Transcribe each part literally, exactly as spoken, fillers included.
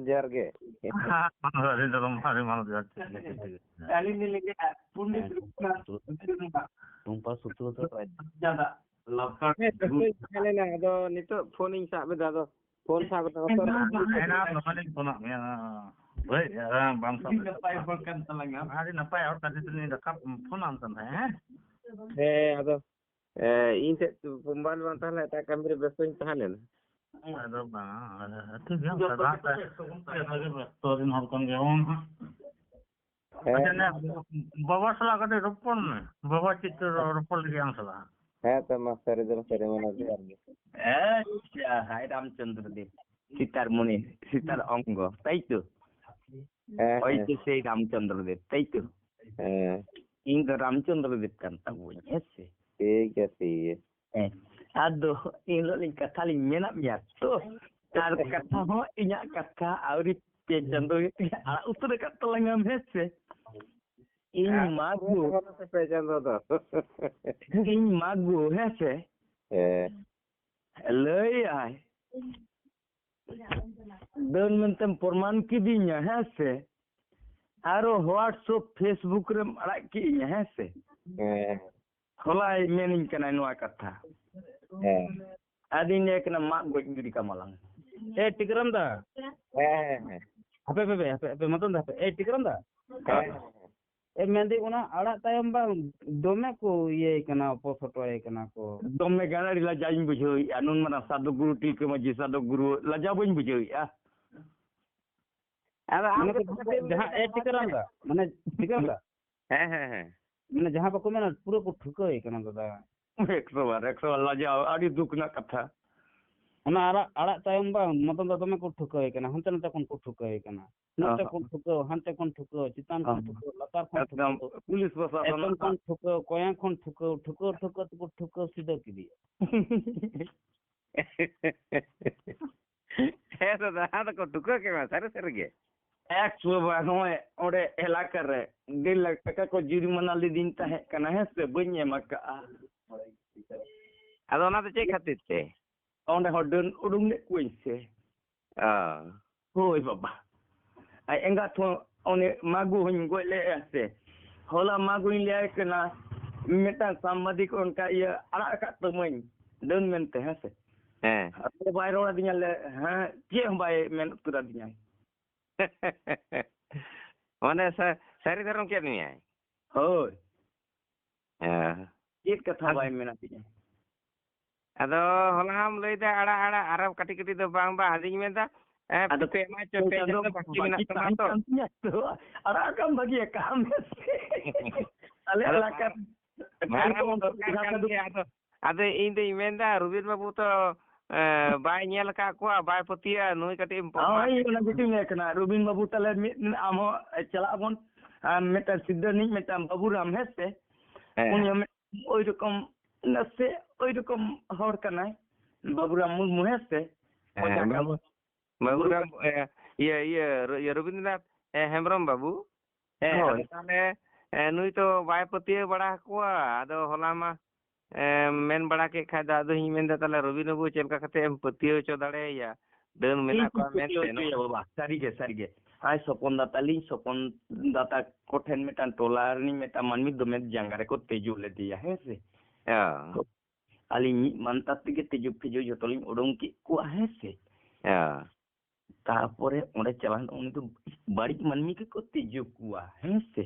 ᱡᱚᱦᱟᱨ ᱜᱮ᱾ ᱟᱹᱰᱤ ᱫᱷᱚᱨᱚᱢ, ᱟᱹᱰᱤ ᱢᱟᱱᱚᱛ ᱡᱚᱦᱟᱨ᱾ ᱴᱷᱤᱠ ᱜᱮᱭᱟ, ᱴᱷᱤᱠ ᱜᱮᱭᱟ᱾ ᱟᱹᱞᱤᱧ ᱞᱤᱧ ᱞᱟᱹᱭᱮᱫᱼᱟ, ᱯᱚᱱᱰᱤᱛ ᱦᱮᱸ, ᱨᱚᱜᱷᱩᱱᱟᱛᱷ ᱴᱩᱢᱯᱟ ᱥᱩᱛᱨᱚ ᱫᱚ ᱵᱟᱭ ᱡᱟᱫᱟ ᱦᱮᱸ, ᱵᱮᱥᱛᱚᱧ ᱛᱟᱦᱮᱸ ᱞᱮᱱᱟ, ᱟᱫᱚ ᱱᱤᱛᱚᱜ ᱯᱷᱳᱱ ᱤᱧ ᱥᱟᱵ ᱮᱫᱟ, ᱟᱫᱚ ᱯᱷᱳᱱ ᱥᱟᱵ ᱠᱟᱛᱮ ᱦᱚᱸ ᱛᱚ ᱮᱱᱟᱝ ᱫᱚᱢᱮᱞᱤᱧ ᱯᱷᱳᱱᱟᱫ ᱢᱮᱭᱟ ᱵᱷᱟᱹᱭ, ᱟᱨ ᱵᱟᱢ ᱥᱟᱵ ᱟᱹᱰᱤ ᱞᱮᱫᱟ᱾ ᱱᱟᱯᱟᱭ ᱦᱚᱲ ᱠᱟᱱ ᱛᱟᱞᱟᱝᱟ᱾ ᱟᱹᱰᱤ ᱱᱟᱯᱟᱭ ᱦᱚᱲ ᱠᱟᱱ ᱛᱟᱞᱟᱝᱟ, ᱜᱟᱯᱟ ᱯᱷᱳᱱᱟᱢ ᱠᱟᱱ ᱛᱟᱦᱮᱸᱫ, ᱦᱮᱸ? ᱦᱮᱸ, ᱟᱫᱚ ᱮ, ᱤᱧ ᱴᱷᱮᱡ ᱢᱳᱵᱟᱭᱤᱞ ᱵᱟᱝ ᱛᱟᱦᱮᱸ ᱞᱮᱱᱟ, ᱮᱴᱟᱜ ᱠᱟᱹᱢᱤ ᱨᱮ ᱵᱮᱥᱛᱚᱧ ᱛᱟᱦᱮᱸ ᱞᱮᱱᱟ᱾ ᱟᱫᱚ ᱵᱟᱝ, ᱴᱷᱤᱠ ᱜᱮᱭᱟ, ᱚᱱᱠᱟ ᱫᱚ ᱦᱟᱸᱜ ᱡᱚᱛᱚ ᱜᱮ ᱵᱮᱥᱛᱚ ᱨᱮᱱ ᱦᱚᱲ ᱠᱟᱱ ᱜᱮᱭᱟ ᱵᱚᱱ ᱦᱟᱸᱜ᱾ ᱦᱮᱸ, ᱟᱪᱪᱷᱟ, ᱱᱮ, ᱵᱟᱵᱟ ᱥᱟᱞᱟᱜ ᱠᱟᱹᱴᱤᱡ ᱨᱚᱯᱚᱲ ᱢᱮ, ᱵᱟᱵᱟ ᱪᱮᱫ ᱛᱮ ᱨᱚ-, ᱨᱚᱯᱚᱲ ᱞᱟᱹᱜᱤᱫ ᱟᱢ ᱥᱟᱞᱟᱜ? ᱦᱮᱸ ᱛᱚ, ᱢᱟ ᱥᱟᱹᱨᱤ ᱫᱚ ᱥᱟᱹᱨᱤ ᱢᱮᱱᱟ ᱡᱚᱦᱟᱨ ᱜᱮ᱾ ᱟᱪᱪᱷᱟ, ᱦᱟᱭ ᱨᱟᱢᱪᱚᱸᱫᱽᱨᱚ ᱫᱮᱵ, ᱥᱤᱛᱟᱨ ᱢᱩᱱᱤ, ᱥᱤᱛᱟᱨ ᱚᱝᱜᱚ, ᱛᱟᱭ ᱛᱚ? ᱦᱮᱸ, ᱳᱭ ᱦᱮᱸ, ᱛᱚ ᱥᱮᱭ ᱨᱟᱢᱪᱚᱸᱫᱽᱨᱚ ᱫᱮᱵ, ᱛᱟᱭ ᱛᱚ? ᱦᱮᱸ, ᱤᱧ ᱫᱚ ᱨᱟᱢᱪᱚᱸᱫᱽᱨᱚ ᱫᱮᱵ ᱠᱟᱱ ᱛᱟᱵᱚᱧ, ᱦᱮᱸ ᱥᱮ? ᱴᱷᱤᱠ ᱜᱮᱭᱟ, ᱴᱷᱤᱠ ᱜᱮᱭᱟ᱾ ᱦᱮᱸ, ᱟᱫᱚ ᱤᱧ ᱦᱤᱞᱳᱜ ᱞᱤᱧ ᱠᱟᱛᱷᱟ ᱞᱤᱧ ᱢᱮᱱᱟᱫ ᱢᱮᱭᱟ ᱛᱚ, ᱟᱨ ᱠᱟᱛᱷᱟ ᱦᱚᱸ ᱤᱧᱟᱹᱜ ᱠᱟᱛᱷᱟ ᱟᱹᱣᱨᱤ ᱯᱮ ᱪᱟᱸᱫᱳ ᱜᱮ ᱟᱲᱟᱜ ᱩᱛᱟᱹᱨ ᱟᱠᱟᱫ ᱛᱟᱞᱟᱝᱟᱢ, ᱦᱮᱸ ᱥᱮ? ᱤᱧ ᱢᱟᱜᱳ, ᱯᱮ ᱪᱟᱸᱫᱳ ᱫᱚ᱾ ᱤᱧ ᱢᱟᱜᱳ, ᱦᱮᱸ ᱥᱮ? ᱦᱮᱸ, ᱞᱟᱹᱭᱟᱭ ᱰᱟᱹᱱ ᱢᱮᱱᱛᱮᱢ ᱯᱨᱚᱢᱟᱱ ᱠᱤᱫᱤᱧᱟ, ᱦᱮᱸ ᱥᱮ? ᱟᱨᱚ WhatsApp, Facebook ᱨᱮᱢ ᱟᱲᱟᱜ ᱠᱤᱫᱤᱧᱟ, ᱦᱮᱸ ᱥᱮ? ᱦᱮᱸ, ᱦᱚᱞᱟᱭ ᱢᱮᱱᱤᱧ ᱠᱟᱱᱟ ᱱᱚᱣᱟ ᱠᱟᱛᱷᱟ᱾ ᱦᱮᱸ, ᱟᱫᱚᱧ ᱞᱟᱹᱭ ᱠᱟᱱᱟ, ᱢᱟᱜ ᱜᱚᱡ ᱜᱤᱰᱤ ᱠᱟᱢᱟᱞᱟᱝ᱾ ᱮ ᱴᱤᱠᱨᱟᱢ ᱫᱟ, ᱦᱮᱸ, ᱦᱮᱸ, ᱦᱮᱸ, ᱦᱟᱯᱮ ᱦᱟᱯᱮ ᱦᱟᱯᱮ ᱦᱟᱯᱮ ᱢᱟᱛᱚ ᱦᱟᱯᱮ, ᱮ ᱴᱤᱠᱨᱟᱢ ᱫᱟ, ᱦᱮᱸ, ᱦᱮᱸ᱾ ᱮ ᱢᱮᱱᱫᱟᱹᱧ ᱚᱱᱟ ᱟᱲᱟᱜ ᱛᱟᱭᱚᱢ ᱵᱟᱝ ᱫᱚᱢᱮ ᱠᱚ ᱤᱭᱟᱹᱭ ᱠᱟᱱᱟ, ᱯᱚᱥᱚᱴᱚᱭ ᱠᱟᱱᱟ ᱠᱚ᱾ ᱫᱚᱢᱮ ᱜᱟᱱ ᱟᱹᱰᱤ ᱞᱟᱡᱟᱣᱤᱧ ᱵᱩᱡᱷᱟᱹᱣᱮᱫᱼᱟ, ᱱᱩᱱ ᱢᱟᱨᱟᱝ ᱥᱟᱫᱷᱩ ᱜᱩᱨᱩ, ᱛᱤᱞᱠᱟᱹ ᱢᱟᱹᱡᱷᱤ ᱥᱟᱫᱷᱩ ᱜᱩᱨᱩ, ᱞᱟᱡᱟᱣ ᱵᱟᱹᱧ ᱵᱩᱡᱷᱟᱹᱣᱮᱫᱼᱟ᱾ ᱟᱫᱚ ᱟᱢ ᱢᱟᱱᱮ ᱜᱮ ᱠᱚ ᱡᱟᱦᱟᱸ ᱮ ᱴᱤᱠᱨᱟᱢ ᱫᱟ, ᱢᱟᱱᱮ ᱴᱤᱠᱨᱟᱢ ᱫᱟ, ᱦᱮᱸ, ᱦᱮᱸ, ᱦᱮᱸ᱾ ᱢᱟᱱᱮ ᱡᱟᱦᱟᱸ ᱵᱟᱠᱚ ᱢᱮᱱᱟ ᱯᱩᱨᱟᱹ ᱠᱚ ᱴᱷᱩᱠᱟᱹᱭ ᱠᱟᱱᱟ ᱫᱟᱫᱟ᱾ ᱮᱠᱥᱚ ᱵᱟᱨ, ᱮᱠᱥᱚ ᱵᱟᱨ ᱞᱟᱡᱟᱣ, ᱟᱹᱰᱤ ᱫᱩᱠ ᱨᱮᱱᱟᱜ ᱠᱟᱛᱷᱟ᱾ ᱚᱱᱟ ᱟᱲᱟᱜ, ᱟᱲᱟᱜ ᱛᱟᱭᱚᱢ ᱵᱟᱝ ᱢᱚᱫᱚᱱ ᱫᱟ ᱫᱚᱢᱮ ᱠᱚ ᱴᱷᱩᱠᱟᱹᱭ ᱠᱟᱱᱟ, ᱦᱟᱱᱛᱮ ᱱᱟᱛᱮ ᱠᱷᱚᱱ ᱠᱚ ᱴᱷᱩᱠᱟᱹᱭ ᱠᱟᱱᱟ᱾ ᱱᱚᱛᱮ ᱚ᱾ ᱠᱷᱚᱱ ᱴᱷᱩᱠᱟᱹᱣ, ᱦᱟᱱᱛᱮ ᱠᱷᱚᱱ ᱴᱷᱩᱠᱟᱹᱣ, ᱪᱮᱛᱟᱱ ᱠᱷᱚᱱ ᱚ᱾ ᱴᱷᱩᱠᱟᱹᱣ, ᱞᱟᱛᱟᱨ ᱠᱷᱚᱱ ᱮᱠᱫᱚᱢ ᱴᱷᱩᱠᱟᱹᱣ, ᱯᱩᱞᱤᱥ ᱯᱨᱚᱥᱟᱥᱚᱱ ᱮᱛᱚᱢ ᱠᱷᱚᱱ ᱴᱷᱩᱠᱟᱹᱣ, ᱠᱚᱭᱟᱝ ᱠᱷᱚᱱ ᱴᱷᱩᱠᱟᱹᱣ, ᱴᱷᱩᱠᱟᱹᱣ ᱴᱷᱩᱠᱟᱹᱣ ᱛᱮᱠᱚ ᱴᱷᱩᱠᱟᱹᱣ ᱥᱤᱫᱷᱟᱹ ᱠᱮᱫᱮᱭᱟ᱾ ᱦᱮᱸ ᱫᱟᱫᱟ, ᱟᱫᱚ ᱠᱚ ᱴᱷᱩᱠᱟᱹᱣ ᱠᱮᱫ ᱢᱮᱭᱟ, ᱥᱟᱹᱨᱤ ᱥᱟᱹᱨᱤ ᱜᱮ᱾ ᱮᱠᱥᱚ ᱵᱟᱨ, ᱱᱚᱜᱼᱚᱭ ᱚᱸᱰᱮ ᱮᱞᱟᱠᱟ ᱨᱮ ᱰᱮᱲ ᱞᱟᱠᱷ ᱴᱟᱠᱟ ᱠᱚ ᱡᱩᱨᱤᱢᱟᱱᱟ ᱞᱤᱫᱤᱧ ᱛᱟᱦᱮᱸ ᱠᱟᱱᱟ, ᱦᱮᱸ ᱥᱮ, ᱵᱟᱹᱧ ᱮᱢ ᱟᱠᱟᱜᱼᱟ᱾ ᱟᱫᱚ ᱚᱱᱟ ᱫᱚ ᱪᱮᱫ ᱠᱷᱟᱹᱛᱤᱨ ᱛᱮ? ᱚᱸᱰᱮ ᱦᱚᱸ ᱰᱟᱹᱱ ᱩᱰᱩᱝ ᱞᱮᱫ ᱠᱚᱣᱟᱹᱧ ᱥᱮ᱾ ᱚ᱾ ᱦᱳᱭ ᱵᱟᱵᱟ᱾ ᱟᱡ ᱮᱸᱜᱟᱛ ᱦᱚᱸ ᱩᱱᱤ ᱢᱟᱜᱩ ᱦᱚᱧ ᱜᱚᱡ ᱞᱮᱫᱼᱟ ᱥᱮ᱾ ᱦᱚᱞᱟ ᱢᱟᱜᱩᱧ ᱞᱟᱹᱭᱟᱭ ᱠᱟᱱᱟ, ᱢᱤᱫᱴᱟᱝ ᱥᱟᱢᱵᱟᱫᱤᱠ ᱚᱱᱠᱟ ᱤᱭᱟᱹ ᱟᱲᱟᱜ ᱟᱠᱟᱫ ᱛᱟᱹᱢᱟᱹᱧ ᱰᱟᱹᱱ ᱢᱮᱱᱛᱮ, ᱦᱮᱸ ᱥᱮ᱾ ᱦᱮᱸ᱾ ᱟᱫᱚ ᱵᱟᱭ ᱨᱚᱲ ᱟᱹᱫᱤᱧᱟ, ᱞᱮ, ᱦᱮᱸ, ᱪᱮᱫ ᱦᱚᱸ ᱵᱟᱭ ᱢᱮᱱ ᱩᱛᱟᱹᱨ ᱟᱹᱫᱤᱧᱟᱭ᱾ ᱢᱟᱱᱮ ᱥᱟ-, ᱥᱟᱹᱨᱤ ᱫᱷᱚᱨᱚᱢ ᱠᱮᱫ ᱢᱮᱭᱟᱭ? ᱦᱳᱭ᱾ ᱦᱮᱸ᱾ ᱪᱮᱫ ᱠᱟᱛᱷᱟ ᱟᱫᱚ ᱵᱟᱭ ᱢᱮᱱ ᱟᱹᱫᱤᱧᱟ? ᱟᱫᱚ ᱦᱚᱞᱟᱢ ᱞᱟᱹᱭᱫᱟ ᱟᱲᱟᱜ, ᱟᱲᱟᱜ, ᱟᱨᱚ ᱠᱟᱹᱴᱤᱡ ᱠᱟᱹᱴᱤᱡ ᱫᱚ ᱵᱟᱝ, ᱵᱟᱝ, ᱟᱫᱚᱧ ᱢᱮᱱᱫᱟ, ᱮ, ᱟᱫᱚ ᱯᱮ ᱢᱟᱥ ᱪᱚ, ᱯᱮ ᱪᱟᱸᱫᱚ ᱪᱟᱸᱫᱚ ᱵᱟᱹᱠᱤ ᱵᱟᱹᱠᱤ ᱢᱮᱱᱟᱜ ᱛᱟᱢᱟ ᱛᱟᱦᱮᱸ ᱛᱚ᱾ ᱠᱟᱱ ᱛᱤᱧᱟ ᱛᱚ, ᱟᱲᱟᱜ ᱠᱟᱢ ᱵᱷᱟᱹᱜᱤ ᱟᱠᱟᱫ ᱢᱮ᱾ ᱟᱞᱮᱭᱟᱜ ᱟᱫᱚ ᱞᱟᱠᱟᱨ ᱵᱷᱟᱲᱟ ᱢᱟ ᱫᱚᱨᱠᱟᱨ ᱠᱟᱱ ᱜᱮᱭᱟ᱾ ᱟᱫᱚ, ᱟᱫᱚ ᱤᱧ ᱫᱚᱧ ᱢᱮᱱᱫᱟ, ᱨᱚᱵᱤᱱ ᱵᱟᱹᱵᱩ ᱛᱚ, ᱮ, ᱵᱟᱭ ᱧᱮᱞ ᱟᱠᱟᱫ ᱠᱚᱣᱟ, ᱵᱟᱭ ᱯᱟᱹᱛᱭᱟᱹᱜᱼᱟ, ᱱᱩᱭ ᱠᱟᱹᱴᱤᱡ ᱮᱢ ᱦᱳᱭ, ᱚᱱᱟ ᱜᱮᱛᱚᱧ ᱞᱟᱹᱭ ᱠᱟᱱᱟ, ᱨᱚᱵᱤᱱ ᱵᱟᱹᱵᱩ, ᱛᱟᱦᱞᱮ ᱢᱤᱫ ᱫᱤᱱ ᱟᱢ ᱦᱚᱸ ᱪᱟᱞᱟᱜ ᱟᱵᱚᱱ, ᱟᱨ ᱢᱤᱫᱴᱟᱝ ᱥᱤᱫᱷᱟᱹ ᱨᱤᱱᱤᱡ ᱢᱤᱫᱴᱟᱝ ᱵᱟᱹᱵᱩᱨᱟᱢ, ᱦᱮᱸ ᱥᱮ? ᱦᱮᱸ᱾ ᱩᱱᱤ ᱦᱚᱸ ᱢᱤᱫ-, ᱳᱭ ᱨᱚᱠᱚᱢ, ᱱᱟᱥᱮ ᱳᱭ ᱨᱚᱠᱚᱢ ᱦᱚᱲ ᱠᱟᱱᱟᱭ, ᱵᱟᱹᱵᱩᱨᱟᱢ ᱢᱩᱨᱢᱩ, ᱦᱮᱸ ᱥᱮ? ᱦᱮᱸ, ᱚᱡᱷᱟ ᱠᱟᱱ᱾ ᱵᱟᱹᱵᱩ-, ᱵᱟᱹᱵᱩᱨᱟᱢ, ᱮ, ᱤᱭᱟᱹ, ᱤᱭᱟᱹ, ᱨᱚ-, ᱤᱭᱟᱹ, ᱨᱚᱵᱤᱱᱫᱨᱚᱱᱟᱛᱷ, ᱮ, ᱦᱮᱢᱵᱨᱚᱢ ᱵᱟᱹᱵᱩ᱾ ᱦᱮᱸ, ᱦᱳᱭ᱾ ᱟᱫᱚ ᱛᱟᱦᱞᱮ, ᱮ, ᱱᱩᱭ ᱛᱚ ᱵᱟᱭ ᱯᱟᱹᱛᱭᱟᱹᱣ ᱵᱟᱲᱟ ᱟᱠᱚᱣᱟ᱾ ᱟᱫᱚ ᱦᱚᱞᱟ ᱢᱟ, ᱮ, ᱢᱮᱱ ᱵᱟᱲᱟ ᱠᱮᱫ ᱠᱷᱟᱡ ᱫᱚ, ᱟᱫᱚᱧ ᱢᱮᱱᱫᱟ, ᱛᱟᱦᱞᱮ ᱨᱚᱵᱤᱱ ᱵᱟᱹᱵᱩ ᱪᱮᱫ ᱞᱮᱠᱟ ᱠᱟᱛᱮ ᱮᱢ ᱯᱟᱹᱛᱭᱟᱹᱣ ᱦᱚᱪᱚ ᱫᱟᱲᱮᱭᱟᱭᱟ ᱰᱟᱹᱱ ᱢᱮᱱᱟᱜ ᱤᱧ ᱠᱚᱣᱟ ᱯᱟᱹᱛᱭᱟᱹᱣ ᱢᱮᱱᱛᱮ? ᱦᱚᱪᱚᱭᱟ ᱵᱟᱵᱟ, ᱥᱟᱹᱨᱤᱜᱮ, ᱥᱟᱹᱨᱤᱜᱮ᱾ ᱟᱭ ᱥᱚᱯᱚᱱ ᱫᱟ ᱛᱟᱹᱞᱤᱧ, ᱥᱚᱯᱚᱱ ᱫᱟ ᱛᱟᱠᱚ ᱴᱷᱮᱱ ᱢᱤᱫᱴᱟᱝ ᱴᱚᱞᱟ ᱨᱤᱱᱤᱡ ᱢᱤᱫᱴᱟᱝ ᱢᱟᱹᱱᱢᱤ ᱫᱚᱢᱮ ᱡᱟᱸᱜᱟ ᱨᱮᱠᱚ ᱛᱮᱡᱚ ᱞᱮᱫᱮᱭᱟ, ᱦᱮᱸ ᱥᱮ? ᱦᱮᱸ᱾ ᱟᱹᱞᱤᱧ ᱢᱤᱫ ᱢᱟᱱᱛᱟᱨ ᱛᱮᱜᱮ ᱛᱮᱡᱚ ᱯᱷᱮᱡᱚ ᱡᱷᱚᱛᱚ ᱞᱤᱧ ᱩᱰᱩᱝ ᱠᱮᱫ ᱠᱚᱣᱟ, ᱦᱮᱸ ᱥᱮ? ᱦᱮᱸ᱾ ᱛᱟᱨᱯᱚᱨᱮ ᱚᱸᱰᱮ ᱪᱟᱞᱟᱣ ᱮᱱ ᱩᱱᱤ ᱫᱚ ᱵᱟᱹᱲᱤᱡ ᱢᱟᱹᱱᱢᱤ ᱜᱮᱠᱚ ᱛᱮᱡᱚ ᱠᱚᱣᱟ, ᱦᱮᱸ ᱥᱮ?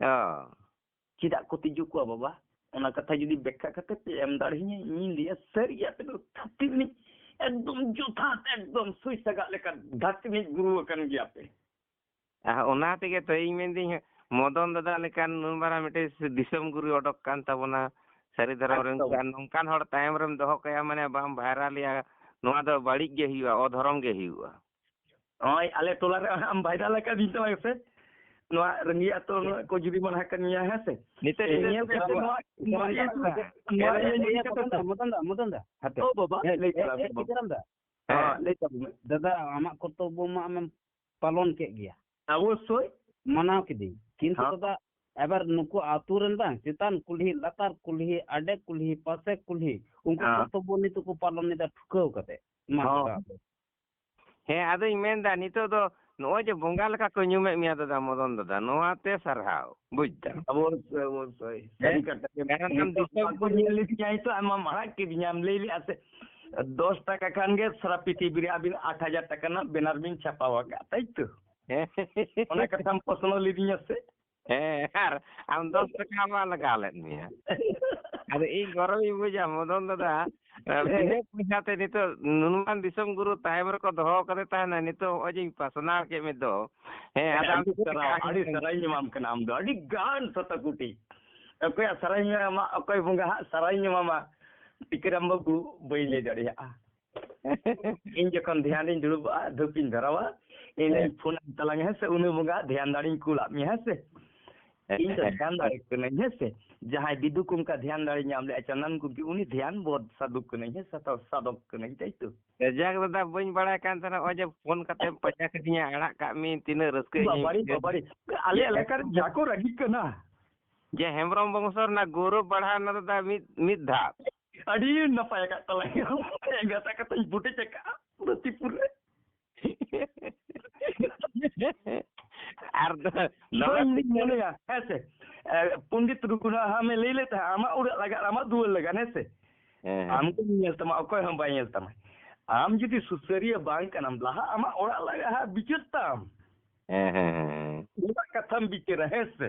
ᱚ᱾ ᱪᱮᱫᱟᱜ ᱠᱚ ᱛᱮᱡᱚ ᱠᱚᱣᱟ ᱵᱟᱵᱟ? ᱚᱱᱟ ᱠᱟᱛᱷᱟ ᱡᱩᱫᱤ ᱵᱮᱠᱠᱷᱟ ᱠᱟᱛᱮ ᱯᱮ ᱮᱢ ᱫᱟᱲᱮᱭᱟᱹᱧᱟ, ᱤᱧᱤᱧ ᱞᱟᱹᱭᱟ ᱥᱟᱹᱨᱤ ᱜᱮ ᱟᱯᱮ ᱫᱚ ᱫᱷᱟᱹᱨᱛᱤ ᱨᱤᱱᱤᱡ ᱮᱠᱫᱚᱢ ᱡᱚᱛᱷᱟᱛ, ᱮᱠᱫᱚᱢ ᱥᱩᱭ ᱥᱟᱜᱟᱫ ᱞᱮᱠᱟ ᱫᱷᱟᱹᱨᱛᱤ ᱨᱤᱱᱤᱡ ᱜᱩᱨᱩ ᱟᱠᱟᱱ ᱜᱮᱭᱟ ᱯᱮ᱾ ᱟᱨ ᱚᱱᱟ ᱛᱮᱜᱮ ᱛᱚ ᱤᱧ ᱢᱮᱱᱫᱟᱹᱧ, ᱢᱚᱫᱚᱱ ᱫᱟᱫᱟ ᱞᱮᱠᱟᱱ ᱱᱩᱱ ᱢᱟᱨᱟᱝ ᱢᱤᱫᱴᱮᱱ ᱫᱤᱥᱚᱢ ᱜᱩᱨᱩ ᱚᱰᱚᱠ ᱠᱟᱱ ᱛᱟᱵᱚᱱᱟ, ᱥᱟᱹᱨᱤ ᱫᱷᱚᱨᱚᱢ ᱨᱮᱱ ᱮᱠᱫᱚᱢ᱾ ᱠᱟᱱ, ᱱᱚᱝᱠᱟᱱ ᱦᱚᱲ ᱛᱟᱭᱚᱢ ᱨᱮᱢ ᱫᱚᱦᱚ ᱠᱟᱭᱟ, ᱢᱟᱱᱮ ᱵᱟᱢ ᱵᱷᱟᱭᱨᱟᱞᱮᱭᱟ, ᱱᱚᱣᱟ ᱫᱚ ᱵᱟᱹᱲᱤᱡ ᱜᱮ ᱦᱩᱭᱩᱜᱼᱟ, ᱚᱫᱷᱚᱨᱚᱢ ᱜᱮ ᱦᱩᱭᱩᱜᱼᱟ᱾ ᱱᱚᱜᱼᱚᱭ ᱟᱞᱮ ᱴᱚᱞᱟ ᱨᱮ ᱟᱢ ᱵᱷᱟᱭᱨᱟᱞ ᱟᱠᱟᱫᱤᱧ ᱛᱟᱢᱟ ᱥᱮ, ᱱᱚᱣᱟ ᱨᱟᱹᱜᱤ ᱟᱛᱳ ᱱᱚᱣᱟ ᱠᱚ ᱡᱩᱨᱤᱢᱟᱱᱟ ᱠᱟᱱ ᱜᱮᱭᱟ, ᱦᱮᱸ ᱥᱮ? ᱱᱤᱛᱚᱜ ᱤᱧ ᱧᱮᱞ ᱠᱟᱛᱮ ᱱᱚᱣᱟ, ᱱᱚᱣᱟ ᱤᱭᱟᱹ, ᱱᱚᱣᱟ ᱤᱭᱟᱹ ᱧᱮᱞ ᱠᱟᱛᱮ ᱢᱚᱫᱚᱱ ᱫᱟ, ᱢᱚᱫᱚᱱ ᱫᱟ, ᱢᱚᱫᱚᱱ ᱫᱟ, ᱦᱟᱯᱮ᱾ ᱚ ᱵᱟᱵᱟ, ᱦᱮᱸ, ᱞᱟᱹᱭ ᱮ, ᱛᱟᱞᱟᱝ ᱮ, ᱢᱮ ᱵᱟᱵᱟ᱾ ᱥᱤᱛᱟᱨᱟᱢ ᱫᱟ᱾ ᱦᱮᱸ, ᱦᱮᱸ᱾ ᱞᱟᱹᱭ ᱛᱟᱵᱚᱱ ᱢᱮ᱾ ᱫᱟᱫᱟ, ᱟᱢᱟᱜ ᱠᱚᱨᱛᱚᱵᱵᱚ ᱢᱟ ᱟᱢᱮᱢ ᱯᱟᱞᱚᱱ ᱠᱮᱫ ᱜᱮᱭᱟ᱾ ᱚᱵᱚᱥᱥᱳᱭ᱾ ᱢᱟᱱᱟᱣ ᱠᱤᱫᱤᱧ᱾ ᱠᱤᱱᱛᱩ ᱦᱮᱸ᱾ ᱫᱟᱫᱟ, ᱮᱵᱟᱨ ᱱᱩᱠᱩ ᱟᱛᱳ ᱨᱮᱱ ᱵᱟᱝ, ᱪᱮᱛᱟᱱ ᱠᱩᱞᱦᱤ, ᱞᱟᱛᱟᱨ ᱠᱩᱞᱦᱤ, ᱟᱰᱮ ᱠᱩᱞᱦᱤ, ᱯᱟᱥᱮ ᱠᱩᱞᱦᱤ, ᱩᱱᱠᱩ ᱦᱮᱸ᱾ ᱠᱚᱨᱛᱚᱵᱵᱚ ᱱᱤᱛᱚᱜ ᱠᱚ ᱯᱟᱞᱚᱱ ᱮᱫᱟ ᱴᱷᱩᱠᱟᱹᱣ ᱠᱟᱛᱮ᱾ ᱢᱟ ᱦᱮᱸ᱾ ᱪᱮᱫᱟᱜ? ᱦᱮᱸ, ᱟᱫᱚᱧ ᱢᱮᱱᱫᱟ, ᱱᱤᱛᱚᱜ ᱫᱚ ᱱᱚᱜᱼᱚᱭ ᱡᱮ ᱵᱚᱸᱜᱟ ᱞᱮᱠᱟ ᱠᱚ ᱧᱩᱢᱮᱫ ᱢᱮᱭᱟ ᱫᱟᱫᱟ ᱢᱚᱫᱚᱱ ᱫᱟᱫᱟ, ᱱᱚᱣᱟᱛᱮ ᱥᱟᱨᱦᱟᱣ, ᱵᱩᱡᱽ ᱫᱟᱢ᱾ ᱚᱵᱚᱥᱥᱳᱭ, ᱚᱵᱚᱥᱥᱳᱭ᱾ ᱦᱮᱸ, ᱥᱟᱹᱨᱤ ᱠᱟᱛᱷᱟ ᱜᱮ᱾ ᱠᱟᱨᱚᱱ ᱟᱢ ᱱᱤᱛᱚᱜ ᱫᱤᱥᱚᱢ ᱵᱟᱠᱚ ᱧᱮᱞ ᱞᱤᱫᱤᱧᱟ, ᱱᱤᱛᱚᱜ ᱟᱢ ᱢᱟᱢ ᱟᱲᱟᱜ ᱠᱤᱫᱤᱧᱟᱢ, ᱞᱟᱹᱭ ᱞᱮᱫᱼᱟ ᱥᱮ, ᱫᱚᱥ ᱴᱟᱠᱟ ᱠᱷᱟᱱ ᱜᱮ ᱥᱟᱨᱟ ᱯᱨᱤᱛᱷᱤᱵᱤ ᱨᱮ ᱟᱹᱵᱤᱱ ᱟᱴ ᱦᱟᱡᱟᱨ ᱴᱟᱠᱟ ᱨᱮᱱᱟᱜ ᱵᱮᱱᱟᱨ ᱵᱤᱱ ᱪᱷᱟᱯᱟᱣ ᱟᱠᱟᱫ, ᱛᱟᱭ ᱛᱚ? ᱦᱮᱸ᱾ ᱚᱱᱟ ᱠᱟᱛᱷᱟᱢ ᱯᱨᱚᱥᱱᱚ ᱞᱤᱫᱤᱧᱟ ᱥᱮ? ᱦᱮᱸ, ᱟᱨ ᱟᱢ ᱫᱚᱥ ᱴᱟᱠᱟ ᱢᱟ ᱞᱟᱜᱟᱣ ᱞᱮᱫ ᱢᱮᱭᱟ᱾ ᱟᱫᱚ ᱤᱧ ᱜᱚᱨᱚᱵᱤᱧ ᱵᱩᱡᱟ, ᱢᱚᱫᱚᱱ ᱫᱟᱫᱟ, ᱮ, ᱦᱮᱸ᱾ ᱵᱤᱱᱟᱹ ᱯᱚᱭᱥᱟ ᱛᱮ ᱱᱤᱛᱚᱜ ᱱᱩᱱᱩᱢᱟᱱ ᱫᱤᱥᱚᱢ ᱜᱩᱨᱩ ᱛᱟᱭᱚᱢ ᱨᱮᱠᱚ ᱫᱚᱦᱚ ᱠᱟᱫᱮ ᱛᱟᱦᱮᱱᱟ, ᱱᱤᱛᱚᱜ ᱦᱚᱸᱜᱼᱚᱭ ᱡᱮᱧ ᱯᱟᱥᱱᱟᱣ ᱠᱮᱫ ᱢᱮ ᱫᱚ᱾ ᱦᱮᱸ, ᱦᱮᱸ, ᱟᱫᱚ ᱟᱢ ᱟᱹᱰᱤ ᱪᱮᱫ ᱞᱮᱠᱟ ᱥᱟᱨᱦᱟᱣ, ᱟᱹᱰᱤ ᱟᱹᱠᱷᱨᱤᱧ ᱥᱟᱨᱦᱟᱣ ᱤᱧ ᱮᱢᱟᱢ ᱠᱟᱱᱟ ᱟᱢ ᱫᱚ, ᱟᱹᱰᱤ ᱜᱟᱱ ᱥᱚᱛᱚ ᱠᱩᱴᱤ᱾ ᱚᱠᱚᱭᱟᱜ ᱥᱟᱨᱦᱟᱣ ᱤᱧ ᱮᱢᱟᱢᱟ, ᱚᱠᱚᱭ ᱵᱚᱸᱜᱟ ᱦᱟᱜ ᱥᱟᱨᱦᱟᱣ ᱤᱧ ᱮᱢᱟᱢᱟ, ᱴᱤᱠᱟᱹᱨᱟᱢ ᱵᱟᱹᱵᱩ, ᱵᱟᱹᱧ ᱞᱟᱹᱭ ᱫᱟᱲᱮᱭᱟᱜᱼᱟ᱾ ᱤᱧ ᱡᱚᱠᱷᱚᱱ ᱫᱷᱮᱭᱟᱱ ᱨᱤᱧ ᱫᱩᱲᱩᱵᱚᱜᱼᱟ, ᱫᱷᱩᱯ ᱤᱧ ᱫᱷᱚᱨᱟᱣᱟ, ᱤᱧ ᱦᱮᱸ᱾ ᱯᱷᱳᱱ ᱟᱢ ᱛᱟᱞᱟᱝ ᱦᱮᱸ ᱥᱮ, ᱩᱱᱤ ᱵᱚᱸᱜᱟ ᱫᱷᱮᱭᱟᱱ ᱫᱟᱲᱮᱧ ᱠᱩᱞᱟᱜ ᱢᱮᱭᱟ ᱦᱮᱸ ᱥᱮ᱾ ᱤᱧ ᱫᱚ ᱦᱮᱸ᱾ ᱫᱷᱮᱭᱟᱱ ᱫᱟᱲᱮ ᱠᱟᱹᱱᱟᱹᱧ ᱦᱮᱸ ᱥᱮ᱾ ᱡᱟᱦᱟᱸᱭ ᱵᱤᱫᱩ ᱠᱚ ᱚᱱᱠᱟ ᱫᱷᱮᱭᱟᱱ ᱫᱟᱲᱮ ᱧᱟᱢ ᱞᱮᱜᱼᱟ, ᱪᱟᱸᱫᱟᱱ ᱜᱚᱢᱠᱮ, ᱩᱱᱤ ᱫᱷᱮᱭᱟᱱ ᱵᱚᱫ ᱥᱟᱫᱷᱩ ᱠᱟᱹᱱᱟᱹᱧ ᱦᱮᱸ, ᱥᱟᱫᱷᱚ-, ᱥᱟᱫᱷᱚᱠ ᱠᱟᱹᱱᱟᱹᱧ, ᱛᱟᱭ ᱛᱚ? ᱡᱟᱠ ᱫᱟᱫᱟ, ᱵᱟᱹᱧ ᱵᱟᱲᱟᱭ ᱠᱟᱱ ᱛᱟᱦᱮᱱᱟ, ᱱᱚᱜᱼᱚᱭ ᱡᱮ ᱯᱷᱳᱱ ᱠᱟᱛᱮᱢ ᱯᱟᱸᱡᱟ ᱠᱤᱫᱤᱧᱟ, ᱟᱲᱟᱜ ᱠᱟᱜ ᱢᱤᱭᱟᱹᱧ, ᱛᱤᱱᱟᱹᱜ ᱨᱟᱹᱥᱠᱟᱹᱧ ᱵᱟᱵᱟᱨᱮ, ᱟᱹᱭᱠᱟᱹᱣ ᱵᱟᱵᱟᱨᱮ, ᱟᱞᱮ ᱠᱮᱫᱟ᱾ ᱮᱞᱟᱠᱟ ᱨᱮ ᱡᱟ ᱠᱚ ᱨᱟᱹᱜᱤᱜ ᱠᱟᱱᱟ᱾ ᱡᱮ ᱦᱮᱢᱵᱨᱚᱢ ᱵᱚᱝᱥᱚ ᱨᱮᱱᱟᱜ ᱜᱚᱨᱚᱵᱽ ᱵᱟᱲᱦᱟᱣ ᱮᱱᱟ ᱫᱟᱫᱟ, ᱢᱤᱫ, ᱢᱤᱫ ᱫᱷᱟᱣ᱾ ᱟᱹᱰᱤ ᱱᱟᱯᱟᱭ ᱟᱠᱟᱫ ᱛᱟᱞᱟᱝ᱾ ᱮᱸᱜᱟᱛ ᱠᱟᱛᱷᱟᱧ ᱯᱩᱴᱮᱡ ᱟᱠᱟᱫᱼᱟ ᱫᱷᱟᱹᱨᱛᱤᱯᱩᱨ ᱨᱮ᱾ ᱟᱨ ᱫᱚ ᱤᱧ ᱫᱚᱧ ᱢᱚᱱᱮᱭᱟ, ᱦᱮᱸ ᱥᱮ, ᱮ, ᱯᱚᱱᱰᱤᱛ ᱨᱚᱜᱷᱩᱱᱟᱛᱷ ᱦᱟᱢᱮ ᱞᱟᱹᱭ ᱞᱮᱫ ᱛᱟᱦᱮᱸᱫ, ᱟᱢᱟᱜ ᱚᱲᱟᱜ ᱞᱟᱜᱟᱜ, ᱟᱢᱟᱜ ᱫᱩᱣᱟᱹᱨ ᱞᱟᱜᱟᱜ, ᱦᱮᱸ ᱥᱮ? ᱦᱮᱸ, ᱦᱮᱸ᱾ ᱟᱢ ᱜᱮᱢ ᱧᱮᱞ ᱛᱟᱢᱟ, ᱚᱠᱚᱭ ᱦᱚᱸ ᱵᱟᱭ ᱧᱮᱞ ᱛᱟᱢᱟ᱾ ᱟᱢ ᱡᱩᱫᱤ ᱥᱩᱥᱟᱹᱨᱤᱭᱟᱹ ᱵᱟᱝ ᱠᱟᱱᱟᱢ, ᱞᱟᱦᱟ ᱟᱢᱟᱜ ᱚᱲᱟᱜ ᱞᱟᱜᱟᱜ ᱦᱟᱸᱜ ᱵᱤᱪᱟᱹᱨ ᱛᱟᱢ᱾ ᱦᱮᱸ, ᱦᱮᱸ, ᱦᱮᱸ, ᱦᱮᱸ᱾ ᱚᱲᱟᱜ ᱠᱟᱛᱷᱟᱢ ᱵᱤᱪᱟᱹᱨᱟ, ᱦᱮᱸ ᱥᱮ?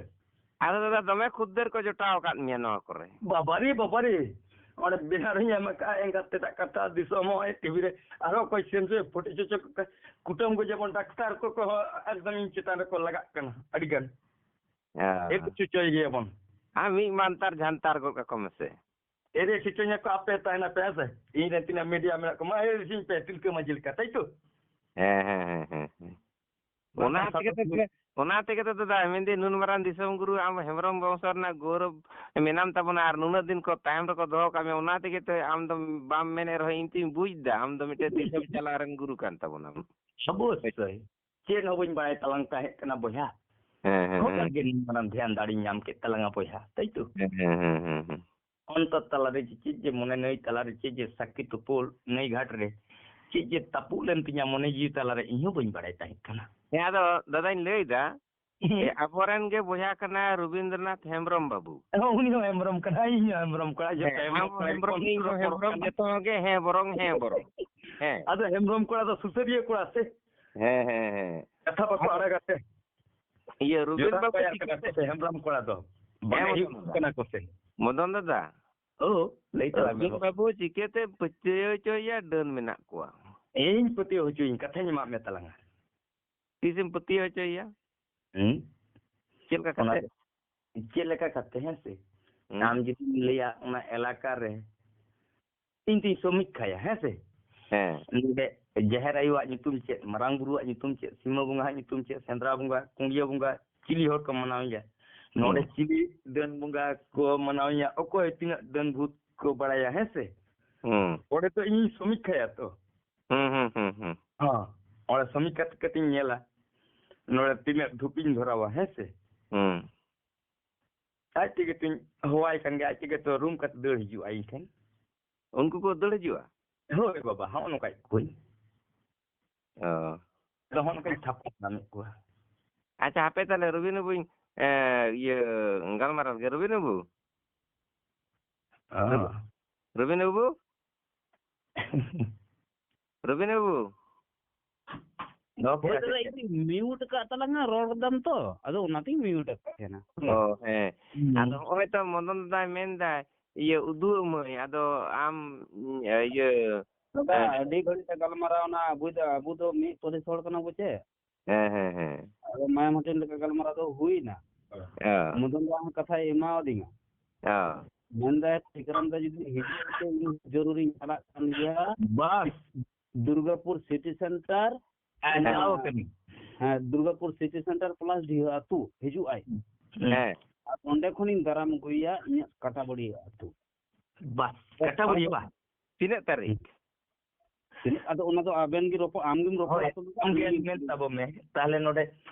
ᱟᱫᱚ ᱫᱟᱫᱟ, ᱫᱚᱢᱮ ᱠᱷᱩᱫᱽᱫᱟᱹᱨ ᱠᱚ ᱡᱚᱴᱟᱣ ᱟᱠᱟᱫ ᱢᱮᱭᱟ ᱱᱚᱣᱟ ᱠᱚᱨᱮ᱾ ᱵᱟᱵᱟᱨᱮ, ᱵᱟᱵᱟᱨᱮ, ᱚᱸᱰᱮ ᱵᱮᱱᱟᱨ ᱦᱚᱸᱧ ᱮᱢ ᱟᱠᱟᱫᱼᱟ, ᱮᱸᱜᱟᱛ ᱛᱮᱫᱟᱜ ᱠᱟᱛᱷᱟ, ᱫᱤᱥᱚᱢ ᱦᱚᱸ ᱴᱤᱵᱷᱤ ᱨᱮ, ᱟᱨᱦᱚᱸ ᱚᱠᱚᱭ ᱥᱮᱱ ᱨᱮ ᱯᱷᱳᱴᱳ ᱪᱚᱪᱚ ᱠᱚ, ᱠᱩᱴᱟᱹᱢ ᱠᱚ ᱡᱮᱢᱚᱱ ᱰᱟᱠᱛᱟᱨ ᱠᱚ, ᱠᱚᱦᱚᱸ ᱮᱠᱫᱚᱢ ᱤᱧ ᱪᱮᱛᱟᱱ ᱨᱮᱠᱚ ᱞᱟᱜᱟᱜ ᱠᱟᱱᱟ ᱟᱹᱰᱤ ᱜᱟᱱ᱾ ᱦᱮᱸ᱾ ᱮ ᱠᱚ ᱪᱚᱪᱚᱭ ᱜᱮᱭᱟ ᱵᱚᱱ᱾ ᱟᱢ ᱢᱤᱫ ᱢᱟᱱᱛᱟᱨ ᱡᱷᱟᱱᱛᱟᱨ ᱜᱚᱫ ᱠᱟᱠᱚ ᱢᱮᱥᱮ᱾ ᱮᱨᱮ ᱪᱚᱪᱚᱧᱟ ᱠᱚ, ᱟᱯᱮ ᱛᱟᱦᱮᱱᱟ ᱯᱮ, ᱦᱮᱸ ᱥᱮ? ᱤᱧ ᱨᱮᱱ ᱛᱤᱱᱟᱹᱜ ᱢᱤᱰᱤᱭᱟ ᱢᱮᱱᱟᱜ ᱠᱚᱣᱟ, ᱢᱟ ᱮᱨᱮ ᱥᱤᱧ ᱯᱮ, ᱛᱤᱞᱠᱟᱹ ᱢᱟᱹᱡᱷᱤ ᱞᱮᱠᱟ, ᱛᱟᱭ ᱛᱚ? ᱦᱮᱸ, ᱦᱮᱸ, ᱦᱮᱸ, ᱦᱮᱸ, ᱦᱮᱸ᱾ ᱚᱱᱟ ᱚᱱᱟ ᱛᱮᱜᱮ ᱛᱚ, ᱥᱟᱶᱛᱮ ᱚᱱᱟ ᱛᱮᱜᱮ ᱛᱚ ᱫᱟᱫᱟ, ᱢᱮᱱᱫᱟᱹᱧ ᱱᱩᱱ ᱢᱟᱨᱟᱝ ᱫᱤᱥᱚᱢ ᱜᱩᱨᱩ ᱟᱢ ᱦᱮᱢᱵᱨᱚᱢ ᱵᱚᱝᱥᱚ ᱨᱮᱱᱟᱜ ᱜᱚᱨᱚᱵᱽ ᱢᱮᱱᱟᱢ ᱛᱟᱵᱚᱱᱟ, ᱟᱨ ᱱᱩᱱᱟᱹᱜ ᱫᱤᱱ ᱠᱚ ᱛᱟᱭᱚᱢ ᱨᱮᱠᱚ ᱫᱚᱦᱚ ᱠᱟᱜ ᱢᱮᱭᱟ, ᱚᱱᱟ ᱛᱮᱜᱮ ᱛᱚ ᱟᱢ ᱫᱚᱢ ᱵᱟᱢ ᱢᱮᱱᱮᱫ ᱨᱮᱦᱚᱸ ᱤᱧ ᱛᱚᱧ ᱵᱩᱡᱽ ᱮᱫᱟ, ᱟᱢ ᱫᱚ ᱢᱤᱫᱴᱮᱱ ᱫᱤᱥᱚᱢ ᱪᱟᱞᱟᱣ ᱨᱮᱱ ᱜᱩᱨᱩ ᱠᱟᱱ ᱛᱟᱵᱚᱱᱟᱢ᱾ ᱚᱵᱚᱥᱥᱳᱭ᱾ ᱪᱮᱫ ᱦᱚᱸ ᱵᱟᱹᱧ ᱵᱟᱲᱟᱭ ᱛᱟᱞᱟᱝ ᱛᱟᱦᱮᱸ ᱠᱟᱱᱟ ᱵᱚᱭᱦᱟ᱾ ᱦᱮᱸ, ᱦᱮᱸ, ᱦᱚᱸ, ᱦᱮᱸ᱾ ᱟᱨ ᱜᱮ ᱱᱩᱱ ᱢᱟᱨᱟᱝ ᱫᱷᱮᱭᱟᱱ ᱫᱟᱲᱮᱧ ᱧᱟᱢ ᱠᱮᱫ ᱛᱟᱞᱟᱝᱟ ᱵᱚᱭᱦᱟ, ᱛᱟᱭ ᱛᱚ? ᱦᱮᱸ, ᱦᱮᱸ, ᱦᱮᱸ, ᱦᱮᱸ, ᱦᱮᱸ᱾ ᱚᱱᱛᱚᱨ ᱛᱟᱞᱟᱨᱮ ᱪᱮᱫ ᱡᱮ ᱢᱚᱱᱮ ᱱᱟᱹᱭ ᱛᱟᱞᱟᱨᱮ ᱪᱮᱫ ᱡᱮ ᱥᱟᱹᱠᱷᱤ ᱛᱩᱯᱩᱞ ᱱᱟᱹᱭ ᱜᱷᱟᱴ ᱨᱮ ᱪᱮᱫ ᱪᱮᱫ ᱛᱟᱹᱯᱩᱜ ᱞᱮᱱ ᱛᱤᱧᱟ ᱢᱚᱱᱮ ᱡᱤᱣᱤ ᱛᱟᱞᱟᱨᱮ, ᱤᱧ ᱦᱚᱸ ᱵᱟᱹᱧ ᱵᱟᱲᱟᱭ ᱛᱟᱦᱮᱸ ᱠᱟᱱᱟ᱾ ᱦᱮᱸ, ᱟᱫᱚ ᱫᱟᱫᱟᱧ ᱞᱟᱹᱭᱫᱟ, ᱦᱮᱸ᱾ ᱮ, ᱟᱵᱚᱨᱮᱱ ᱜᱮ ᱵᱚᱭᱦᱟ ᱠᱟᱱᱟᱭ ᱨᱚᱵᱤᱱᱫᱨᱚᱱᱟᱛᱷ ᱦᱮᱢᱵᱨᱚᱢ ᱵᱟᱹᱵᱩ᱾ ᱦᱚᱸ, ᱩᱱᱤ ᱦᱚᱸ ᱦᱮᱢᱵᱨᱚᱢ ᱠᱟᱱᱟᱭ, ᱤᱧ ᱦᱚᱸ ᱦᱮᱢᱵᱨᱚᱢ ᱠᱟᱱᱟ, ᱡᱚᱛᱚ ᱦᱮᱸ, ᱦᱮᱢᱵᱨᱚᱢ ᱟᱢ ᱦᱚᱸ ᱠᱟᱱᱟ, ᱦᱮᱢᱵᱨᱚᱢ, ᱤᱧ ᱦᱚᱸ ᱨᱚᱯᱚᱲ ᱦᱮᱢᱵᱨᱚᱢ, ᱠᱟᱱᱟ᱾ ᱡᱚᱛᱚ ᱦᱚᱲ ᱜᱮ ᱦᱮᱸ ᱵᱚᱨᱚᱝ, ᱦᱮᱸ ᱵᱚᱨᱚᱝ᱾ ᱦᱮᱸ᱾ ᱟᱫᱚ ᱦᱮᱢᱵᱨᱚᱢ ᱠᱚᱲᱟ ᱫᱚ ᱥᱩᱥᱟᱹᱨᱤᱭᱟᱹ ᱠᱚᱲᱟ ᱥᱮ? ᱦᱮᱸ, ᱦᱮᱸ, ᱦᱮᱸ᱾ ᱠᱟᱛᱷᱟ ᱵᱟᱠᱚ ᱟᱫᱚ ᱟᱲᱟᱜᱟ ᱥᱮ? ᱤᱭᱟᱹ, ᱨᱚᱵᱤᱱ ᱡᱚᱫᱟ ᱵᱟᱹᱵᱩ ᱠᱚ ᱮᱨ ᱠᱟᱱᱟ ᱠᱚ ᱪᱤᱠᱟᱹᱛᱮ? ᱥᱮ ᱦᱮᱢᱵᱨᱚᱢ ᱠᱚᱲᱟ ᱫᱚ? ᱦᱮᱸ, ᱵᱟᱰᱟᱭ ᱦᱩᱭᱩᱜ ᱢᱚᱫᱚᱱ ᱫᱟ᱾ ᱠᱟᱱᱟ ᱠᱚ ᱥᱮ? ᱢᱚᱫᱚᱱ ᱫᱟᱫᱟ, ᱳ, ᱞᱟᱹᱭ ᱛᱟᱞᱟᱝ ᱢᱮ ᱨᱚᱵᱤᱱ ᱜᱚ᱾ ᱵᱟᱹᱵᱩ ᱪᱤᱠᱟᱹᱛᱮ ᱯᱟᱹᱛᱭᱟᱹᱣ ᱦᱚᱪᱚᱭᱮᱭᱟ ᱰᱟᱹᱱ ᱢᱮᱱᱟᱜ ᱠᱚᱣᱟ? ᱤᱧ ᱯᱟᱹᱛᱭᱟᱹᱣ ᱦᱚᱪᱚᱭᱤᱧ, ᱠᱟᱛᱷᱟᱧ ᱮᱢᱟᱜ ᱢᱮ ᱛᱟᱞᱟᱝᱟ᱾ ᱛᱤᱥᱮᱢ ᱯᱟᱹᱛᱭᱟᱹᱣ ᱦᱚᱪᱚᱭᱮᱭᱟ? ᱦᱩᱸ? ᱪᱮᱫ ᱞᱮᱠᱟ ᱚᱱᱟ ᱠᱟᱛᱮ? ᱫᱚ ᱪᱮᱫ ᱞᱮᱠᱟ ᱠᱟᱛᱮ, ᱦᱮᱸ ᱥᱮ? ᱦᱩᱸ᱾ ᱟᱢ ᱡᱩᱫᱤᱢ ᱞᱟᱹᱭᱟ ᱚᱱᱟ ᱮᱞᱟᱠᱟ ᱨᱮ, ᱤᱧ ᱛᱤᱧ ᱥᱚᱢᱤᱠᱠᱷᱟᱭᱟ, ᱦᱮᱸ ᱥᱮ? ᱦᱮᱸ᱾ ᱱᱚᱰᱮ ᱡᱟᱦᱮᱨ ᱟᱭᱳᱣᱟᱜ ᱧᱩᱛᱩᱢ ᱪᱮᱫ, ᱢᱟᱨᱟᱝ ᱵᱩᱨᱩᱣᱟᱜ ᱧᱩᱛᱩᱢ ᱪᱮᱫ, ᱥᱤᱢᱟᱹ ᱵᱚᱸᱜᱟᱣᱟᱜ ᱧᱩᱛᱩᱢ ᱪᱮᱫ, ᱥᱮᱸᱫᱽᱨᱟ ᱵᱚᱸᱜᱟ, ᱠᱩᱸᱰᱤᱭᱟᱹ ᱵᱚᱸᱜᱟ, ᱪᱤᱞᱤ ᱦᱚᱲ ᱠᱚ ᱢᱟᱱᱟᱣᱮᱭᱟ? ᱱᱚᱰᱮ ᱦᱩᱸ᱾ ᱪᱤᱞᱤ ᱰᱟᱹᱱ ᱵᱚᱸᱜᱟ ᱠᱚ ᱢᱟᱱᱟᱣᱮᱭᱟ? ᱚᱠᱚᱭ ᱛᱤᱱᱟᱹᱜ ᱰᱟᱹᱱ ᱵᱷᱩᱛ ᱠᱚ ᱵᱟᱲᱟᱭᱟ, ᱦᱮᱸ ᱥᱮ? ᱦᱩᱸ᱾ ᱚᱸᱰᱮ ᱛᱚ ᱤᱧᱤᱧ ᱥᱚᱢᱤᱠᱠᱷᱟᱭᱟ ᱛᱚ᱾ ᱦᱩᱸ, ᱦᱩᱸ, ᱦᱩᱸ, ᱦᱩᱸ᱾ ᱦᱚᱸ᱾ ᱚᱸᱰᱮ ᱥᱚᱢᱤᱠᱠᱷᱟ ᱠᱟᱛᱮᱧ ᱧᱮᱞᱟ᱾ ᱱᱚᱰᱮ ᱛᱤᱱᱟᱹᱜ ᱫᱷᱩᱯᱤᱧ ᱫᱷᱚᱨᱟᱣᱟ, ᱦᱮᱸ ᱥᱮ? ᱦᱩᱸ᱾ ᱟᱡ ᱛᱮᱜᱮ ᱛᱤᱧ ᱦᱚᱦᱚᱣᱟᱭ ᱠᱟᱱ ᱜᱮ, ᱟᱡ ᱛᱮᱜᱮ ᱛᱚ ᱨᱩᱢ ᱠᱟᱛᱮ ᱫᱟᱹᱲ ᱦᱤᱡᱩᱜᱼᱟ ᱤᱧ ᱴᱷᱮᱱ᱾ ᱩᱱᱠᱩ ᱠᱚ ᱫᱟᱹᱲ ᱦᱤᱡᱩᱜᱼᱟ? ᱦᱳᱭ ᱵᱟᱵᱟ, ᱦᱚᱸᱜᱼᱚ ᱱᱚᱝᱠᱟ ᱠᱚ᱾ ᱚ᱾ ᱟᱫᱚ ᱦᱚᱸᱜᱼᱚ ᱱᱚᱝᱠᱟᱧ ᱛᱷᱟᱯᱚᱱ ᱧᱟᱢᱮᱫ ᱠᱚᱣᱟ᱾ ᱟᱪᱪᱷᱟ, ᱦᱟᱯᱮ ᱛᱟᱦᱞᱮ ᱨᱚᱵᱤᱱ ᱵᱟᱹᱵᱩᱧ, ᱮ, ᱤᱭᱟᱹ, ᱜᱟᱞᱢᱟᱨᱟᱣ ᱞᱮᱜᱮ᱾ ᱨᱚᱵᱤᱱ ᱵᱟᱹᱵᱩ? ᱚ᱾ ᱨᱚᱵᱤᱱ ᱵᱟᱹᱵᱩ? ᱨᱚᱵᱤᱱ ᱵᱟᱹᱵᱩ? ᱫᱚᱦᱚ ᱦᱳᱭ ᱠᱮᱫᱟ ᱫᱟᱫᱟ, ᱪᱮᱫ? ᱤᱧ mute ᱟᱠᱟᱫ ᱛᱟᱞᱟᱝᱟ, ᱨᱚᱲ ᱫᱟᱢ ᱛᱚ, ᱟᱫᱚ ᱚᱱᱟᱛᱤᱧ mute ᱟᱠᱟᱫ ᱛᱟᱦᱮᱱᱟ᱾ ᱚ, ᱦᱮᱸ᱾ ᱦᱩᱸ᱾ ᱟᱫᱚ ᱦᱚᱸᱜᱼᱚᱭ ᱛᱚ ᱢᱚᱫᱚᱱ ᱫᱟᱫᱟᱭ ᱢᱮᱱᱫᱟᱭ, ᱤᱭᱟᱹ, ᱩᱫᱩᱜ ᱟᱹᱢᱟᱹᱧ, ᱟᱫᱚ ᱟᱢ, ᱤᱭᱟᱹ, ᱫᱟᱫᱟ, ᱦᱮᱸ᱾ ᱟᱹᱰᱤ ᱜᱷᱟᱹᱲᱤᱡ ᱞᱮ ᱜᱟᱞᱢᱟᱨᱟᱣ ᱮᱱᱟ, ᱟᱵᱚ ᱫᱚ, ᱟᱵᱚ ᱫᱚ ᱢᱤᱫ ᱯᱟᱹᱨᱤᱥ ᱦᱚᱲ ᱠᱟᱱᱟ ᱵᱚ ᱪᱮ? ᱦᱮᱸ, ᱦᱮᱸ, ᱦᱮᱸ᱾ ᱟᱫᱚ ᱢᱟᱭᱟᱢ ᱦᱟᱹᱴᱤᱧ ᱞᱮᱠᱟ ᱜᱟᱞᱢᱟᱨᱟᱣ ᱫᱚ ᱦᱩᱭᱱᱟ᱾ ᱦᱮᱸ᱾ ᱢᱚᱫᱚᱱ ᱫᱟ ᱦᱚᱸ ᱠᱟᱛᱷᱟᱭ ᱮᱢᱟᱣᱟᱫᱤᱧᱟ᱾ ᱦᱮᱸ᱾ ᱢᱮᱱᱫᱟᱭ, ᱴᱷᱤᱠᱨᱟᱢ ᱫᱟ ᱡᱩᱫᱤ ᱦᱤᱡᱩᱜ ᱛᱮ ᱤᱧ ᱡᱚᱨᱩᱨᱤᱧ ᱪᱟᱞᱟᱜ ᱠᱟᱱ ᱜᱮᱭᱟ᱾ ᱵᱟᱥ᱾ ᱫᱩᱨᱜᱟᱯᱩᱨ city center, ᱦᱮᱸ, ᱪᱟᱞᱟᱣ ᱠᱟᱹᱱᱟᱹᱧ᱾ ᱦᱮᱸ, ᱫᱩᱨᱜᱟᱯᱩᱨ city center plus ᱰᱤᱦᱟᱹ ᱟᱹᱛᱩ ᱦᱤᱡᱩᱜ ᱟᱭ᱾ ᱦᱮᱸ᱾ ᱟᱨ ᱚᱸᱰᱮ ᱠᱷᱚᱱᱤᱧ ᱫᱟᱨᱟᱢ ᱟᱹᱜᱩᱭᱮᱭᱟ ᱤᱧᱟᱹᱜ ᱠᱟᱴᱟᱵᱟᱹᱲᱤᱭᱟᱹ ᱟᱹᱛᱩ᱾ ᱵᱟᱥ, ᱠᱟᱴᱟᱵᱟᱹᱲᱤᱭᱟᱹ ᱵᱟᱝ? ᱛᱤᱱᱟᱹᱜ ᱛᱟᱹᱨᱤᱠᱷ? ᱛᱤᱱᱟᱹᱜ, ᱟᱫᱚ ᱚᱱᱟ ᱫᱚ ᱟᱵᱮᱱ ᱜᱮ ᱨᱚᱯᱚᱲ, ᱟᱢ ᱜᱮᱢ ᱨᱚᱯᱚᱲᱟ ᱦᱳᱭ, ᱛᱚᱵᱮ ᱟᱢ ᱜᱮ ᱤᱧ ᱢᱮᱱ ᱛᱟᱵᱚ ᱢᱮ᱾ ᱛᱟᱦᱞᱮ ᱱᱚᱰᱮ,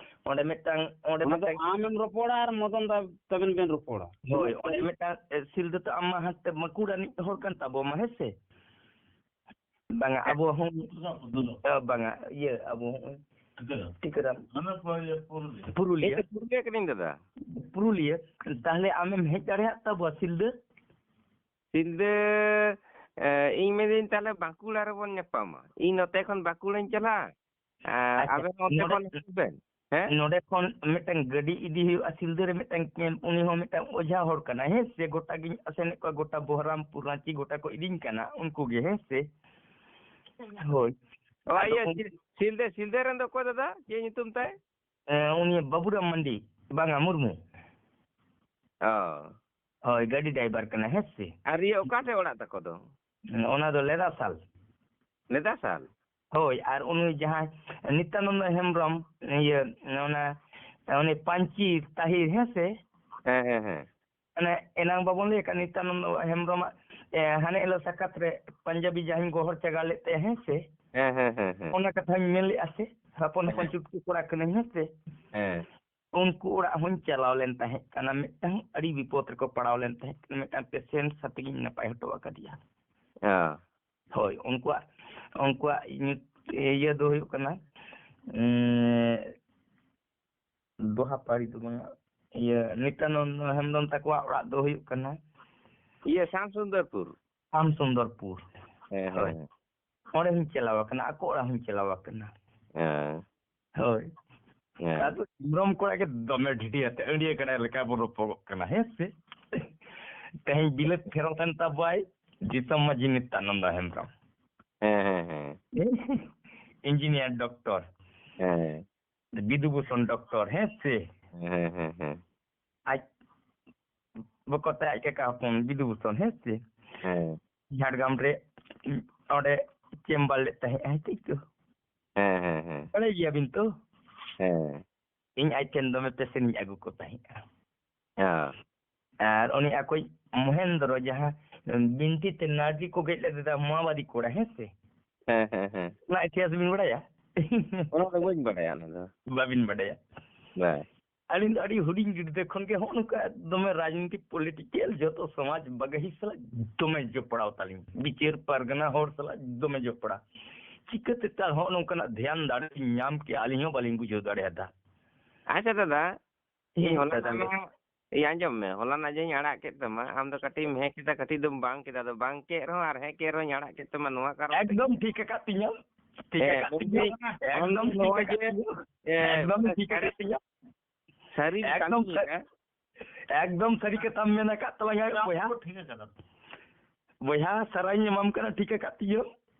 ᱚᱸᱰᱮ ᱢᱤᱫᱴᱟᱝ, ᱚᱸᱰᱮ ᱚᱱᱟ ᱫᱚ ᱢᱤᱫᱴᱟᱝ ᱟᱢᱮᱢ ᱨᱚᱯᱚᱲᱟ ᱟᱨ ᱢᱚᱫᱚᱱ ᱫᱟ ᱛᱟᱵᱮᱱ ᱵᱮᱱ ᱨᱚᱯᱚᱲᱟ᱾ ᱦᱳᱭ, ᱚᱸᱰᱮ ᱢᱤᱫᱴᱟᱝ, ᱮ, ᱥᱤᱞᱫᱟᱹ ᱛᱚ ᱟᱢ ᱢᱟ ᱦᱟᱱᱛᱮ ᱵᱟᱸᱠᱩᱲᱟ ᱨᱤᱱᱤᱡ ᱦᱚᱲ ᱠᱟᱱ ᱛᱟᱵᱚ ᱢᱟ, ᱦᱮᱸ ᱥᱮ? ᱵᱟᱝᱟ, ᱟᱵᱚ ᱦᱚᱸ, ᱚ, ᱵᱟᱝᱟ, ᱤᱭᱟᱹ, ᱟᱵᱚ ᱦᱚᱸ ᱴᱷᱤᱠᱟᱹᱫᱟᱢ᱾ ᱤᱧ ᱯᱩᱨᱩᱞᱤᱭᱟᱹ᱾ ᱫᱚ ᱯᱩᱨᱩᱞᱤᱭᱟᱹ ᱠᱟᱹᱱᱟᱹᱧ, ᱫᱟᱫᱟ᱾ ᱯᱩᱨᱩᱞᱤᱭᱟᱹ᱾ ᱛᱟᱦᱞᱮ ᱟᱢᱮᱢ ᱦᱮᱡ ᱫᱟᱲᱮᱭᱟᱜ ᱛᱟᱵᱚᱣᱟ ᱥᱤᱞᱫᱟᱹ? ᱥᱤᱞᱫᱟᱹ, ᱮ, ᱤᱧ ᱢᱮᱱᱫᱟᱹᱧ, ᱛᱟᱦᱞᱮ ᱵᱟᱸᱠᱩᱲᱟ ᱨᱮᱵᱚᱱ ᱧᱟᱯᱟᱢᱟ᱾ ᱤᱧ ᱱᱚᱛᱮ ᱠᱷᱚᱱ ᱵᱟᱸᱠᱩᱲᱟᱧ ᱪᱟᱞᱟᱜᱼᱟ, ᱟᱨ ᱟᱪᱪᱷᱟ, ᱟᱵᱮᱱ ᱚᱱᱛᱮ ᱱᱚᱰᱮ ᱠᱷᱚᱱ ᱦᱤᱡᱩᱜ ᱵᱮᱱ᱾ ᱦᱮᱸ? ᱱᱚᱰᱮ ᱠᱷᱚᱱ ᱢᱤᱫᱴᱟᱝ ᱜᱟᱹᱰᱤ ᱤᱫᱤ ᱦᱩᱭᱩᱜᱼᱟ ᱥᱤᱞᱫᱟᱹ ᱨᱮ, ᱢᱤᱫᱴᱟᱝ ᱠᱮᱢᱯ, ᱩᱱᱤ ᱦᱚᱸ ᱢᱤᱫᱴᱟᱝ ᱚᱡᱷᱟ ᱦᱚᱲ ᱠᱟᱱᱟᱭ, ᱦᱮᱸ ᱥᱮ? ᱜᱚᱴᱟ ᱜᱤᱧ ᱟᱥᱮᱱᱮᱫ ᱠᱚᱣᱟ, ᱜᱚᱴᱟ ᱵᱚᱦᱨᱟᱢᱯᱩᱨ, ᱨᱟᱸᱪᱤ, ᱜᱚᱴᱟ ᱠᱚ ᱤᱫᱤᱧ ᱠᱟᱱᱟ ᱩᱱᱠᱩ ᱜᱮ, ᱦᱮᱸ ᱥᱮ? ᱦᱳᱭ᱾ ᱚ, ᱟᱫᱚ ᱤᱭᱟᱹ, ᱩᱱ- ᱥᱤᱞ-, ᱥᱤᱞᱫᱟᱹ, ᱥᱤᱞᱫᱟᱹ ᱨᱮᱱ ᱫᱚ ᱚᱠᱚᱭ ᱫᱟᱫᱟ? ᱪᱮᱫ ᱧᱩᱛᱩᱢ ᱛᱟᱭ? ᱮ, ᱩᱱᱤ ᱵᱟᱵᱩᱨᱟᱢ ᱢᱟᱱᱰᱤ, ᱵᱟᱝᱟ, ᱢᱩᱨᱢᱩ᱾ ᱚ᱾ ᱦᱳᱭ, ᱜᱟᱹᱰᱤ ᱰᱨᱟᱭᱵᱷᱟᱨ ᱠᱟᱱᱟᱭ, ᱦᱮᱸ ᱥᱮ? ᱟᱨ ᱤᱭᱟᱹ, ᱚᱠᱟ ᱴᱷᱮᱡ ᱚᱲᱟᱜ ᱛᱟᱠᱚ ᱫᱚ? ᱚᱱᱟ ᱫᱚ ᱞᱮᱫᱟᱥᱟᱞ᱾ ᱞᱮᱫᱟᱥᱟᱞ? ᱦᱳᱭ, ᱟᱨ ᱩᱱᱤ ᱡᱟᱦᱟᱸᱭ ᱱᱤᱛᱭᱟᱱᱚᱱᱫ ᱦᱮᱢᱵᱨᱚᱢ, ᱤᱭᱟᱹ, ᱚᱱᱟ, ᱩᱱᱤ ᱯᱟᱧᱪᱤ ᱛᱟᱦᱤᱨ, ᱦᱮᱸ ᱥᱮ? ᱦᱮᱸ, ᱦᱮᱸ, ᱦᱮᱸ᱾ ᱢᱟᱱᱮ ᱮᱱᱟᱝ ᱵᱟᱵᱚᱱ ᱞᱟᱹᱭ ᱟᱠᱟᱫ ᱱᱤᱛᱭᱟᱱᱚᱱᱫ ᱦᱮᱢᱵᱨᱚᱢᱟᱜ, ᱮ, ᱦᱟᱱᱮ ᱦᱤᱞᱳᱜ ᱥᱟᱠᱨᱟᱛ ᱨᱮ ᱯᱟᱧᱡᱟᱵᱤ ᱡᱟᱦᱟᱸᱧ ᱜᱚᱦᱚᱲ ᱪᱟᱜᱟᱲ ᱞᱮᱫ ᱛᱟᱭᱟ, ᱦᱮᱸ ᱥᱮ? ᱦᱮᱸ, ᱦᱮᱸ, ᱦᱮᱸ, ᱦᱮᱸ᱾ ᱚᱱᱟ ᱠᱟᱛᱷᱟᱧ ᱢᱮᱱ ᱞᱮᱫᱼᱟ ᱥᱮ? ᱦᱚᱯᱚᱱ ᱦᱚᱯᱚᱱ ᱦᱮᱸ᱾ ᱪᱩᱴᱠᱩ ᱠᱚᱲᱟ ᱠᱟᱹᱱᱟᱹᱧ, ᱦᱮᱸ ᱥᱮ? ᱦᱮᱸ᱾ ᱩᱱᱠᱩ ᱚᱲᱟᱜ ᱦᱚᱸᱧ ᱪᱟᱞᱟᱣ ᱞᱮᱱ ᱛᱟᱦᱮᱸ ᱠᱟᱱᱟ, ᱢᱤᱫᱴᱟᱝ ᱟᱹᱰᱤ ᱵᱤᱯᱚᱫ ᱨᱮᱠᱚ ᱯᱟᱲᱟᱣ ᱞᱮᱱ ᱛᱟᱦᱮᱸ ᱠᱟᱱᱟ, ᱢᱤᱫᱴᱟᱝ ᱯᱮᱥᱮᱱᱴ ᱥᱟᱛᱮ ᱜᱤᱧ ᱱᱟᱯᱟᱭ ᱦᱚᱴᱚ ᱟᱠᱟᱫᱮᱭᱟ᱾ ᱦᱮᱸ᱾ ᱦᱳᱭ, ᱩᱱᱠᱩᱣᱟᱜ, ᱩᱱᱠᱩᱣᱟᱜ ᱧᱩᱛ-, ᱤᱭᱟᱹ ᱫᱚ ᱦᱩᱭᱩᱜ ᱠᱟᱱᱟ, ᱩᱸ, ᱫᱚᱦᱟᱯᱟᱲᱤ ᱫᱚ ᱵᱟᱝᱟ, ᱤᱭᱟᱹ, ᱱᱤᱛᱭᱟᱱᱚᱱᱫ ᱦᱮᱢᱵᱨᱚᱢ ᱛᱟᱠᱚᱣᱟᱜ ᱚᱲᱟᱜ ᱫᱚ ᱦᱩᱭᱩᱜ ᱠᱟᱱᱟ ᱤᱭᱟᱹ, ᱥᱟᱢ ᱥᱩᱱᱫᱚᱨᱯᱩᱨ᱾ ᱥᱟᱢ ᱥᱩᱱᱫᱚᱨᱯᱩᱨ᱾ ᱦᱮᱸ, ᱦᱮᱸ, ᱦᱳᱭ᱾ ᱦᱮᱸ᱾ ᱚᱸᱰᱮ ᱦᱚᱸᱧ ᱪᱟᱞᱟᱣ ᱟᱠᱟᱱᱟ, ᱟᱠᱚ ᱚᱲᱟᱜ ᱦᱚᱸᱧ ᱪᱟᱞᱟᱣ ᱟᱠᱟᱱᱟ᱾ ᱦᱮᱸ᱾ ᱦᱳᱭ᱾ ᱦᱮᱸ᱾ ᱟᱫᱚ ᱦᱮᱢᱵᱨᱚᱢ ᱠᱚᱲᱟ ᱜᱮ ᱫᱚᱢᱮ ᱰᱷᱤᱰᱤ ᱟᱛᱮ ᱟᱹᱰᱤᱭᱟᱹ ᱜᱟᱰᱟ ᱞᱮᱠᱟ ᱵᱚᱱ ᱨᱚᱯᱚᱜᱚᱜ ᱠᱟᱱᱟ, ᱦᱮᱸ ᱥᱮ? ᱛᱮᱦᱮᱧ ᱵᱤᱞᱟᱹᱛ ᱯᱷᱮᱨᱚᱛ ᱮᱱ ᱛᱟᱵᱚᱣᱟᱭ ᱫᱤᱥᱚᱢ ᱢᱟᱹᱡᱷᱤ ᱱᱤᱛᱭᱟᱱᱚᱱᱫ ᱦᱮᱢᱵᱨᱚᱢ᱾ ᱦᱮᱸ, ᱦᱮᱸ, ᱦᱮᱸ᱾ Engineer doctor. ᱦᱮᱸ᱾ ᱵᱤᱫᱩ ᱵᱷᱩᱥᱚᱱ ᱰᱚᱠᱴᱚᱨ, ᱦᱮᱸ ᱥᱮ? ᱦᱮᱸ, ᱦᱮᱸ, ᱦᱮᱸ᱾ ᱟᱡ ᱵᱚᱠᱚᱛ ᱛᱟᱭ ᱟᱡ ᱠᱟᱠᱟ ᱦᱚᱯᱚᱱ ᱵᱤᱫᱩ ᱵᱷᱩᱥᱚᱱ, ᱦᱮᱸ ᱥᱮ? ᱦᱮᱸ᱾ ᱡᱷᱟᱲᱜᱨᱟᱢ ᱨᱮ ᱚᱸᱰᱮ ᱪᱮᱢᱵᱟᱨ ᱞᱮᱫ ᱛᱟᱦᱮᱸᱜ ᱟᱭ, ᱴᱷᱤᱠ ᱛᱚ? ᱦᱮᱸ, ᱦᱮᱸ, ᱦᱮᱸ᱾ ᱵᱟᱲᱟᱭ ᱜᱮᱭᱟᱵᱤᱱ ᱛᱚ? ᱦᱮᱸ᱾ ᱤᱧ ᱟᱡ ᱴᱷᱮᱱ ᱫᱚᱢᱮ ᱯᱮᱥᱮᱱᱴ ᱤᱧ ᱟᱹᱜᱩ ᱠᱚ ᱛᱟᱦᱮᱸᱜᱼᱟ᱾ ᱦᱮᱸ᱾ ᱟᱨ ᱩᱱᱤ ᱟᱠᱚᱭᱤᱡ ᱢᱚᱦᱮᱱᱫᱨᱚ, ᱡᱟᱦᱟᱸ ᱵᱤᱱᱛᱤ ᱛᱮ ᱱᱟᱨᱡᱤ ᱠᱚ ᱜᱮᱫ ᱞᱮᱫᱮᱫᱟ, ᱢᱟᱣᱟᱵᱟᱫᱤ ᱠᱚᱲᱟ, ᱦᱮᱸ ᱥᱮ? ᱦᱮᱸ, ᱦᱮᱸ, ᱦᱮᱸ᱾ ᱚᱱᱟ ᱤᱛᱤᱦᱟᱥ ᱵᱤᱱ ᱵᱟᱲᱟᱭᱟ? ᱚᱱᱟ ᱫᱚ ᱵᱟᱹᱧ ᱵᱟᱲᱟᱭᱟ, ᱚᱱᱟ ᱫᱚ᱾ ᱵᱟᱵᱤᱱ ᱵᱟᱰᱟᱭᱟ? ᱵᱟᱝ᱾ ᱟᱹᱞᱤᱧ ᱫᱚ ᱟᱹᱰᱤ ᱦᱩᱰᱤᱧ ᱜᱤᱫᱽᱨᱟᱹ ᱠᱷᱚᱱ ᱜᱮ ᱦᱚᱸᱜᱼᱚ ᱱᱚᱝᱠᱟ ᱫᱚᱢᱮ ᱨᱟᱡᱽᱱᱤᱛᱤ, ᱯᱚᱞᱤᱴᱤᱠᱮᱞ, ᱡᱚᱛᱚ ᱥᱚᱢᱟᱡᱽ ᱵᱟᱜᱟᱦᱤ ᱥᱟᱞᱟᱜ ᱫᱚᱢᱮ ᱡᱚᱯᱲᱟᱣ ᱛᱟᱹᱞᱤᱧ, ᱵᱤᱪᱟᱹᱨ ᱯᱟᱨᱜᱟᱱᱟ ᱦᱚᱲ ᱥᱟᱞᱟᱜ ᱫᱚᱢᱮ ᱡᱚᱯᱲᱟᱣ᱾ ᱪᱤᱠᱟᱹᱛᱮ ᱛᱟᱨ ᱦᱚᱸᱜᱼᱚ ᱱᱚᱝᱠᱟᱱᱟᱜ ᱫᱷᱮᱭᱟᱱ ᱫᱟᱲᱮ ᱞᱤᱧ ᱧᱟᱢ ᱠᱮᱜᱼᱟ, ᱟᱹᱞᱤᱧ ᱦᱚᱸ ᱵᱟᱹᱞᱤᱧ ᱵᱩᱡᱷᱟᱹᱣ ᱫᱟᱲᱮᱭᱟᱫᱟ᱾ ᱟᱪᱪᱷᱟ ᱫᱟᱫᱟ, ᱤᱧ ᱦᱮᱸ, ᱦᱚᱞᱟᱱᱟᱜ ᱫᱟᱫᱟ᱾ ᱢᱟ, ᱤᱭᱟᱹ, ᱟᱸᱡᱚᱢ ᱢᱮ, ᱦᱚᱞᱟᱱᱟᱜ ᱡᱮᱧ ᱟᱲᱟᱜ ᱠᱮᱫ ᱛᱟᱢᱟ, ᱟᱢ ᱫᱚ ᱠᱟᱹᱴᱤᱡ ᱮᱢ ᱦᱮᱸ ᱠᱮᱫᱟ, ᱠᱟᱹᱴᱤᱡ ᱫᱚᱢ ᱵᱟᱝ ᱠᱮᱫᱟ, ᱟᱫᱚ ᱵᱟᱝ ᱠᱮᱫ ᱨᱮᱦᱚᱸ ᱟᱨ ᱦᱮᱸ ᱠᱮᱫ ᱨᱮᱦᱚᱸᱧ ᱟᱲᱟᱜ ᱠᱮᱫ ᱛᱟᱢᱟ, ᱱᱚᱣᱟ ᱠᱟᱨᱚᱱ ᱛᱮ ᱮᱠᱫᱚᱢ ᱴᱷᱤᱠ ᱟᱠᱟᱫ ᱛᱤᱧᱟᱹᱢ, ᱴᱷᱤᱠ ᱦᱮᱸ, ᱟᱠᱟᱫ ᱢᱮᱱᱫᱟᱹᱧ, ᱛᱤᱧᱟᱹᱢ, ᱟᱢ ᱮᱠᱫᱚᱢ ᱴᱷᱤᱠ ᱱᱚᱣᱟ ᱟᱠᱟᱫ ᱡᱮ, ᱛᱤᱧᱟᱹᱢ, ᱮ, ᱮᱠᱫᱚᱢ ᱴᱷᱤᱠ ᱥᱟᱹᱨᱤ, ᱟᱠᱟᱫ ᱛᱤᱧᱟᱹᱢ, ᱥᱟᱹᱨᱤ ᱮᱠᱫᱚᱢ ᱠᱟᱹᱢᱤ ᱥᱟᱹ-, ᱠᱟᱱᱟ᱾ ᱮᱠᱫᱚᱢ ᱥᱟᱹᱨᱤ ᱠᱟᱛᱷᱟᱢ ᱢᱮᱱ ᱟᱠᱟᱫ ᱛᱟᱞᱟᱝᱟ ᱵᱚᱭᱦᱟ᱾ ᱴᱷᱤᱠ ᱟᱠᱟᱫᱟ᱾ ᱵᱚᱭᱦᱟ, ᱥᱟᱨᱦᱟᱣᱤᱧ ᱮᱢᱟᱢ ᱠᱟᱱᱟ, ᱴᱷᱤᱠ ᱟᱠᱟᱫ ᱛᱤᱧᱟᱹᱢ᱾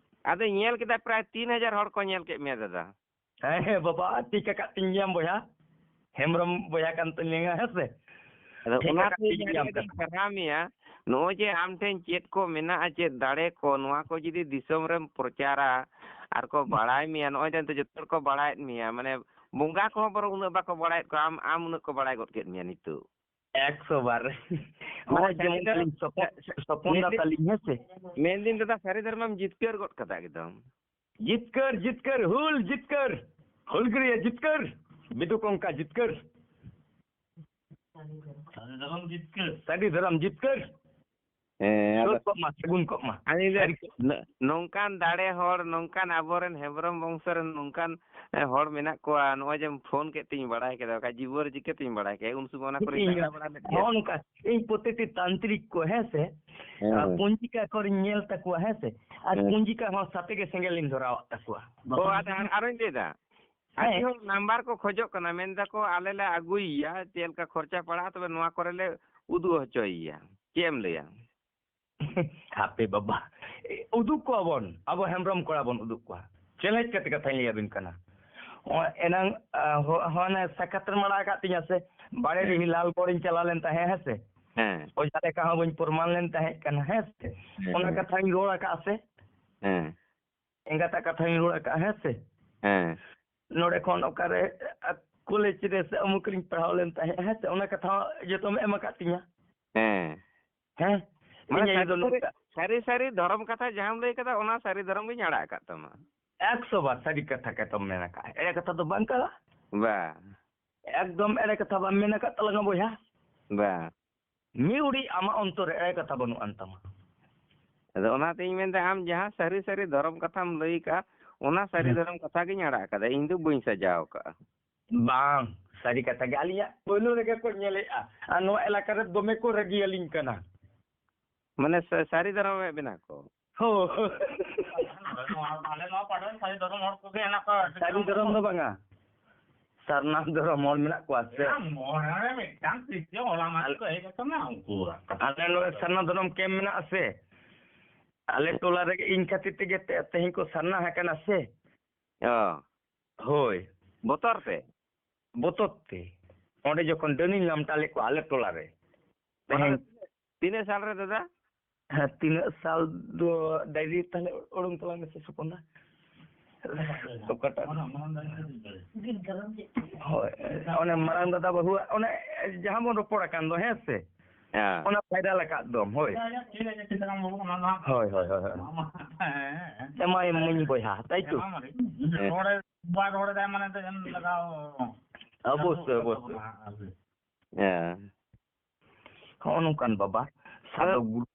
ᱟᱫᱚᱧ ᱧᱮᱞ ᱠᱮᱫᱟ ᱯᱨᱟᱭ ᱛᱤᱱ ᱦᱟᱡᱟᱨ ᱦᱚᱲ ᱠᱚ ᱧᱮᱞ ᱠᱮᱫ ᱢᱮᱭᱟ ᱫᱟᱫᱟ᱾ ᱦᱮᱸ, ᱦᱮᱸ, ᱵᱟᱵᱟ, ᱴᱷᱤᱠ ᱟᱠᱟᱫ ᱛᱤᱧ ᱜᱮᱭᱟᱢ ᱵᱚᱭᱦᱟ᱾ ᱦᱮᱢᱵᱨᱚᱢ ᱵᱚᱭᱦᱟ ᱠᱟᱱ ᱛᱤᱧᱟᱹ, ᱦᱮᱸ ᱥᱮ? ᱟᱫᱚ ᱴᱷᱤᱠ ᱚᱱᱟ ᱟᱠᱟᱫ ᱛᱮ ᱛᱤᱧ ᱤᱧ ᱟᱹᱰᱤ ᱜᱮᱭᱟᱢ ᱟᱹᱰᱤᱧ ᱠᱟᱛᱷᱟ᱾ ᱥᱟᱨᱦᱟᱣ ᱢᱮᱭᱟ᱾ ᱱᱚᱜᱼᱚᱭ ᱡᱮ ᱟᱢ ᱴᱷᱮᱱ ᱪᱮᱫ ᱠᱚ ᱢᱮᱱᱟᱜᱼᱟ, ᱪᱮᱫ ᱫᱟᱲᱮ ᱠᱚ, ᱱᱚᱣᱟ ᱠᱚ ᱡᱩᱫᱤ ᱫᱤᱥᱚᱢ ᱨᱮᱢ ᱯᱨᱚᱪᱟᱨᱟ ᱟᱨ ᱠᱚ ᱵᱟᱲᱟᱭ ᱢᱮᱭᱟ, ᱱᱚᱜᱼᱚᱭ ᱡᱮ ᱱᱤᱛᱚᱜ ᱡᱚᱛᱚ ᱦᱚᱲ ᱠᱚ ᱵᱟᱲᱟᱭᱮᱫ ᱢᱮᱭᱟ, ᱢᱟᱱᱮ ᱵᱚᱸᱜᱟ ᱠᱚᱦᱚᱸ ᱵᱚᱨᱚᱝ ᱩᱱᱟᱹᱜ ᱵᱟᱠᱚ ᱵᱟᱲᱟᱭᱮᱫ ᱠᱚᱣᱟ, ᱟᱢ, ᱟᱢ ᱩᱱᱟᱹᱜ ᱠᱚ ᱵᱟᱲᱟᱭ ᱜᱚᱫ ᱠᱮᱫ ᱢᱮᱭᱟ ᱱᱤᱛᱚᱜ᱾ ᱮᱠᱥᱚ ᱵᱟᱨ᱾ ᱢᱟᱱᱮ ᱦᱚᱸ, ᱡᱮᱢᱚᱱ ᱥᱟᱹᱨᱤ ᱫᱚ-, ᱟᱹᱞᱤᱧ ᱥᱚᱯᱚᱱ, ᱥᱮ-, ᱥᱚᱯᱚᱱ ᱫᱟ ᱢᱮᱱᱫᱟᱹᱧ, ᱛᱟᱹᱞᱤᱧ, ᱦᱮᱸ ᱥᱮ? ᱢᱮᱱᱫᱟᱹᱧ ᱫᱟᱫᱟ, ᱥᱟᱹᱨᱤ ᱫᱷᱚᱨᱢᱮᱢ ᱡᱤᱛᱠᱟᱹᱨ ᱜᱚᱫ ᱠᱟᱫᱟ ᱮᱠᱫᱚᱢ᱾ ᱡᱤᱛᱠᱟᱹᱨ, ᱡᱤᱛᱠᱟᱹᱨ, ᱦᱩᱞ ᱡᱤᱛᱠᱟᱹᱨ, ᱦᱩᱞᱜᱟᱹᱨᱤᱭᱟᱹ ᱡᱤᱛᱠᱟᱹᱨ, ᱵᱤᱫᱩ ᱠᱚᱝᱠᱟ ᱡᱤᱛᱠᱟᱹᱨ᱾ ᱥᱟᱹᱨᱤ ᱫᱷᱚᱨᱚᱢ ᱡᱤᱛᱠᱟᱹᱨ᱾ ᱥᱟᱹᱨᱤ ᱫᱷᱚᱨᱚᱢ ᱡᱤᱛᱠᱟᱹᱨ᱾ ᱦᱮᱸ, ᱟᱫᱚ ᱥᱟᱹᱜᱩᱱ ᱠᱚᱜ ᱢᱟ, ᱥᱟᱹᱜᱩᱱ ᱠᱚᱜ ᱢᱟ᱾ ᱟᱹᱞᱤᱧ ᱫᱚ ᱥᱟᱹᱨᱤ ᱠᱚᱜ ᱱᱚ-, ᱱᱚᱝᱠᱟᱱ ᱫᱟᱲᱮ ᱦᱚᱲ, ᱱᱚᱝᱠᱟᱱ ᱟᱵᱚᱨᱮᱱ ᱦᱮᱢᱵᱨᱚᱢ ᱵᱚᱝᱥᱚ ᱨᱮᱱ ᱱᱚᱝᱠᱟᱱ, ᱮ, ᱦᱚᱲ ᱢᱮᱱᱟᱜ ᱠᱚᱣᱟ, ᱱᱚᱜᱼᱚᱭ ᱡᱮᱢ ᱯᱷᱳᱱ ᱠᱮᱫ ᱛᱤᱧ ᱵᱟᱲᱟᱭ ᱠᱮᱫᱟ, ᱵᱟᱠᱷᱟᱡ ᱡᱤᱵᱚᱱ ᱨᱮ ᱪᱤᱠᱟᱹᱛᱤᱧ ᱵᱟᱲᱟᱭ ᱠᱮᱭᱟ? ᱩᱱ ᱥᱚᱢᱚᱭ ᱚᱱᱟ ᱠᱚᱨᱮᱧ ᱤᱧ ᱫᱟᱬᱟ ᱵᱟᱲᱟ ᱞᱮᱫ ᱜᱮᱭᱟ᱾ ᱱᱚᱜᱼᱚ ᱱᱚᱝᱠᱟ, ᱤᱧ ᱯᱨᱚᱛᱤᱴᱤ ᱛᱟᱱᱛᱨᱤᱠ ᱠᱚ, ᱦᱮᱸ ᱥᱮ? ᱦᱮᱸ᱾ ᱟᱨ ᱯᱚᱧᱡᱤᱠᱟ ᱠᱚᱨᱮᱧ ᱧᱮᱞ ᱛᱟᱠᱚᱣᱟ, ᱦᱮᱸ ᱥᱮ? ᱟᱨ ᱦᱮᱸ᱾ ᱯᱚᱧᱡᱤᱠᱟ ᱦᱚᱸ ᱥᱟᱛᱮ ᱜᱮ ᱥᱮᱸᱜᱮᱞ ᱞᱤᱧ ᱫᱷᱚᱨᱟᱣᱟᱜ ᱛᱟᱠᱚᱣᱟ᱾ ᱚ, ᱟᱫᱚ ᱟᱨ-, ᱟᱨᱚᱧ ᱞᱟᱹᱭᱫᱟ, ᱦᱮᱸ᱾ ᱟᱹᱰᱤ ᱦᱚᱲ ᱱᱟᱢᱵᱟᱨ ᱠᱚ ᱠᱷᱚᱡᱚᱜ ᱠᱟᱱᱟ, ᱢᱮᱱ ᱫᱟᱠᱚ, "ᱟᱞᱮ ᱞᱮ ᱟᱹᱜᱩᱭᱮᱭᱟ, ᱪᱮᱫ ᱞᱮᱠᱟ ᱠᱷᱚᱨᱪᱟ ᱯᱟᱲᱟᱜᱼᱟ, ᱛᱚᱵᱮ ᱱᱚᱣᱟ ᱠᱚᱨᱮ ᱞᱮ ᱩᱫᱩᱜ ᱦᱚᱪᱚᱭᱮᱭᱟ᱾" ᱪᱮᱫ ᱮᱢ ᱞᱟᱹᱭᱟ? ᱦᱟᱯᱮ ᱵᱟᱵᱟ, ᱩᱫᱩᱜ ᱠᱚᱣᱟ ᱵᱚᱱ, ᱟᱵᱚ ᱦᱮᱢᱵᱨᱚᱢ ᱠᱚᱲᱟ ᱵᱚᱱ ᱩᱫᱩᱜ ᱠᱚᱣᱟ᱾ ᱪᱮᱞᱮᱧᱡᱽ ᱠᱟᱛᱮ ᱠᱟᱛᱷᱟᱧ ᱞᱟᱹᱭ ᱟᱵᱤᱱ ᱠᱟᱱᱟ᱾ ᱚ, ᱮᱱᱟᱝ, ᱟ, ᱦᱚ-, ᱦᱚ-, ᱦᱟᱱᱮ ᱥᱟᱠᱟᱛ ᱨᱮᱢ ᱟᱲᱟᱜ ᱟᱠᱟᱫ ᱛᱤᱧᱟ ᱥᱮ? ᱵᱟᱲᱮ ᱦᱮᱸ᱾ ᱨᱤᱦᱤ ᱞᱟᱞᱜᱚᱲᱤᱧ ᱪᱟᱞᱟᱣ ᱞᱮᱱ ᱛᱟᱦᱮᱸ, ᱦᱮᱸ ᱥᱮ? ᱦᱮᱸ᱾ ᱚᱡᱷᱟ ᱞᱮᱠᱟ ᱦᱚᱸ ᱵᱟᱹᱧ ᱯᱨᱚᱢᱟᱱ ᱞᱮᱱ ᱛᱟᱦᱮᱸ ᱠᱟᱱᱟ, ᱦᱮᱸ ᱥᱮ? ᱦᱮᱸ, ᱚᱱᱟ ᱦᱮᱸ᱾ ᱠᱟᱛᱷᱟᱧ ᱨᱚᱲ ᱟᱠᱟᱫᱼᱟ ᱥᱮ? ᱦᱮᱸ᱾ ᱮᱸᱜᱟᱛᱟᱜ ᱠᱟᱛᱷᱟᱧ ᱨᱚᱲ ᱟᱠᱟᱫᱼᱟ, ᱦᱮᱸ ᱥᱮ? ᱦᱮᱸ᱾ ᱱᱚᱰᱮ ᱠᱷᱚᱱ ᱚᱠᱟᱨᱮ, ᱟ, ᱠᱚᱞᱮᱡᱽ ᱨᱮ ᱥᱮ ᱚᱢᱩᱠ ᱨᱤᱧ ᱯᱟᱲᱦᱟᱣ ᱞᱮᱱ ᱛᱟᱦᱮᱸᱫ, ᱦᱮᱸ ᱥᱮ? ᱚᱱᱟ ᱠᱟᱛᱷᱟ ᱦᱚᱸ ᱡᱚᱛᱚᱢ ᱮᱢ ᱟᱠᱟᱫ ᱛᱤᱧᱟ᱾ ᱦᱮᱸ᱾ ᱦᱮᱸ? ᱢᱟᱱᱮ ᱤᱧ ᱟᱭᱳ ᱫᱚ ᱥᱟᱹᱨᱤ ᱥᱟᱹᱨᱤ, ᱱᱚᱝᱠᱟ ᱥᱟᱹᱨᱤ ᱥᱟᱹᱨᱤ ᱫᱷᱚᱨᱚᱢ ᱠᱟᱛᱷᱟ ᱡᱟᱦᱟᱸᱢ ᱞᱟᱹᱭ ᱠᱟᱫᱟ, ᱚᱱᱟ ᱥᱟᱹᱨᱤ ᱫᱷᱚᱨᱚᱢ ᱜᱤᱧ ᱟᱲᱟᱜ ᱟᱠᱟᱫ ᱛᱟᱢᱟ᱾ ᱮᱠᱥᱚ ᱵᱟᱨ ᱥᱟᱹᱨᱤ ᱠᱟᱛᱷᱟ ᱜᱮᱛᱚᱢ ᱢᱮᱱ ᱟᱠᱟᱫᱼᱟ, ᱮᱲᱮ ᱠᱟᱛᱷᱟ ᱫᱚ ᱵᱟᱝ ᱠᱟᱱᱟ᱾ ᱵᱟ᱾ ᱮᱠᱫᱚᱢ ᱮᱲᱮ ᱠᱟᱛᱷᱟ ᱵᱟᱢ ᱢᱮᱱ ᱟᱠᱟᱫ ᱛᱟᱞᱟᱝᱟ ᱵᱚᱭᱦᱟ᱾ ᱵᱟᱝ᱾ ᱢᱤᱫ ᱩᱰᱤ ᱟᱢᱟᱜ ᱚᱱᱛᱚᱨ ᱨᱮ ᱮᱲᱮ ᱠᱟᱛᱷᱟ ᱵᱟᱹᱱᱩᱜ ᱟᱱ ᱛᱟᱢᱟ᱾ ᱟᱫᱚ ᱚᱱᱟᱛᱤᱧ ᱢᱮᱱᱫᱟ, ᱟᱢ ᱡᱟᱦᱟᱸ ᱥᱟᱹᱨᱤ ᱥᱟᱹᱨᱤ ᱫᱷᱚᱨᱚᱢ ᱠᱟᱛᱷᱟᱢ ᱞᱟᱹᱭ ᱠᱟᱜᱼᱟ, ᱚᱱᱟ ᱥᱟᱹᱨᱤ ᱦᱮᱸ᱾ ᱫᱷᱚᱨᱚᱢ ᱠᱟᱛᱷᱟ ᱜᱤᱧ ᱟᱲᱟᱜ ᱠᱟᱫᱟ, ᱤᱧ ᱫᱚ ᱵᱟᱹᱧ ᱥᱟᱡᱟᱣ ᱠᱟᱜᱼᱟ᱾ ᱵᱟᱝ, ᱥᱟᱹᱨᱤ ᱠᱟᱛᱷᱟ ᱜᱮ, ᱟᱹᱞᱤᱧᱟᱜ ᱯᱳᱭᱞᱳ ᱨᱮᱜᱮ ᱠᱚ ᱧᱮᱞᱮᱫᱼᱟ, ᱟᱨ ᱱᱚᱣᱟ ᱮᱞᱟᱠᱟ ᱨᱮ ᱫᱚᱢᱮ ᱠᱚ ᱨᱟᱹᱜᱤᱭᱟᱹᱞᱤᱧ ᱠᱟᱱᱟ᱾ ᱢᱟᱱᱮ ᱥᱟ-, ᱥᱟᱹᱨᱤ ᱫᱷᱚᱨᱚᱢ ᱮ ᱵᱮᱱᱟ ᱠᱚ᱾ ᱦᱳᱭ᱾ ᱟᱞᱮ ᱱᱚᱣᱟ ᱯᱟᱦᱴᱟ ᱨᱮᱱ ᱥᱟᱹᱨᱤ ᱫᱷᱚᱨᱚᱢ ᱦᱚᱲ ᱠᱚᱜᱮ ᱦᱮᱱᱟᱜ ᱠᱚᱣᱟ, ᱟᱹᱰᱤ ᱥᱟᱹᱨᱤ ᱠᱚᱢ ᱫᱷᱚᱨᱚᱢ ᱠᱚ᱾ ᱫᱚ ᱵᱟᱝᱟ, ᱥᱟᱨᱱᱟ ᱫᱷᱚᱨᱚᱢ ᱦᱚᱲ ᱢᱮᱱᱟᱜ ᱠᱚᱣᱟ ᱥᱮ? ᱢᱚᱬᱮ ᱨᱮ ᱢᱤᱫᱴᱟᱝ ᱥᱤᱥᱴᱮᱢ ᱦᱚᱞᱟ ᱢᱟᱫᱷᱮᱨ ᱠᱚ ᱦᱮᱡ ᱟᱠᱟᱱᱟ ᱩᱱᱠᱩᱣᱟᱜ᱾ ᱟᱞᱮ ᱱᱚᱰᱮ ᱥᱟᱨᱱᱟ ᱫᱷᱚᱨᱚᱢ ᱠᱮᱢᱯ ᱢᱮᱱᱟᱜᱼᱟ ᱥᱮ? ᱟᱞᱮ ᱴᱚᱞᱟ ᱨᱮᱜᱮ ᱤᱧ ᱠᱷᱟᱹᱛᱤᱨ ᱛᱮᱜᱮ ᱛᱮ-, ᱛᱮᱦᱮᱧ ᱠᱚ ᱥᱟᱨᱱᱟ ᱟᱠᱟᱱᱟ ᱥᱮ? ᱚ᱾ ᱦᱳᱭ᱾ ᱵᱚᱛᱚᱨ ᱛᱮ? ᱵᱚᱛᱚᱨ ᱛᱮ᱾ ᱚᱸᱰᱮ ᱡᱚᱠᱷᱚᱱ ᱰᱟᱹᱱᱤᱧ ᱞᱟᱢᱴᱟ ᱞᱮᱫ ᱠᱚᱣᱟ ᱟᱞᱮ ᱴᱚᱞᱟ ᱨᱮ᱾ ᱚᱱᱟ ᱛᱮᱦᱮᱧ ᱫᱚ ᱛᱤᱱᱟᱹᱜ ᱥᱟᱞ ᱨᱮ ᱫᱟᱫᱟ? ᱦᱮᱸ, ᱛᱤᱱᱟᱹᱜ ᱥᱟᱞ ᱫᱚ ᱰᱟᱭᱨᱤ ᱛᱟᱦᱞᱮ ᱳᱰᱳᱝ ᱛᱟᱞᱟᱝ ᱢᱮᱥᱮ ᱥᱚᱯᱚᱱ ᱫᱟ᱾ ᱚᱠᱟᱴᱟᱜ? ᱦᱳᱭ, ᱚᱱᱮ ᱢᱟᱨᱟᱝ ᱫᱟᱫᱟ ᱵᱟᱹᱦᱩᱣᱟᱜ, ᱚᱱᱮ ᱡᱟᱦᱟᱸ ᱵᱚᱱ ᱨᱚᱯᱚᱲ ᱟᱠᱟᱱ ᱫᱚ, ᱦᱮᱸ ᱥᱮ? ᱦᱮᱸ᱾ ᱚᱱᱟ ᱵᱷᱟᱭᱨᱟᱞ ᱟᱠᱟᱫ ᱫᱚᱢ, ᱦᱳᱭ᱾ ᱦᱳᱭ, ᱦᱳᱭ, ᱦᱳᱭ, ᱦᱳᱭ᱾ ᱦᱮᱸ᱾ ᱮᱢᱟᱭ ᱢᱟᱹᱧ ᱵᱚᱭᱦᱟ, ᱛᱟᱭ ᱛᱚ? ᱦᱮᱸ᱾ ᱨᱚᱲᱮ, ᱵᱟᱭ ᱨᱚᱲ ᱮᱫᱟᱭ ᱢᱟᱱᱮ ᱫᱚ ᱮᱢ ᱞᱟᱜᱟᱣ᱾ ᱚᱵᱚᱥᱥᱳᱭ, ᱚᱵᱚᱥᱥᱳᱭ᱾ ᱦᱮᱸ᱾ ᱦᱚᱸᱜᱼᱚ ᱱᱚᱝᱠᱟᱱ ᱵᱟᱵᱟ, ᱥᱟᱫᱚ ᱟᱫᱚ ᱜᱩᱨᱩ᱾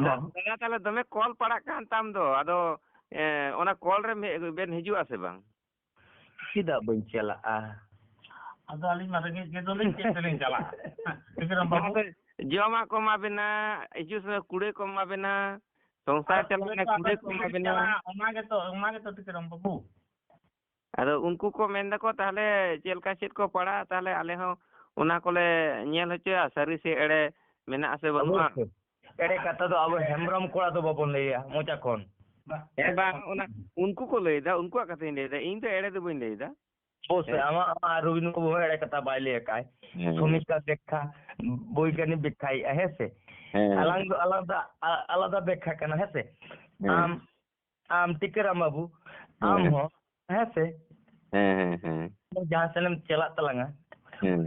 ᱫᱟ-, ᱦᱚᱸ᱾ ᱫᱟᱫᱟ, ᱛᱟᱦᱞᱮ ᱫᱚᱢᱮ ᱠᱚᱞ ᱯᱟᱲᱟᱜ ᱠᱟᱱ ᱛᱟᱢ ᱫᱚ, ᱟᱫᱚ, ᱮ, ᱚᱱᱟ ᱠᱚᱞ ᱨᱮ ᱢᱮ-, ᱵᱮᱱ ᱦᱤᱡᱩᱜᱼᱟ ᱥᱮ ᱵᱟᱝ? ᱪᱮᱫᱟᱜ ᱵᱟᱹᱧ ᱪᱟᱞᱟᱜᱼᱟ? ᱟᱫᱚ ᱟᱹᱞᱤᱧ ᱢᱟ ᱨᱮᱸᱜᱮᱡ ᱜᱮ ᱫᱚᱞᱤᱧ, ᱪᱮᱫ ᱛᱮᱞᱤᱧ ᱪᱟᱞᱟᱜᱼᱟ? ᱴᱷᱤᱠ ᱨᱮ ᱵᱟᱹᱵᱩ? ᱟᱫᱚ ᱡᱚᱢᱟᱜ ᱠᱚ ᱮᱢᱟ ᱵᱮᱱᱟ, ᱦᱤᱡᱩᱜ ᱥᱮᱱᱚᱜ ᱠᱩᱲᱟᱹᱭ ᱠᱚ ᱮᱢᱟ ᱵᱮᱱᱟ, ᱥᱚᱝᱥᱟᱨ ᱟᱨ ᱪᱟᱞᱟᱜ ᱠᱩᱲᱟᱹᱭ ᱨᱮᱱᱟᱜ ᱠᱚ ᱠᱩᱲᱟᱹᱭ ᱟᱵᱮᱱ ᱠᱚ ᱮᱢᱟ ᱠᱚᱵᱮᱱ ᱵᱮᱱᱟ᱾ ᱪᱟᱞᱟᱜᱼᱟ, ᱚᱱᱟ ᱜᱮᱛᱚ, ᱚᱱᱟ ᱜᱮᱛᱚ ᱴᱷᱤᱠ ᱨᱮ ᱵᱟᱹᱵᱩ᱾ ᱟᱫᱚ ᱩᱱᱠᱩ ᱠᱚ ᱢᱮᱱ ᱫᱟᱠᱚ, ᱛᱟᱦᱞᱮ ᱪᱮᱫ ᱞᱮᱠᱟ ᱪᱮᱫ ᱠᱚ ᱯᱟᱲᱟᱜᱼᱟ, ᱛᱟᱦᱞᱮ ᱟᱞᱮ ᱦᱚᱸ ᱚᱱᱟ ᱠᱚᱞᱮ ᱧᱮᱞ ᱦᱚᱪᱚᱭᱟ, ᱥᱟᱹᱨᱤ ᱥᱮ ᱮᱲᱮ ᱢᱮᱱᱟᱜᱼᱟ ᱥᱮ ᱵᱟᱹᱱᱩᱜᱼᱟ᱾ ᱚᱵᱚᱥᱥᱳᱭ᱾ ᱮᱲᱮ ᱠᱟᱛᱷᱟ ᱫᱚ ᱟᱵᱚ ᱦᱮᱢᱵᱨᱚᱢ ᱠᱚᱲᱟ ᱫᱚ ᱵᱟᱵᱚᱱ ᱞᱟᱹᱭᱟ ᱢᱚᱪᱟ ᱠᱷᱚᱱ᱾ ᱦᱮᱸ, ᱵᱟᱝ, ᱚᱱᱟ ᱩᱱᱠᱩ ᱠᱚ ᱞᱟᱹᱭᱫᱟ, ᱩᱱᱠᱩᱣᱟᱜ ᱠᱟᱛᱷᱟᱧ ᱞᱟᱹᱭᱫᱟ, ᱤᱧ ᱫᱚ ᱮᱲᱮ ᱫᱚ ᱵᱟᱹᱧ ᱞᱟᱹᱭᱫᱟ᱾ ᱚᱵᱚᱥᱥᱳᱭ, ᱦᱮᱸ᱾ ᱟᱢᱟᱜ, ᱟᱢᱟᱜ ᱨᱚᱵᱤᱱᱫᱨᱚ ᱵᱟᱵᱩ ᱦᱚᱸ ᱮᱲᱮ ᱠᱟᱛᱷᱟ ᱵᱟᱭ ᱞᱟᱹᱭ ᱟᱠᱟᱫ᱾ ᱦᱮᱸ᱾ ᱥᱚᱢᱤᱠᱟ ᱵᱮᱠᱠᱷᱟ, ᱵᱳᱭᱜᱟᱱᱤᱠ ᱵᱮᱠᱠᱷᱟᱭᱮᱫᱼᱟ, ᱦᱮᱸ ᱥᱮ? ᱦᱮᱸ᱾ ᱟᱞᱟᱝ ᱫᱚ ᱟᱞᱟᱫᱟ, ᱟ-, ᱟᱞᱟᱫᱟ ᱵᱮᱠᱠᱷᱟ ᱠᱟᱱᱟ, ᱦᱮᱸ ᱥᱮ? ᱦᱮᱸ᱾ ᱟᱢ ᱟᱢ ᱴᱤᱠᱟᱹᱨᱟᱢ ᱵᱟᱹᱵᱩ, ᱟᱢ ᱦᱮᱸ᱾ ᱦᱚᱸ, ᱦᱮᱸ ᱥᱮ? ᱦᱮᱸ, ᱦᱮᱸ, ᱦᱮᱸ᱾ ᱡᱟᱦᱟᱸ ᱥᱮᱱ ᱮᱢ ᱪᱟᱞᱟᱜ ᱛᱟᱞᱟᱝᱟ, ᱦᱮᱸ᱾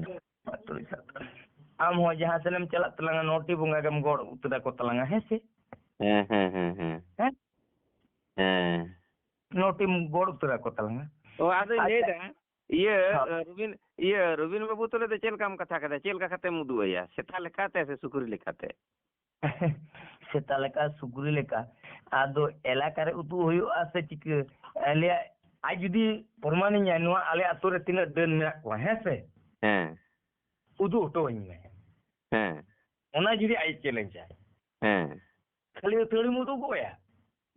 ᱟᱢ ᱦᱚᱸ ᱡᱟᱦᱟᱸ ᱥᱮᱱ ᱮᱢ ᱪᱟᱞᱟᱜ ᱛᱟᱞᱟᱝᱟ, ᱱᱚᱴᱤ ᱵᱚᱸᱜᱟ ᱜᱮᱢ ᱜᱚᱲ ᱩᱛᱟᱹᱨ ᱟᱠᱚ ᱛᱟᱞᱟᱝᱟ, ᱦᱮᱸ ᱥᱮ? ᱦᱮᱸ, ᱦᱮᱸ, ᱦᱮᱸ, ᱦᱮᱸ᱾ ᱦᱮᱸ? ᱦᱮᱸ᱾ ᱱᱚᱴᱤᱢ ᱜᱚᱲ ᱩᱛᱟᱹᱨ ᱟᱠᱚ ᱛᱟᱞᱟᱝᱟ᱾ ᱚ, ᱟᱫᱚᱧ ᱟᱪᱪᱷᱟ᱾ ᱞᱟᱹᱭᱫᱟ, ᱤᱭᱟᱹ, ᱦᱚᱸ᱾ ᱨᱚᱵᱤᱱ, ᱤᱭᱟᱹ, ᱨᱚᱵᱤᱱ ᱵᱟᱹᱵᱩ ᱛᱟᱞᱮ ᱫᱚ ᱪᱮᱫ ᱞᱮᱠᱟᱢ ᱠᱟᱛᱷᱟ ᱠᱮᱫᱟ? ᱪᱮᱫ ᱞᱮᱠᱟ ᱠᱟᱛᱮᱢ ᱩᱫᱩᱜ ᱟᱭᱟ? ᱥᱮᱛᱟ ᱞᱮᱠᱟᱛᱮ ᱥᱮ ᱥᱩᱠᱨᱤ ᱞᱮᱠᱟᱛᱮ? ᱥᱮᱛᱟ ᱞᱮᱠᱟ, ᱥᱩᱠᱨᱤ ᱞᱮᱠᱟ᱾ ᱟᱫᱚ ᱮᱞᱟᱠᱟ ᱨᱮ ᱩᱫᱩᱜ ᱦᱩᱭᱩᱜᱼᱟ ᱥᱮ ᱪᱤᱠᱟᱹ? ᱞᱟᱹᱭᱟ, ᱟᱡ ᱡᱩᱫᱤ ᱯᱨᱚᱢᱟᱱᱤᱧᱟᱭ, ᱱᱚᱣᱟ ᱟᱞᱮ ᱟᱛᱳ ᱨᱮ ᱛᱤᱱᱟᱹᱜ ᱰᱟᱹᱱ ᱢᱮᱱᱟᱜ ᱠᱚᱣᱟ, ᱦᱮᱸ ᱥᱮ? ᱦᱮᱸ᱾ ᱩᱫᱩᱜ ᱦᱚᱴᱚ ᱟᱹᱧ ᱢᱮ᱾ ᱦᱮᱸ᱾ ᱚᱱᱟ ᱡᱩᱫᱤ ᱟᱡ ᱪᱮᱞᱮᱧᱡᱟᱭ᱾ ᱦᱮᱸ᱾ ᱠᱷᱟᱹᱞᱤ ᱟᱹᱛᱷᱟᱹᱲᱤᱢ ᱩᱫᱩᱜ ᱜᱚᱜ ᱟᱭᱟ᱾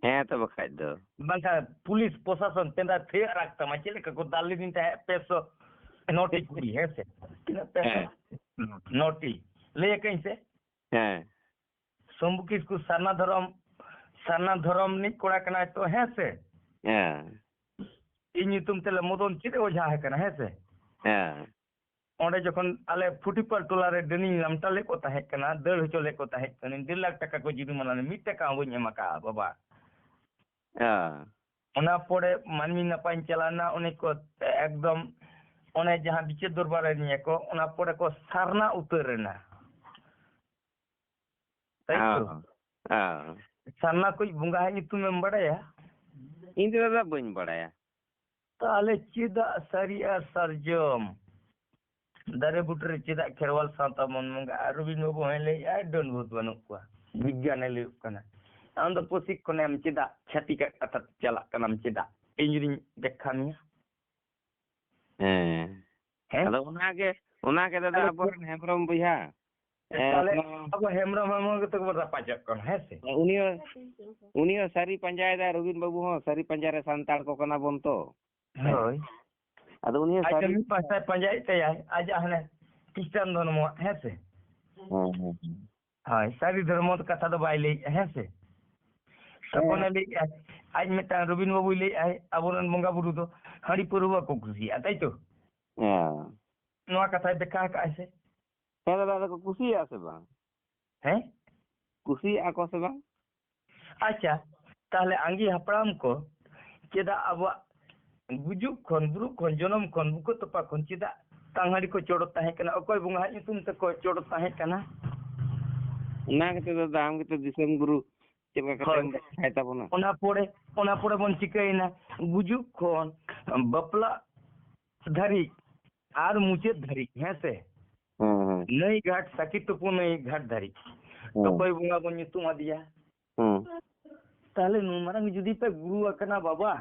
ᱦᱮᱸ ᱛᱚ, ᱵᱟᱠᱷᱟᱡ ᱫᱚ᱾ ᱵᱟᱝᱠᱷᱟᱱ ᱯᱩᱞᱤᱥ ᱯᱨᱚᱥᱟᱥᱚᱱ ᱯᱮᱸᱫᱟ ᱛᱷᱟᱹᱭᱟᱹᱜ ᱨᱟᱜᱽ ᱛᱟᱢᱟ, ᱪᱮᱫ ᱞᱮᱠᱟ ᱠᱚ ᱫᱟᱞ ᱞᱤᱫᱤᱧ ᱛᱟᱦᱮᱸᱫ ᱯᱮ ᱥᱚ ᱱᱚᱴᱤ ᱠᱩᱲᱤ, ᱦᱮᱸ ᱥᱮ? ᱛᱤᱱᱟᱹᱜ ᱯᱮ ᱥᱚ? ᱦᱮᱸ᱾ ᱱᱚᱴᱤ᱾ ᱞᱟᱹᱭ ᱟᱠᱟᱹᱧ ᱥᱮ? ᱦᱮᱸ᱾ ᱥᱚᱢᱵᱩ ᱠᱤᱥᱠᱩ ᱥᱟᱨᱱᱟ ᱫᱷᱚᱨᱚᱢ, ᱥᱟᱨᱱᱟ ᱫᱷᱚᱨᱚᱢ ᱨᱤᱱᱤᱡ ᱠᱚᱲᱟ ᱠᱟᱱᱟᱭ ᱛᱚ, ᱦᱮᱸ ᱥᱮ? ᱦᱮᱸ᱾ ᱤᱧ ᱧᱩᱛᱩᱢ ᱛᱮ ᱢᱚᱫᱚᱱ ᱪᱮᱫ ᱮ ᱚᱡᱷᱟ ᱟᱠᱟᱱᱟ, ᱦᱮᱸ ᱥᱮ? ᱦᱮᱸ᱾ ᱚᱸᱰᱮ ᱡᱚᱠᱷᱚᱱ ᱟᱞᱮ ᱯᱷᱩᱴᱤᱯᱟᱞ ᱴᱚᱞᱟ ᱨᱮ ᱰᱟᱹᱱᱤᱧ ᱞᱟᱢᱴᱟ ᱞᱮᱫ ᱠᱚ ᱛᱟᱦᱮᱸ ᱠᱟᱱᱟ, ᱫᱟᱹᱲ ᱦᱚᱪᱚ ᱞᱮᱫ ᱠᱚ ᱛᱟᱦᱮᱸ ᱠᱟᱱᱟ, ᱰᱮᱲ ᱞᱟᱠᱷ ᱴᱟᱠᱟ ᱠᱚ ᱡᱩᱨᱤᱢᱟᱱᱟ ᱞᱮᱫ, ᱢᱤᱫ ᱴᱟᱠᱟ ᱦᱚᱸ ᱵᱟᱹᱧ ᱮᱢ ᱟᱠᱟᱫᱼᱟ ᱵᱟᱵᱟ᱾ ᱦᱮᱸ᱾ ᱚᱱᱟ ᱯᱚᱨᱮ ᱢᱟᱹᱱᱢᱤ ᱱᱟᱯᱟᱭᱤᱧ ᱪᱟᱞᱟᱣ ᱮᱱᱟ, ᱩᱱᱤ ᱠᱚ ᱮᱠᱫᱚᱢ ᱚᱱᱮ ᱡᱟᱦᱟᱸ ᱵᱤᱪᱟᱹᱨ ᱫᱚᱨᱵᱟᱨ ᱨᱮ ᱱᱤᱭᱟᱹ ᱠᱚ, ᱚᱱᱟ ᱯᱚᱨᱮ ᱠᱚ ᱥᱟᱨᱱᱟ ᱩᱛᱟᱹᱨ ᱮᱱᱟ᱾ ᱛᱟᱭ ᱛᱚ? ᱦᱮᱸ, ᱦᱮᱸ᱾ ᱥᱟᱨᱱᱟ ᱠᱚ ᱵᱚᱸᱜᱟ ᱦᱟᱜ ᱧᱩᱛᱩᱢ ᱮᱢ ᱵᱟᱲᱟᱭᱟ? ᱤᱧ ᱫᱚ ᱫᱟᱫᱟ ᱵᱟᱹᱧ ᱵᱟᱲᱟᱭᱟ᱾ ᱛᱟᱦᱞᱮ ᱪᱮᱫᱟᱜ ᱥᱟᱹᱨᱤ ᱟᱨ ᱥᱟᱨᱡᱚᱢ ᱫᱟᱨᱮ ᱵᱩᱴᱟᱹ ᱨᱮ ᱪᱮᱫᱟᱜ ᱠᱷᱮᱨᱣᱟᱞ ᱥᱟᱶᱛᱟ ᱵᱚᱱ ᱵᱚᱸᱜᱟᱜᱼᱟ? ᱟᱨ ᱨᱚᱵᱤᱱ ᱵᱟᱹᱵᱩ ᱦᱚᱸᱭ ᱞᱟᱹᱭᱮᱫᱼᱟ, ᱰᱟᱹᱱ ᱵᱷᱩᱛ ᱵᱟᱹᱱᱩᱜ ᱠᱚᱣᱟ, ᱵᱤᱜᱽᱜᱟᱱᱮ ᱞᱟᱹᱭᱚᱜ ᱠᱟᱱᱟ᱾ ᱟᱢ ᱫᱚ ᱯᱨᱚᱥᱤᱠᱠᱷᱚᱱᱮᱢ ᱪᱮᱫᱟᱜ ᱪᱷᱟᱹᱛᱤᱠᱟᱜ ᱠᱟᱛᱷᱟ ᱛᱮ ᱪᱟᱞᱟᱜ ᱠᱟᱱᱟᱢ ᱪᱮᱫᱟᱜ? ᱤᱧ ᱡᱩᱫᱤᱧ ᱵᱮᱠᱠᱷᱟ ᱢᱮᱭᱟ᱾ ᱦᱮᱸ᱾ ᱦᱮᱸ? ᱟᱫᱚ ᱚᱱᱟᱜᱮ, ᱚᱱᱟᱜᱮ ᱫᱟᱫᱟ ᱛᱟᱦᱞᱮ ᱟᱵᱚᱨᱮᱱ ᱦᱮᱢᱵᱨᱚᱢ ᱵᱚᱭᱦᱟ᱾ ᱦᱮᱸ, ᱛᱟᱦᱞᱮ ᱚᱱᱟ ᱟᱵᱚ ᱦᱮᱢᱵᱨᱚᱢ ᱦᱮᱢᱵᱨᱚᱢ ᱜᱮᱛᱚ ᱵᱚᱱ ᱨᱟᱯᱟᱪᱚᱜ ᱠᱟᱱᱟ, ᱦᱮᱸ ᱥᱮ? ᱩᱱᱤ ᱦᱚᱸ, ᱩᱱᱤ ᱦᱚᱸ ᱥᱟᱹᱨᱤ ᱯᱟᱸᱡᱟᱭᱮᱫᱟᱭ, ᱨᱚᱵᱤᱱ ᱵᱟᱹᱵᱩ ᱦᱚᱸ ᱥᱟᱹᱨᱤ ᱯᱟᱸᱡᱟ ᱨᱮ ᱥᱟᱱᱛᱟᱲ ᱠᱚ ᱠᱟᱱᱟ ᱵᱚᱱ ᱛᱚ᱾ ᱦᱳᱭ᱾ ᱟᱫᱚ ᱩᱱᱤ ᱦᱚᱸ ᱟᱡ ᱫᱚ ᱥᱟᱹᱨᱤ ᱢᱤᱫ ᱯᱟᱦᱴᱟᱭ ᱯᱟᱸᱡᱟᱭᱮᱫ ᱛᱟᱭᱟᱭ, ᱟᱡᱟᱜ ᱦᱟᱱᱮ ᱠᱷᱨᱤᱥᱴᱟᱱ ᱫᱷᱚᱨᱢᱚᱣᱟᱜ, ᱦᱮᱸ ᱥᱮ? ᱦᱮᱸ, ᱦᱮᱸ, ᱦᱮᱸ᱾ ᱦᱳᱭ, ᱥᱟᱹᱨᱤ ᱫᱷᱚᱨᱢᱚ ᱠᱟᱛᱷᱟ ᱫᱚ ᱵᱟᱭ ᱞᱟᱹᱭᱮᱫᱼᱟ, ᱦᱮᱸ ᱥᱮ? ᱦᱮᱸ᱾ ᱛᱚᱠᱷᱚᱱᱮ ᱞᱟᱹᱭᱮᱫᱼᱟ, ᱟᱡ ᱢᱤᱫᱴᱟᱝ ᱨᱚᱵᱤᱱ ᱵᱟᱹᱵᱩᱭ ᱞᱟᱹᱭᱮᱫᱼᱟᱭ, ᱟᱵᱚᱨᱮᱱ ᱵᱚᱸᱜᱟ ᱵᱩᱨᱩ ᱫᱚ ᱦᱟᱺᱰᱤ ᱯᱟᱹᱣᱨᱟᱹ ᱵᱟᱠᱚ ᱠᱩᱥᱤᱭᱟᱜᱼᱟ, ᱛᱟᱭ ᱛᱚ? ᱦᱮᱸ᱾ ᱱᱚᱣᱟ ᱠᱟᱛᱷᱟᱭ ᱵᱮᱠᱷᱟ ᱟᱠᱟᱫᱼᱟᱭ ᱥᱮ? ᱦᱮᱸ ᱫᱟᱫᱟ, ᱟᱫᱚ ᱠᱚ ᱠᱩᱥᱤᱭᱟᱜᱼᱟ ᱥᱮ ᱵᱟᱝ? ᱦᱮᱸ? ᱠᱩᱥᱤᱭᱟᱜᱼᱟ ᱠᱚ ᱥᱮ ᱵᱟᱝ? ᱟᱪᱪᱷᱟ, ᱛᱟᱦᱞᱮ ᱟᱸᱜᱤ ᱦᱟᱯᱲᱟᱢ ᱠᱚ ᱪᱮᱫᱟᱜ ᱟᱵᱚᱣᱟᱜ ᱜᱩᱡᱩᱜ ᱠᱷᱚᱱ, ᱵᱩᱨᱩᱜ ᱠᱷᱚᱱ, ᱡᱚᱱᱚᱢ ᱠᱷᱚᱱ, ᱵᱩᱠᱟᱹ ᱛᱚᱯᱟ ᱠᱷᱚᱱ ᱪᱮᱫᱟᱜ ᱛᱟᱝᱦᱟᱹᱲᱤ ᱠᱚ ᱪᱚᱰᱚᱨ ᱛᱟᱦᱮᱸ ᱠᱟᱱᱟ? ᱚᱠᱚᱭ ᱵᱚᱸᱜᱟ ᱦᱟᱜ ᱧᱩᱛᱩᱢ ᱛᱮᱠᱚ ᱪᱚᱰᱚᱨ ᱛᱟᱦᱮᱸ ᱠᱟᱱᱟ? ᱚᱱᱟ ᱜᱮᱛᱚ ᱫᱟᱫᱟ, ᱟᱢ ᱜᱮᱛᱚ ᱫᱤᱥᱚᱢ ᱜᱩᱨᱩ, ᱪᱮᱫ ᱞᱮᱠᱟ ᱠᱟᱛᱮᱢ ᱦᱳᱭ᱾ ᱵᱟᱲᱟᱭ ᱛᱟᱵᱚᱱᱟ? ᱚᱱᱟ ᱯᱚᱨᱮ, ᱚᱱᱟ ᱯᱚᱨᱮ ᱵᱚᱱ ᱪᱤᱠᱟᱹᱭᱮᱱᱟ? ᱜᱩᱡᱩᱜ ᱠᱷᱚᱱ ᱵᱟᱯᱞᱟᱜ ᱫᱷᱟᱹᱨᱤᱡ ᱟᱨ ᱢᱩᱪᱟᱹᱫ ᱫᱷᱟᱹᱨᱤᱡ, ᱦᱮᱸ ᱥᱮ? ᱦᱮᱸ, ᱦᱮᱸ᱾ ᱱᱟᱹᱭ ᱜᱷᱟᱴ, ᱥᱟᱹᱠᱤ ᱛᱩᱯᱩ ᱱᱟᱹᱭ ᱜᱷᱟᱴ ᱫᱷᱟᱹᱨᱤᱡ᱾ ᱦᱮᱸ᱾ ᱚᱠᱚᱭ ᱵᱚᱸᱜᱟ ᱵᱚᱱ ᱧᱩᱛᱩᱢ ᱟᱫᱮᱭᱟ? ᱦᱮᱸ᱾ ᱛᱟᱦᱞᱮ ᱱᱩᱱ ᱢᱟᱨᱟᱝ ᱡᱩᱫᱤ ᱯᱮ ᱜᱩᱨᱩ ᱟᱠᱟᱱᱟ ᱵᱟᱵᱟ,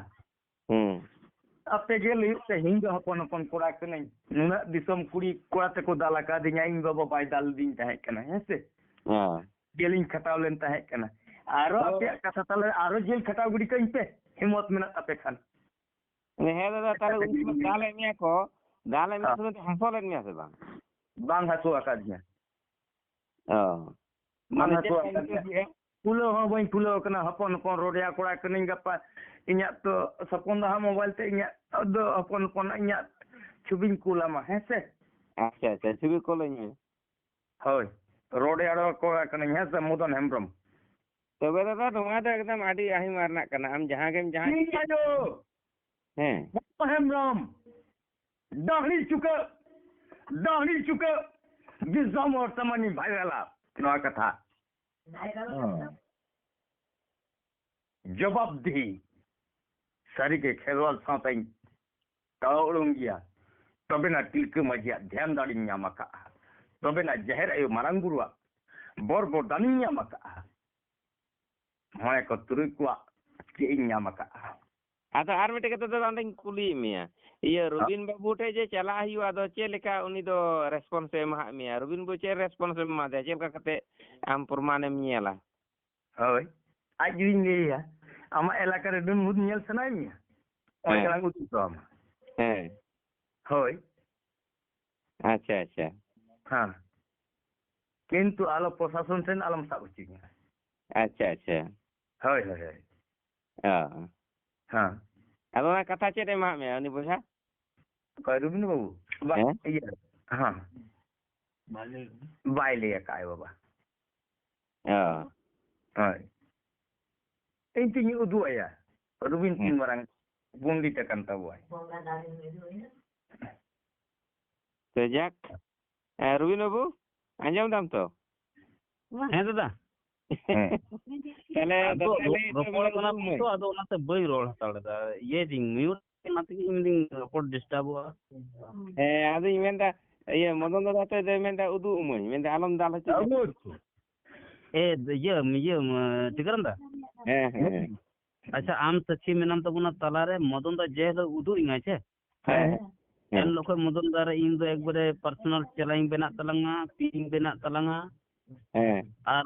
ᱦᱮᱸ᱾ ᱟᱯᱮ ᱜᱮ ᱞᱟᱹᱭᱩᱜ ᱯᱮ, ᱤᱧ ᱫᱚ ᱦᱚᱯᱚᱱ ᱦᱚᱯᱚᱱ ᱠᱚᱲᱟ ᱠᱟᱹᱱᱟᱹᱧ, ᱱᱩᱱᱟᱹᱜ ᱫᱤᱥᱚᱢ ᱠᱩᱲᱤ ᱠᱚᱲᱟ ᱛᱮᱠᱚ ᱫᱟᱞ ᱟᱠᱟᱫᱤᱧᱟ, ᱤᱧ ᱵᱟᱵᱟ ᱵᱟᱭ ᱫᱟᱞ ᱞᱤᱫᱤᱧ ᱛᱟᱦᱮᱸ ᱠᱟᱱᱟ, ᱦᱮᱸ ᱥᱮ? ᱦᱮᱸ᱾ ᱡᱮᱞᱤᱧ ᱠᱷᱟᱴᱟᱣ ᱞᱮᱱ ᱛᱟᱦᱮᱸ ᱠᱟᱱᱟ᱾ ᱟᱨᱚ ᱦᱳᱭ᱾ ᱟᱯᱮᱭᱟᱜ ᱠᱟᱛᱷᱟ ᱛᱟᱞᱮ ᱟᱨᱚ ᱡᱮᱞ ᱠᱷᱟᱴᱟᱣ ᱜᱤᱰᱤ ᱠᱟᱹᱧ ᱯᱮ, ᱦᱤᱢᱢᱚᱛ ᱢᱮᱱᱟᱜ ᱛᱟᱯᱮ ᱠᱷᱟᱱ᱾ ᱦᱮᱸ ᱫᱟᱫᱟ, ᱛᱟᱦᱞᱮ ᱩᱱᱠᱩ ᱠᱚ ᱫᱟᱞᱮᱫ ᱢᱮᱭᱟ ᱠᱚ, ᱫᱟᱞᱮᱫ ᱢᱮᱭᱟ ᱦᱮᱸ᱾ ᱥᱩᱫᱷᱩ ᱦᱟᱹᱥᱩ ᱞᱮᱫ ᱢᱮᱭᱟ ᱥᱮ ᱵᱟᱝ? ᱵᱟᱝ ᱦᱟᱹᱥᱩ ᱟᱠᱟᱫᱤᱧᱟ᱾ ᱚ᱾ ᱵᱟᱝ ᱢᱟᱱᱮ ᱦᱟᱹᱥᱩ ᱪᱮᱫ ᱮᱢ ᱟᱠᱟᱫᱤᱧᱟ᱾ ᱪᱤᱠᱟᱹ ᱠᱮᱜᱼᱟ? ᱯᱷᱩᱞᱟᱹᱣ ᱦᱚᱸ ᱵᱟᱹᱧ ᱯᱷᱩᱞᱟᱹᱣ ᱟᱠᱟᱱᱟ, ᱦᱚᱯᱚᱱ ᱦᱚᱯᱚᱱ ᱨᱚᱲᱮᱭᱟ ᱠᱚᱲᱟ ᱠᱟᱹᱱᱟᱹᱧ ᱜᱟᱯᱟ᱾ ᱤᱧᱟᱹᱜ ᱛᱚ ᱥᱚᱯᱚᱱ ᱫᱟ ᱦᱟᱸᱜ ᱢᱳᱵᱟᱭᱤᱞ ᱛᱮ ᱤᱧᱟᱹᱜ ᱫᱚ ᱦᱚᱯᱚᱱ ᱦᱚᱯᱚᱱ ᱤᱧᱟᱹᱜ ᱪᱷᱚᱵᱤᱧ ᱠᱩᱞ ᱟᱢᱟ, ᱦᱮᱸ ᱥᱮ? ᱟᱪᱪᱷᱟ, ᱟᱪᱪᱷᱟ, ᱪᱷᱚᱵᱤ ᱠᱩᱞᱟᱹᱧ ᱢᱮ᱾ ᱦᱳᱭ, ᱨᱚᱲᱮᱭᱟ ᱠᱚᱲᱟ ᱠᱟᱹᱱᱟᱹᱧ, ᱦᱮᱸ ᱥᱮ, ᱢᱚᱫᱚᱱ ᱦᱮᱢᱵᱨᱚᱢ᱾ ᱛᱚᱵᱮ ᱫᱟᱫᱟ, ᱱᱚᱣᱟ ᱫᱚ ᱮᱠᱫᱚᱢ ᱟᱹᱰᱤ ᱟᱹᱦᱤᱢ ᱨᱮᱱᱟᱜ ᱠᱟᱱᱟ, ᱟᱢ ᱡᱟᱦᱟᱸ ᱜᱮᱢ ᱡᱟᱦᱟᱸ ᱤᱧ ᱟᱭᱳ! ᱦᱮᱸ᱾ ᱵᱟᱵᱟ ᱦᱮᱢᱵᱨᱚᱢ, ᱰᱟᱹᱦᱲᱤ ᱪᱩᱠᱟᱹᱜ, ᱰᱟᱹᱦᱲᱤ ᱪᱩᱠᱟᱹᱜ, ᱫᱤᱥᱚᱢ ᱦᱚᱲ ᱥᱟᱢᱟᱝ ᱤᱧ ᱵᱷᱟᱭᱨᱟᱞᱟ ᱱᱚᱣᱟ ᱠᱟᱛᱷᱟ᱾ ᱦᱮᱸ᱾ ᱡᱚᱵᱟᱵ ᱫᱤᱦᱤ, ᱥᱟᱹᱨᱤᱜᱮ ᱠᱷᱮᱨᱣᱟᱞ ᱥᱟᱶᱛᱟᱧ ᱛᱟᱲᱟᱣ ᱩᱰᱩᱝ ᱜᱮᱭᱟ, ᱛᱚᱵᱮᱱᱟ ᱛᱤᱞᱠᱟᱹ ᱢᱟᱹᱡᱷᱤᱭᱟᱜ ᱫᱷᱮᱭᱟᱱ ᱫᱟᱲᱮᱧ ᱧᱟᱢ ᱟᱠᱟᱫᱼᱟ, ᱛᱚᱵᱮᱱᱟ ᱡᱟᱦᱮᱨ ᱟᱭᱳ ᱢᱟᱨᱟᱝ ᱵᱩᱨᱩᱣᱟᱜ ᱵᱚᱨ ᱵᱚᱨᱫᱟᱱᱤᱧ ᱧᱟᱢ ᱟᱠᱟᱫᱼᱟ, ᱢᱚᱬᱮ ᱠᱚ ᱛᱩᱨᱩᱭ ᱠᱚᱣᱟᱜ ᱪᱮᱫ ᱤᱧ ᱧᱟᱢ ᱟᱠᱟᱫᱼᱟ᱾ ᱟᱫᱚ ᱟᱨ ᱢᱤᱫᱴᱮᱡ ᱠᱟᱛᱷᱟ ᱫᱟᱫᱟ, ᱚᱸᱰᱮᱧ ᱠᱩᱞᱤᱭᱮᱫ ᱢᱮᱭᱟ, ᱤᱭᱟᱹ ᱨᱚᱵᱤᱱ ᱵᱟᱹᱵᱩ ᱴᱷᱮᱡ ᱡᱮ ᱪᱟᱞᱟᱜ ᱦᱩᱭᱩᱜᱼᱟ, ᱟᱫᱚ ᱪᱮᱫ ᱞᱮᱠᱟ ᱩᱱᱤ ᱫᱚ response ᱮ ᱮᱢᱟᱦᱟᱫ ᱢᱮᱭᱟ? ᱨᱚᱵᱤᱱ ᱵᱟᱹᱵᱩ ᱪᱮᱫ response ᱮᱢ ᱮᱢᱟᱫᱮᱭᱟ? ᱪᱮᱫ ᱞᱮᱠᱟ ᱠᱟᱛᱮ ᱟᱢ ᱯᱨᱚᱢᱟᱱᱮᱢ ᱧᱮᱞᱟ? ᱦᱳᱭ, ᱟᱡ ᱡᱩᱫᱤᱧ ᱞᱟᱹᱭᱟ, ᱟᱢᱟᱜ ᱮᱞᱟᱠᱟ ᱨᱮ ᱰᱟᱹᱱ ᱵᱷᱩᱛ ᱧᱮᱞ ᱥᱟᱱᱟᱭᱮᱫ ᱢᱮᱭᱟ, ᱚᱱᱟ ᱦᱮᱸ᱾ ᱪᱟᱞᱟᱝ ᱩᱫᱩᱜ ᱦᱚᱴᱚ ᱟᱢᱟ᱾ ᱦᱮᱸ᱾ ᱦᱳᱭ᱾ ᱟᱪᱪᱷᱟ, ᱟᱪᱪᱷᱟ᱾ ᱦᱮᱸ᱾ ᱠᱤᱱᱛᱩ ᱟᱞᱚ ᱯᱨᱚᱥᱟᱥᱚᱱ ᱴᱷᱮᱱ ᱟᱞᱚᱢ ᱥᱟᱵ ᱦᱚᱪᱚᱧᱟ᱾ ᱟᱪᱪᱷᱟ, ᱟᱪᱪᱷᱟ᱾ ᱦᱳᱭ, ᱦᱳᱭ, ᱦᱳᱭ᱾ ᱚ᱾ ᱦᱮᱸ᱾ ᱟᱫᱚ ᱚᱱᱟ ᱠᱟᱛᱷᱟ ᱪᱮᱫ ᱮ ᱮᱢᱟᱜ ᱢᱮᱭᱟ ᱩᱱᱤ ᱵᱚᱭᱦᱟ? ᱚᱠᱚᱭ ᱨᱚᱵᱤᱱ ᱵᱟᱹᱵᱩ? ᱵᱟ-, ᱦᱮᱸ? ᱤᱭᱟᱹ, ᱦᱮᱸ᱾ ᱵᱟᱭ ᱞᱟᱹᱭ ᱟᱠᱟᱫᱼᱟᱭ ᱵᱟᱵᱟ᱾ ᱚ᱾ ᱦᱳᱭ᱾ ᱤᱧ ᱛᱤᱧ ᱩᱫᱩᱜ ᱟᱭᱟ᱾ ᱨᱚᱵᱤᱱ ᱦᱮᱸ᱾ ᱛᱤᱱ ᱢᱟᱨᱟᱝ ᱯᱚᱱᱰᱤᱛ ᱟᱠᱟᱱ ᱛᱟᱵᱚᱣᱟᱭ᱾ ᱛᱚ ᱡᱟᱠ, ᱮ, ᱨᱚᱵᱤᱱ ᱵᱟᱹᱵᱩ, ᱟᱸᱡᱚᱢ ᱫᱟᱢ ᱛᱚ? ᱦᱮᱸ ᱫᱟᱫᱟ᱾ ᱦᱮᱸ᱾ ᱛᱟᱦᱞᱮ ᱟᱫᱚ ᱫᱟᱫᱟ ᱞᱟᱹᱭ ᱛᱟᱵᱚᱱ ᱨᱚᱯᱚᱲ ᱠᱟᱱᱟ ᱩᱫᱩᱜ ᱵᱚᱱ ᱢᱮ᱾ ᱛᱚ, ᱟᱫᱚ ᱚᱱᱟᱛᱮ ᱵᱟᱹᱧ ᱨᱚᱲ ᱦᱟᱛᱟᱲ ᱮᱫᱟ᱾ ᱤᱭᱟᱹᱭ ᱫᱤᱧ, mute ᱚᱱᱟ ᱛᱮᱜᱮ ᱤᱧ ᱫᱚᱧ ᱨᱚᱯᱚᱲ ᱰᱤᱥᱴᱟᱵᱚᱜᱼᱟ᱾ ᱦᱮᱸ, ᱟᱫᱚᱧ ᱢᱮᱱᱫᱟ, ᱤᱭᱟᱹ, ᱢᱚᱫᱚᱱ ᱫᱟᱫᱟ ᱛᱚ ᱫᱚᱭ ᱢᱮᱱᱫᱟ, "ᱩᱫᱩᱜ ᱟᱹᱢᱟᱹᱧ", ᱢᱮᱱᱫᱟ, "ᱟᱞᱚᱢ ᱫᱟᱞ ᱦᱚᱪᱚᱧᱟ᱾" ᱩᱫᱩᱜ ᱟᱹᱧ᱾ ᱮ, ᱤᱭᱟᱹ, ᱤᱭᱟᱹ, ᱴᱤᱠᱟᱹᱨᱟᱢ ᱫᱟ? ᱦᱮᱸ, ᱦᱮᱸ, ᱦᱮᱸ᱾ ᱟᱪᱪᱷᱟ, ᱟᱢ ᱥᱟᱹᱠᱷᱤ ᱢᱮᱱᱟᱢ ᱛᱟᱵᱚᱱᱟ ᱛᱟᱞᱟᱨᱮ, ᱢᱚᱫᱚᱱ ᱫᱟ ᱡᱮ ᱦᱤᱞᱳᱜ ᱩᱫᱩᱜ ᱤᱧᱟᱭ ᱥᱮ, ᱦᱮᱸ, ᱦᱮᱸ᱾ ᱮᱱ ᱦᱤᱞᱳᱜ ᱠᱷᱚᱱ ᱢᱚᱫᱚᱱ ᱫᱟ ᱨᱮ ᱤᱧ ᱫᱚ ᱮᱠᱵᱟᱨᱮ ᱯᱟᱨᱥᱚᱱᱟᱞ ᱪᱮᱞᱟᱧ ᱵᱮᱱᱟᱜ ᱛᱟᱞᱟᱝᱟ, ᱯᱤᱧ ᱵᱮᱱᱟᱜ ᱛᱟᱞᱟᱝᱟ᱾ ᱦᱮᱸ᱾ ᱟᱨ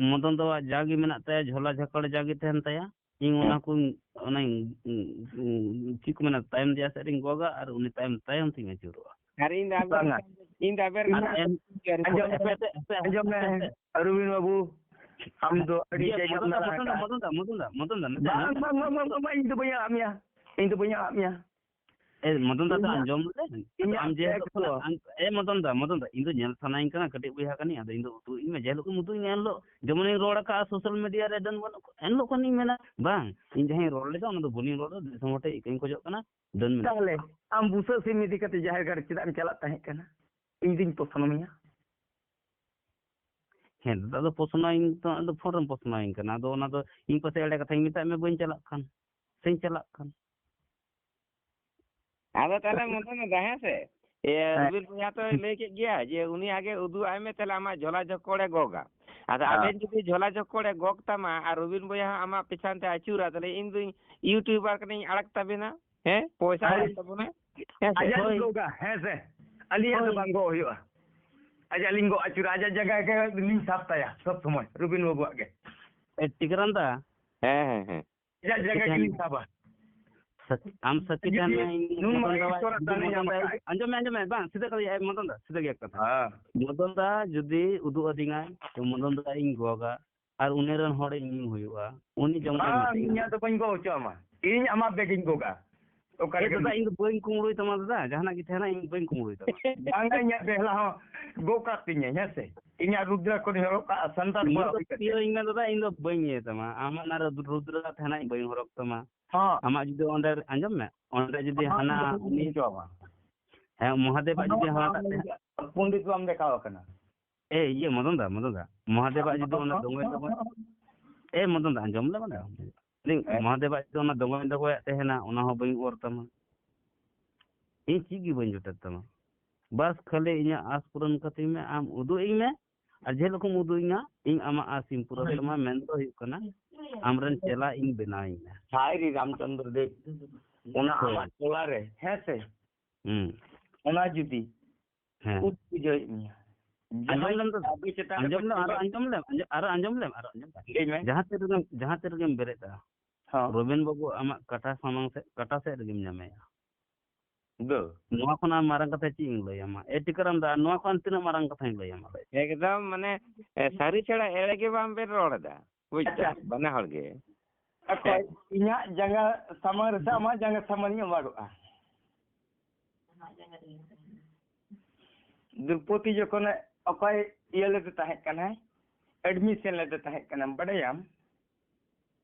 ᱢᱚᱫᱚᱱ ᱫᱟᱣᱟᱜ ᱡᱟᱜᱮ ᱢᱮᱱᱟᱜ ᱛᱟᱭᱟ, ᱡᱷᱚᱞᱟ ᱡᱷᱟᱠᱚᱲ ᱡᱟᱜᱮ ᱛᱟᱦᱮᱱ ᱛᱟᱭᱟ, ᱤᱧ ᱚᱱᱟ ᱦᱮᱸ᱾ ᱠᱚᱧ, ᱚᱱᱟᱧ, ᱩᱸ, ᱩᱸ, ᱪᱮᱫ ᱠᱚ ᱢᱮᱱᱟ, ᱛᱟᱭᱚᱢ ᱫᱮᱭᱟ ᱥᱮᱫ ᱨᱤᱧ ᱜᱚᱜᱟ ᱟᱨ ᱩᱱᱤ ᱛᱟᱭᱚᱢ, ᱛᱟᱭᱚᱢ ᱛᱮᱧ ᱟᱹᱪᱩᱨᱚᱜᱼᱟ᱾ ᱟᱨ ᱤᱧ ᱫᱚ ᱟᱵᱮᱨ, ᱵᱟᱝᱟ᱾ ᱤᱧ ᱫᱚ ᱟᱵᱮᱨ ᱟᱨ ᱮᱢ, ᱟᱸᱡᱚᱢ, ᱦᱟᱯᱮ, ᱦᱟᱯᱮ, ᱦᱟᱯᱮ, ᱟᱸᱡᱚᱢ ᱢᱮ, ᱦᱟᱯᱮ, ᱦᱟᱯᱮ᱾ ᱨᱚᱵᱤᱱ ᱵᱟᱹᱵᱩ, ᱟᱢ ᱫᱚ ᱟᱹᱰᱤ ᱤᱭᱟᱹ, ᱡᱟᱭᱜᱟ ᱢᱚᱫᱚᱱ ᱫᱟ, ᱢᱮᱱᱟᱜ ᱢᱚᱫᱚᱱ ᱫᱟ, ᱟᱠᱟᱫ᱾ ᱢᱚᱫᱚᱱ ᱫᱟ, ᱢᱚᱫᱚᱱ ᱫᱟ, ᱢᱚᱫᱚᱱ ᱫᱟ, ᱢᱚᱫᱚᱱ ᱫᱟ, ᱢᱤᱫᱴᱟᱝ ᱵᱟᱝ, ᱢᱮᱱᱟᱜ ᱵᱟᱝ, ᱵᱟᱝ, ᱵᱟᱝ, ᱵᱟᱝ, ᱤᱧ ᱫᱚ ᱵᱟᱹᱧ ᱟᱲᱟᱜ ᱢᱮᱭᱟ, ᱤᱧ ᱫᱚ ᱵᱟᱹᱧ ᱟᱲᱟᱜ ᱢᱮᱭᱟ᱾ ᱮ, ᱢᱚᱫᱚᱱ ᱫᱟ, ᱤᱧᱟᱹᱜ ᱟᱸᱡᱚᱢ ᱞᱮ᱾ ᱮᱠ ᱟᱢ ᱡᱮ ᱦᱤᱞᱳᱜ ᱛᱚ᱾ ᱠᱷᱚᱱᱟᱜ, ᱟᱢ, ᱮ, ᱢᱚᱫᱚᱱ ᱫᱟ, ᱢᱚᱫᱚᱱ ᱫᱟ, ᱤᱧ ᱫᱚ ᱧᱮᱞ ᱥᱟᱱᱟᱧ ᱠᱟᱱᱟ, ᱠᱟᱹᱴᱤᱡ ᱵᱚᱭᱦᱟ ᱠᱟᱹᱱᱟᱹᱧ, ᱟᱫᱚ ᱤᱧ ᱫᱚ ᱩᱫᱩᱜ ᱤᱧ ᱢᱮ, ᱡᱮ ᱦᱤᱞᱳᱜ ᱜᱮᱢ ᱩᱫᱩᱜ ᱤᱧᱟ, ᱮᱱ ᱦᱤᱞᱳᱜ ᱡᱮᱢᱚᱱᱤᱧ ᱨᱚᱲ ᱟᱠᱟᱜᱼᱟ social media ᱨᱮ, ᱰᱟᱹᱱ ᱵᱟᱹᱱᱩᱜ ᱠᱚᱣᱟ, ᱮᱱ ᱦᱤᱞᱳᱜ ᱠᱷᱚᱱᱤᱧ ᱢᱮᱱᱟ, ᱵᱟᱝ, ᱤᱧ ᱡᱟᱦᱟᱸᱧ ᱨᱚᱲ ᱞᱮᱫᱟ, ᱚᱱᱟ ᱫᱚ ᱵᱟᱹᱞᱤᱧ ᱨᱚᱲ ᱞᱮᱫᱟ, ᱫᱤᱥᱚᱢ ᱦᱚᱲ ᱴᱷᱮᱱ ᱤᱠᱟᱹᱧ ᱠᱷᱚᱡᱚᱜ ᱠᱟᱱᱟ, ᱰᱟᱹᱱ ᱢᱮᱱᱟᱜ ᱛᱟᱦᱚᱞᱮ ᱠᱚᱣᱟ᱾ ᱟᱢ ᱵᱩᱥᱟᱹᱜ ᱥᱤᱢ ᱤᱫᱤ ᱠᱟᱛᱮ ᱡᱟᱦᱮᱨ ᱜᱟᱲ ᱪᱮᱫᱟᱜ ᱮᱢ ᱪᱟᱞᱟᱜ ᱛᱟᱦᱮᱸ ᱠᱟᱱᱟ? ᱤᱧ ᱫᱩᱧ ᱯᱚᱥᱱᱚ ᱢᱮᱭᱟ᱾ ᱦᱮᱸ, ᱫᱟᱫᱟ, ᱟᱫᱚ ᱯᱚᱥᱱᱟᱣᱤᱧ ᱛᱚ, ᱟᱫᱚ ᱯᱷᱳᱱ ᱨᱮᱢ ᱯᱚᱥᱱᱟᱣᱤᱧ ᱠᱟᱱᱟ, ᱟᱫᱚ ᱚᱱᱟ ᱫᱚ ᱤᱧ ᱯᱟᱥᱮᱡ ᱮᱲᱮ ᱠᱟᱛᱷᱟᱧ ᱢᱮᱛᱟᱫ ᱢᱮ, ᱵᱟᱹᱧ ᱪᱟᱞᱟᱜ ᱠᱟᱱ, ᱥᱮᱧ ᱪᱟᱞᱟᱜ ᱠᱟᱱ᱾ ᱟᱫᱚ ᱛᱟᱦᱚᱞᱮ ᱢᱚᱫᱚᱱ ᱫᱟᱫᱟ, ᱦᱮᱸ ᱥᱮ? ᱤᱭᱟᱹ, ᱦᱮᱸ᱾ ᱨᱚᱵᱤᱱ ᱵᱚᱭᱦᱟ ᱛᱚᱭ ᱞᱟᱹᱭ ᱠᱮᱫ ᱜᱮᱭᱟ ᱡᱮ ᱩᱱᱤ ᱟᱜᱮ ᱩᱫᱩᱜ ᱟᱭ ᱢᱮ, ᱛᱟᱦᱚᱞᱮ ᱟᱢᱟᱜ ᱡᱷᱚᱞᱟ ᱡᱷᱚᱠᱚᱲᱮ ᱜᱚᱜᱟ᱾ ᱟᱫᱚ ᱦᱮᱸ᱾ ᱟᱵᱮᱱ ᱡᱩᱫᱤ ᱡᱷᱚᱞᱟ ᱡᱷᱚᱠᱚᱲᱮ ᱜᱚᱜ ᱛᱟᱢᱟ ᱟᱨ ᱨᱚᱵᱤᱱ ᱵᱚᱭᱦᱟ ᱦᱚᱸ ᱟᱢᱟᱜ ᱯᱮᱪᱷᱟᱱ ᱛᱮ ᱟᱹᱪᱩᱨᱟ, ᱛᱟᱦᱚᱞᱮ ᱤᱧ ᱫᱩᱧ YouTuber ᱠᱟᱱᱟᱧ, ᱟᱲᱟᱜ ᱛᱟᱵᱮᱱᱟ᱾ ᱦᱮᱸ? ᱯᱚᱭᱥᱟ ᱦᱳᱭ᱾ ᱮᱢ ᱛᱟᱵᱚᱱᱟ᱾ ᱦᱮᱸ ᱥᱮ? ᱟᱡᱟᱜ ᱦᱳᱭ᱾ ᱞᱤᱧ ᱜᱚᱜᱟ, ᱦᱮᱸ ᱥᱮ? ᱟᱹᱞᱤᱧᱟᱜ ᱫᱚ ᱦᱳᱭ᱾ ᱵᱟᱝ ᱜᱚᱜ ᱦᱩᱭᱩᱜᱼᱟ᱾ ᱟᱡᱟᱜ ᱞᱤᱧ ᱜᱚᱜ ᱟᱹᱪᱩᱨᱟ, ᱟᱡᱟᱜ ᱡᱟᱭᱜᱟ ᱜᱮ ᱞᱤᱧ ᱥᱟᱵ ᱛᱟᱭᱟ ᱥᱚᱵ ᱥᱚᱢᱚᱭ, ᱨᱚᱵᱤᱱ ᱵᱟᱹᱵᱩᱣᱟᱜ ᱜᱮ᱾ ᱮ, ᱴᱤᱠᱟᱹᱨᱟᱢ ᱫᱟ? ᱦᱮᱸ, ᱦᱮᱸ, ᱦᱮᱸ᱾ ᱟᱡᱟᱜ ᱡᱟᱭᱜᱟ ᱜᱮᱞᱤᱧ ᱥᱟᱵᱟ᱾ ᱥᱟᱹᱠ-, ᱟᱢ ᱥᱟᱹᱠᱷᱤ ᱡᱩᱫᱤ ᱛᱟᱦᱮᱱ ᱢᱮ, ᱤᱧ ᱱᱩᱱ ᱢᱚᱫᱚᱱ ᱢᱟᱨᱟᱝ ᱫᱟ, ᱤᱥᱚᱨ ᱟᱜ ᱤᱧ ᱫᱟᱲᱮ ᱧᱟᱢ ᱢᱚᱫᱚᱱ ᱫᱟ, ᱟᱠᱟᱫ᱾ ᱟᱸᱡᱚᱢ ᱢᱮ, ᱟᱸᱡᱚᱢ ᱢᱮ, ᱵᱟᱝ, ᱥᱤᱫᱷᱟᱹ ᱠᱟᱛᱷᱟ, ᱮ, ᱢᱚᱫᱚᱱ ᱫᱟ, ᱥᱤᱫᱷᱟᱹ ᱜᱮᱭᱟ ᱠᱟᱛᱷᱟ᱾ ᱦᱮᱸ᱾ ᱢᱚᱫᱚᱱ ᱫᱟ ᱡᱩᱫᱤ ᱩᱫᱩᱜ ᱟᱹᱫᱤᱧᱟᱭ, ᱛᱚ ᱢᱚᱫᱚᱱ ᱫᱟ ᱤᱧ ᱜᱚᱜᱟ, ᱟᱨ ᱩᱱᱤ ᱨᱮᱱ ᱦᱚᱲ ᱤᱧ ᱦᱩᱭᱩᱜᱼᱟ, ᱩᱱᱤ ᱡᱚᱢ ᱦᱚᱪᱚ ᱵᱟᱝ, ᱢᱮᱭᱟ᱾ ᱤᱧᱟᱹᱜ ᱫᱚ ᱵᱟᱹᱧ ᱜᱚᱜ ᱦᱚᱪᱚ ᱟᱢᱟ, ᱤᱧ ᱟᱢᱟᱜ ᱵᱮᱜᱽ ᱤᱧ ᱜᱚᱜᱟ᱾ ᱚᱠᱟ ᱮ ᱨᱮᱜᱮᱢ ᱫᱟᱫᱟ, ᱤᱧ ᱫᱚ ᱵᱟᱹᱧ ᱠᱩᱢᱵᱽᱲᱩᱭ ᱛᱟᱢᱟ ᱫᱟᱫᱟ, ᱡᱟᱦᱟᱱᱟᱜ ᱜᱮ ᱛᱟᱦᱮᱱᱟ, ᱤᱧ ᱵᱟᱹᱧ ᱠᱩᱢᱵᱽᱲᱩᱭ ᱛᱟᱢᱟ᱾ ᱵᱟᱝᱟ, ᱤᱧᱟᱹᱜ ᱵᱮᱦᱞᱟ ᱦᱚᱸ ᱜᱚᱜ ᱠᱟᱜ ᱛᱤᱧᱟᱹ, ᱦᱮᱸ ᱥᱮ? ᱤᱧᱟᱹᱜ ᱨᱩᱫᱽᱨᱟ ᱠᱚᱧ ᱦᱚᱨᱚᱜ ᱠᱟᱜᱼᱟ, ᱥᱟᱱᱛᱟᱲ ᱤᱧ ᱠᱚᱲᱟ ᱫᱚ ᱦᱩᱭ ᱠᱟᱛᱮ᱾ ᱯᱤᱭᱳ ᱤᱧ ᱢᱮ ᱫᱟᱫᱟ, ᱤᱧ ᱫᱚ ᱵᱟᱹᱧ ᱤᱭᱟᱹ ᱛᱟᱢᱟ, ᱟᱢᱟᱜ ᱚᱱᱟ ᱨᱩᱫᱽ-, ᱨᱩᱫᱽᱨᱟ ᱛᱟᱦᱮᱱᱟ, ᱤᱧ ᱵᱟᱹᱧ ᱦᱚᱨᱚᱜ ᱛᱟᱢᱟ᱾ ᱦᱚᱸ᱾ ᱟᱢᱟᱜ ᱡᱩᱫᱤ ᱚᱸᱰᱮ, ᱟᱸᱡᱚᱢ ᱢᱮ, ᱚᱸᱰᱮ ᱡᱩᱫᱤ ᱦᱚᱸ, ᱦᱟᱱᱟ ᱦᱚᱸ, ᱩᱱᱤ, ᱦᱚᱸ᱾ ᱦᱮᱸ, ᱢᱚᱦᱟᱫᱮᱵᱟᱜ ᱡᱩᱫᱤ ᱦᱟᱱᱟᱴᱟᱜ ᱛᱟᱦᱮᱱᱟ᱾ ᱯᱚᱱᱰᱤᱛ ᱵᱟᱢ ᱫᱮᱠᱷᱟᱣ ᱟᱠᱟᱱᱟ᱾ ᱮ, ᱤᱭᱟᱹ, ᱢᱚᱫᱚᱱ ᱫᱟ, ᱢᱚᱫᱚᱱ ᱫᱟ, ᱢᱚᱦᱟᱫᱮᱵᱟᱜ ᱡᱩᱫᱤ ᱚᱱᱟ ᱫᱚᱝᱜᱚᱭ ᱛᱟᱵᱚᱱ, ᱮ, ᱢᱚᱫᱚᱱ ᱫᱟ, ᱟᱸᱡᱚᱢ ᱞᱮ ᱢᱟᱱᱮ᱾ ᱞᱟᱹᱭ ᱫᱟᱹᱧ, ᱦᱮᱸ᱾ ᱢᱚᱦᱟᱫᱮᱵ ᱟᱡ ᱫᱚ ᱚᱱᱟ ᱫᱚᱜᱚᱧ ᱫᱚᱜᱚᱭᱟᱜ ᱛᱟᱦᱮᱱᱟ, ᱚᱱᱟ ᱦᱚᱸ ᱵᱟᱹᱧ ᱚᱨ ᱛᱟᱢᱟ᱾ ᱤᱧ ᱪᱮᱫ ᱜᱮ ᱵᱟᱹᱧ ᱡᱚᱴᱮᱫ ᱛᱟᱢᱟ᱾ ᱵᱟᱥ ᱠᱷᱟᱹᱞᱤ ᱤᱧᱟᱹᱜ ᱟᱸᱥ ᱯᱩᱨᱚᱱ ᱠᱟᱹᱛᱤᱧ ᱢᱮ, ᱟᱢ ᱩᱫᱩᱜ ᱟᱹᱧ ᱢᱮ, ᱟᱨ ᱡᱮ ᱦᱤᱞᱳᱜ ᱮᱢ ᱩᱫᱩᱜ ᱟᱹᱧᱟ, ᱤᱧ ᱟᱢᱟᱜ ᱟᱸᱥ ᱤᱧ ᱯᱩᱨᱟᱹᱣ ᱛᱟᱢᱟ, ᱢᱮᱱ ᱫᱚ ᱦᱩᱭᱩᱜ ᱠᱟᱱᱟ, ᱟᱢᱨᱮᱱ ᱪᱮᱞᱟ ᱤᱧ ᱵᱮᱱᱟᱣ ᱤᱧ ᱢᱮ᱾ ᱦᱟᱭ ᱨᱮ ᱨᱟᱢᱪᱚᱸᱫᱽᱨᱚ ᱫᱮᱵ, ᱚᱱᱟ ᱦᱳᱭ᱾ ᱟᱢᱟᱜ ᱴᱚᱞᱟ ᱨᱮ, ᱦᱮᱸ ᱥᱮ? ᱦᱩᱸ᱾ ᱚᱱᱟ ᱡᱩᱫᱤ ᱦᱮᱸ᱾ ᱩᱫ ᱯᱩᱡᱟᱹᱭᱮᱫ ᱢᱮᱭᱟ᱾ ᱟᱸᱡᱚᱢ ᱞᱮᱢ ᱫᱟᱫᱟ, ᱟᱵᱚ ᱪᱮᱛᱟᱱ ᱨᱮ ᱟᱸᱡᱚᱢ ᱞᱮᱢ, ᱟᱨᱚ ᱟᱸᱡᱚᱢ ᱞᱮᱢ, ᱟᱸᱡᱚᱢ, ᱟᱨᱚ ᱟᱸᱡᱚᱢ ᱞᱮᱢ, ᱟᱨᱚ ᱟᱸᱡᱚᱢ ᱞᱮᱢ᱾ ᱞᱟᱹᱭ ᱢᱮ᱾ ᱡᱟᱦᱟᱸ ᱛᱤ ᱨᱮᱜᱮᱢ, ᱡᱟᱦᱟᱸ ᱛᱤ ᱨᱮᱜᱮᱢ ᱵᱮᱨᱮᱫᱼᱟ, ᱦᱚᱸ᱾ ᱨᱚᱵᱤᱱ ᱵᱟᱹᱵᱩ ᱟᱢᱟᱜ ᱠᱟᱴᱟ ᱥᱟᱢᱟᱝ ᱥᱮᱫ, ᱠᱟᱴᱟ ᱥᱮᱫ ᱨᱮᱜᱮᱢ ᱧᱟᱢᱮᱭᱟ᱾ ᱫᱚ᱾ ᱱᱚᱣᱟ ᱠᱷᱚᱱᱟᱜ ᱢᱟᱨᱟᱝ ᱠᱟᱛᱷᱟ ᱪᱮᱫ ᱤᱧ ᱞᱟᱹᱭᱟᱢᱟ? ᱮ ᱴᱤᱠᱟᱹᱨᱟᱢ ᱫᱟ, ᱱᱚᱣᱟ ᱠᱷᱚᱱ ᱛᱤᱱᱟᱹᱜ ᱢᱟᱨᱟᱝ ᱠᱟᱛᱷᱟᱧ ᱞᱟᱹᱭᱟᱢᱟ, ᱞᱟᱹᱭ? ᱮᱠᱫᱚᱢ, ᱢᱟᱱᱮ, ᱮ, ᱥᱟᱹᱨᱤ ᱪᱷᱟᱲᱟ ᱮᱲᱮ ᱜᱮ ᱵᱟᱢ ᱵᱮᱱ ᱨᱚᱲ ᱮᱫᱟ, ᱵᱩᱡᱽ ᱟᱪᱪᱷᱟ᱾ ᱫᱟᱢ? ᱵᱟᱱᱟ ᱦᱚᱲ ᱜᱮ᱾ ᱚᱠᱚᱭ ᱦᱮᱸ᱾ ᱤᱧᱟᱹᱜ ᱡᱟᱸᱜᱟ ᱥᱟᱢᱟᱝ ᱨᱮ ᱥᱮ ᱟᱢᱟᱜ ᱡᱟᱸᱜᱟ ᱥᱟᱢᱟᱝ ᱤᱧ ᱚᱵᱟᱜᱚᱜᱼᱟ? ᱫᱨᱚᱯᱚᱫᱤ ᱡᱚᱠᱷᱚᱱᱮ ᱚᱠᱚᱭ ᱤᱭᱟᱹ ᱞᱮᱫᱮ ᱛᱟᱦᱮᱸ ᱠᱟᱱᱟᱭ, admission ᱞᱮᱫᱮ ᱛᱟᱦᱮᱸ ᱠᱟᱱᱟ, ᱵᱟᱰᱟᱭᱟᱢ?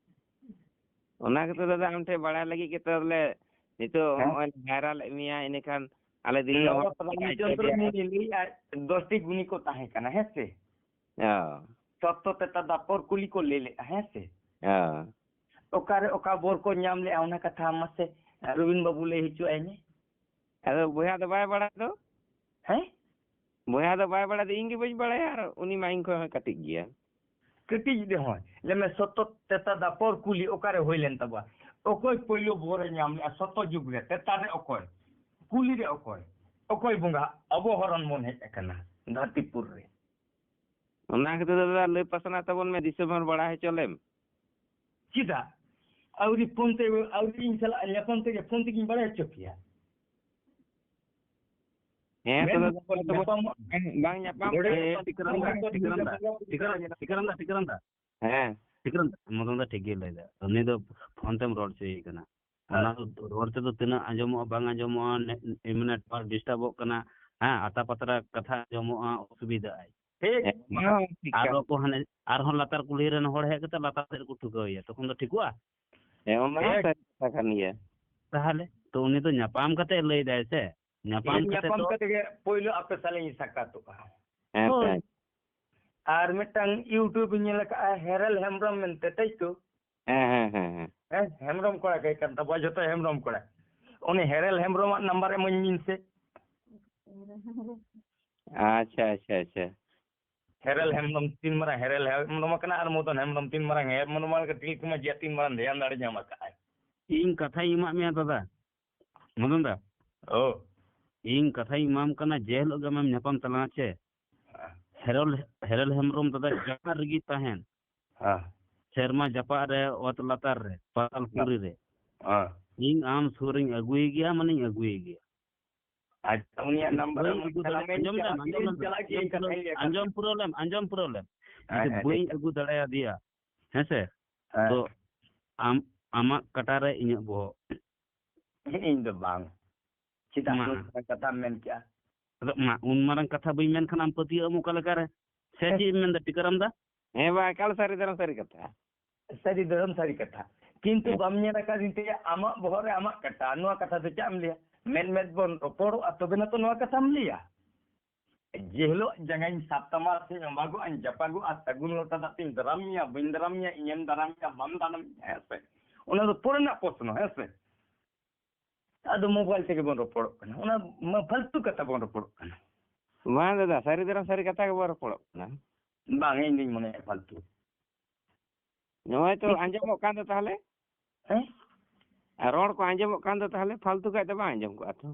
ᱚᱱᱟ ᱜᱮᱛᱚ ᱫᱟᱫᱟ, ᱟᱢ ᱴᱷᱮᱱ ᱵᱟᱲᱟᱭ ᱞᱟᱹᱜᱤᱫ ᱜᱮᱛᱚ ᱵᱚᱞᱮ ᱱᱤᱛᱚᱜ ᱦᱮᱸ? ᱦᱚᱸᱜᱼᱚᱭ ᱵᱷᱟᱭᱨᱟᱞ ᱮᱫ ᱢᱮᱭᱟ, ᱤᱱᱟᱹᱠᱷᱟᱱ ᱟᱞᱮ ᱫᱤᱥᱚᱢ ᱦᱚᱲ ᱱᱚᱣᱟ ᱠᱚ ᱵᱟᱲᱟᱭ ᱨᱟᱢᱪᱚᱸᱫᱽᱨᱚ ᱦᱚᱪᱚᱭᱮᱫ ᱢᱩᱨᱢᱩ ᱞᱟᱹᱭᱮᱫᱼᱟ, ᱫᱚᱥᱴᱤ ᱜᱩᱱᱤ ᱠᱚ ᱛᱟᱦᱮᱸ ᱠᱟᱱᱟ, ᱦᱮᱸ ᱥᱮ? ᱦᱮᱸ᱾ ᱥᱚᱛᱛᱚ ᱛᱮᱛᱟ ᱫᱟᱯᱚᱨ ᱠᱩᱞᱤ ᱠᱚ ᱞᱟᱹᱭ ᱞᱮᱫᱼᱟ, ᱦᱮᱸ ᱥᱮ? ᱦᱮᱸ᱾ ᱚᱠᱟᱨᱮ ᱚᱠᱟ ᱵᱚᱨ ᱠᱚ ᱧᱟᱢ ᱞᱮᱫᱼᱟ, ᱚᱱᱟ ᱠᱟᱛᱷᱟ ᱢᱟᱥᱮ ᱨᱚᱵᱤᱱ ᱵᱟᱹᱵᱩ ᱞᱟᱹᱭ ᱦᱚᱪᱚ ᱟᱭ ᱢᱮ᱾ ᱟᱫᱚ ᱵᱚᱭᱦᱟ ᱫᱚ ᱵᱟᱭ ᱵᱟᱲᱟᱭ ᱫᱚ᱾ ᱦᱮᱸ? ᱵᱚᱭᱦᱟ ᱫᱚ ᱵᱟᱭ ᱵᱟᱲᱟᱭ ᱫᱚ, ᱤᱧ ᱜᱮ ᱵᱟᱹᱧ ᱵᱟᱲᱟᱭᱟ, ᱟᱨ ᱩᱱᱤ ᱢᱟ ᱤᱧ ᱠᱷᱚᱱ ᱦᱚᱸ ᱠᱟᱹᱴᱤᱡ ᱜᱮᱭᱟ᱾ ᱠᱟᱹᱴᱤᱡ ᱨᱮᱦᱚᱸ, ᱞᱟᱹᱭ ᱢᱮ, ᱥᱚᱛᱛᱚ ᱛᱮᱛᱟ ᱫᱟᱯᱚᱨ ᱠᱩᱞᱤ ᱚᱠᱟᱨᱮ ᱦᱩᱭ ᱞᱮᱱ ᱛᱟᱵᱚᱣᱟ? ᱚᱠᱚᱭ ᱯᱳᱭᱞᱳ ᱵᱚᱨᱮ ᱧᱟᱢ ᱞᱮᱜᱼᱟ ᱥᱚᱛᱛᱚ ᱡᱩᱜᱽ ᱨᱮ? ᱛᱮᱛᱟ ᱨᱮ ᱚᱠᱚᱭ? ᱠᱩᱞᱤ ᱨᱮ ᱚᱠᱚᱭ? ᱚᱠᱚᱭ ᱵᱚᱸᱜᱟ ᱟᱵᱚ ᱦᱚᱨᱚᱱ ᱵᱚᱱ ᱦᱮᱡ ᱟᱠᱟᱱᱟ ᱫᱷᱟᱹᱨᱛᱤᱯᱩᱨ ᱨᱮ? ᱚᱱᱟ ᱠᱷᱟᱹᱛᱤᱨ ᱫᱚ ᱫᱟᱫᱟ, ᱞᱟᱹᱭ ᱯᱟᱥᱱᱟᱣ ᱛᱟᱵᱚᱱ ᱢᱮ, ᱫᱤᱥᱚᱢ ᱦᱚᱲ ᱵᱟᱲᱟᱭ ᱦᱚᱪᱚ ᱞᱮᱢ᱾ ᱪᱮᱫᱟᱜ? ᱟᱹᱣᱨᱤ ᱯᱷᱳᱱ ᱛᱮ, ᱟᱹᱣᱨᱤ ᱤᱧ ᱥᱟᱞᱟᱜ ᱧᱟᱯᱟᱢ ᱛᱮᱜᱮ ᱯᱷᱳᱱ ᱛᱮᱜᱤᱧ ᱵᱟᱲᱟᱭ ᱦᱚᱪᱚ ᱠᱮᱭᱟ᱾ ᱦᱮᱸ, ᱢᱮᱱ ᱛᱚᱵᱮ ᱫᱚ ᱵᱟᱝ ᱧᱟᱯᱟᱢ, ᱵᱟᱝ ᱧᱟᱯᱟᱢ᱾ ᱱᱚᱰᱮ ᱮ, ᱴᱤᱠᱟᱹᱨᱟᱢ ᱫᱟ, ᱴᱤᱠᱟᱹᱨᱟᱢ ᱫᱟ, ᱴᱤᱠᱟᱹᱨᱟᱢ ᱫᱟ, ᱴᱤᱠᱟᱹᱨᱟᱢ ᱫᱟ᱾ ᱦᱮᱸ᱾ ᱴᱤᱠᱟᱹᱨᱟᱢ ᱫᱟ, ᱢᱚᱫᱚᱱ ᱫᱟ ᱴᱷᱤᱠ ᱜᱮ ᱞᱟᱹᱭ ᱫᱟ᱾ ᱩᱱᱤ ᱫᱚ ᱯᱷᱳᱱ ᱛᱮᱢ ᱨᱚᱲ ᱦᱚᱪᱚᱭᱮ ᱠᱟᱱᱟ᱾ ᱦᱮᱸ᱾ ᱚᱱᱟ ᱫᱚ ᱨᱚᱲ ᱛᱮᱫᱚ ᱛᱤᱱᱟᱹᱜ ᱟᱸᱡᱚᱢᱚᱜᱼᱟ, ᱵᱟᱝ ᱟᱸᱡᱚᱢᱚᱜᱼᱟ, ᱱᱮ-, ᱢᱟᱱᱮ ᱴᱟᱣᱟᱨ ᱰᱤᱥᱴᱟᱵᱚᱜ ᱠᱟᱱᱟ᱾ ᱦᱮᱸ, ᱟᱛᱟ ᱯᱟᱛᱨᱟ ᱠᱟᱛᱷᱟ ᱟᱸᱡᱚᱢᱚᱜᱼᱟ, ᱚᱥᱩᱵᱤᱫᱷᱟᱜᱼᱟᱭ᱾ ᱴᱷᱤᱠ᱾ ᱚᱱᱟ ᱦᱚᱸ ᱴᱷᱤᱠ ᱟᱨ ᱠᱟᱱ ᱚᱠᱚᱭ ᱦᱟᱱᱮ, ᱟᱨᱦᱚᱸ ᱞᱟᱛᱟᱨ ᱠᱩᱞᱦᱤ ᱨᱮᱱ ᱦᱚᱲ ᱦᱮᱡ ᱠᱟᱛᱮ ᱞᱟᱛᱟᱨ ᱥᱮᱫ ᱨᱮᱠᱚ ᱴᱷᱩᱠᱟᱹᱣ ᱮᱭᱟ, ᱛᱚᱠᱷᱚᱱ ᱫᱚ ᱴᱷᱤᱠᱚᱜᱼᱟ? ᱦᱮᱸ, ᱚᱱᱟ ᱦᱚᱸ ᱦᱮᱸ᱾ ᱥᱟᱹᱨᱤ ᱠᱟᱛᱷᱟ ᱠᱟᱱ ᱜᱮᱭᱟ᱾ ᱛᱟᱦᱚᱞᱮ ᱛᱚ ᱩᱱᱤ ᱫᱚ ᱧᱟᱯᱟᱢ ᱠᱟᱛᱮ ᱞᱟᱹᱭ ᱫᱟᱭ ᱥᱮ, ᱧᱟᱯᱟᱢ ᱤᱧ ᱠᱟᱛᱮ ᱧᱟᱯᱟᱢ ᱫᱚ ᱠᱟᱛᱮ ᱜᱮ ᱯᱳᱭᱞᱳ ᱟᱯᱮ ᱥᱟᱞᱟᱜ ᱤᱧ ᱥᱟᱠᱟᱛᱚᱜᱼᱟ᱾ ᱦᱮᱸ, ᱦᱳᱭ᱾ ᱦᱮᱸ᱾ ᱟᱨ ᱢᱤᱫᱴᱟᱝ YouTube ᱤᱧ ᱧᱮᱞ ᱟᱠᱟᱫᱼᱟ, ᱦᱮᱨᱟᱞ ᱦᱮᱢᱵᱨᱚᱢ ᱢᱮᱱᱛᱮ, ᱛᱟᱭ ᱛᱚ? ᱦᱮᱸ, ᱦᱮᱸ, ᱦᱮᱸ, ᱦᱮᱸ᱾ ᱦᱮᱸ, ᱦᱮᱢᱵᱨᱚᱢ ᱠᱚᱲᱟ ᱜᱮ ᱠᱟᱱ ᱛᱟᱵᱚᱣᱟ, ᱡᱚᱛᱚ ᱦᱮᱢᱵᱨᱚᱢ ᱠᱚᱲᱟ᱾ ᱩᱱᱤ ᱦᱮᱨᱮᱞ ᱦᱮᱢᱵᱨᱚᱢᱟᱜ ᱱᱟᱢᱵᱟᱨ ᱮᱢᱟᱹᱧ ᱵᱤᱱ ᱥᱮ᱾ ᱟᱪᱪᱷᱟ, ᱟᱪᱪᱷᱟ, ᱟᱪᱪᱷᱟ᱾ ᱦᱮᱨᱮᱞ ᱦᱮᱢᱵᱨᱚᱢ ᱛᱤᱱ ᱢᱟᱨᱟᱝ ᱦᱮᱨᱮᱞ ᱦᱮᱢᱵᱨᱚᱢ ᱟᱠᱟᱱᱟ ᱟᱨ ᱢᱚᱫᱚᱱ ᱦᱮᱢᱵᱨᱚᱢ ᱛᱤᱱ ᱢᱟᱨᱟᱝ ᱦᱮᱢᱵᱨᱚᱢ ᱟᱠᱟᱱᱟ, ᱛᱤᱞᱠᱩᱢᱟ ᱡᱤᱭᱟ ᱛᱤᱱ ᱢᱟᱨᱟᱝ ᱫᱷᱮᱭᱟᱱ ᱫᱟᱲᱮ ᱧᱟᱢ ᱟᱠᱟᱫᱼᱟᱭ᱾ ᱤᱧ ᱠᱟᱛᱷᱟᱧ ᱮᱢᱟᱫ ᱢᱮᱭᱟ ᱫᱟᱫᱟ, ᱢᱚᱫᱚᱱ ᱫᱟ᱾ ᱚ᱾ ᱤᱧ ᱠᱟᱛᱷᱟᱧ ᱮᱢᱟᱢ ᱠᱟᱱᱟ, ᱡᱮ ᱦᱤᱞᱳᱜ ᱜᱮ ᱟᱢᱮᱢ ᱧᱟᱯᱟᱢ ᱛᱟᱞᱟᱝᱟ ᱪᱮ, ᱦᱮᱸ᱾ ᱦᱮᱨᱮᱞ, ᱦᱮᱨᱮᱞ ᱦᱮᱢᱵᱨᱚᱢ ᱫᱟᱫᱟ ᱡᱟᱦᱟᱸ ᱨᱮᱜᱮ ᱛᱟᱦᱮᱱ, ᱦᱮᱸ᱾ ᱥᱮᱨᱢᱟ ᱡᱟᱯᱟᱜ ᱨᱮ, ᱚᱛ ᱞᱟᱛᱟᱨ ᱨᱮ, ᱯᱟᱛᱟᱞ ᱯᱩᱨᱤ ᱨᱮ, ᱦᱮᱸ᱾ ᱤᱧ ᱟᱢ ᱥᱩᱨ ᱨᱤᱧ ᱟᱹᱜᱩᱭᱮ ᱜᱮᱭᱟ, ᱢᱟᱱᱮᱧ ᱟᱹᱜᱩᱭᱮ ᱜᱮᱭᱟ᱾ ᱟᱪᱪᱷᱟ, ᱩᱱᱤᱭᱟᱜ ᱱᱟᱢᱵᱟᱨ ᱵᱟᱹᱧ ᱮᱢ ᱟᱹᱜᱩ ᱠᱟᱛᱷᱟ ᱫᱟᱲᱮᱭᱟᱜ, ᱢᱮᱱ ᱟᱸᱡᱚᱢ ᱠᱮᱫᱟ, ᱞᱮᱢ, ᱟᱸᱡᱚᱢ ᱪᱟᱞᱟᱜ ᱞᱮᱢ, ᱜᱮᱭᱟᱹᱧ, ᱟᱸᱡᱚᱢ ᱯᱩᱨᱟᱹ, ᱠᱟᱛᱷᱟᱧ ᱞᱟᱹᱭᱟ᱾ ᱟᱸᱡᱚᱢ ᱯᱩᱨᱟᱹᱣ ᱞᱮᱢ, ᱟᱸᱡᱚᱢ ᱯᱩᱨᱟᱹᱣ ᱞᱮᱢ᱾ ᱦᱮᱸ, ᱡᱩᱫᱤ ᱦᱮᱸ, ᱵᱟᱹᱧ ᱴᱷᱤᱠ᱾ ᱟᱹᱜᱩ ᱫᱟᱲᱮᱭᱟᱫᱮᱭᱟ, ᱦᱮᱸ ᱥᱮ? ᱦᱮᱸ᱾ ᱛᱚ ᱟᱢ, ᱟᱢᱟᱜ ᱠᱟᱴᱟ ᱨᱮ ᱤᱧᱟᱹᱜ ᱵᱚᱦᱚᱜ᱾ ᱤᱧ ᱫᱚ ᱵᱟᱝ᱾ ᱪᱮᱫᱟᱜ ᱢᱟ᱾ ᱱᱚᱝᱠᱟᱱ ᱠᱟᱛᱷᱟᱢ ᱢᱮᱱ ᱠᱮᱜᱼᱟ? ᱟᱫᱚ ᱢᱟ, ᱩᱱ ᱢᱟᱨᱟᱝ ᱠᱟᱛᱷᱟ ᱵᱟᱹᱧ ᱢᱮᱱ ᱠᱷᱟᱱ ᱟᱢ ᱯᱟᱹᱛᱭᱟᱹᱜ ᱟᱢ ᱚᱠᱟ ᱞᱮᱠᱟ ᱨᱮ? ᱥᱮ ᱦᱮᱸ᱾ ᱪᱮᱫ ᱮᱢ ᱢᱮᱱᱫᱟ ᱴᱤᱠᱟᱹᱨᱟᱢ ᱫᱟ? ᱦᱮᱸ ᱵᱟ, ᱮᱠᱟᱞ ᱥᱟᱹᱨᱤ ᱫᱷᱚᱨᱚᱢ ᱥᱟᱹᱨᱤ ᱠᱟᱛᱷᱟ᱾ ᱥᱟᱹᱨᱤ ᱫᱷᱚᱨᱚᱢ ᱥᱟᱹᱨᱤ ᱠᱟᱛᱷᱟ᱾ ᱠᱤᱱᱛᱩ ᱦᱮᱸ᱾ ᱵᱟᱢ ᱧᱮᱞ ᱟᱠᱟᱫ ᱤᱧ ᱛᱮ ᱟᱢᱟᱜ ᱵᱚᱦᱚᱜ ᱨᱮ ᱟᱢᱟᱜ ᱠᱟᱴᱟ, ᱱᱚᱣᱟ ᱠᱟᱛᱷᱟ ᱫᱚ ᱪᱮᱫ ᱮᱢ ᱞᱟᱹᱭᱟ? ᱢᱮᱫ ᱢᱮᱫ ᱵᱚᱱ ᱨᱚᱯᱚᱲᱚᱜᱼᱟ, ᱛᱚᱵᱮ ᱱᱟ ᱛᱚ ᱱᱚᱣᱟ ᱠᱟᱛᱷᱟᱢ ᱞᱟᱹᱭᱟ᱾ ᱡᱮ ᱦᱤᱞᱳᱜ ᱡᱟᱸᱜᱟᱧ ᱥᱟᱵ ᱛᱟᱢᱟ ᱥᱮᱧ ᱚᱵᱟᱜᱚᱜᱼᱟ, ᱡᱟᱯᱟᱜᱚᱜᱼᱟ, ᱥᱟᱹᱜᱩᱱ ᱞᱚᱴᱟ ᱫᱟᱜ ᱛᱮᱧ ᱫᱟᱨᱟᱢ ᱢᱮᱭᱟ, ᱵᱟᱹᱧ ᱫᱟᱨᱟᱢ ᱢᱮᱭᱟ, ᱤᱧᱮᱢ ᱫᱟᱨᱟᱢ ᱢᱮᱭᱟ, ᱵᱟᱢ ᱫᱟᱨᱟᱢ ᱢᱮᱭᱟ, ᱦᱮᱸ ᱥᱮ? ᱚᱱᱟ ᱫᱚ ᱯᱚᱨᱮ ᱨᱮᱱᱟᱜ ᱯᱨᱚᱥᱱᱚ, ᱦᱮᱸ ᱥᱮ? ᱟᱫᱚ ᱢᱳᱵᱟᱭᱤᱞ ᱛᱮᱜᱮ ᱵᱚᱱ ᱨᱚᱯᱚᱲᱚᱜ ᱠᱟᱱᱟ, ᱚᱱᱟ ᱢᱟ ᱯᱷᱟᱞᱛᱩ ᱠᱟᱛᱷᱟ ᱵᱚᱱ ᱨᱚᱯᱚᱲᱚᱜ ᱠᱟᱱᱟ᱾ ᱵᱟᱝ ᱫᱟᱫᱟ, ᱥᱟᱹᱨᱤ ᱫᱷᱟᱨᱟ ᱥᱟᱹᱨᱤ ᱠᱟᱛᱷᱟ ᱜᱮᱵᱚᱱ ᱨᱚᱯᱚᱲᱚᱜ ᱠᱟᱱᱟ᱾ ᱵᱟᱝ, ᱤᱧ ᱫᱩᱧ ᱢᱚᱱᱮᱭᱟ ᱯᱷᱟᱞᱛᱩ᱾ ᱱᱚᱜᱼᱚᱭ ᱛᱚ ᱴᱷᱤᱠ᱾ ᱟᱸᱡᱚᱢᱚᱜ ᱠᱟᱱ ᱫᱚ ᱛᱟᱦᱞᱮ? ᱦᱮᱸ? ᱟᱨ ᱨᱚᱲ ᱠᱚ ᱟᱸᱡᱚᱢᱚᱜ ᱠᱟᱱ ᱫᱚ ᱛᱟᱦᱞᱮ ᱯᱷᱟᱞᱛᱩ ᱠᱷᱟᱡ ᱫᱚ ᱵᱟᱝ ᱟᱸᱡᱚᱢ ᱠᱚᱜᱼᱟ ᱛᱚ?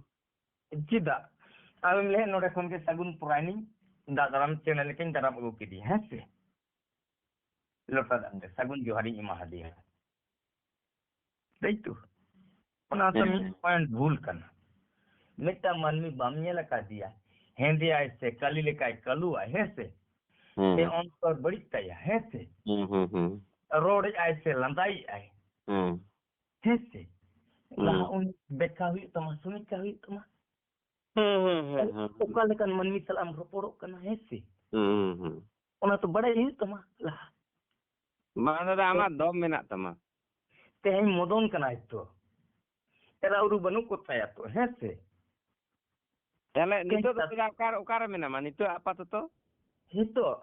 ᱪᱮᱫᱟᱜ? ᱟᱢᱮᱢ ᱞᱟᱹᱭᱟ ᱱᱚᱰᱮ ᱠᱷᱚᱱ ᱜᱮ ᱥᱟᱹᱜᱩᱱ ᱯᱚᱨᱟᱭᱱᱤ ᱫᱟᱜ ᱫᱟᱨᱟᱢ ᱪᱮᱱᱮᱞ ᱞᱮᱠᱟᱧ ᱫᱟᱨᱟᱢ ᱟᱹᱜᱩ ᱠᱮᱫᱮᱭᱟ, ᱦᱮᱸ ᱥᱮ? ᱞᱚᱴᱟ ᱫᱟᱜ ᱛᱮ ᱥᱟᱹᱜᱩᱱ ᱡᱚᱦᱟᱨᱤᱧ ᱮᱢᱟ ᱦᱟᱫᱮᱭᱟ᱾ ᱛᱟᱭ ᱛᱚ? ᱚᱱᱟ ᱫᱚ ᱦᱮᱸ, ᱢᱤᱫ ᱦᱮᱸ᱾ ᱯᱚᱭᱮᱱᱴ ᱵᱷᱩᱞ ᱠᱟᱱᱟ᱾ ᱢᱤᱫᱴᱟᱝ ᱢᱟᱹᱱᱢᱤ ᱵᱟᱢ ᱧᱮᱞ ᱟᱠᱟᱫᱮᱭᱟ, ᱦᱮᱸᱫᱮᱭᱟᱭ ᱥᱮ ᱠᱟᱞᱤ ᱞᱮᱠᱟᱭ ᱠᱟᱞᱩᱣᱟᱭ, ᱦᱮᱸ ᱥᱮ? ᱦᱮᱸ᱾ ᱥᱮ ᱚᱱᱛᱚᱨ ᱵᱟᱹᱲᱤᱡ ᱛᱟᱭᱟ, ᱦᱮᱸ ᱥᱮ? ᱦᱮᱸ, ᱦᱮᱸ, ᱦᱮᱸ᱾ ᱨᱚᱲᱮᱫᱼᱟᱭ ᱥᱮ ᱞᱟᱸᱫᱟᱭᱮᱫᱼᱟᱭ, ᱦᱮᱸ᱾ ᱦᱮᱸ ᱥᱮ? ᱦᱮᱸ᱾ ᱞᱟᱦᱟ ᱩᱱᱤ ᱵᱮᱠᱠᱷᱟ ᱦᱩᱭᱩᱜ ᱛᱟᱢᱟ, ᱥᱚᱢᱤᱠᱠᱷᱟ ᱦᱩᱭᱩᱜ ᱛᱟᱢᱟ᱾ ᱦᱮᱸ, ᱦᱮᱸ, ᱦᱮᱸ, ᱦᱮᱸ᱾ ᱚᱠᱟ ᱞᱮᱠᱟᱱ ᱢᱟᱹᱱᱢᱤ ᱥᱟᱞᱟᱜ ᱮᱢ ᱨᱚᱯᱚᱲᱚᱜ ᱠᱟᱱᱟ, ᱦᱮᱸ ᱥᱮ? ᱦᱮᱸ, ᱦᱮᱸ᱾ ᱚᱱᱟ ᱛᱚ ᱵᱟᱲᱟᱭ ᱦᱩᱭᱩᱜ ᱛᱟᱢᱟ ᱞᱟᱦᱟ᱾ ᱵᱟᱝ ᱫᱟᱫᱟ, ᱟᱢᱟᱜ ᱫᱚᱢ ᱢᱮᱱᱟᱜ ᱛᱟᱢᱟ᱾ ᱛᱮᱦᱮᱧ ᱢᱚᱫᱚᱱ ᱠᱟᱱᱟᱭ ᱛᱚ, ᱮᱨᱟ ᱩᱨᱩ ᱵᱟᱹᱱᱩᱜ ᱠᱚ ᱛᱟᱭᱟ ᱛᱚ, ᱦᱮᱸ ᱥᱮ? ᱛᱟᱦᱞᱮ ᱛᱮᱦᱮᱧ ᱱᱤᱛᱚᱜ ᱫᱚ ᱛᱟ- ᱪᱮᱫᱟᱜ ᱚᱠᱟ-, ᱚᱠᱟᱨᱮ ᱢᱮᱱᱟᱢᱟ ᱱᱤᱛᱚᱜ ᱟᱯᱟᱛᱚᱛᱚ? ᱱᱤᱛᱚᱜ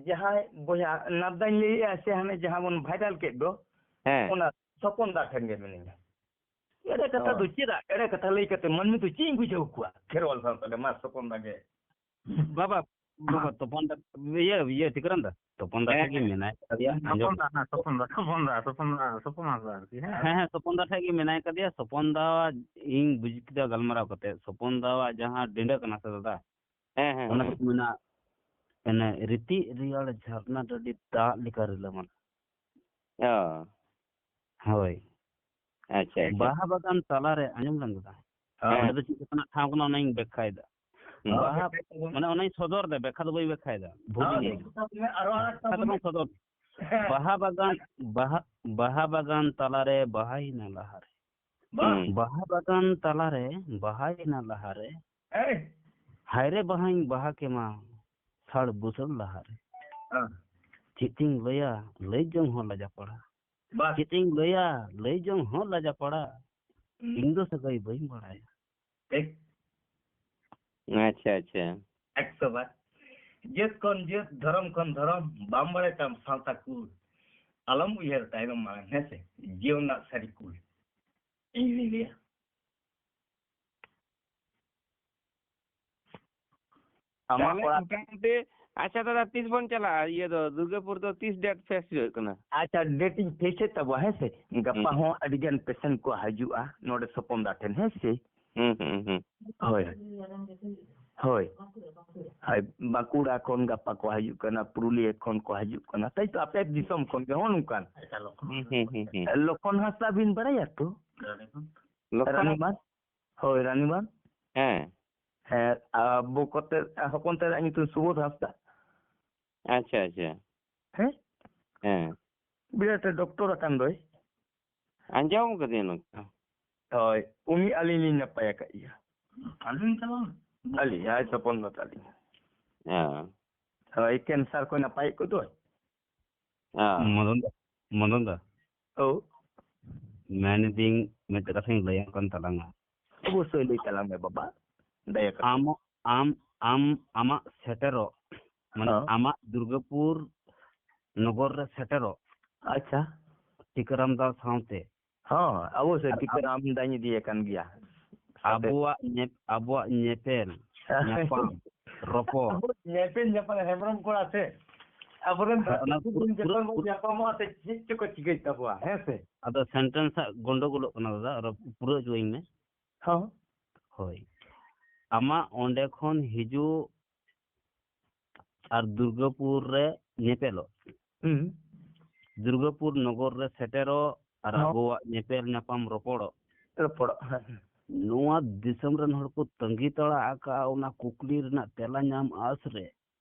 ᱡᱟᱦᱟᱸᱭ ᱵᱚᱭᱦᱟ ᱱᱟᱵᱫᱟᱧ ᱞᱟᱹᱭᱮᱜᱼᱟ ᱥᱮ ᱦᱟᱱᱮ ᱡᱟᱦᱟᱸ ᱵᱚᱱ ᱵᱷᱟᱭᱨᱟᱞ ᱠᱮᱫ ᱫᱚ, ᱦᱮᱸ᱾ ᱚᱱᱟ ᱥᱚᱯᱚᱱ ᱫᱟ ᱴᱷᱮᱱ ᱜᱮ ᱢᱤᱱᱟᱹᱧᱟ᱾ ᱮᱲᱮ ᱠᱟᱛᱷᱟ ᱫᱚ ᱪᱮᱫᱟᱜ? ᱮᱲᱮ ᱠᱟᱛᱷᱟ ᱞᱟᱹᱭ ᱠᱟᱛᱮ ᱢᱟᱹᱱᱢᱤ ᱫᱚ ᱪᱮᱫ ᱤᱧ ᱵᱩᱡᱷᱟᱹᱣ ᱠᱚᱣᱟ? ᱠᱷᱮᱨᱣᱟᱞ ᱥᱟᱶᱛᱟ ᱨᱮ ᱢᱟ ᱥᱚᱯᱚᱱ ᱫᱟ ᱜᱮ᱾ ᱵᱟᱵᱟ, ᱵᱟᱵᱟ, ᱛᱚᱯᱚᱱ ᱫᱟ, ᱤᱭᱟᱹ, ᱤᱭᱟᱹ, ᱴᱷᱤᱠᱟᱹᱨᱟᱢ ᱫᱟ? ᱛᱚᱯᱚᱱ ᱫᱟ ᱦᱮᱸ, ᱴᱷᱮᱡ ᱜᱮ ᱦᱮᱸ᱾ ᱢᱮᱱᱟᱭ ᱠᱟᱫᱮᱭᱟ᱾ ᱟᱸᱡᱚᱢ᱾ ᱛᱚᱯᱚᱱ ᱫᱟ, ᱦᱮᱸ, ᱛᱚᱯᱚᱱ ᱫᱟ, ᱛᱚᱯᱚᱱ ᱫᱟ, ᱛᱚᱯᱚᱱ ᱦᱟᱸᱥᱫᱟ ᱟᱨᱠᱤ, ᱦᱮᱸ᱾ ᱦᱮᱸ, ᱦᱮᱸ, ᱛᱚᱯᱚᱱ ᱫᱟ ᱴᱷᱮᱡ ᱜᱮ ᱢᱮᱱᱟᱭ ᱠᱟᱫᱮᱭᱟ᱾ ᱛᱚᱯᱚᱱ ᱫᱟ, ᱤᱧ ᱵᱩᱡᱽ ᱠᱮᱫᱟ ᱜᱟᱞᱢᱟᱨᱟᱣ ᱠᱟᱛᱮ, ᱛᱚᱯᱚᱱ ᱫᱟ ᱟᱜ ᱡᱟᱦᱟᱸ ᱰᱤᱸᱰᱟᱹ ᱠᱟᱱᱟ ᱥᱮ ᱫᱟᱫᱟ, ᱦᱮᱸ, ᱦᱮᱸ, ᱚᱱᱟ ᱦᱮᱸ᱾ ᱠᱚ ᱢᱮᱱᱟ, ᱮᱱᱮ, ᱨᱤᱛᱤᱡ ᱨᱮᱭᱟᱲ ᱡᱷᱟᱨᱱᱟ ᱰᱟᱹᱰᱤ ᱫᱟᱜ ᱞᱮᱠᱟ ᱨᱤᱞᱟᱹᱢᱟᱞᱟ᱾ ᱚ᱾ ᱦᱳᱭ᱾ ᱟᱪᱪᱷᱟ, ᱟᱪᱪᱷᱟ᱾ ᱵᱟᱦᱟ ᱵᱟᱜᱟᱱ ᱛᱟᱞᱟᱨᱮ, ᱟᱸᱡᱚᱢ ᱞᱮᱢ ᱫᱟᱫᱟ, ᱦᱮᱸ᱾ ᱚᱸᱰᱮ ᱫᱚ ᱪᱮᱫ ᱞᱮᱠᱟᱱᱟᱜ ᱴᱷᱟᱶ ᱠᱟᱱᱟ, ᱚᱱᱟᱧ ᱵᱮᱠᱠᱷᱟᱭᱮᱫᱟ᱾ ᱦᱮᱸ᱾ ᱵᱟᱦᱟ, ᱢᱟᱱᱮ, ᱚᱱᱟᱧ ᱥᱚᱫᱚᱨ ᱫᱟ, ᱵᱮᱠᱠᱷᱟ ᱫᱚ ᱵᱟᱹᱧ ᱵᱮᱠᱠᱷᱟᱭᱮᱫᱟ, ᱵᱷᱩᱞᱤᱧ ᱦᱮᱸ, ᱞᱟᱹᱭ ᱠᱮᱫᱟ᱾ ᱟᱨᱚ ᱟᱨ ᱠᱟᱛᱷᱟ ᱫᱚ ᱵᱟᱝ ᱥᱚᱫᱚᱨ᱾ ᱦᱮᱸ᱾ ᱵᱟᱦᱟ ᱵᱟᱜᱟᱱ, ᱵᱟᱦᱟ, ᱵᱟᱦᱟ ᱵᱟᱜᱟᱱ ᱛᱟᱞᱟᱨᱮ ᱵᱟᱦᱟᱭᱮᱱᱟ ᱞᱟᱦᱟᱨᱮ᱾ ᱵᱟᱦ᱾ ᱦᱩᱸ᱾ ᱵᱟᱦᱟ ᱵᱟᱜᱟᱱ ᱛᱟᱞᱟᱨᱮ ᱵᱟᱦᱟᱭᱮᱱᱟ ᱞᱟᱦᱟᱨᱮ᱾ ᱮᱭ᱾ ᱦᱟᱭᱨᱮ ᱵᱟᱦᱟᱧ ᱵᱟᱦᱟ ᱠᱮᱢᱟ ᱥᱟᱲ ᱵᱩᱥᱟᱹᱲ ᱞᱟᱦᱟᱨᱮ᱾ ᱦᱮᱸ᱾ ᱪᱮᱫ ᱤᱧ ᱞᱟᱹᱭᱟ, ᱞᱟᱹᱭ ᱡᱚᱝ ᱦᱚᱸ ᱞᱟᱡᱟᱯᱟᱲᱟ᱾ ᱵᱟᱦ᱾ ᱪᱮᱫ ᱤᱧ ᱞᱟᱹᱭᱟ, ᱞᱟᱹᱭ ᱡᱚᱝ ᱦᱚᱸ ᱞᱟᱡᱟᱯᱟᱲᱟ᱾ ᱦᱩᱸ᱾ ᱤᱧ ᱫᱚ ᱥᱟᱹᱜᱟᱹᱭ ᱵᱟᱹᱧ ᱵᱟᱲᱟᱭᱟ᱾ ᱴᱷᱤᱠ᱾ ᱟᱪᱪᱷᱟ, ᱟᱪᱪᱷᱟ᱾ ᱮᱠᱥᱚ ᱵᱟᱨ᱾ ᱡᱟᱹᱛ ᱠᱷᱚᱱ ᱡᱟᱹᱛ, ᱫᱷᱚᱨᱚᱢ ᱠᱷᱚᱱ ᱫᱷᱚᱨᱚᱢ, ᱵᱟᱢ ᱵᱟᱲᱟᱭ ᱛᱟᱢ ᱥᱟᱶᱛᱟ ᱠᱩᱲ᱾ ᱟᱞᱚᱢ ᱩᱭᱦᱟᱹᱨ ᱛᱟᱭᱱᱚᱢ ᱢᱟᱲᱟᱝ, ᱦᱮᱸ ᱥᱮ? ᱡᱤᱭᱚᱱ ᱨᱮᱱᱟᱜ ᱥᱟᱹᱨᱤ ᱠᱩᱲ᱾ ᱤᱧ ᱞᱤᱧ ᱞᱟᱹᱭᱟ᱾ ᱟᱢᱟᱜ ᱛᱟᱦᱞᱮ ᱚᱲᱟᱜ ᱢᱚᱴᱟᱢᱩᱴᱤ, ᱟᱪᱪᱷᱟ ᱫᱟᱫᱟ, ᱛᱤᱥ ᱵᱚᱱ ᱪᱟᱞᱟᱜᱼᱟ? ᱤᱭᱟᱹ ᱫᱚ, ᱫᱩᱨᱜᱟᱹᱯᱩᱨ ᱫᱚ ᱛᱤᱥ ᱰᱮᱴ ᱯᱷᱤᱠᱥ ᱦᱩᱭᱩᱜ ᱠᱟᱱᱟ? ᱟᱪᱪᱷᱟ, ᱰᱮᱴ ᱤᱧ ᱯᱷᱤᱠᱥ ᱮᱫ ᱛᱟᱵᱚᱣᱟ, ᱦᱮᱸ ᱥᱮ? ᱜᱟᱯᱟ ᱦᱩᱸ᱾ ᱦᱚᱸ ᱟᱹᱰᱤ ᱜᱟᱱ ᱯᱮᱥᱮᱱᱴ ᱠᱚ ᱦᱤᱡᱩᱜᱼᱟ ᱱᱚᱰᱮ ᱥᱚᱯᱚᱱ ᱫᱟ ᱴᱷᱮᱱ, ᱦᱮᱸ ᱥᱮ? ᱦᱩᱸ, ᱦᱩᱸ, ᱦᱩᱸ᱾ ᱦᱳᱭ᱾ ᱦᱳᱭ᱾ ᱦᱳᱭ, ᱵᱟᱸᱠᱩᱲᱟ ᱠᱷᱚᱱ ᱜᱟᱯᱟ ᱠᱚ ᱦᱤᱡᱩᱜ ᱠᱟᱱᱟ, ᱯᱩᱨᱩᱞᱤᱭᱟᱹ ᱠᱷᱚᱱ ᱠᱚ ᱦᱤᱡᱩᱜ ᱠᱟᱱᱟ, ᱛᱟᱭ ᱛᱚ? ᱟᱯᱮ ᱫᱤᱥᱚᱢ ᱠᱷᱚᱱ ᱜᱮ, ᱦᱚᱸ ᱱᱚᱝᱠᱟᱱ᱾ ᱦᱩᱸ, ᱦᱩᱸ, ᱦᱩᱸ, ᱦᱩᱸ᱾ ᱞᱚᱠᱷᱚᱱ ᱦᱟᱸᱥᱫᱟ ᱵᱤᱱ ᱵᱟᱲᱟᱭᱟ ᱛᱚ? ᱞᱚᱠᱷᱚᱱ ᱨᱟᱱᱤᱵᱟᱸᱫᱷ? ᱦᱳᱭ, ᱨᱟᱱᱤᱵᱟᱸᱫᱷ᱾ ᱦᱮᱸ᱾ ᱦᱮᱸ, ᱟᱵᱚ ᱠᱚᱛᱮ, ᱦᱚᱯᱚᱱ ᱛᱮᱫᱟᱜ ᱧᱩᱛᱩᱢ ᱥᱩᱵᱳᱫᱷ ᱦᱟᱸᱥᱫᱟ᱾ ᱟᱪᱪᱷᱟ, ᱟᱪᱪᱷᱟ᱾ ᱦᱮᱸ? ᱦᱮᱸ᱾ ᱵᱤᱨᱟᱴ ᱮ ᱰᱚᱠᱴᱚᱨ ᱟᱠᱟᱱ ᱫᱚᱭ᱾ ᱟᱸᱡᱚᱢ ᱠᱟᱹᱫᱟᱹᱧ ᱱᱚᱝᱠᱟ᱾ ᱦᱳᱭ, ᱩᱱᱤ ᱟᱹᱞᱤᱧ ᱞᱤᱧ ᱱᱟᱯᱟᱭ ᱟᱠᱟᱫ ᱜᱮᱭᱟ᱾ ᱟᱹᱞᱤᱧ ᱫᱚ ᱵᱟᱝ᱾ ᱟᱹᱞᱤᱧ, ᱟᱡ ᱛᱚᱯᱚᱱ ᱫᱟ ᱛᱟᱹᱞᱤᱧ᱾ ᱦᱮᱸ᱾ ᱦᱳᱭ, ᱠᱮᱱᱥᱟᱨ ᱠᱚ ᱱᱟᱯᱟᱭᱮᱫ ᱠᱚ ᱫᱚ᱾ ᱦᱮᱸ᱾ ᱢᱚᱫᱚᱱ ᱫᱟ, ᱢᱚᱫᱚᱱ ᱫᱟ᱾ ᱳ᱾ ᱢᱮᱱᱫᱟᱹᱧ, ᱢᱤᱫᱴᱮᱡ ᱠᱟᱛᱷᱟᱧ ᱞᱟᱹᱭᱟᱢ ᱠᱟᱱ ᱛᱟᱞᱟᱝᱟ᱾ ᱚᱵᱚᱥᱥᱳᱭ ᱞᱟᱹᱭ ᱛᱟᱞᱟᱝ ᱢᱮ ᱵᱟᱵᱟ, ᱫᱟᱭᱟ ᱠᱟᱛᱮ᱾ ᱟᱢ, ᱟᱢ, ᱟᱢ, ᱟᱢᱟᱜ ᱥᱮᱴᱮᱨᱚᱜ, ᱢᱟᱱᱮ ᱦᱮᱸ᱾ ᱟᱢᱟᱜ ᱫᱩᱨᱜᱟᱹᱯᱩᱨ ᱱᱚᱜᱚᱨ ᱨᱮ ᱥᱮᱴᱮᱨᱚᱜ᱾ ᱟᱪᱪᱷᱟ᱾ ᱴᱤᱠᱟᱹᱨᱟᱢ ᱫᱟ ᱥᱟᱶᱛᱮ᱾ ᱦᱚᱸ, ᱟᱵᱚ ᱥᱮ ᱴᱤᱠᱟᱹᱨᱟᱢ ᱫᱟᱧ ᱤᱫᱤᱭᱮ ᱠᱟᱱ ᱜᱮᱭᱟ᱾ ᱟᱵᱚᱣᱟᱜ ᱧᱮᱯ-, ᱟᱵᱚᱣᱟᱜ ᱧᱮᱯᱮᱞ ᱧᱟᱯᱟᱢ ᱨᱚᱯᱚᱲ᱾ ᱟᱵᱚ ᱧᱮᱯᱮᱞ ᱧᱟᱯᱟᱢ ᱦᱮᱢᱵᱨᱚᱢ ᱠᱚᱲᱟ ᱥᱮ, ᱟᱵᱚᱨᱮᱱ ᱦᱮᱸ, ᱚᱱᱟ ᱫᱤᱠᱩ ᱵᱚᱱ ᱯᱩᱨᱟᱹ, ᱡᱚᱠᱷᱚᱱ ᱵᱚᱱ ᱯᱩᱨᱟᱹ, ᱧᱟᱯᱟᱢᱚᱜᱼᱟ ᱥᱮ ᱪᱮᱫ ᱪᱚᱠᱚ ᱪᱤᱠᱟᱹᱭ ᱛᱟᱵᱚᱣᱟ, ᱦᱮᱸ ᱥᱮ? ᱟᱫᱚ ᱥᱮᱱᱴᱮᱱᱥ ᱦᱟᱸᱜ ᱜᱚᱱᱰᱚᱜᱳᱞᱚᱜ ᱠᱟᱱᱟ ᱫᱟᱫᱟ, ᱟᱨᱚ ᱯᱩᱨᱟᱹ ᱦᱚᱪᱚᱣᱟᱹᱧ ᱢᱮ᱾ ᱦᱚᱸ᱾ ᱦᱳᱭ᱾ ᱟᱢᱟᱜ ᱚᱸᱰᱮ ᱠᱷᱚᱱ ᱦᱤᱡᱩᱜ ᱟᱨ ᱫᱩᱨᱜᱟᱹᱯᱩᱨ ᱨᱮ ᱧᱮᱯᱮᱞᱚᱜ᱾ ᱦᱩᱸ᱾ ᱫᱩᱨᱜᱟᱹᱯᱩᱨ ᱱᱚᱜᱚᱨ ᱨᱮ ᱥᱮᱴᱮᱨᱚᱜ ᱟᱨ ᱦᱚᱸ᱾ ᱟᱵᱚᱣᱟᱜ ᱧᱮᱯᱮᱞ ᱧᱟᱯᱟᱢ ᱨᱚᱯᱚᱲᱚᱜ᱾ ᱨᱚᱯᱚᱲᱚᱜ, ᱦᱮᱸ, ᱦᱮᱸ᱾ ᱱᱚᱣᱟ ᱫᱤᱥᱚᱢ ᱨᱮᱱ ᱦᱚᱲ ᱠᱚ ᱛᱟᱺᱜᱤ ᱛᱟᱲᱟ ᱟᱠᱟᱫᱼᱟ ᱚᱱᱟ ᱠᱩᱠᱞᱤ ᱨᱮᱱᱟᱜ ᱛᱮᱞᱟ ᱧᱟᱢ ᱟᱸᱥ ᱨᱮ᱾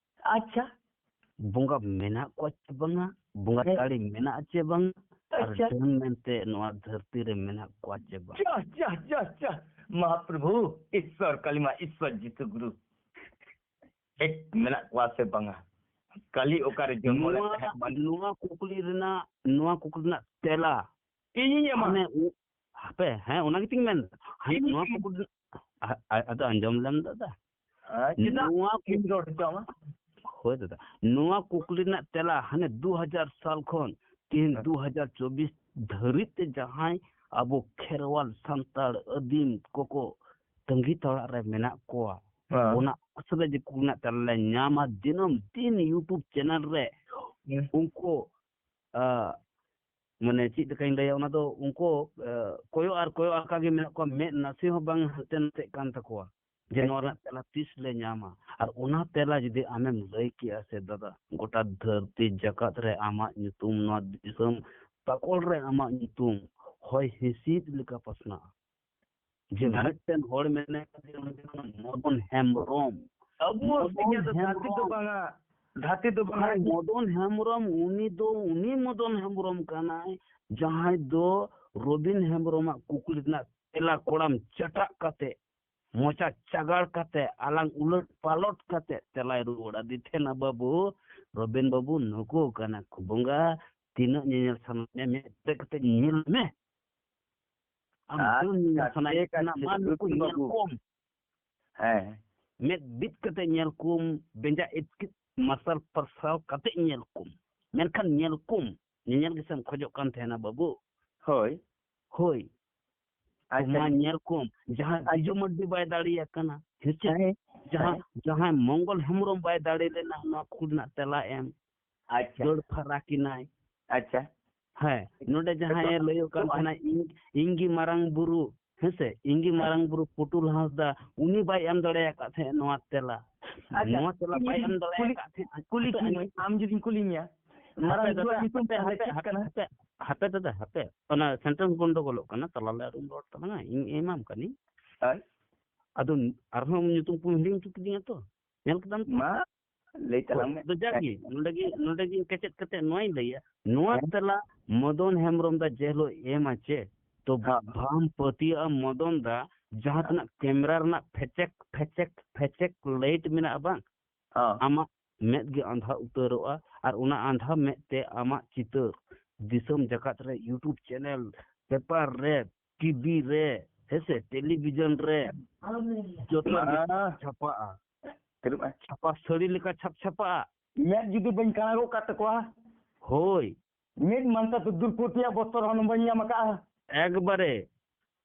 ᱟᱪᱪᱷᱟ᱾ ᱵᱚᱸᱜᱟ ᱢᱮᱱᱟᱜ ᱠᱚᱣᱟ ᱪᱮ ᱵᱟᱝᱟ, ᱵᱚᱸᱜᱟ ᱦᱮᱸ᱾ ᱫᱟᱲᱮ ᱢᱮᱱᱟᱜᱼᱟ ᱪᱮ ᱵᱟᱝᱟ, ᱟᱨ ᱟᱪᱪᱷᱟ᱾ ᱰᱟᱹᱱ ᱢᱮᱱᱛᱮ ᱱᱚᱣᱟ ᱫᱷᱟᱹᱨᱛᱤ ᱨᱮ ᱢᱮᱱᱟᱜ ᱠᱚᱣᱟ ᱪᱮ ᱵᱟᱝ? ᱪᱟ, ᱪᱟ, ᱪᱟ, ᱪᱟ᱾ ᱢᱚᱦᱟᱯᱨᱚᱵᱷᱩ, ᱤᱥᱥᱚᱨ ᱠᱟᱞᱤᱢᱟ, ᱤᱥᱥᱚᱨ ᱡᱤᱥᱩ ᱜᱩᱨᱩ᱾ ᱦᱮᱡ ᱢᱮᱱᱟᱜ ᱠᱚᱣᱟ ᱥᱮ ᱵᱟᱝᱟ? ᱠᱟᱞᱤ ᱚᱠᱟᱨᱮ ᱡᱚᱱᱢᱚ ᱞᱮᱱ ᱱᱚᱣᱟ, ᱛᱟᱦᱮᱸᱫ ᱵᱟᱝ? ᱱᱚᱣᱟ ᱠᱩᱠᱞᱤ ᱨᱮᱱᱟᱜ, ᱱᱚᱣᱟ ᱠᱩᱠᱞᱤ ᱨᱮᱱᱟᱜ ᱛᱮᱞᱟ ᱤᱧᱤᱧ ᱮᱢᱟ᱾ ᱢᱟᱱᱮ ᱩ-, ᱦᱟᱯᱮ, ᱦᱮᱸ, ᱚᱱᱟ ᱜᱮᱛᱤᱧ ᱢᱮᱱ᱾ ᱦᱟᱱᱮ ᱱᱚᱣᱟ ᱠᱩᱠᱞᱤ, ᱟ-, ᱟ-, ᱟᱫᱚ ᱟᱸᱡᱚᱢ ᱞᱮᱢ ᱫᱟᱫᱟ᱾ ᱦᱮᱸ, ᱪᱮᱫᱟᱜ ᱱᱚᱣᱟ ᱤᱧ ᱨᱚᱲ ᱦᱚᱪᱚ ᱟᱢᱟ? ᱦᱳᱭ ᱫᱟᱫᱟ, ᱱᱚᱣᱟ ᱠᱩᱠᱞᱤ ᱨᱮᱱᱟᱜ ᱛᱮᱞᱟ ᱦᱟᱱᱮ ᱫᱩ ᱦᱟᱡᱟᱨ ᱥᱟᱞ ᱠᱷᱚᱱ ᱛᱤᱦᱤᱧ ᱦᱮᱸ᱾ ᱫᱩ ᱦᱟᱡᱟᱨ ᱪᱚᱵᱵᱤᱥ ᱫᱷᱟᱹᱨᱤᱡ ᱛᱮ ᱡᱟᱦᱟᱸᱭ ᱟᱵᱚ ᱠᱷᱮᱨᱣᱟᱞ ᱥᱟᱱᱛᱟᱲ ᱟᱹᱫᱤᱢ ᱠᱚᱠᱚ ᱛᱟᱺᱜᱤ ᱛᱟᱲᱟᱜ ᱨᱮ ᱢᱮᱱᱟᱜ ᱠᱚᱣᱟ, ᱦᱮᱸ᱾ ᱚᱱᱟ ᱟᱥᱨᱮ ᱡᱮ ᱠᱩᱠᱞᱤ ᱨᱮᱱᱟᱜ ᱛᱮᱞᱟ ᱞᱮ ᱧᱟᱢᱟ ᱫᱤᱱᱟᱹᱢ ᱫᱤᱱ YouTube ᱪᱮᱱᱮᱞ ᱨᱮ᱾ ᱦᱮᱸ᱾ ᱩᱱᱠᱩ, ᱟ, ᱢᱟᱱᱮ ᱪᱮᱫ ᱞᱮᱠᱟᱧ ᱞᱟᱹᱭᱟ, ᱚᱱᱟ ᱫᱚ ᱩᱱᱠᱩ, ᱟ, ᱠᱚᱭᱚᱜ ᱟᱨ ᱠᱚᱭᱚᱜ ᱟᱠᱟ ᱜᱮ ᱢᱮᱱᱟᱜ ᱠᱚᱣᱟ, ᱢᱮᱫ ᱱᱟᱥᱮ ᱦᱚᱸ ᱵᱟᱝ ᱦᱟᱱᱛᱮ ᱱᱟᱛᱮᱜ ᱠᱟᱱ ᱛᱟᱠᱚᱣᱟ ᱡᱮ ᱱᱚᱣᱟ ᱨᱮᱱᱟᱜ ᱛᱮᱞᱟ ᱛᱤᱥ ᱞᱮ ᱧᱟᱢᱟ᱾ ᱟᱨ ᱚᱱᱟ ᱛᱮᱞᱟ ᱡᱩᱫᱤ ᱟᱢᱮᱢ ᱞᱟᱹᱭ ᱠᱮᱭᱟ ᱥᱮ ᱫᱟᱫᱟ, ᱜᱚᱴᱟ ᱫᱷᱟᱹᱨᱛᱤ ᱡᱟᱠᱟᱛ ᱨᱮ ᱟᱢᱟᱜ ᱧᱩᱛᱩᱢ, ᱱᱚᱣᱟ ᱫᱤᱥᱚᱢ ᱯᱟᱠᱚᱲ ᱨᱮ ᱟᱢᱟᱜ ᱧᱩᱛᱩᱢ ᱦᱚᱭ ᱦᱤᱸᱥᱤᱫ ᱞᱮᱠᱟ ᱯᱟᱥᱱᱟᱜᱼᱟ᱾ ᱡᱮ ᱦᱮᱸ᱾ ᱢᱤᱫᱴᱮᱱ ᱦᱚᱲ ᱢᱮᱱᱟᱭ ᱠᱟᱫᱮᱭᱟ ᱩᱱᱤ ᱫᱚ ᱢᱚᱫᱚᱱ ᱦᱮᱢᱵᱨᱚᱢ᱾ ᱟᱵᱚ ᱢᱚᱫᱚᱱ ᱥᱮᱸᱜᱮᱞ ᱫᱚ ᱫᱷᱟᱹᱨᱛᱤ ᱫᱚ ᱦᱮᱢᱵᱨᱚᱢ᱾ ᱵᱟᱝᱟ, ᱫᱷᱟᱹᱨᱛᱤ ᱫᱚ ᱵᱟᱝᱟ᱾ ᱦᱮᱸ, ᱢᱚᱫᱚᱱ ᱦᱮᱢᱵᱨᱚᱢ, ᱩᱱᱤ ᱫᱚ, ᱩᱱᱤ ᱢᱚᱫᱚᱱ ᱦᱮᱢᱵᱨᱚᱢ ᱠᱟᱱᱟᱭ, ᱡᱟᱦᱟᱸᱭ ᱫᱚ ᱨᱚᱵᱤᱱ ᱦᱮᱢᱵᱨᱚᱢᱟᱜ ᱠᱩᱠᱞᱤ ᱨᱮᱱᱟᱜ ᱛᱮᱞᱟ ᱠᱚᱲᱟᱢ ᱪᱟᱴᱟᱜ ᱠᱟᱛᱮ, ᱢᱚᱪᱟ ᱪᱟᱜᱟᱲ ᱠᱟᱛᱮ, ᱟᱞᱟᱝ ᱩᱞᱟᱹᱴ ᱯᱟᱞᱚᱴ ᱠᱟᱛᱮ ᱛᱮᱞᱟᱭ ᱨᱩᱣᱟᱹᱲᱟ᱾ ᱫᱤᱛᱷᱮᱱᱟ ᱵᱟᱹᱵᱩ, ᱨᱚᱵᱤᱱ ᱵᱟᱹᱵᱩ, ᱱᱩᱠᱩ ᱠᱟᱱᱟ ᱠᱚ ᱵᱚᱸᱜᱟ, ᱛᱤᱱᱟᱹᱜ ᱧᱮᱧᱮᱞ ᱥᱟᱱᱟ ᱢᱮᱭᱟ, ᱢᱮᱫ ᱯᱮᱨᱮᱡ ᱠᱟᱛᱮ ᱧᱮᱞ ᱢᱮ᱾ ᱟᱢ ᱛᱤᱱᱟᱹᱜ ᱧᱮᱧᱮᱞ ᱟᱪᱪᱷᱟ, ᱥᱟᱱᱟᱭᱮᱫ ᱴᱷᱤᱠ ᱠᱟᱱᱟ, ᱟᱪᱷᱮ, ᱢᱟ ᱱᱩᱠᱩ ᱨᱚᱵᱤᱱ ᱧᱮᱞ ᱵᱟᱹᱵᱩ᱾ ᱠᱚᱢ᱾ ᱦᱮᱸ᱾ ᱢᱮᱫ ᱵᱤᱫ ᱠᱟᱛᱮ ᱧᱮᱞ ᱠᱚᱢ, ᱵᱮᱸᱡᱟ ᱤᱛᱠᱤᱛ ᱢᱟᱨᱥᱟᱞ ᱯᱟᱨᱥᱟᱞ ᱠᱟᱛᱮ ᱧᱮᱞ ᱠᱚᱢ, ᱢᱮᱱᱠᱷᱟᱱ ᱧᱮᱞ ᱠᱚᱢ᱾ ᱧᱮᱧᱮᱞ ᱜᱮᱥᱮᱢ ᱠᱷᱚᱡᱚᱜ ᱠᱟᱱ ᱛᱟᱦᱮᱱᱟ ᱵᱟᱹᱵᱩ᱾ ᱦᱳᱭ᱾ ᱦᱳᱭ᱾ ᱟᱪᱪᱷᱟ᱾ ᱢᱟ ᱧᱮᱞ ᱠᱚᱢ, ᱡᱟᱦᱟᱸᱭ ᱵᱤᱡᱩ ᱢᱟᱨᱰᱤ ᱵᱟᱭ ᱫᱟᱲᱮᱭᱟᱜ ᱠᱟᱱᱟ, ᱦᱮᱸ ᱪᱮ? ᱦᱮᱸ᱾ ᱡᱟᱦᱟᱸ ᱡᱟᱦᱟᱸᱭ ᱢᱚᱝᱜᱚᱞ ᱦᱮᱢᱵᱨᱚᱢ ᱵᱟᱭ ᱫᱟᱲᱮ ᱞᱮᱱᱟ ᱱᱚᱣᱟ ᱠᱩᱠᱞᱤ ᱨᱮᱱᱟᱜ ᱛᱮᱞᱟ ᱮᱢ, ᱟᱪᱪᱷᱟ᱾ ᱫᱟᱹᱲ ᱯᱷᱟᱨᱟᱠ ᱮᱱᱟᱭ᱾ ᱟᱪᱪᱷᱟ᱾ ᱦᱮᱸ, ᱱᱚᱰᱮ ᱡᱟᱦᱟᱸᱭ ᱮ ᱞᱟᱹᱭᱚᱜ ᱠᱟᱱ ᱛᱟᱦᱮᱱᱟ, ᱤᱧ ᱤᱧ ᱜᱮ ᱢᱟᱨᱟᱝ ᱵᱩᱨᱩ, ᱦᱮᱸᱥᱮ, ᱤᱧ ᱜᱮ ᱢᱟᱨᱟᱝ ᱵᱩᱨᱩ ᱯᱩᱴᱩᱞ ᱦᱟᱸᱥᱫᱟ, ᱩᱱᱤ ᱵᱟᱭ ᱮᱢ ᱫᱟᱲᱮ ᱟᱠᱟᱫ ᱛᱟᱦᱮᱸᱫ ᱱᱚᱣᱟ ᱛᱮᱞᱟ᱾ ᱟᱪᱪᱷᱟ, ᱱᱚᱣᱟ ᱛᱮᱞᱟ ᱤᱧ ᱵᱟᱭ ᱡᱩᱫᱤ ᱮᱢ ᱫᱟᱲᱮ ᱠᱩᱞᱤ- ᱟᱠᱟᱫ ᱛᱟᱦᱮᱸᱫ᱾ ᱠᱩᱞᱤ ᱦᱟᱯᱮ, ᱠᱤᱧᱟᱹ, ᱦᱟᱯᱮ, ᱟᱢ ᱡᱩᱫᱤᱧ ᱠᱩᱞᱤᱧᱟ, ᱢᱟᱨᱟᱝ ᱦᱟᱯᱮ ᱵᱩᱨᱩᱣᱟᱜ ᱫᱟᱫᱟ, ᱧᱩᱛᱩᱢ ᱦᱟᱯᱮ, ᱛᱟᱦᱞᱮ ᱦᱟᱯᱮ, ᱪᱮᱫ ᱠᱟᱱᱟ? ᱦᱟᱯᱮ, ᱦᱟᱯᱮ ᱫᱟᱫᱟ, ᱦᱟᱯᱮ, ᱚᱱᱟ ᱥᱮᱱᱴᱮᱱᱥ ᱜᱚᱱᱰᱚᱜᱳᱞᱚᱜ ᱠᱟᱱᱟ, ᱛᱟᱞᱟᱨᱮ ᱟᱞᱚᱢ ᱨᱚᱲ ᱛᱟᱞᱟᱝᱟ, ᱤᱧ ᱮᱢᱟᱢ ᱠᱟᱹᱱᱟᱹᱧ᱾ ᱦᱳᱭ᱾ ᱟᱫᱚ ᱟᱨᱦᱚᱸ ᱧᱩᱛᱩᱢ ᱠᱚᱢ ᱦᱤᱲᱤᱧ ᱦᱚᱪᱚ ᱠᱤᱫᱤᱧᱟ ᱛᱚ, ᱧᱮᱞ ᱠᱮᱫᱟᱢ ᱛᱚ? ᱢᱟ ᱞᱟᱹᱭ ᱛᱟᱞᱟᱝ ᱢᱮ᱾ ᱟᱫᱚ ᱡᱟᱠ ᱜᱮ, ᱱᱚᱰᱮ ᱜᱮ, ᱱᱚᱰᱮ ᱜᱮ ᱠᱮᱪᱮᱫ ᱠᱟᱛᱮ ᱱᱚᱣᱟᱧ ᱞᱟᱹᱭᱟ, ᱱᱚᱣᱟ ᱦᱮᱸ᱾ ᱛᱮᱞᱟ ᱢᱚᱫᱚᱱ ᱦᱮᱢᱵᱨᱚᱢ ᱫᱟ ᱡᱮ ᱦᱤᱞᱳᱜ ᱮᱢᱟ ᱪᱮ, ᱛᱚ ᱦᱮᱸ᱾ ᱵᱟᱢ ᱯᱟᱹᱛᱭᱟᱹᱜᱼᱟ ᱢᱚᱫᱚᱱ ᱫᱟ, ᱡᱟᱦᱟᱸ ᱛᱤᱱᱟᱹᱜ ᱠᱮᱢᱨᱟ ᱨᱮᱱᱟᱜ ᱯᱷᱮᱪᱮᱠ ᱯᱷᱮᱪᱮᱠ ᱯᱷᱮᱪᱮᱠ ᱞᱟᱭᱤᱴ ᱢᱮᱱᱟᱜᱼᱟ ᱵᱟᱝ, ᱦᱮᱸ᱾ ᱟᱢᱟᱜ ᱢᱮᱫ ᱜᱮ ᱟᱸᱫᱷᱟ ᱩᱛᱟᱹᱨᱚᱜᱼᱟ, ᱟᱨ ᱚᱱᱟ ᱟᱸᱫᱷᱟ ᱢᱮᱫ ᱛᱮ ᱟᱢᱟᱜ ᱪᱤᱛᱟᱹᱨ ᱫᱤᱥᱚᱢ ᱡᱟᱠᱟᱛ ᱨᱮ, YouTube ᱪᱮᱱᱮᱞ, ᱯᱮᱯᱟᱨ ᱨᱮ, ᱴᱤᱵᱷᱤ ᱨᱮ, ᱦᱮᱸᱥᱮ, ᱴᱮᱞᱤᱵᱷᱤᱡᱚᱱ ᱨᱮ, ᱡᱚᱛᱚ ᱨᱮ ᱦᱮᱸ᱾ ᱪᱷᱟᱯᱟᱜᱼᱟ᱾ ᱪᱮᱫᱟᱜ ᱵᱟᱝ? ᱪᱷᱟᱯᱟ ᱥᱟᱹᱲᱤ ᱞᱮᱠᱟ ᱪᱷᱟᱯ ᱪᱷᱟᱯᱟᱜᱼᱟ᱾ ᱢᱮᱫ ᱡᱩᱫᱤ ᱵᱟᱹᱧ ᱠᱟᱬᱟᱜᱚᱜ ᱠᱟᱜ ᱛᱟᱠᱚᱣᱟ, ᱦᱳᱭ᱾ ᱢᱮᱫ ᱢᱟᱱᱛᱟ ᱛᱚ ᱫᱩᱨᱯᱚᱛᱤᱭᱟᱜ ᱵᱚᱥᱛᱚᱨ ᱦᱚᱸ ᱵᱟᱹᱧ ᱧᱟᱢ ᱟᱠᱟᱜᱼᱟ᱾ ᱮᱠᱵᱟᱨᱮ᱾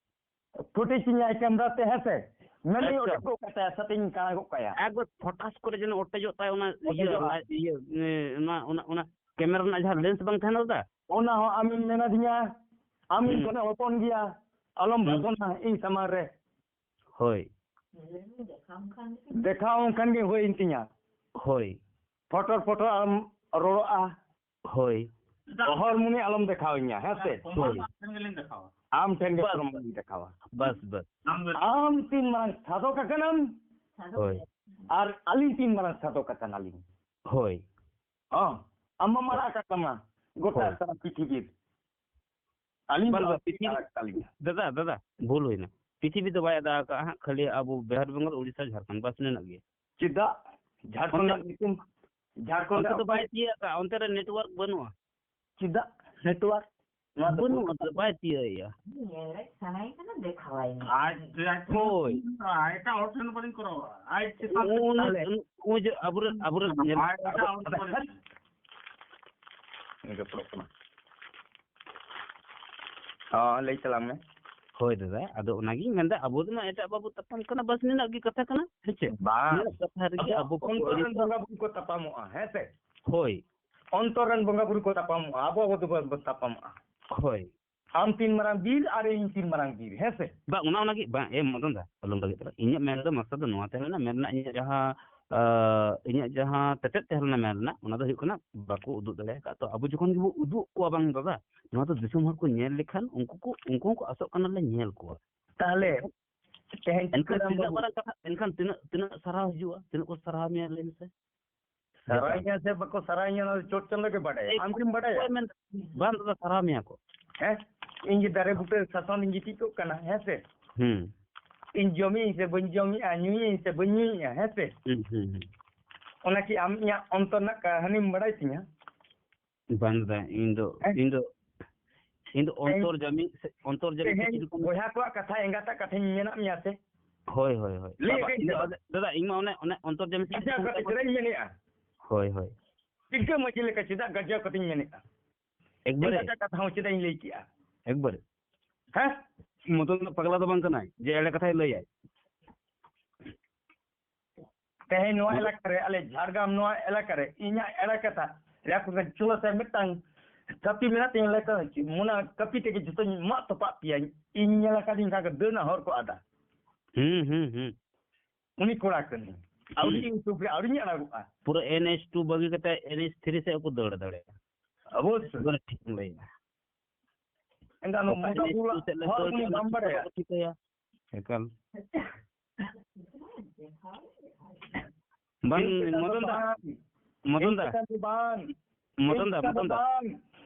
ᱯᱷᱩᱴᱮᱡᱽ ᱤᱧ ᱧᱟᱢ ᱠᱮᱢᱨᱟ ᱛᱮ, ᱦᱮᱸ ᱥᱮ? ᱢᱮᱫ ᱤᱧ ᱟᱪᱪᱷᱟ᱾ ᱚᱴᱮᱡ ᱜᱚᱜ ᱠᱟᱜ ᱛᱟᱭᱟ, ᱥᱟᱛᱮᱧ ᱠᱟᱬᱟᱜᱚᱜ ᱠᱟᱭᱟ᱾ ᱮᱠᱵᱟᱨ ᱯᱷᱚᱴᱟᱥ ᱠᱚᱨᱮ ᱡᱮᱱᱚ ᱚᱴᱮᱡᱚᱜ ᱛᱟᱭ, ᱚᱱᱟ ᱤᱭᱟᱹ, ᱚᱴᱮᱡᱚᱜᱼᱟ᱾ ᱚᱱᱟ ᱤᱭᱟᱹ, ᱮ, ᱚᱱᱟ, ᱚᱱᱟ, ᱚᱱᱟ ᱠᱮᱢᱮᱨᱟ ᱨᱮᱱᱟᱜ ᱡᱟᱦᱟᱸ ᱞᱮᱱᱥ ᱵᱟᱝ ᱛᱟᱦᱮᱱᱟ ᱫᱟᱫᱟ? ᱚᱱᱟ ᱦᱚᱸ ᱟᱢᱮᱢ ᱢᱮᱱᱟ ᱫᱤᱧᱟ, ᱟᱢᱤᱧ ᱦᱩᱸ᱾ ᱠᱷᱚᱱᱮ ᱦᱚᱯᱚᱱ ᱜᱮᱭᱟ, ᱟᱞᱚᱢ ᱦᱩᱸ᱾ ᱵᱷᱟᱥᱚᱱᱟ ᱤᱧ ᱥᱟᱢᱟᱝ ᱨᱮ᱾ ᱦᱳᱭ᱾ ᱫᱮᱠᱷᱟᱣ ᱟᱢ ᱠᱷᱟᱱ ᱜᱮ ᱦᱩᱭᱮᱱ ᱛᱤᱧᱟ᱾ ᱦᱳᱭ᱾ ᱯᱷᱚᱴᱚᱨ ᱯᱷᱚᱴᱚᱨ ᱟᱢ ᱨᱚᱲᱚᱜᱼᱟ᱾ ᱦᱳᱭ᱾ ᱦᱚᱲ ᱢᱚᱱᱮ ᱟᱞᱚᱢ ᱫᱮᱠᱷᱟᱣ ᱤᱧᱟ, ᱦᱮᱸ ᱥᱮ? ᱦᱳᱭ᱾ ᱟᱢ ᱴᱷᱮᱱ ᱜᱮ ᱵᱟᱥ᱾ ᱯᱨᱚᱢᱟᱱ ᱤᱧ ᱫᱮᱠᱷᱟᱣᱟ᱾ ᱵᱟᱥ, ᱵᱟᱥ᱾ ᱟᱢ ᱛᱤᱱ ᱢᱟᱨᱟᱝ ᱥᱟᱫᱷᱚᱠ ᱟᱠᱟᱱᱟᱢ ᱦᱳᱭ᱾ ᱟᱨ ᱟᱹᱞᱤᱧ ᱛᱤᱱ ᱢᱟᱨᱟᱝ ᱥᱟᱫᱷᱚᱠ ᱟᱠᱟᱱᱟᱞᱤᱧ᱾ ᱦᱳᱭ᱾ ᱦᱚᱸ, ᱟᱢ ᱢᱟᱢ ᱟᱲᱟᱜ ᱟᱠᱟᱫ ᱛᱟᱢᱟ ᱜᱚᱴᱟ ᱦᱳᱭ᱾ ᱥᱟᱨᱟ ᱯᱨᱤᱛᱷᱤᱵᱤ᱾ ᱟᱹᱞᱤᱧ ᱵᱟᱝ, ᱫᱚ ᱵᱟᱝ, ᱯᱨᱤᱛᱷᱤᱵᱤ ᱟᱲᱟᱜ ᱟᱠᱟᱫ ᱞᱤᱧᱟ᱾ ᱫᱟᱫᱟ, ᱫᱟᱫᱟ, ᱵᱷᱩᱞ ᱦᱩᱭᱱᱟ᱾ ᱯᱨᱤᱛᱷᱤᱵᱤ ᱫᱚ ᱵᱟᱭ ᱟᱫᱟ ᱟᱠᱟᱫᱼᱟ ᱦᱟᱸᱜ, ᱠᱷᱟᱹᱞᱤ ᱟᱵᱚ ᱵᱤᱦᱟᱨ, ᱵᱮᱝᱜᱚᱞ, ᱩᱲᱤᱥᱥᱟ, ᱡᱷᱟᱲᱠᱷᱚᱸᱰ, ᱵᱟᱥ ᱱᱤᱱᱟᱹᱜ ᱜᱮ᱾ ᱪᱮᱫᱟᱜ? ᱡᱷᱟᱲᱠᱷᱚᱸᱰ ᱚᱱᱛᱮ ᱨᱮᱱᱟᱜ ᱧᱩᱛᱩᱢ, ᱡᱷᱟᱲᱠᱷᱚᱸᱰ ᱚᱱᱛᱮ ᱨᱮᱱᱟᱜ ᱫᱚ ᱵᱟᱭ ᱛᱤᱭᱟᱹᱜ ᱟᱠᱟᱫᱼᱟ, ᱚᱱᱛᱮ ᱨᱮ ᱱᱮᱴᱣᱟᱨᱠ ᱵᱟᱹᱱᱩᱜᱼᱟ᱾ ᱪᱮᱫᱟᱜ ᱱᱮᱴᱣᱟᱨᱠ? ᱱᱚᱣᱟ ᱫᱚ ᱵᱟᱹᱱᱩᱜᱼᱟ, ᱫᱟᱫᱟ, ᱵᱟᱭ ᱛᱤᱭᱟᱹᱜ ᱮᱫᱼᱟ᱾ ᱧᱮᱞᱮᱫ ᱥᱟᱱᱟᱭᱮ ᱠᱟᱱᱟ, ᱫᱮᱠᱷᱟᱣᱟᱭ ᱢᱮ᱾ ᱟᱡ ᱟᱡ ᱦᱳᱭ᱾ ᱮᱴᱟᱜ ᱦᱚᱲ ᱴᱷᱮᱱ ᱵᱟᱹᱞᱤᱧ ᱠᱚᱨᱟᱣᱟ, ᱟᱡ ᱪᱮᱛᱟᱱ ᱩᱱᱤ, ᱛᱮ ᱩᱱᱤ ᱡᱮ ᱟᱵᱚᱨᱮᱱ, ᱟᱵᱚᱨᱮᱱ ᱧᱮᱞ ᱟᱡ ᱮᱴᱟᱜ ᱦᱚᱲ ᱴᱷᱮᱱ ᱵᱟᱹᱞᱤᱧ ᱨᱚᱯᱚᱲᱚᱜ ᱠᱟᱱᱟ᱾ ᱦᱚᱸ, ᱞᱟᱹᱭ ᱛᱟᱞᱟᱝ ᱢᱮ᱾ ᱦᱳᱭ ᱫᱟᱫᱟ, ᱟᱫᱚ ᱚᱱᱟᱜᱤᱧ ᱢᱮᱱᱫᱟ, ᱟᱵᱚ ᱫᱚ ᱢᱟ ᱮᱴᱟᱜ ᱵᱟᱵᱚ ᱛᱟᱯᱟᱢ ᱠᱟᱱᱟ, ᱵᱟᱥ ᱱᱤᱱᱟᱹᱜ ᱜᱮ ᱠᱟᱛᱷᱟ ᱠᱟᱱᱟ, ᱦᱮᱸ ᱪᱮ? ᱵᱟᱝ᱾ ᱱᱤᱱᱟᱹᱜ ᱠᱟᱛᱷᱟ ᱨᱮᱜᱮ ᱟᱵᱚ ᱟᱵᱚ ᱠᱚ ᱚᱱᱛᱚᱨ ᱨᱮᱱ ᱵᱚᱸᱜᱟ ᱵᱩᱨᱩ ᱠᱚ ᱛᱟᱯᱟᱢᱚᱜᱼᱟ, ᱦᱮᱸ ᱥᱮ? ᱦᱳᱭ᱾ ᱚᱱᱛᱚᱨ ᱨᱮᱱ ᱵᱚᱸᱜᱟ ᱵᱩᱨᱩ ᱠᱚ ᱛᱟᱯᱟᱢᱚᱜᱼᱟ, ᱟᱵᱚ ᱟᱵᱚ ᱫᱚ ᱵᱟᱵᱚ ᱛᱟᱯᱟᱢᱚᱜᱼᱟ᱾ ᱦᱳᱭ᱾ ᱟᱢ ᱛᱤᱱ ᱢᱟᱨᱟᱝ ᱵᱤᱨ ᱟᱨ ᱤᱧ ᱛᱤᱱ ᱢᱟᱨᱟᱝ ᱵᱤᱨ, ᱦᱮᱸ ᱥᱮ? ᱵᱟᱝ, ᱚᱱᱟ, ᱚᱱᱟᱜᱮ, ᱵᱟᱝ, ᱮ ᱢᱚᱫᱚᱱ ᱫᱟ, ᱟᱞᱚᱢ ᱞᱟᱹᱜᱤᱫ ᱛᱚᱨᱟ᱾ ᱤᱧᱟᱹᱜ ᱢᱮᱱ ᱫᱚ ᱢᱟᱥᱴᱟᱨ ᱫᱚ ᱱᱚᱣᱟ ᱛᱟᱦᱮᱸ ᱞᱮᱱᱟ, ᱢᱮᱱ ᱨᱮᱱᱟᱜ ᱤᱧᱟᱹᱜ ᱡᱟᱦᱟᱸ, ᱟᱸ, ᱤᱧᱟᱹᱜ ᱡᱟᱦᱟᱸ ᱛᱮᱛᱮᱫ ᱛᱟᱦᱮᱸ ᱞᱮᱱᱟ ᱢᱮᱱ ᱨᱮᱱᱟᱜ, ᱚᱱᱟ ᱫᱚ ᱦᱩᱭᱩᱜ ᱠᱟᱱᱟ ᱵᱟᱠᱚ ᱩᱫᱩᱜ ᱫᱟᱲᱮ ᱟᱠᱟᱫ᱾ ᱛᱚ ᱟᱵᱚ ᱡᱚᱠᱷᱚᱱ ᱜᱮᱵᱚ ᱩᱫᱩᱜ ᱠᱚᱣᱟ, ᱵᱟᱝ ᱫᱟᱫᱟ, ᱱᱚᱣᱟ ᱫᱚ ᱫᱤᱥᱚᱢ ᱦᱚᱲ ᱠᱚ ᱧᱮᱞ ᱞᱮᱠᱷᱟᱱ ᱩᱱᱠᱩ ᱠᱚ, ᱩᱱᱠᱩ ᱦᱚᱸᱠᱚ ᱟᱥᱚᱜ ᱠᱟᱱᱟ ᱞᱮ ᱧᱮᱞ ᱠᱚᱣᱟ᱾ ᱛᱟᱦᱞᱮ ᱛᱮᱦᱮᱧ ᱮᱱᱠᱷᱟᱱ ᱯᱨᱳᱜᱨᱟᱢ ᱛᱤᱱᱟᱹᱜ ᱵᱟᱵᱚ ᱢᱟᱨᱟᱝ ᱠᱟᱛᱷᱟ, ᱮᱱᱠᱷᱟᱱ ᱛᱤᱱᱟᱹᱜ, ᱛᱤᱱᱟᱹᱜ ᱥᱟᱨᱦᱟᱣ ᱦᱤᱡᱩᱜᱼᱟ, ᱛᱤᱱᱟᱹᱜ ᱠᱚ ᱥᱟᱨᱦᱟᱣ ᱢᱮᱭᱟ ᱞᱟᱹᱭ ᱢᱮᱥᱮ? ᱥᱟᱨᱦᱟᱣᱤᱧᱟ ᱥᱮ ᱵᱟᱠᱚ ᱥᱟᱨᱦᱟᱣᱤᱧᱟ, ᱚᱱᱟ ᱫᱚ ᱪᱚᱴ ᱪᱟᱸᱫᱚ ᱜᱮ ᱵᱟᱰᱟᱭᱟ᱾ ᱮᱭ, ᱟᱢ ᱠᱤᱢ ᱵᱟᱰᱟᱭᱟ? ᱚᱠᱚᱭ ᱢᱮᱱ-, ᱵᱟᱝ ᱫᱟᱫᱟ, ᱥᱟᱨᱦᱟᱣ ᱢᱮᱭᱟ ᱠᱚ᱾ ᱦᱮᱸ? ᱤᱧ ᱜᱮ ᱫᱟᱨᱮ ᱵᱩᱴᱟᱹ ᱥᱟᱥᱟᱝ ᱤᱧ ᱜᱤᱛᱤᱡ ᱠᱚᱜ ᱠᱟᱱᱟ, ᱦᱮᱸ ᱥᱮ? ᱦᱩᱸ᱾ ᱤᱧ ᱡᱚᱢᱮᱜᱼᱟᱹᱧ ᱥᱮ ᱵᱟᱹᱧ ᱡᱚᱢᱮᱜᱼᱟ, ᱧᱩᱭᱮᱜᱼᱟᱹᱧ ᱥᱮ ᱵᱟᱹᱧ ᱧᱩᱭᱮᱜᱼᱟ, ᱦᱮᱸ ᱥᱮ? ᱦᱩᱸ, ᱦᱩᱸ, ᱦᱩᱸ᱾ ᱚᱱᱟ ᱠᱤ ᱟᱢ ᱤᱧᱟᱹᱜ ᱚᱱᱛᱚᱨ ᱨᱮᱱᱟᱜ ᱠᱟᱹᱦᱱᱤᱢ ᱵᱟᱰᱟᱭ ᱛᱤᱧᱟ? ᱵᱟᱝ ᱫᱟᱫᱟ, ᱤᱧ ᱫᱚ, ᱦᱮᱸ? ᱤᱧ ᱫᱚ, ᱤᱧ ᱫᱚ ᱛᱮᱦᱮᱧ, ᱚᱱᱛᱚᱨ ᱡᱟᱢᱤ ᱥᱮ ᱚᱱᱛᱚᱨ ᱡᱟᱢᱤ ᱥᱮ ᱛᱮᱦᱮᱧ ᱪᱮᱫ ᱠᱚ ᱢᱮᱛᱟᱜᱼᱟ? ᱵᱚᱭᱦᱟ ᱠᱚᱣᱟᱜ ᱠᱟᱛᱷᱟ, ᱮᱸᱜᱟᱛᱟᱜ ᱠᱟᱛᱷᱟᱧ ᱢᱮᱱᱟᱜ ᱢᱮᱭᱟ ᱥᱮ? ᱦᱳᱭ, ᱦᱳᱭ, ᱦᱳᱭ᱾ ᱞᱟᱹᱭ ᱵᱟᱵᱟ, ᱟᱠᱟᱫ ᱤᱧ ᱫᱚ ᱤᱧ ᱫᱚ ᱵᱟᱵᱟ᱾ ᱵᱟᱫᱮ-, ᱫᱟᱫᱟ, ᱤᱧ ᱢᱟ ᱚᱱᱮ, ᱚᱱᱮ ᱚᱱᱛᱚᱨ ᱡᱟᱢᱤ ᱥᱮ ᱜᱟᱡᱟᱣ ᱪᱮᱫ ᱠᱟᱛᱮ ᱠᱚ ᱪᱮᱫᱟᱜ ᱤᱧ ᱢᱮᱱᱮᱜᱼᱟ? ᱦᱳᱭ, ᱦᱳᱭ᱾ ᱛᱤᱞᱠᱟᱹ ᱢᱟᱹᱡᱷᱤ ᱞᱮᱠᱟ ᱪᱮᱫᱟᱜ ᱜᱟᱡᱟᱣ ᱠᱟᱛᱮᱧ ᱢᱮᱱᱮᱜᱼᱟ? ᱮᱠᱵᱟᱨᱮ᱾ ᱮᱸᱜᱟᱛᱟᱜ ᱠᱟᱛᱷᱟ ᱦᱚᱸ ᱪᱮᱫᱟᱜ ᱤᱧ ᱞᱟᱹᱭ ᱠᱮᱜᱼᱟ? ᱮᱠᱵᱟᱨᱮ᱾ ᱦᱮᱸ? ᱢᱚᱫᱚᱱ ᱫᱚ ᱯᱟᱜᱽᱞᱟ ᱫᱚ ᱵᱟᱝ ᱠᱟᱱᱟᱭ ᱡᱮ ᱮᱲᱮ ᱠᱟᱛᱷᱟᱭ ᱞᱟᱹᱭᱟᱭ᱾ ᱛᱮᱦᱮᱧ ᱱᱚᱣᱟ ᱢᱚᱫᱚᱱ ᱮᱞᱟᱠᱟ ᱨᱮ, ᱟᱞᱮ ᱡᱷᱟᱲᱜᱨᱟᱢ ᱱᱚᱣᱟ ᱮᱞᱟᱠᱟ ᱨᱮ, ᱤᱧᱟᱹᱜ ᱮᱲᱮ ᱠᱟᱛᱷᱟ ᱞᱟᱹᱭᱟ ᱠᱚ ᱠᱟᱱᱟ, ᱪᱚᱞᱚ ᱥᱮ ᱢᱤᱫᱴᱟᱝ ᱠᱟᱹᱯᱤ ᱢᱮᱱᱟᱜ ᱛᱤᱧᱟ, ᱞᱟᱹᱭ ᱠᱟᱱᱟ, ᱪᱮᱫ ᱢᱚᱱᱟ ᱠᱟᱹᱯᱤ ᱛᱮᱜᱮ ᱡᱷᱚᱛᱚᱧ ᱢᱟᱜ ᱛᱚᱯᱟᱜ ᱯᱮᱭᱟᱧ᱾ ᱤᱧ ᱧᱮᱞ ᱟᱠᱟᱫᱤᱧ ᱠᱷᱟᱱ ᱫᱟᱹᱱ ᱟᱨ ᱦᱚᱨ ᱠᱚ ᱟᱫᱟ᱾ ᱦᱩᱸ, ᱦᱩᱸ, ᱦᱩᱸ᱾ ᱩᱱᱤ ᱠᱚᱲᱟ ᱠᱟᱹᱱᱟᱹᱧ᱾ ᱟᱹᱣᱨᱤ ᱦᱩᱸ᱾ YouTube ᱨᱮ ᱟᱹᱣᱨᱤᱧ ᱟᱲᱟᱜᱚᱜᱼᱟ᱾ ᱯᱩᱨᱟᱹ N H two ᱵᱟᱹᱜᱤ ᱠᱟᱛᱮ N H three ᱥᱮᱫ ᱠᱚ ᱫᱟᱹᱲ ᱫᱟᱲᱮᱭᱟᱜᱼᱟ᱾ ᱚᱵᱚᱥᱥᱳᱭ᱾ ᱮᱠᱵᱟᱨᱮ ᱴᱷᱤᱠ ᱮᱢ ᱞᱟᱹᱭ ᱮᱫᱟ᱾ ᱮᱱᱠᱷᱟᱱ ᱚᱠᱟ ᱢᱚᱴᱟ ᱮᱱᱮᱡ ᱵᱩᱞᱟ ᱠᱚ ᱪᱮᱫ ᱞᱮ ᱦᱚᱲ ᱫᱟᱹᱲ ᱩᱱᱤ ᱠᱮᱫᱟ, ᱵᱟᱢ ᱚᱱᱟ ᱵᱟᱲᱟᱭᱟ᱾ ᱠᱚ ᱴᱷᱤᱠᱟᱹᱭᱟ᱾ ᱮᱠᱟᱞ᱾ ᱵᱟᱝ, ᱤᱧ ᱪᱮᱛᱟᱱ ᱫᱚ ᱢᱚᱫᱚᱱ ᱫᱟ, ᱵᱟᱝ᱾ ᱢᱚᱫᱚᱱ ᱤᱧ ᱫᱟ, ᱪᱮᱛᱟᱱ ᱫᱚ ᱵᱟᱝ᱾ ᱢᱚᱫᱚᱱ ᱤᱧ ᱫᱟ, ᱪᱮᱛᱟᱱ ᱫᱚ ᱢᱚᱫᱚᱱ ᱫᱟ, ᱵᱟᱝ᱾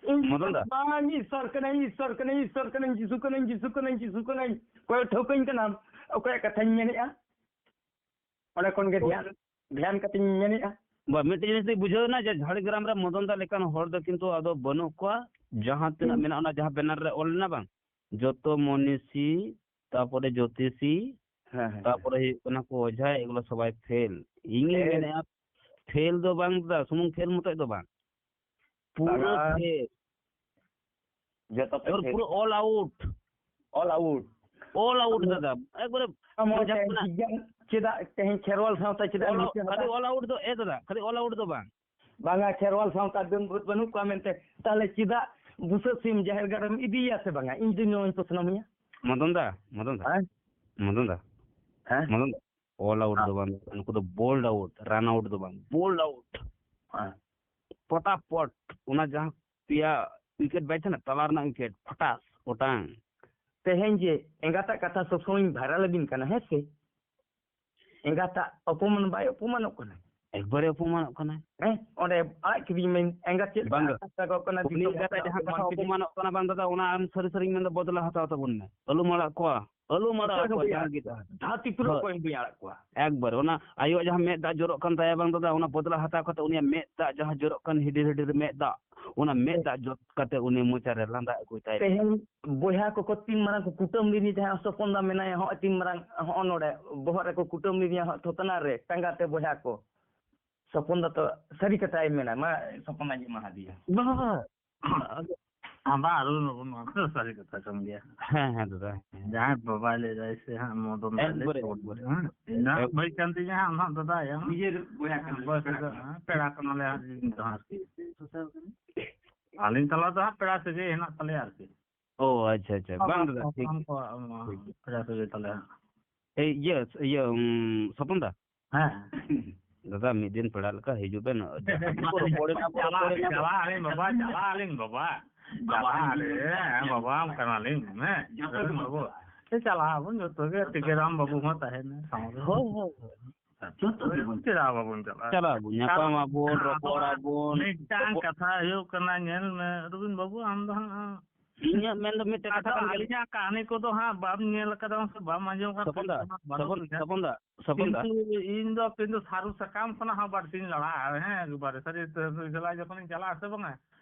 ᱤᱧ ᱢᱚᱫᱚᱱ ᱪᱮᱛᱟᱱ ᱫᱟ᱾ ᱫᱚ ᱵᱟᱝ᱾ ᱤᱥᱚᱨ ᱠᱟᱹᱱᱟᱹᱧ, ᱤᱥᱚᱨ ᱠᱟᱹᱱᱟᱹᱧ, ᱤᱥᱚᱨ ᱠᱟᱹᱱᱟᱹᱧ, ᱡᱤᱥᱩ ᱠᱟᱹᱱᱟᱹᱧ, ᱡᱤᱥᱩ ᱠᱟᱹᱱᱟᱹᱧ, ᱡᱤᱥᱩ ᱠᱟᱹᱱᱟᱹᱧ᱾ ᱚᱠᱚᱭ ᱴᱷᱟᱹᱣᱠᱟᱹᱧ ᱠᱟᱱᱟᱢ? ᱚᱠᱚᱭᱟᱜ ᱠᱟᱛᱷᱟᱧ ᱢᱮᱱᱮᱫᱼᱟ? ᱚᱸᱰᱮ ᱠᱷᱚᱱ ᱜᱮ ᱦᱳᱭ᱾ ᱫᱷᱮᱭᱟᱱ, ᱫᱷᱮᱭᱟᱱ ᱠᱟᱛᱮᱧ ᱢᱮᱱᱮᱫᱼᱟ᱾ ᱵᱟ, ᱢᱤᱫᱴᱮᱡ ᱡᱤᱱᱤᱥ ᱫᱚᱧ ᱵᱩᱡᱷᱟᱹᱣ ᱮᱱᱟ ᱡᱮ ᱡᱷᱟᱲᱜᱨᱟᱢ ᱨᱮ ᱢᱚᱫᱚᱱ ᱫᱟ ᱞᱮᱠᱟᱱ ᱦᱚᱲ ᱫᱚ ᱠᱤᱱᱛᱩ ᱟᱫᱚ ᱵᱟᱹᱱᱩᱜ ᱠᱚᱣᱟ᱾ ᱡᱟᱦᱟᱸ ᱛᱤᱱᱟᱹᱜ ᱦᱩᱸ᱾ ᱢᱮᱱᱟᱜᱼᱟ, ᱚᱱᱟ ᱡᱟᱦᱟᱸ banner ᱨᱮ ᱚᱞ ᱞᱮᱱᱟ ᱵᱟᱝ, ᱡᱚᱛᱚ ᱢᱚᱱᱤᱥᱤ, ᱛᱟᱯᱚᱨᱮ ᱡᱳᱛᱤᱥᱤ, ᱦᱮᱸ, ᱦᱮᱸ, ᱛᱟᱯᱚᱨᱮ ᱦᱮᱸ᱾ ᱦᱩᱭᱩᱜ ᱠᱟᱱᱟ ᱠᱚ ᱚᱡᱷᱟ, ᱮᱜᱩᱞᱟ ᱥᱚᱵᱟᱭ fail᱾ ᱤᱧᱤᱧ fail᱾ ᱢᱮᱱᱮᱫᱼᱟ, fail ᱫᱚ ᱵᱟᱝ ᱫᱟ, ᱥᱩᱢᱩᱝ fail ᱢᱚᱛᱚᱡ ᱫᱚ ᱵᱟᱝ᱾ ᱯᱩᱨᱟᱹ ᱵᱟᱝᱟ᱾ ᱯᱷᱮᱞ᱾ ᱡᱚᱛᱚ ᱯᱮ ᱮᱵᱟᱨ ᱯᱷᱮᱞ᱾ ᱯᱩᱨᱟᱹ all out᱾ All out᱾ All out ᱫᱟᱫᱟ, ᱮᱠᱵᱟᱨᱮ ᱟᱢ ᱦᱚᱸ ᱡᱟᱦᱟᱸ ᱛᱮᱦᱮᱧ ᱠᱷᱚᱱᱟᱜ ᱴᱷᱤᱠ ᱜᱮᱭᱟ᱾ ᱪᱮᱫᱟᱜ ᱛᱮᱦᱮᱧ ᱠᱷᱮᱨᱣᱟᱞ ᱥᱟᱶᱛᱟ ᱪᱮᱫᱟᱜ all, ᱮᱢ ᱵᱤᱪᱟᱹᱨ ᱠᱷᱟᱹᱞᱤ ᱮᱫᱟ? All out ᱫᱚ ᱮ ᱫᱟᱫᱟ, ᱠᱷᱟᱹᱞᱤ all out ᱫᱚ ᱵᱟᱝ᱾ ᱵᱟᱝᱟ, ᱠᱷᱮᱨᱣᱟᱞ ᱥᱟᱶᱛᱟ ᱰᱟᱹᱱ ᱵᱷᱩᱛ ᱵᱟᱹᱱᱩᱜ ᱠᱚᱣᱟ ᱢᱮᱱᱛᱮ, ᱛᱟᱦᱚᱞᱮ ᱪᱮᱫᱟᱜ ᱵᱩᱥᱟᱹᱜ ᱥᱤᱢ ᱡᱟᱦᱮᱨ ᱜᱟᱲ ᱨᱮᱢ ᱤᱫᱤᱭᱮᱭᱟ ᱥᱮ ᱵᱟᱝᱟ? ᱤᱧ ᱫᱚ ᱱᱚᱣᱟᱧ ᱯᱨᱚᱥᱱᱚ ᱢᱮᱭᱟ᱾ ᱢᱚᱫᱚᱱ ᱫᱟ, ᱢᱚᱫᱚᱱ ᱫᱟ, ᱦᱮᱸ? ᱢᱚᱫᱚᱱ ᱫᱟ, ᱦᱮᱸ? ᱢᱚᱫᱚᱱ ᱫᱟ, all out ᱦᱮᱸ᱾ ᱫᱚ ᱵᱟᱝ, ᱱᱩᱠᱩ ᱫᱚ bold out, run out ᱫᱚ ᱵᱟᱝ, bold out᱾ ᱦᱮᱸ᱾ ᱯᱚᱴᱟᱯᱚᱴ, ᱚᱱᱟ ᱡᱟᱦᱟᱸ ᱯᱮᱭᱟ wicket ᱵᱟᱭ ᱛᱟᱦᱮᱱᱟ, ᱛᱟᱞᱟ ᱨᱮᱱᱟᱜ wicket, ᱯᱷᱟᱴᱟᱥ, ᱚᱴᱟᱝ᱾ ᱛᱮᱦᱮᱧ ᱡᱮ ᱮᱸᱜᱟᱛᱟᱜ ᱠᱟᱛᱷᱟ ᱥᱚᱵ ᱥᱚᱢᱚᱭ ᱤᱧ viral ᱟᱹᱵᱤᱱ ᱠᱟᱱᱟ, ᱦᱮᱸ ᱥᱮ? ᱮᱸᱜᱟᱛᱟᱜ ᱚᱯᱚᱢᱟᱱ ᱵᱟᱭ ᱚᱯᱚᱢᱟᱱᱚᱜ ᱠᱟᱱᱟ? ᱮᱠᱵᱟᱨᱮ ᱚᱯᱚᱢᱟᱱᱚᱜ ᱠᱟᱱᱟᱭ᱾ ᱦᱮᱸ, ᱚᱸᱰᱮ ᱟᱲᱟᱜ ᱠᱤᱫᱤᱧ ᱢᱮ, ᱮᱸᱜᱟᱛ ᱪᱮᱫ ᱵᱟᱝ ᱞᱮᱠᱟ ᱫᱟ᱾ ᱟᱛᱛᱟ ᱠᱚᱜ ᱠᱟᱱᱟ, ᱩᱱᱤ ᱫᱤᱥᱚᱢ ᱮᱸᱜᱟᱛᱟᱜ ᱦᱚᱲ ᱡᱟᱦᱟᱸ ᱠᱟᱛᱷᱟ ᱚᱯᱚᱢᱟᱱ ᱠᱮᱫᱮ᱾ ᱚᱯᱚᱢᱟᱱᱚᱜ ᱠᱟᱱᱟ, ᱵᱟᱝ ᱫᱟᱫᱟ, ᱚᱱᱟ ᱟᱢ ᱥᱟᱹᱨᱤ ᱥᱟᱹᱨᱤᱧ ᱢᱮᱱᱫᱟ, ᱵᱚᱫᱞᱟ ᱦᱟᱛᱟᱣ ᱛᱟᱵᱚᱱ ᱢᱮ᱾ ᱟᱞᱚᱢ ᱟᱲᱟᱜ ᱠᱚᱣᱟ, ᱟᱞᱚᱢ ᱟᱲᱟᱜ ᱚᱠᱚᱭ ᱦᱚᱸ ᱠᱚᱣᱟ, ᱵᱟᱹᱧ ᱡᱟᱦᱟᱸ ᱟᱲᱟᱜ ᱜᱮ ᱠᱚᱣᱟ᱾ ᱛᱟᱦᱮᱸ᱾ ᱡᱟᱦᱟᱸ ᱛᱤᱥ ᱨᱮᱦᱚᱸ ᱦᱳᱭ᱾ ᱚᱠᱚᱭ ᱦᱚᱸ ᱵᱟᱹᱧ ᱟᱲᱟᱜ ᱠᱚᱣᱟ᱾ ᱮᱠᱵᱟᱨ, ᱚᱱᱟ ᱟᱭᱳᱣᱟᱜ ᱡᱟᱦᱟᱸ ᱢᱮᱫ ᱫᱟᱜ ᱡᱚᱨᱚᱜ ᱠᱟᱱ ᱛᱟᱭᱟ, ᱵᱟᱝ ᱫᱟᱫᱟ, ᱚᱱᱟ ᱵᱚᱫᱞᱟ ᱦᱟᱛᱟᱣ ᱠᱟᱛᱮ ᱩᱱᱤᱭᱟᱜ ᱢᱮᱫ ᱫᱟᱜ ᱡᱟᱦᱟᱸ ᱡᱚᱨᱚᱜ ᱠᱟᱱ, ᱦᱤᱰᱤᱨ ᱦᱤᱰᱤᱨ ᱢᱮᱫ ᱫᱟᱜ, ᱚᱱᱟ ᱢᱮᱫ ᱫᱟᱜ ᱡᱚᱨᱚ ᱠᱟᱛᱮ ᱩᱱᱤ ᱢᱚᱪᱟ ᱨᱮ ᱞᱟᱸᱫᱟ ᱟᱹᱜᱩᱭ ᱛᱟᱭ᱾ ᱛᱮᱦᱮᱧ ᱵᱚᱭᱦᱟ ᱠᱚᱠᱚ ᱛᱤᱱ ᱢᱟᱨᱟᱝ ᱠᱚ ᱠᱩᱴᱟᱹᱢ ᱞᱮᱫᱮ ᱛᱟᱦᱮᱸᱫ, ᱥᱚᱯᱚᱱ ᱫᱟ ᱢᱮᱱᱟᱭᱟ, ᱦᱚᱸᱜᱼᱚᱭ ᱛᱤᱱ ᱢᱟᱨᱟᱝ, ᱦᱚᱸᱜᱼᱚ ᱱᱚᱰᱮ ᱵᱚᱦᱚᱜ ᱨᱮᱠᱚ ᱠᱩᱴᱟᱹᱢ ᱞᱮᱫᱮᱭᱟ, ᱦᱚᱸᱜᱼᱚᱭ ᱛᱷᱚᱛᱱᱟ ᱨᱮ ᱴᱟᱸᱜᱟ ᱛᱮ ᱵᱚᱭᱦᱟ ᱠᱚ᱾ ᱥᱚᱯᱚᱱ ᱫᱟ ᱛᱚ ᱥᱟᱹᱨᱤ ᱠᱟᱛᱷᱟᱭ ᱢᱮᱱᱟ, ᱢᱟ ᱥᱚᱯᱚᱱ ᱫᱟ ᱡᱮ ᱢᱟ ᱦᱟᱫᱤᱭᱟ᱾ ᱵᱟᱝ, ᱵᱟᱝ, ᱵᱟᱝ᱾ ᱟᱫᱚ ᱟᱵᱟᱨ ᱟᱞᱚ ᱱᱚᱜᱼᱚ ᱱᱚᱣᱟ ᱫᱚ ᱥᱟᱹᱨᱤ ᱠᱟᱛᱷᱟ ᱠᱟᱱ ᱜᱮᱭᱟ᱾ ᱦᱮᱸ, ᱦᱮᱸ, ᱫᱟᱫᱟ, ᱦᱮᱸ᱾ ᱡᱟᱦᱟᱸᱭ ᱵᱟᱵᱟᱭ ᱞᱟᱹᱭ ᱫᱟᱭ ᱥᱮ ᱦᱟᱸᱜ, ᱢᱚᱫᱚᱱ ᱫᱟᱭ ᱞᱟᱹᱭ ᱮᱠᱵᱟᱨᱮ, ᱛᱟᱵᱚᱱ ᱮᱠᱵᱟᱨᱮ᱾ ᱦᱮᱸ? ᱤᱧ ᱫᱚ ᱦᱟᱸᱜ ᱮᱠ- ᱵᱟᱹᱧ ᱠᱟᱱ ᱛᱤᱧᱟ ᱦᱟᱸᱜ, ᱟᱢ ᱦᱟᱸᱜ ᱫᱟᱫᱟ ᱭᱟᱢ᱾ ᱱᱤᱡᱮᱨ ᱵᱚᱭᱦᱟ ᱠᱟᱱᱟ᱾ ᱦᱮᱸ, ᱵᱚᱭᱦᱟ ᱠᱟᱱᱟ᱾ ᱦᱮᱸ, ᱯᱮᱲᱟ ᱠᱟᱱᱟᱞᱮ ᱦᱟᱸᱜ, ᱤᱧ ᱫᱚ ᱦᱟᱸᱜ ᱟᱨᱠᱤ᱾ ᱟᱹᱞᱤᱧ ᱛᱟᱞᱟ ᱫᱚ ᱦᱟᱸᱜ ᱯᱮᱲᱟ ᱥᱟᱹᱜᱟᱹᱭ ᱦᱮᱱᱟᱜ ᱛᱟᱞᱮᱭᱟ ᱟᱨᱠᱤ᱾ ᱚ, ᱟᱪᱪᱷᱟ, ᱟᱪᱪᱷᱟ᱾ ᱵᱟᱵᱟ ᱵᱟᱝ ᱫᱟᱫᱟ, ᱦᱚᱯᱚᱱ ᱴᱷᱤᱠ᱾ ᱠᱚ, ᱩᱢ, ᱴᱷᱤᱠ᱾ ᱯᱮᱲᱟ ᱥᱟᱹᱜᱟᱹᱭ ᱛᱟᱞᱮ ᱦᱟᱸᱜ᱾ ᱮᱭ, ᱤᱭᱟᱹ, ᱤᱭᱟᱹ, ᱩᱢ, ᱥᱚᱯᱚᱱ ᱫᱟ? ᱦᱮᱸ᱾ ᱫᱟᱫᱟ, ᱢᱤᱫ ᱫᱤᱱ ᱯᱮᱲᱟ ᱞᱮᱠᱟ ᱦᱤᱡᱩᱜ ᱵᱮᱱ᱾ ᱨᱚᱯᱚᱲ ᱮᱱᱟ ᱵᱚ, ᱪᱟᱞᱟᱜ, ᱨᱚᱯᱚᱲ ᱮᱱᱟ ᱵᱚ᱾ ᱪᱟᱞᱟᱜ ᱟᱹᱞᱤᱧ ᱵᱟᱵᱟ, ᱪᱟᱞᱟᱜ ᱟᱹᱞᱤᱧ ᱵᱟᱵᱟ᱾ ᱵᱟᱵᱟ ᱪᱟᱞᱟᱜ ᱟᱹᱞᱤᱧ, ᱦᱮᱸ, ᱵᱟᱵᱟ ᱠᱟᱱᱟᱞᱤᱧ, ᱦᱮᱸ᱾ ᱡᱚᱛᱚ ᱜᱮ ᱵᱟᱵᱩ᱾ ᱪᱟᱞᱟᱜ ᱟᱵᱚᱱ ᱡᱚᱛᱚ ᱜᱮ, ᱴᱤᱠᱟᱹᱨᱟᱢ ᱵᱟᱵᱩ ᱦᱚᱸ ᱛᱟᱦᱮᱱᱟ ᱥᱟᱶᱨᱮ᱾ ᱦᱳᱭ, ᱦᱳᱭ, ᱦᱳᱭ᱾ ᱡᱚᱛᱚ ᱜᱮᱵᱚᱱ ᱪᱟᱞᱟᱜᱼᱟ᱾ ᱪᱮᱫᱟᱜ ᱵᱟᱵᱚᱱ ᱪᱟᱞᱟᱜᱼᱟ? ᱪᱟᱞᱟᱜ ᱟᱵᱚᱱ, ᱧᱟᱯᱟᱢ ᱠᱟᱨᱚᱱ ᱟᱵᱚᱱ, ᱟᱫᱚ ᱨᱚᱯᱚᱲ ᱟᱵᱚᱱ᱾ ᱢᱤᱫᱴᱟᱝ ᱠᱟᱛᱷᱟ ᱦᱩᱭᱩᱜ ᱠᱟᱱᱟ, ᱧᱮᱞ ᱢᱮ ᱨᱚᱵᱤᱱ ᱵᱟᱹᱵᱩ, ᱟᱢ ᱫᱚ ᱦᱟᱸᱜ ᱤᱧᱟᱹᱜ ᱢᱮᱱ ᱫᱚ ᱢᱤᱫᱴᱮᱡ ᱠᱟᱛᱷᱟ ᱟᱫᱚ ᱠᱟᱱ ᱜᱮᱭᱟ᱾ ᱟᱹᱞᱤᱧᱟᱜ ᱠᱟᱹᱦᱱᱤ ᱠᱚᱫᱚ ᱦᱟᱸᱜ ᱵᱟᱢ ᱧᱮᱞ ᱟᱠᱟᱫᱟ ᱥᱮ ᱵᱟᱢ ᱟᱸᱡᱚᱢ ᱟᱠᱟᱫ ᱥᱚᱯᱚᱱ ᱫᱟ, ᱠᱷᱟᱱ ᱵᱟᱹᱱᱩᱜ ᱥᱚᱯᱚᱱ, ᱞᱮᱠᱟ᱾ ᱥᱚᱯᱚᱱ ᱫᱟ, ᱥᱚᱯᱚᱱ ᱫᱟ᱾ ᱠᱤᱱᱛᱩ ᱤᱧ ᱫᱚ ᱠᱤᱱᱛᱩ ᱥᱟᱹᱨᱩ ᱥᱟᱠᱟᱢ ᱠᱷᱚᱱᱟᱜ ᱦᱚᱸ ᱵᱟᱹᱲᱛᱤᱧ ᱞᱟᱲᱟᱜᱼᱟ᱾ ᱦᱮᱸ, ᱮᱠᱵᱟᱨᱮ ᱥᱟᱹᱨᱤ ᱩᱛᱟᱹᱨ ᱥᱮᱞᱟ ᱡᱚᱠᱷᱚᱱᱤᱧ ᱪᱟᱞᱟᱜᱼᱟ ᱥᱮ ᱵᱟᱝᱟ,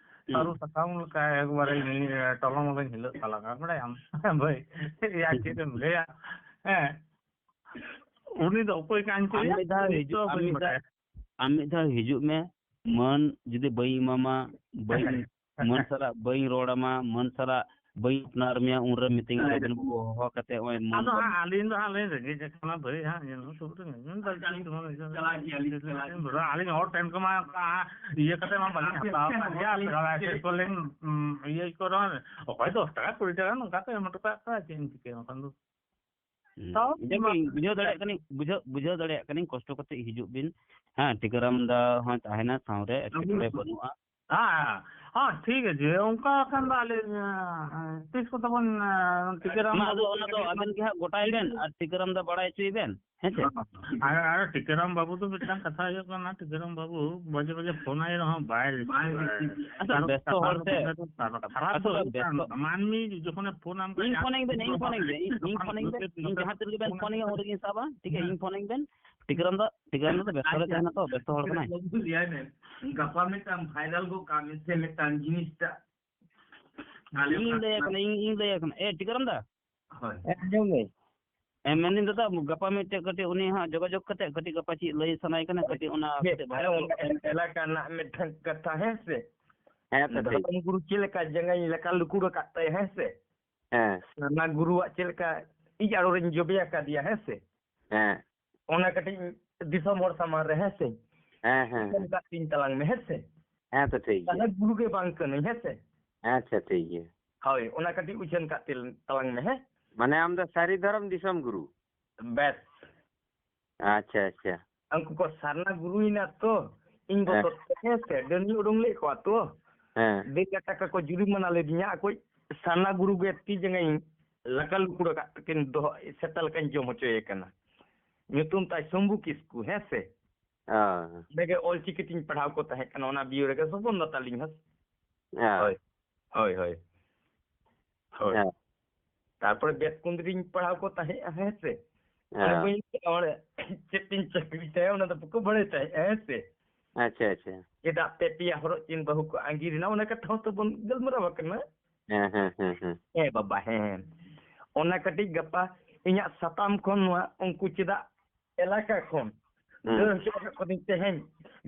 ᱦᱩᱸ᱾ ᱥᱟᱹᱨᱩ ᱥᱟᱠᱟᱢ ᱞᱮᱠᱟ ᱮᱠᱵᱟᱨᱮ ᱤᱧ ᱴᱚᱞᱚᱝ ᱢᱚᱞᱚᱝ ᱦᱤᱞᱟᱹᱜ ᱛᱟᱞᱟᱝᱟ, ᱵᱟᱲᱟᱭᱟᱢ? ᱵᱷᱟᱹᱭ, ᱭᱟ ᱪᱮᱫ ᱮᱢ ᱞᱟᱹᱭᱟ? ᱦᱮᱸ, ᱩᱱᱤ ᱫᱚ ᱚᱠᱚᱭ ᱠᱟᱱ ᱟᱢ ᱪᱚᱭᱟ? ᱢᱤᱫ ᱫᱷᱟᱣ ᱩᱱᱤ ᱦᱤᱡᱩᱜ, ᱫᱚ ᱟᱢ ᱵᱟᱹᱧ ᱢᱤᱫ ᱫᱷᱟᱣ, ᱵᱟᱰᱟᱭᱟ᱾ ᱟᱢ ᱢᱤᱫ ᱫᱷᱟᱣ ᱦᱤᱡᱩᱜ ᱢᱮ, ᱢᱟᱹᱱ ᱡᱩᱫᱤ ᱵᱟᱹᱧ ᱮᱢᱟᱢᱟ, ᱵᱟᱹᱧ ᱢᱟᱹᱱ ᱥᱟᱞᱟᱜ ᱵᱟᱹᱧ ᱨᱚᱲ ᱟᱢᱟ, ᱢᱟᱹᱱ ᱥᱟᱞᱟᱜ ᱵᱟᱹᱧ ᱟᱯᱱᱟᱨ ᱢᱮᱭᱟ, ᱩᱱᱨᱮ ᱢᱤᱛᱟᱹᱧ ᱟᱵᱮᱱ ᱵᱟᱹᱵᱩ ᱦᱚᱦᱚ ᱠᱟᱛᱮ ᱱᱚᱜᱼᱚᱭ ᱢᱟᱹᱱ ᱟᱫᱚ ᱵᱟᱹᱵᱩ᱾ ᱦᱟᱸᱜ ᱟᱹᱞᱤᱧ ᱫᱚ ᱦᱟᱸᱜ ᱞᱤᱧ ᱨᱮᱸᱜᱮᱡ ᱟᱠᱟᱱᱟ ᱵᱷᱟᱹᱭ ᱦᱟᱸᱜ, ᱧᱮᱞ ᱦᱚᱸ ᱥᱩᱨ ᱨᱮ ᱧᱮᱞ ᱫᱚ ᱪᱟᱞᱟᱜ ᱜᱮᱭᱟᱞᱤᱧ, ᱪᱟᱞᱟᱜ ᱜᱮᱭᱟᱞᱤᱧ᱾ ᱟᱹᱞᱤᱧ ᱦᱚᱲ ᱴᱷᱮᱱ ᱠᱷᱚᱱ ᱢᱟ ᱚᱱᱠᱟ ᱤᱭᱟᱹ ᱠᱟᱛᱮ ᱢᱟ ᱵᱟᱹᱞᱤᱧ ᱦᱟᱛᱟᱣ ᱟᱠᱟᱫ ᱜᱮᱭᱟ᱾ ᱟᱹᱞᱤᱧ ᱫᱷᱟᱨᱟ ᱪᱮᱫ ᱠᱚ ᱞᱤᱧ, ᱩᱸ, ᱤᱭᱟᱹ ᱠᱚ ᱨᱮᱦᱚᱸ ᱚᱠᱚᱭ ᱫᱚᱥ ᱴᱟᱠᱟ ᱠᱩᱲᱤ ᱴᱟᱠᱟ ᱱᱚᱝᱠᱟ ᱠᱚ ᱮᱢ ᱦᱚᱴᱚ ᱠᱟᱜ ᱠᱟᱱᱟ, ᱪᱮᱫ ᱮᱢ ᱪᱤᱠᱟᱹᱭᱟ ᱵᱟᱠᱷᱟᱱ ᱫᱚ᱾ ᱦᱩᱸ᱾ ᱛᱟᱣ ᱤᱱᱟᱹ ᱜᱮ ᱵᱩᱡᱷᱟᱹᱣ ᱫᱟᱲᱮᱭᱟᱜ ᱠᱟᱹᱱᱟᱹᱧ, ᱵᱩᱡᱷᱟᱹᱣ, ᱵᱩᱡᱷᱟᱹᱣ ᱫᱟᱲᱮᱭᱟᱜ ᱠᱟᱹᱱᱟᱹᱧ, ᱠᱚᱥᱴᱚ ᱠᱟᱛᱮ ᱦᱤᱡᱩᱜ ᱵᱤᱱ᱾ ᱦᱮᱸ, ᱴᱤᱠᱟᱹᱨᱟᱢ ᱫᱟ ᱦᱚᱸᱭ ᱛᱟᱦᱮᱱᱟ ᱥᱟᱶᱨᱮ, ᱮᱴᱠᱮᱴᱚᱬᱮ ᱵᱟᱹᱱᱩᱜᱼᱟ᱾ ᱦᱮᱸ, ᱦᱮᱸ, ᱴᱷᱤᱠ ᱟᱪᱷᱮ, ᱚᱱᱠᱟ ᱠᱷᱟᱱ ᱫᱚ ᱟᱞᱮ, ᱮᱸ, ᱛᱤᱥ ᱠᱚᱛᱮ ᱵᱚᱱ, ᱮᱸ, ᱴᱤᱠᱟᱹᱨᱟᱢ ᱢᱟ, ᱟᱫᱚ ᱚᱱᱟ ᱫᱚ ᱟᱵᱮᱱ ᱜᱮ ᱦᱟᱸᱜ ᱜᱚᱴᱟᱭ ᱵᱮᱱ ᱟᱨ ᱴᱤᱠᱟᱹᱨᱟᱢ ᱫᱟ ᱵᱟᱲᱟᱭ ᱦᱚᱪᱚᱭ ᱵᱮᱱ, ᱦᱮᱸ ᱥᱮ? ᱟᱨ, ᱟᱨ ᱴᱤᱠᱟᱹᱨᱟᱢ ᱵᱟᱹᱵᱩ ᱫᱚ ᱢᱤᱫᱴᱟᱝ ᱠᱟᱛᱷᱟ ᱦᱩᱭᱩᱜ ᱠᱟᱱᱟ, ᱴᱤᱠᱟᱹᱨᱟᱢ ᱵᱟᱹᱵᱩ ᱵᱟᱡᱮ ᱵᱟᱡᱮ ᱯᱷᱳᱱ ᱟᱭ ᱨᱮᱦᱚᱸ ᱵᱟᱭ ᱨᱤᱥᱤᱵᱷ ᱵᱟᱲᱟᱭᱟ᱾ ᱟᱪᱪᱷᱟ, ᱠᱟᱨᱚᱱ ᱵᱮᱥᱛᱚ ᱦᱚᱲ ᱥᱮ᱾ ᱠᱟᱨᱚᱱ ᱠᱷᱟᱨᱟᱯ ᱟᱪᱪᱷᱟ, ᱫᱚ ᱦᱩᱭᱩᱜ ᱠᱟᱱᱟ, ᱵᱮᱥᱛᱚ᱾ ᱢᱟᱹᱱᱢᱤ ᱡᱚᱠᱷᱚᱱᱮ ᱯᱷᱳᱱ ᱟᱢ ᱠᱟᱱᱟ, ᱤᱧ ᱯᱷᱳᱱ ᱟᱹᱧ ᱵᱮᱱ, ᱤᱧ ᱯᱷᱳᱱ ᱟᱹᱧ ᱵᱮᱱ, ᱤᱧ, ᱤᱧ ᱯᱷᱳᱱ ᱟᱹᱧ ᱵᱮᱱ, ᱤᱧ ᱡᱟᱦᱟᱸ ᱛᱤ ᱨᱮᱜᱮ ᱵᱮᱱ ᱯᱷᱳᱱ ᱟᱹᱧᱟ ᱩᱱ ᱨᱮᱜᱮᱧ ᱥᱟᱵᱟ, ᱴᱷᱤᱠ ᱜᱮᱭᱟ, ᱤᱧ ᱯᱷᱳᱱ ᱟᱹᱧ ᱵᱮᱱ᱾ ᱴᱤᱠᱟᱹᱨᱟᱢ ᱫᱟ, ᱴᱤᱠᱟᱹᱨᱟᱢ ᱫᱟ ᱵᱮᱥᱛᱚ ᱨᱮ ᱟᱪᱪᱷᱟ, ᱛᱟᱦᱮᱱᱟ ᱛᱚ, ᱵᱮᱥᱛᱚ ᱦᱚᱲ ᱠᱟᱱᱟᱭ᱾ ᱵᱟᱹᱵᱩ ᱞᱟᱹᱭᱟᱭ ᱢᱮ, ᱜᱟᱯᱟ ᱢᱤᱫᱴᱟᱝ ᱵᱷᱟᱭᱨᱟᱞ ᱜᱚᱫ ᱠᱟᱜ ᱢᱮ ᱥᱮ ᱢᱤᱫᱴᱟᱝ ᱡᱤᱱᱤᱥᱴᱟᱜ᱾ ᱟᱞᱮ ᱤᱧ ᱚᱱᱟ ᱞᱟᱹᱭ ᱟᱠᱟᱱᱟ, ᱤᱧ, ᱤᱧ ᱞᱟᱹᱭ ᱟᱠᱟᱱᱟ᱾ ᱮ, ᱴᱤᱠᱟᱹᱨᱟᱢ ᱫᱟ? ᱦᱳᱭ᱾ ᱦᱮᱸ, ᱟᱸᱡᱚᱢ ᱢᱮ᱾ ᱮ, ᱢᱮᱱᱫᱟᱹᱧ ᱫᱟᱫᱟ, ᱜᱟᱯᱟ ᱢᱤᱫᱴᱮᱡ ᱠᱟᱹᱴᱤᱡ ᱩᱱᱤ ᱦᱟᱸᱜ ᱡᱳᱜᱟᱡᱳᱜᱽ ᱠᱟᱛᱮ ᱠᱟᱹᱴᱤᱡ ᱜᱟᱯᱟ ᱪᱮᱫ ᱞᱟᱹᱭ ᱥᱟᱱᱟᱭᱮ ᱠᱟᱱᱟ, ᱠᱟᱹᱴᱤᱡ ᱚᱱᱟ ᱦᱮᱸ, ᱠᱟᱹᱴᱤᱡ ᱟᱞᱮ ᱵᱷᱟᱭᱨᱟᱞ ᱚᱱᱟ ᱜᱚᱫ ᱠᱟᱜ ᱢᱮ᱾ ᱮᱞᱟᱠᱟ ᱨᱮᱱᱟᱜ ᱢᱤᱫᱴᱟᱝ ᱠᱟᱛᱷᱟ, ᱦᱮᱸ ᱥᱮ? ᱦᱮᱸ, ᱛᱚ ᱴᱷᱤᱠ᱾ ᱫᱷᱚᱨᱚᱢ ᱜᱩᱨᱩ ᱪᱮᱫ ᱞᱮᱠᱟ ᱡᱟᱸᱜᱟᱭ ᱞᱟᱠᱟ ᱞᱩᱠᱩᱲ ᱟᱠᱟᱫ ᱛᱟᱭᱟ, ᱦᱮᱸ ᱥᱮ? ᱦᱮᱸ᱾ ᱥᱟᱨᱱᱟ ᱜᱩᱨᱩᱣᱟᱜ ᱪᱮᱫ ᱞᱮᱠᱟ ᱤᱡ ᱟᱲᱚ ᱨᱮᱧ ᱡᱚᱵᱮ ᱟᱠᱟᱫᱮᱭᱟ, ᱦᱮᱸ ᱥᱮ? ᱦᱮᱸ᱾ ᱚᱱᱟ ᱠᱟᱹᱴᱤᱡ ᱫᱤᱥᱚᱢ ᱦᱚᱲ ᱥᱟᱢᱟᱝ ᱨᱮ, ᱦᱮᱸ ᱥᱮ? ᱦᱮᱸ, ᱦᱮᱸ, ᱮᱢ ᱦᱮᱸ᱾ ᱠᱟᱜ ᱛᱤᱧ ᱛᱟᱞᱟᱝ ᱢᱮ, ᱦᱮᱸ ᱥᱮ? ᱦᱮᱸ, ᱛᱚ ᱴᱷᱤᱠ ᱜᱮᱭᱟ᱾ ᱛᱟᱦᱞᱮ ᱜᱩᱨᱩ ᱜᱮ ᱵᱟᱝ ᱠᱟᱹᱱᱟᱹᱧ, ᱦᱮᱸ ᱥᱮ? ᱟᱪᱪᱷᱟ, ᱴᱷᱤᱠ ᱜᱮᱭᱟ᱾ ᱦᱳᱭ, ᱚᱱᱟ ᱠᱟᱹᱴᱤᱡ ᱩᱪᱷᱟᱹᱱ ᱠᱟᱜ ᱛᱤᱞ-, ᱛᱟᱞᱟᱝ ᱢᱮ, ᱦᱮᱸ? ᱢᱟᱱᱮ ᱟᱢ ᱫᱚ ᱥᱟᱹᱨᱤ ᱫᱷᱚᱨᱚᱢ ᱫᱤᱥᱚᱢ ᱜᱩᱨᱩ? ᱵᱮᱥ᱾ ᱟᱪᱪᱷᱟ, ᱟᱪᱪᱷᱟ᱾ ᱩᱱᱠᱩ ᱠᱚ ᱥᱟᱨᱱᱟ ᱜᱩᱨᱩᱭᱮᱱᱟ ᱛᱚ, ᱤᱧ ᱦᱮᱸ᱾ ᱵᱚᱛᱚᱨ ᱛᱮ, ᱦᱮᱸ ᱥᱮ, ᱰᱟᱹᱱᱤ ᱩᱰᱩᱝ ᱞᱮᱫ ᱠᱚᱣᱟ ᱛᱚ᱾ ᱦᱮᱸ᱾ ᱰᱮᱲ ᱞᱟᱠᱷ ᱴᱟᱠᱟ ᱠᱚ ᱡᱩᱨᱤᱢᱟᱱᱟ ᱞᱮᱫᱤᱧᱟ, ᱟᱠᱚ ᱥᱟᱨᱱᱟ ᱜᱩᱨᱩ ᱜᱮ ᱛᱤ ᱡᱟᱸᱜᱟᱧ ᱞᱟᱠᱟ ᱞᱩᱠᱩᱲ ᱟᱠᱟᱫ ᱛᱟᱹᱠᱤᱱ ᱫᱚᱦᱚ, ᱥᱮᱛᱟ ᱞᱮᱠᱟᱧ ᱡᱚᱢ ᱦᱚᱪᱚᱭᱮ ᱠᱟᱱᱟ᱾ ᱧᱩᱛᱩᱢ ᱛᱟᱭ ᱥᱚᱢᱵᱷᱩ ᱠᱤᱥᱠᱩ, ᱦᱮᱸ ᱥᱮ? ᱚ᱾ ᱚᱸᱰᱮ ᱜᱮ ᱚᱞ ᱪᱤᱠᱤ ᱛᱤᱧ ᱯᱟᱲᱦᱟᱣ ᱠᱚ ᱛᱟᱦᱮᱸ ᱠᱟᱱᱟ, ᱚᱱᱟ ᱵᱤᱭᱳ ᱨᱮᱜᱮ ᱥᱚᱯᱚᱱ ᱫᱟ ᱛᱟᱹᱞᱤᱧ ᱦᱚᱸ᱾ ᱚ᱾ ᱦᱳᱭ, ᱦᱳᱭ, ᱦᱳᱭ᱾ ᱦᱳᱭ᱾ ᱚ᱾ ᱛᱟᱨᱯᱚᱨᱮ ᱵᱮᱛᱠᱩᱸᱫᱽ ᱨᱤᱧ ᱯᱟᱲᱦᱟᱣ ᱠᱚ ᱛᱟᱦᱮᱸᱜᱼᱟ, ᱦᱮᱸ ᱥᱮ? ᱚ᱾ ᱚᱱᱮ ᱵᱟᱹᱧ ᱞᱟᱹᱭ ᱠᱮᱫᱟ, ᱚᱸᱰᱮ ᱪᱮᱫ ᱛᱤᱧ ᱪᱟᱹᱠᱨᱤ ᱛᱟᱭᱟ, ᱚᱱᱟ ᱫᱚ ᱵᱟᱠᱚ ᱵᱟᱲᱟᱭ ᱛᱟᱦᱮᱸᱜᱼᱟ, ᱦᱮᱸ ᱥᱮ? ᱟᱪᱪᱷᱟ, ᱟᱪᱪᱷᱟ᱾ ᱪᱮᱫᱟᱜ ᱯᱮ ᱯᱮᱭᱟ ᱦᱚᱨᱚᱜ ᱪᱤᱱ ᱵᱟᱹᱦᱩ ᱠᱚ ᱟᱸᱜᱤᱨ ᱮᱱᱟ, ᱚᱱᱟ ᱠᱟᱛᱷᱟ ᱦᱚᱸ ᱛᱚ ᱵᱚᱱ ᱜᱟᱞᱢᱟᱨᱟᱣ ᱟᱠᱟᱱᱟ᱾ ᱦᱮᱸ, ᱦᱮᱸ, ᱦᱮᱸ, ᱦᱮᱸ᱾ ᱦᱮᱸ ᱵᱟᱵᱟ, ᱦᱮᱸ, ᱦᱮᱸ᱾ ᱚᱱᱟ ᱠᱟᱹᱴᱤᱡ ᱜᱟᱯᱟ ᱤᱧᱟᱹᱜ ᱥᱟᱛᱟᱢ ᱠᱷᱚᱱ ᱱᱚᱣᱟ ᱩᱱᱠᱩ ᱪᱮᱫᱟᱜ ᱮᱞᱟᱠᱟ ᱠᱷᱚᱱ ᱦᱩᱸ᱾ ᱫᱟᱹᱲ ᱦᱚᱪᱚ ᱟᱠᱟᱫ ᱠᱚᱣᱟᱧ ᱛᱮᱦᱮᱧ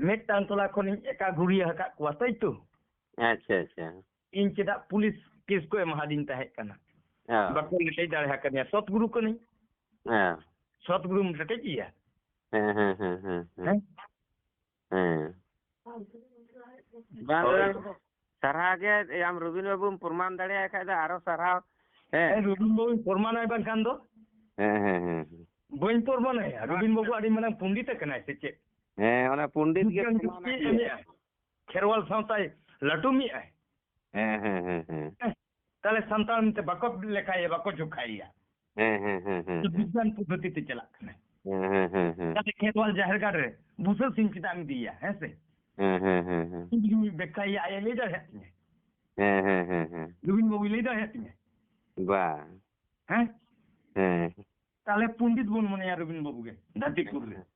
ᱢᱤᱫᱴᱟᱝ ᱴᱚᱞᱟ ᱠᱷᱚᱱᱤᱧ ᱮᱠᱟ ᱜᱩᱲᱤᱭᱟᱹ ᱟᱠᱟᱫ ᱠᱚᱣᱟ, ᱛᱟᱭ ᱛᱚ? ᱟᱪᱪᱷᱟ, ᱟᱪᱪᱷᱟ᱾ ᱤᱧ ᱪᱮᱫᱟᱜ ᱯᱩᱞᱤᱥ ᱠᱮᱥ ᱠᱚ ᱮᱢᱟᱦᱟᱫᱤᱧ ᱛᱟᱦᱮᱸ ᱠᱟᱱᱟ? ᱦᱮᱸ᱾ ᱵᱟᱠᱚ ᱞᱮᱴᱮᱡ ᱫᱟᱲᱮ ᱟᱠᱟᱫᱤᱧᱟ᱾ ᱥᱚᱛ ᱜᱩᱨᱩ ᱠᱟᱹᱱᱟᱹᱧ᱾ ᱦᱮᱸ᱾ ᱥᱚᱛ ᱜᱩᱨᱩᱢ ᱞᱮᱴᱮᱡ ᱜᱮᱭᱟ? ᱦᱮᱸ, ᱦᱮᱸ, ᱦᱮᱸ, ᱦᱮᱸ, ᱦᱮᱸ᱾ ᱦᱮᱸ? ᱦᱮᱸ᱾ ᱵᱟᱝ, ᱦᱳᱭ᱾ ᱥᱟᱨᱦᱟᱣ ᱜᱮ, ᱟᱢ ᱨᱚᱵᱤᱱ ᱵᱟᱹᱵᱩᱢ ᱯᱨᱚᱢᱟᱱ ᱫᱟᱲᱮᱭᱟᱭ ᱠᱷᱟᱡ ᱫᱚ ᱟᱨᱚ ᱥᱟᱨᱦᱟᱣ᱾ ᱦᱮᱸ᱾ ᱦᱮᱸ, ᱨᱚᱵᱤᱱ ᱵᱟᱹᱵᱩᱧ ᱯᱨᱚᱢᱟᱱᱟᱭ ᱵᱟᱝᱠᱷᱟᱱ ᱫᱚ? ᱦᱮᱸ, ᱦᱮᱸ, ᱦᱮᱸ, ᱦᱮᱸ᱾ ᱵᱟᱹᱧ ᱯᱨᱚᱢᱟᱱᱟᱭᱟ᱾ ᱨᱚᱵᱤᱱ ᱵᱟᱹᱵᱩ ᱟᱹᱰᱤ ᱢᱟᱨᱟᱝ ᱯᱚᱱᱰᱤᱛ ᱠᱟᱱᱟᱭ ᱥᱮ ᱪᱮᱫ? ᱦᱮᱸ, ᱚᱱᱟ ᱯᱚᱱᱰᱤᱛ ᱜᱮ ᱵᱤᱜᱽᱜᱟᱱ ᱯᱨᱚᱢᱟᱱ ᱡᱩᱠᱛᱤ ᱟᱭ᱾ ᱮᱢᱮᱜᱼᱟᱭ᱾ ᱠᱷᱮᱨᱣᱟᱞ ᱥᱟᱶᱛᱟᱭ ᱞᱟᱹᱴᱩ ᱢᱤᱫ ᱟᱭ᱾ ᱦᱮᱸ, ᱦᱮᱸ, ᱦᱮᱸ, ᱦᱮᱸ᱾ ᱦᱮᱸ, ᱛᱟᱦᱞᱮ ᱥᱟᱱᱛᱟᱲ ᱢᱮᱱᱛᱮ ᱵᱟᱠᱚ ᱞᱮᱠᱷᱟᱭᱟ, ᱵᱟᱠᱚ ᱡᱚᱠᱷᱟᱭᱟ᱾ ᱦᱮᱸ, ᱦᱮᱸ, ᱦᱮᱸ, ᱦᱮᱸ, ᱦᱮᱸ᱾ ᱵᱤᱜᱽᱜᱟᱱ ᱯᱚᱫᱽᱫᱷᱚᱛᱤ ᱛᱮ ᱪᱟᱞᱟᱜ ᱠᱟᱱᱟ᱾ ᱦᱮᱸ, ᱦᱮᱸ, ᱦᱮᱸ, ᱦᱮᱸ᱾ ᱛᱟᱦᱞᱮ ᱠᱷᱮᱨᱣᱟᱞ ᱡᱟᱦᱮᱨ ᱜᱟᱲ ᱨᱮ ᱵᱩᱥᱟᱹᱜ ᱥᱤᱢ ᱪᱮᱫᱟᱜ ᱮᱢ ᱤᱫᱤᱭᱮᱭᱟ, ᱦᱮᱸ ᱥᱮ? ᱦᱮᱸ, ᱦᱮᱸ, ᱦᱮᱸ, ᱦᱮᱸ᱾ ᱤᱧ ᱡᱩᱫᱤᱧ ᱵᱮᱠᱠᱷᱟᱭᱮᱭᱟ, ᱟᱡ ᱮ ᱞᱟᱹᱭ ᱫᱟᱲᱮᱭᱟᱜ ᱛᱤᱧᱟᱹ? ᱦᱮᱸ, ᱦᱮᱸ, ᱦᱮᱸ, ᱦᱮᱸ᱾ ᱨᱚᱵᱤᱱ ᱵᱟᱹᱵᱩᱭ ᱞᱟᱹᱭ ᱫᱟᱲᱮᱭᱟᱜ ᱛᱤᱧᱟᱹ? ᱵᱟ᱾ ᱦᱮᱸ? ᱦᱮᱸ᱾ ᱛᱟᱦᱞᱮ ᱯᱚᱱᱰᱤᱛ ᱵᱚᱱ ᱢᱚᱱᱮᱭᱟ ᱨᱚᱵᱤᱱ ᱵᱟᱹᱵᱩ ᱜᱮ, ᱫᱷᱟᱹᱨᱛᱤ ᱯᱩᱨᱤ ᱨᱮ᱾ ᱦᱮᱸ᱾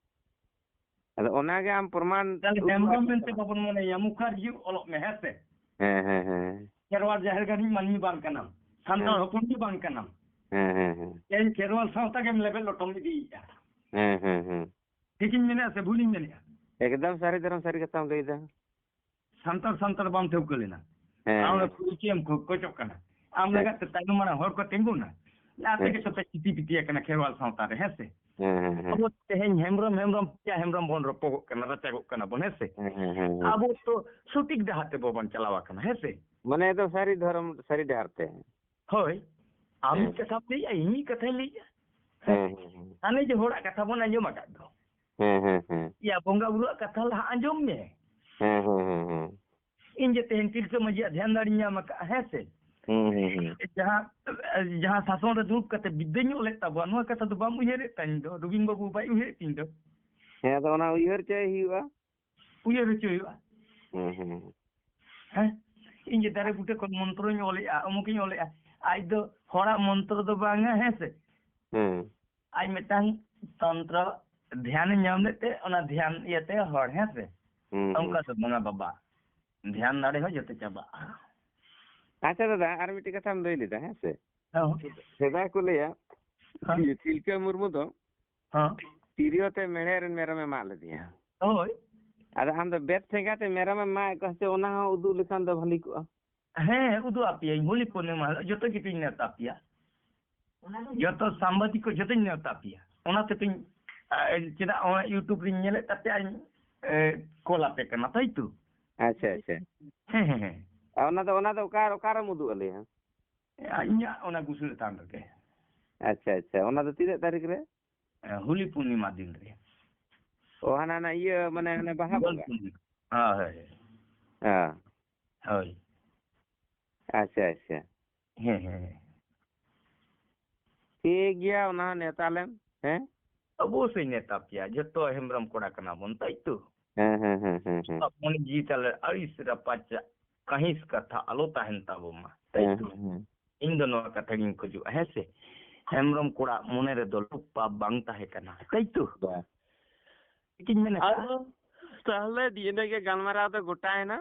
ᱟᱫᱚ ᱚᱱᱟᱜᱮ ᱟᱢ ᱯᱨᱚᱢᱟᱱ ᱛᱟᱦᱞᱮ ᱩᱫᱩᱜ ᱦᱮᱢᱵᱨᱚᱢ ᱟᱢ ᱢᱮᱱᱛᱮ ᱠᱟᱱᱟ᱾ ᱵᱟᱵᱚᱱ ᱢᱚᱱᱮᱭᱟ, ᱢᱩᱠᱷᱟᱨᱡᱤ ᱚᱞᱚᱜ ᱢᱮ, ᱦᱮᱸ ᱥᱮ? ᱦᱮᱸ, ᱦᱮᱸ, ᱦᱮᱸ᱾ ᱠᱷᱮᱨᱣᱟᱲ ᱡᱟᱦᱮᱨ ᱜᱟᱲ ᱨᱤᱱᱤᱡ ᱢᱟᱹᱱᱢᱤ ᱵᱟᱝ ᱠᱟᱱᱟᱢ, ᱥᱟᱱᱛᱟᱲ ᱦᱮᱸ᱾ ᱦᱚᱯᱚᱱ ᱜᱮ ᱵᱟᱝ ᱠᱟᱱᱟᱢ᱾ ᱦᱮᱸ, ᱦᱮᱸ, ᱦᱮᱸ᱾ ᱛᱮᱦᱮᱧ ᱠᱷᱮᱨᱣᱟᱲ ᱥᱟᱶᱛᱟ ᱜᱮᱢ ᱞᱮᱵᱮᱫ ᱞᱚᱴᱚᱢ ᱤᱫᱤᱭᱮᱫᱼᱟ᱾ ᱦᱮᱸ, ᱦᱮᱸ, ᱦᱮᱸ᱾ ᱴᱷᱤᱠᱤᱧ ᱢᱮᱱᱮᱫᱼᱟ ᱥᱮ ᱵᱷᱩᱞᱤᱧ ᱢᱮᱱᱮᱫᱼᱟ? ᱮᱠᱫᱚᱢ ᱥᱟᱹᱨᱤ ᱫᱷᱚᱨᱚᱢ ᱥᱟᱹᱨᱤ ᱠᱟᱛᱷᱟᱢ ᱞᱟᱹᱭᱫᱟ᱾ ᱥᱟᱱᱛᱟᱲ ᱥᱟᱱᱛᱟᱲ ᱵᱟᱢ ᱴᱷᱟᱹᱣᱠᱟᱹ ᱞᱮᱱᱟ᱾ ᱦᱮᱸ, ᱟᱢ ᱫᱚ ᱦᱮᱸ᱾ ᱯᱚᱨᱤᱪᱚᱭ ᱮᱢ ᱠᱷᱚ-, ᱠᱷᱚᱡᱚᱜ ᱠᱟᱱᱟ᱾ ᱟᱢ ᱦᱮᱸ᱾ ᱞᱮᱠᱟᱛᱮ ᱛᱟᱭᱱᱚᱢ ᱢᱟᱲᱟᱝ ᱦᱚᱲ ᱠᱚ ᱛᱤᱸᱜᱩᱱᱟ᱾ ᱚᱱᱟ ᱦᱮᱸ᱾ ᱛᱮᱜᱮ ᱛᱚ ᱯᱮ ᱪᱤᱴᱤ ᱯᱤᱴᱤ ᱟᱠᱟᱱᱟ ᱠᱷᱮᱨᱣᱟᱞ ᱥᱟᱶᱛᱟ ᱨᱮ, ᱦᱮᱸ ᱥᱮ? ᱦᱮᱸ, ᱦᱮᱸ, ᱦᱮᱸ᱾ ᱟᱵᱚ ᱛᱮᱦᱮᱧ ᱦᱮᱢᱵᱨᱚᱢ, ᱦᱮᱢᱵᱨᱚᱢ, ᱯᱮᱭᱟ ᱦᱮᱢᱵᱨᱚᱢ ᱵᱚᱱ ᱨᱚᱯᱚᱜᱚᱜ ᱠᱟᱱᱟ, ᱨᱟᱪᱟᱜᱚᱜ ᱠᱟᱱᱟ ᱵᱚᱱ, ᱦᱮᱸ ᱥᱮ? ᱦᱮᱸ, ᱦᱮᱸ, ᱦᱮᱸ, ᱦᱮᱸ᱾ ᱟᱵᱚ ᱛᱚ ᱥᱚᱴᱷᱤᱠ ᱰᱟᱦᱟᱨ ᱛᱮ ᱵᱟᱵᱚᱱ ᱪᱟᱞᱟᱣ ᱟᱠᱟᱱᱟ, ᱦᱮᱸ ᱥᱮ? ᱢᱟᱱᱮ ᱫᱚ ᱥᱟᱹᱨᱤ ᱫᱷᱚᱨᱚᱢ, ᱥᱟᱹᱨᱤ ᱰᱟᱦᱟᱨ ᱛᱮ᱾ ᱦᱳᱭ᱾ ᱟᱢ ᱦᱮᱸ᱾ ᱢᱤᱫ ᱠᱟᱛᱷᱟᱢ ᱞᱟᱹᱭᱮᱜᱼᱟ, ᱤᱧ ᱢᱤᱫ ᱠᱟᱛᱷᱟᱧ ᱞᱟᱹᱭᱮᱜᱼᱟ᱾ ᱦᱮᱸ, ᱦᱮᱸ, ᱦᱮᱸ᱾ ᱦᱟᱱᱮ ᱡᱮ ᱦᱚᱲᱟᱜ ᱠᱟᱛᱷᱟ ᱵᱚᱱ ᱟᱸᱡᱚᱢ ᱟᱠᱟᱫ ᱫᱚ᱾ ᱦᱮᱸ, ᱦᱮᱸ, ᱦᱮᱸ᱾ ᱭᱟ, ᱵᱚᱸᱜᱟ ᱵᱩᱨᱩᱣᱟᱜ ᱠᱟᱛᱷᱟ ᱞᱟᱦᱟ ᱟᱸᱡᱚᱢ ᱢᱮ᱾ ᱦᱮᱸ, ᱦᱮᱸ, ᱦᱮᱸ, ᱦᱮᱸ᱾ ᱤᱧ ᱡᱮ ᱛᱮᱦᱮᱧ ᱛᱤᱞᱠᱟᱹ ᱢᱟᱹᱡᱷᱤᱭᱟᱜ ᱫᱷᱮᱭᱟᱱ ᱫᱟᱲᱮᱧ ᱧᱟᱢ ᱟᱠᱟᱫᱼᱟ, ᱦᱮᱸ ᱥᱮ? ᱦᱩᱸ, ᱦᱩᱸ, ᱦᱩᱸ᱾ ᱡᱟᱦᱟᱸ, ᱡᱟᱦᱟᱸ ᱥᱟᱥᱚᱱ ᱨᱮ ᱫᱩᱲᱩᱵ ᱠᱟᱛᱮ ᱵᱤᱫᱽᱫᱟᱹᱧ ᱚᱞᱮᱫ ᱛᱟᱵᱚᱣᱟ, ᱱᱚᱣᱟ ᱠᱟᱛᱷᱟ ᱫᱚ ᱵᱟᱢ ᱩᱭᱦᱟᱹᱨᱮᱫ ᱛᱟᱹᱧ ᱫᱚ, ᱨᱚᱵᱤᱱ ᱵᱟᱹᱵᱩ ᱵᱟᱭ ᱩᱭᱦᱟᱹᱨᱮᱫ ᱛᱤᱧ ᱫᱚ᱾ ᱦᱮᱸ, ᱟᱫᱚ ᱚᱱᱟ ᱩᱭᱦᱟᱹᱨ ᱪᱮᱫ ᱦᱩᱭᱩᱜᱼᱟ? ᱩᱭᱦᱟᱹᱨ ᱦᱚᱪᱚ ᱦᱩᱭᱩᱜᱼᱟ᱾ ᱦᱩᱸ, ᱦᱩᱸ, ᱦᱩᱸ᱾ ᱦᱮᱸ? ᱤᱧ ᱡᱮ ᱫᱟᱨᱮ ᱵᱩᱴᱟᱹ ᱠᱷᱚᱱ ᱢᱚᱱᱛᱨᱚᱧ ᱚᱞᱮᱜᱼᱟ, ᱚᱢᱩᱠᱤᱧ ᱚᱞᱮᱜᱼᱟ, ᱟᱡ ᱫᱚ ᱦᱚᱲᱟᱜ ᱢᱚᱱᱛᱨᱚ ᱫᱚ ᱵᱟᱝᱟ, ᱦᱮᱸ ᱥᱮ? ᱦᱩᱸ᱾ ᱟᱡ ᱢᱤᱫᱴᱟᱝ ᱛᱚᱱᱛᱨᱚ ᱫᱷᱮᱭᱟᱱᱮ ᱧᱟᱢ ᱞᱮᱫ ᱛᱮ, ᱚᱱᱟ ᱫᱷᱮᱭᱟᱱ ᱤᱭᱟᱹᱛᱮ ᱦᱚᱲ, ᱦᱮᱸ ᱥᱮ? ᱦᱩᱸ, ᱚᱱᱠᱟ ᱦᱩᱸ᱾ ᱫᱚ ᱵᱟᱝᱟ ᱵᱟᱵᱟ, ᱫᱷᱮᱭᱟᱱ ᱫᱟᱲᱮ ᱦᱚᱸ ᱡᱚᱛᱚ ᱪᱟᱵᱟᱜᱼᱟ᱾ ᱟᱪᱪᱷᱟ ᱫᱟᱫᱟ, ᱟᱨ ᱢᱤᱫᱴᱮᱡ ᱠᱟᱛᱷᱟᱢ ᱞᱟᱹᱭ ᱞᱮᱫᱟ, ᱦᱮᱸ ᱥᱮ? ᱦᱮᱸ᱾ ᱥᱮᱫᱟᱭ ᱠᱚ ᱞᱟᱹᱭᱟ, ᱦᱮᱸ᱾ ᱛᱤᱞᱠᱟᱹ ᱢᱩᱨᱢᱩ ᱫᱚ ᱦᱮᱸ᱾ ᱛᱤᱨᱭᱳ ᱛᱮ ᱢᱮᱲᱦᱮᱫ ᱨᱮᱱ ᱢᱮᱨᱚᱢᱮ ᱢᱟᱜ ᱞᱮᱫᱮᱭᱟ᱾ ᱦᱳᱭ᱾ ᱟᱫᱚ ᱟᱢ ᱫᱚ ᱵᱮᱛ ᱴᱷᱮᱸᱜᱟ ᱛᱮ ᱢᱮᱨᱚᱢᱮᱢ ᱢᱟᱜ ᱮᱫ ᱠᱚᱣᱟ ᱥᱮ, ᱚᱱᱟ ᱦᱚᱸ ᱩᱫᱩᱜ ᱞᱮᱠᱷᱟᱱ ᱫᱚ ᱵᱷᱟᱹᱞᱤ ᱠᱚᱜᱼᱟ᱾ ᱦᱮᱸ, ᱩᱫᱩᱜ ᱟᱯᱮᱭᱟᱹᱧ, ᱦᱳᱞᱤ ᱯᱩᱨᱱᱤᱢᱟ ᱦᱤᱞᱳᱜ ᱡᱚᱛᱚ ᱜᱮᱯᱮᱧ ᱱᱮᱣᱛᱟ ᱯᱮᱭᱟ᱾ ᱡᱚᱛᱚ ᱥᱟᱢᱵᱟᱫᱤᱠ ᱠᱚ ᱡᱚᱛᱚᱧ ᱱᱮᱣᱛᱟ ᱯᱮᱭᱟ᱾ ᱚᱱᱟ ᱛᱮᱯᱮᱧ, ᱟ, ᱪᱮᱫᱟᱜ ᱚᱱᱟ YouTube ᱨᱤᱧ ᱧᱮᱞᱮᱫ ᱛᱟᱯᱮᱭᱟ, ᱟᱧ, ᱮ, ᱠᱚᱞ ᱟᱯᱮ ᱠᱟᱱᱟ, ᱛᱟᱭ ᱛᱚ? ᱟᱪᱪᱷᱟ, ᱟᱪᱪᱷᱟ᱾ ᱦᱮᱸ, ᱦᱮᱸ, ᱦᱮᱸ᱾ ᱟᱨ ᱚᱱᱟ ᱫᱚ, ᱚᱱᱟ ᱫᱚ ᱚᱠᱟ, ᱚᱠᱟᱨᱮᱢ ᱩᱫᱩᱜ ᱟᱞᱮᱭᱟ? ᱤᱧᱟᱹᱜ ᱚᱱᱟ ᱜᱩᱥᱲᱟᱹ ᱛᱷᱟᱱ ᱨᱮᱜᱮ᱾ ᱟᱪᱪᱷᱟ, ᱟᱪᱪᱷᱟ᱾ ᱚᱱᱟ ᱫᱚ ᱛᱤᱱᱟᱹᱜ ᱛᱟᱹᱨᱤᱠᱷ ᱨᱮ? ᱮ, ᱦᱳᱞᱤ ᱯᱩᱨᱱᱤᱢᱟ ᱫᱤᱱ ᱨᱮ᱾ ᱚ, ᱦᱟᱱᱟ, ᱦᱟᱱᱟ ᱤᱭᱟᱹ, ᱢᱟᱱᱮ, ᱦᱟᱱᱮ ᱵᱟᱦᱟ ᱫᱳᱞ ᱵᱚᱸᱜᱟ? ᱯᱩᱨᱱᱤᱢᱟ᱾ ᱦᱳᱭ, ᱦᱳᱭ, ᱦᱳᱭ᱾ ᱦᱮᱸ᱾ ᱦᱳᱭ᱾ ᱟᱪᱪᱷᱟ, ᱟᱪᱪᱷᱟ᱾ ᱦᱮᱸ, ᱦᱮᱸ, ᱦᱮᱸ᱾ ᱴᱷᱤᱠ ᱜᱮᱭᱟ, ᱚᱱᱟ ᱦᱚᱸ ᱱᱮᱣᱛᱟ ᱞᱮᱢ, ᱦᱮᱸ? ᱚᱵᱚᱥᱥᱳᱭ ᱱᱮᱣᱛᱟ ᱯᱮᱭᱟ, ᱡᱚᱛᱚ ᱦᱮᱢᱵᱨᱚᱢ ᱠᱚᱲᱟ ᱠᱟᱱᱟ ᱵᱚᱱ, ᱛᱟᱭ ᱛᱚ? ᱦᱮᱸ, ᱦᱮᱸ, ᱦᱮᱸ, ᱦᱮᱸ, ᱦᱮᱸ᱾ ᱢᱚᱱᱮ ᱡᱤᱣᱤ ᱛᱟᱞᱮ ᱟᱹᱲᱤᱥ ᱨᱟᱯᱟᱪᱟᱜ ᱠᱟᱹᱦᱤᱥ ᱠᱟᱛᱷᱟ ᱟᱞᱚ ᱛᱟᱦᱮᱱ ᱛᱟᱵᱚ ᱢᱟ, ᱛᱟᱭ ᱦᱮᱸ, ᱛᱚ? ᱦᱮᱸ, ᱦᱮᱸ᱾ ᱤᱧ ᱫᱚ ᱱᱚᱣᱟ ᱠᱟᱛᱷᱟ ᱜᱤᱧ ᱠᱷᱚᱡᱚᱜᱼᱟ, ᱦᱮᱸ ᱥᱮ? ᱦᱮᱢᱵᱨᱚᱢ ᱠᱚᱲᱟ ᱢᱚᱱᱮ ᱨᱮᱫᱚ ᱞᱳᱵᱷ ᱯᱟᱯ ᱵᱟᱝ ᱛᱟᱦᱮᱸ ᱠᱟᱱᱟ, ᱛᱟᱭ ᱛᱚ? ᱵᱟ᱾ ᱴᱷᱤᱠᱤᱧ ᱢᱮᱱ ᱟᱠᱟᱫᱼᱟ? ᱟᱫᱚ ᱛᱟᱦᱞᱮ ᱰᱤ ᱮᱱ ᱮ ᱜᱮ ᱜᱟᱞᱢᱟᱨᱟᱣ ᱫᱚ ᱜᱚᱴᱟᱭᱮᱱᱟ᱾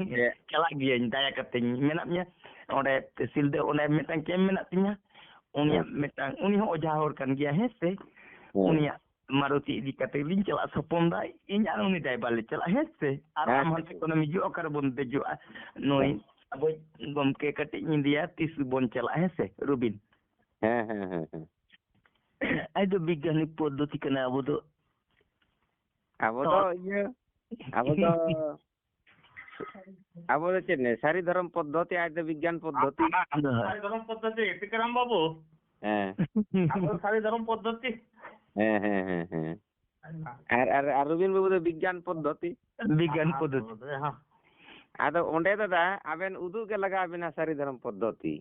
ᱪᱮᱫ? ᱪᱟᱞᱟᱜ ᱜᱤᱭᱟᱹᱧ, ᱫᱟᱭᱟ ᱠᱟᱛᱮᱧ ᱢᱮᱱᱟᱜ ᱢᱮᱭᱟ᱾ ᱚᱸᱰᱮ ᱥᱤᱞᱫᱟᱹ ᱚᱸᱰᱮ ᱢᱤᱫᱴᱟᱝ ᱠᱮᱢᱯ ᱢᱮᱱᱟᱜ ᱛᱤᱧᱟ᱾ ᱩᱱᱤᱭᱟᱜ ᱦᱮᱸ᱾ ᱢᱤᱫᱴᱟᱝ, ᱩᱱᱤ ᱦᱚᱸ ᱚᱡᱷᱟ ᱦᱚᱲ ᱠᱟᱱ ᱜᱮᱭᱟ, ᱦᱮᱸ ᱥᱮ? ᱦᱮᱸ᱾ ᱩᱱᱤᱭᱟᱜ ᱢᱟᱨᱩᱛᱤ ᱤᱫᱤ ᱠᱟᱛᱮ ᱞᱤᱧ ᱪᱟᱞᱟᱜᱼᱟ, ᱥᱚᱯᱚᱱ ᱫᱟ, ᱤᱧ ᱟᱨ ᱩᱱᱤ ᱰᱟᱭᱵᱟᱨ ᱞᱮ ᱪᱟᱞᱟᱜᱼᱟ, ᱦᱮᱸ ᱥᱮ? ᱟᱨ ᱦᱮᱸ, ᱟᱢ ᱦᱮᱸ, ᱦᱟᱱᱛᱮ ᱦᱮᱸ᱾ ᱠᱷᱚᱱᱮᱢ ᱦᱤᱡᱩᱜᱼᱟ, ᱚᱠᱟ ᱨᱮᱵᱚᱱ ᱫᱮᱡᱚᱜᱼᱟ? ᱱᱩᱭ ᱦᱮᱸ᱾ ᱟᱵᱚ ᱜᱚᱢᱠᱮ ᱠᱟᱹᱴᱤᱡ ᱤᱧ ᱤᱫᱤᱭᱟ, ᱛᱤᱥ ᱵᱚᱱ ᱪᱟᱞᱟᱜᱼᱟ, ᱦᱮᱸ ᱥᱮ, ᱨᱩᱵᱤᱱ? ᱦᱮᱸ, ᱦᱮᱸ, ᱦᱮᱸ, ᱦᱮᱸ᱾ ᱟᱡ ᱫᱚ ᱵᱤᱜᱽᱜᱟᱱᱤᱠ ᱯᱚᱫᱽᱫᱷᱚᱛᱤ ᱠᱟᱱᱟ, ᱟᱵᱚ ᱫᱚ ᱟᱵᱚ ᱫᱚ ᱛᱚ ᱤᱭᱟᱹ, ᱟᱵᱚ ᱫᱚ, ᱟᱵᱚ ᱫᱚ ᱪᱮᱫ ᱞᱮ, ᱥᱟᱹᱨᱤ ᱫᱷᱚᱨᱚᱢ ᱯᱚᱫᱽᱫᱷᱚᱛᱤ, ᱟᱡ ᱫᱚ ᱵᱤᱜᱽᱜᱟᱱ ᱯᱚᱫᱽᱫᱷᱚᱛᱤ᱾ ᱟᱫᱚ ᱦᱳᱭ᱾ ᱥᱟᱹᱨᱤ ᱫᱷᱚᱨᱚᱢ ᱯᱚᱫᱽᱫᱷᱚᱛᱤ, ᱴᱤᱠᱟᱹᱨᱟᱢ ᱵᱟᱹᱵᱩ᱾ ᱦᱮᱸ᱾ ᱟᱵᱚ ᱥᱟᱹᱨᱤ ᱫᱷᱚᱨᱚᱢ ᱯᱚᱫᱽᱫᱷᱚᱛᱤ᱾ ᱦᱮᱸ, ᱦᱮᱸ, ᱦᱮᱸ, ᱦᱮᱸ᱾ ᱟᱨ, ᱟᱨ, ᱟᱨ ᱨᱚᱵᱤᱱ ᱵᱟᱹᱵᱩ ᱫᱚ ᱵᱤᱜᱽᱜᱟᱱ ᱯᱚᱫᱽᱫᱷᱚᱛᱤ᱾ ᱵᱤᱜᱽᱜᱟᱱ ᱟᱨ ᱯᱚᱫᱽᱫᱷᱚᱛᱤ᱾ ᱯᱚᱫᱽᱫᱷᱚᱛᱤ, ᱦᱮᱸ᱾ ᱟᱫᱚ ᱚᱸᱰᱮ ᱫᱟᱫᱟ, ᱟᱵᱮᱱ ᱩᱫᱩᱜ ᱜᱮ ᱞᱟᱜᱟᱣ ᱵᱮᱱᱟ ᱥᱟᱹᱨᱤ ᱫᱷᱚᱨᱚᱢ ᱯᱚᱫᱽᱫᱷᱚᱛᱤ᱾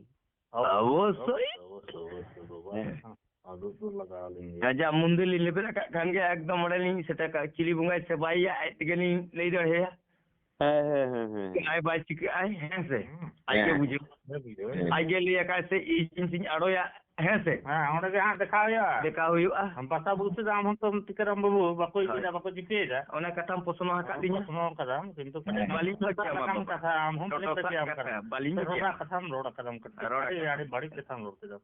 ᱚᱵᱚᱥᱥᱳᱭ᱾ ᱚᱵᱚᱥᱥᱳᱭ, ᱚᱵᱚᱥᱥᱳᱭ, ᱵᱟᱵᱟ᱾ ᱦᱮᱸ᱾ ᱟᱫᱚ ᱛᱚ ᱞᱟᱜᱟᱣ ᱞᱤᱧ ᱜᱮᱭᱟ᱾ ᱟᱡᱟᱜ ᱢᱚᱱᱫᱤᱨ ᱞᱤᱧ ᱞᱮᱵᱮᱫ ᱟᱠᱟᱫ ᱠᱷᱟᱱ ᱜᱮ, ᱮᱠᱫᱚᱢ ᱚᱸᱰᱮ ᱞᱤᱧ ᱥᱮᱴᱮᱨ ᱠᱟᱜᱼᱟ᱾ ᱪᱤᱞᱤ ᱵᱚᱸᱜᱟᱭ ᱥᱮᱵᱟᱭᱮᱭᱟ, ᱟᱡ ᱛᱮᱜᱮ ᱞᱤᱧ ᱞᱟᱹᱭ ᱫᱟᱲᱮᱭᱟᱭᱟ᱾ ᱦᱮᱸ, ᱦᱮᱸ, ᱦᱮᱸ, ᱦᱮᱸ᱾ ᱪᱤᱠᱟᱹᱜᱼᱟᱭ ᱵᱟᱭ ᱪᱤᱠᱟᱹᱜᱼᱟᱭ, ᱦᱮᱸ ᱥᱮ? ᱦᱮᱸ᱾ ᱟᱡ ᱜᱮ ᱦᱮᱸ᱾ ᱵᱩᱡᱷᱟᱹᱣᱟ᱾ ᱦᱮᱸ᱾ ᱟᱡ ᱜᱮ ᱞᱟᱹᱭ ᱟᱠᱟᱫ ᱥᱮ, ᱤᱧ ᱥᱮᱧ ᱟᱲᱚᱭᱟ, ᱦᱮᱸ ᱥᱮ? ᱦᱮᱸ, ᱚᱸᱰᱮ ᱜᱮ ᱦᱟᱸᱜ ᱫᱮᱠᱷᱟᱣ ᱦᱩᱭᱩᱜᱼᱟ᱾ ᱫᱮᱠᱷᱟᱣ ᱦᱩᱭᱩᱜᱼᱟ᱾ ᱵᱟᱥᱟ ᱵᱩᱥᱤ ᱫᱚ ᱟᱢ ᱦᱚᱸᱛᱚᱢ ᱴᱤᱠᱟᱹᱨᱟᱢ ᱵᱟᱹᱵᱩ, ᱵᱟᱠᱚ ᱦᱳᱭ᱾ ᱤᱭᱟᱹᱭᱮᱫᱟ, ᱵᱟᱠᱚ ᱪᱤᱠᱟᱹᱭᱮᱫᱟ᱾ ᱚᱱᱟ ᱠᱟᱛᱷᱟᱢ ᱯᱚᱥᱱᱚ ᱟᱠᱟᱫ ᱵᱟᱠᱚ ᱞᱤᱧᱟ᱾ ᱯᱚᱥᱱᱚ ᱟᱠᱟᱫᱟ, ᱠᱤᱱᱛᱩ ᱦᱮᱸ, ᱵᱟᱹᱞᱤᱧ ᱴᱚᱴᱠᱟ ᱠᱟᱛᱷᱟ ᱠᱟᱱᱟ᱾ ᱠᱟᱛᱷᱟ, ᱟᱢ ᱦᱚᱸᱢ ᱴᱚᱴᱠᱟ ᱠᱟᱛᱷᱟ᱾ ᱠᱟᱛᱷᱟ, ᱵᱟᱹᱞᱤᱧ ᱨᱚᱲ ᱠᱟᱛᱷᱟ᱾ ᱠᱟᱛᱷᱟᱢ ᱨᱚᱲ ᱟᱠᱟᱫᱟᱢ ᱠᱟᱹᱴᱤᱡ᱾ ᱨᱚᱲ ᱟᱹᱰᱤ, ᱟᱠᱟᱫᱟ᱾ ᱟᱹᱰᱤ ᱵᱟᱹᱲᱤᱡ ᱠᱟᱛᱷᱟᱢ ᱨᱚᱲ ᱠᱮᱫᱟ᱾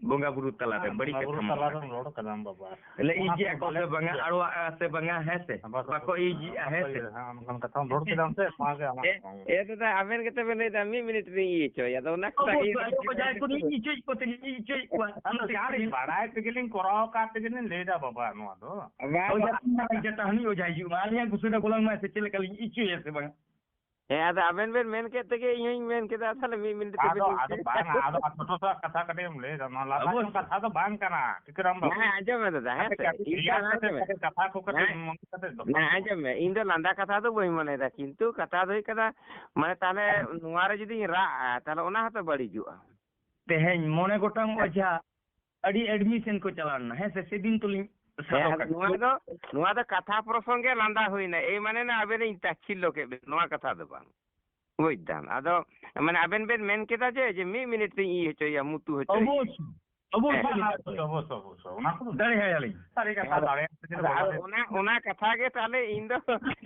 ᱵᱚᱸᱜᱟ ᱵᱩᱨᱩ ᱛᱟᱞᱟᱨᱮ ᱦᱮᱸ, ᱵᱟᱹᱲᱤᱡ ᱵᱚᱸᱜᱟ ᱠᱟᱛᱷᱟ ᱵᱩᱨᱩ ᱢᱟ ᱛᱟᱞᱟᱨᱮᱢ ᱨᱚᱲ ᱠᱟᱫᱟᱢ ᱵᱟᱵᱟ᱾ ᱞᱟᱹᱭ ᱚᱱᱟ ᱤᱧ ᱪᱮᱫ ᱠᱚ ᱟᱠᱚ ᱥᱮ ᱵᱟᱞᱮ ᱵᱟᱝᱟ, ᱵᱩᱡᱷᱟᱹᱣᱟ᱾ ᱟᱲᱣᱟᱜᱼᱟ ᱥᱮ ᱵᱟᱝᱟ, ᱦᱮᱸ ᱥᱮ? ᱵᱟᱵᱟ ᱵᱟᱠᱚ ᱥᱟᱵ ᱤᱭᱟᱹᱭᱟ, ᱦᱮᱸ ᱥᱮ? ᱦᱮᱸ, ᱚᱱᱠᱟᱱ ᱠᱟᱛᱷᱟᱢ ᱨᱚᱲ ᱠᱮᱫᱟ ᱥᱮ, ᱚᱱᱟ ᱜᱮ ᱟᱢᱟᱜ ᱮ-, ᱠᱚᱢ᱾ ᱮ ᱫᱟᱫᱟ, ᱟᱵᱮᱱ ᱜᱮᱛᱚ ᱵᱮᱱ ᱞᱟᱹᱭᱫᱟ ᱢᱤᱫ ᱢᱤᱱᱤᱴ ᱨᱤᱧ ᱤᱭᱟᱹ ᱦᱚᱪᱚᱭᱟ, ᱟᱫᱚ ᱚᱱᱟ ᱠᱚ ᱚᱵᱚᱥᱥᱳᱭ, ᱤᱭᱟᱹ ᱟᱫᱚ ᱠᱚ ᱡᱟᱦᱟᱸᱭ ᱠᱚ ᱤᱭᱟᱹ ᱦᱚᱪᱚᱭᱮᱫ ᱠᱚ ᱛᱮᱜᱮ, ᱤᱭᱟᱹ ᱦᱚᱪᱚᱭᱮᱫ ᱠᱚᱣᱟ᱾ ᱟᱫᱚ ᱡᱟᱦᱟᱸ ᱞᱤᱧ ᱵᱟᱲᱟᱭ ᱛᱮᱜᱮ ᱞᱤᱧ ᱠᱚᱨᱟᱣ ᱟᱠᱟᱫ ᱛᱮᱜᱮ ᱞᱤᱧ ᱞᱟᱹᱭᱫᱟ ᱵᱟᱵᱟ ᱱᱚᱣᱟ ᱫᱚ᱾ ᱵᱟᱝ, ᱦᱳᱭ, ᱵᱟᱝ᱾ ᱡᱟᱛᱮ ᱡᱟᱛᱮ ᱦᱟᱹᱱᱤ ᱚᱡᱷᱟᱭ ᱦᱤᱡᱩᱜ ᱢᱟ, ᱟᱹᱞᱤᱧᱟᱜ ᱜᱩᱥᱟᱹ ᱫᱚ ᱵᱚᱞᱚᱱ ᱢᱟ ᱥᱮ ᱪᱮᱫ ᱞᱮᱠᱟ ᱞᱤᱧ ᱤᱭᱟᱹ ᱦᱚᱪᱚᱭᱟ ᱥᱮ ᱵᱟᱝ? ᱦᱮᱸ, ᱟᱫᱚ ᱟᱵᱮᱱ ᱵᱮᱱ ᱢᱮᱱ ᱠᱮᱫ ᱛᱮᱜᱮ ᱤᱧ ᱦᱚᱧ ᱢᱮᱱ ᱠᱮᱫᱟ, ᱛᱟᱦᱞᱮ ᱢᱤᱫ ᱢᱤᱱᱤᱴ ᱟᱫᱚ, ᱛᱮᱵᱮᱱ ᱟᱫᱚ ᱵᱟᱝᱟ, ᱟᱫᱚ ᱟᱛᱳ ᱴᱚᱴᱷᱟ ᱠᱟᱛᱷᱟ ᱠᱟᱹᱴᱤᱡ ᱮᱢ ᱞᱟᱹᱭ ᱫᱟ, ᱱᱚᱣᱟ ᱞᱟᱸᱫᱟ ᱟᱵᱚ ᱡᱚᱝ ᱠᱟᱛᱷᱟ ᱫᱚ ᱵᱟᱝ ᱠᱟᱱᱟ, ᱴᱤᱠᱟᱹᱨᱟᱢ ᱵᱟᱹᱵᱩ᱾ ᱦᱮᱸ, ᱟᱸᱡᱚᱢ ᱢᱮ ᱫᱟᱫᱟ, ᱦᱮᱸ ᱟᱯᱮ ᱥᱮ, ᱠᱟᱹᱴᱤᱡ ᱤᱧ ᱠᱞᱤᱭᱟᱨ ᱫᱚ ᱠᱟᱛᱮ ᱟᱸᱡᱚᱢ ᱢᱮ᱾ ᱠᱟᱹᱴᱤᱡ ᱠᱟᱛᱷᱟ ᱠᱚ ᱠᱟᱹᱴᱤᱡ ᱦᱮᱸ, ᱢᱚᱱᱮ ᱠᱟᱛᱮ ᱫᱚᱦᱚᱭ ᱦᱮᱸ, ᱢᱮ᱾ ᱟᱸᱡᱚᱢ ᱢᱮ, ᱤᱧ ᱫᱚ ᱞᱟᱸᱫᱟ ᱠᱟᱛᱷᱟ ᱫᱚ ᱵᱟᱹᱧ ᱢᱚᱱᱮᱭᱮᱫᱟ, ᱠᱤᱱᱛᱩ ᱠᱟᱛᱷᱟ ᱫᱚ ᱦᱩᱭᱩᱜ ᱠᱟᱱᱟ, ᱢᱟᱱᱮ ᱛᱟᱦᱞᱮ ᱱᱚᱣᱟ ᱨᱮ ᱡᱩᱫᱤᱧ ᱨᱟᱜᱼᱟ, ᱛᱟᱦᱞᱮ ᱚᱱᱟ ᱦᱚᱸᱛᱚ ᱵᱟᱹᱲᱤᱡᱚᱜᱼᱟ᱾ ᱛᱮᱦᱮᱧ ᱢᱚᱬᱮ ᱜᱚᱴᱟᱝ ᱚᱡᱷᱟ ᱟᱹᱰᱤ admission ᱠᱚ ᱪᱟᱞᱟᱣ ᱞᱮᱱᱟ, ᱦᱮᱸ ᱥᱮ? ᱥᱮᱫᱤᱱ ᱛᱚᱞᱤᱧ ᱦᱮᱸ, ᱥᱟᱵ ᱟᱫᱚ ᱟᱠᱟᱫ ᱱᱚᱣᱟ ᱠᱚᱣᱟ᱾ ᱫᱚ, ᱱᱚᱣᱟ ᱫᱚ ᱠᱟᱛᱷᱟ ᱯᱨᱚᱥᱚᱝᱜᱮ ᱞᱟᱸᱫᱟ ᱦᱩᱭᱱᱟ, ᱮᱭ ᱢᱟᱱᱮ ᱱᱟ ᱟᱵᱮᱱᱤᱧ ᱛᱟᱪᱷᱤᱞᱞᱚ ᱠᱮᱫ ᱵᱮᱱ, ᱱᱚᱣᱟ ᱠᱟᱛᱷᱟ ᱫᱚ ᱵᱟᱝ᱾ ᱵᱩᱡᱽ ᱫᱟᱢ? ᱟᱫᱚ ᱢᱟᱱᱮ ᱟᱵᱮᱱ ᱵᱮᱱ ᱢᱮᱱ ᱠᱮᱫᱟ ᱡᱮ, ᱡᱮ ᱢᱤᱫ ᱢᱤᱱᱤᱴ ᱨᱤᱧ ᱤᱭᱟᱹ ᱦᱚᱪᱚᱭᱮᱭᱟ, ᱢᱩᱛᱩ ᱦᱚᱪᱚᱭᱮᱭᱟ᱾ ᱚᱵᱚᱥᱥᱳᱭ, ᱚᱵᱚᱥᱥᱳᱭ, ᱦᱮᱸ᱾ ᱚᱵᱚᱥᱥᱳᱭ, ᱚᱵᱚᱥᱥᱳᱭ, ᱚᱵᱚᱥᱥᱳᱭ, ᱚᱱᱟ ᱠᱚᱫᱚ ᱫᱟᱲᱮ ᱟᱭᱟᱞᱤᱧ᱾ ᱥᱟᱹᱨᱤ ᱠᱟᱛᱷᱟ, ᱟᱫᱚ, ᱫᱟᱲᱮ ᱟᱭᱟᱞᱤᱧ᱾ ᱟᱫᱚ ᱚᱱᱟ, ᱚᱱᱟ ᱠᱟᱛᱷᱟ ᱜᱮ ᱛᱟᱦᱞᱮ ᱤᱧ ᱫᱚ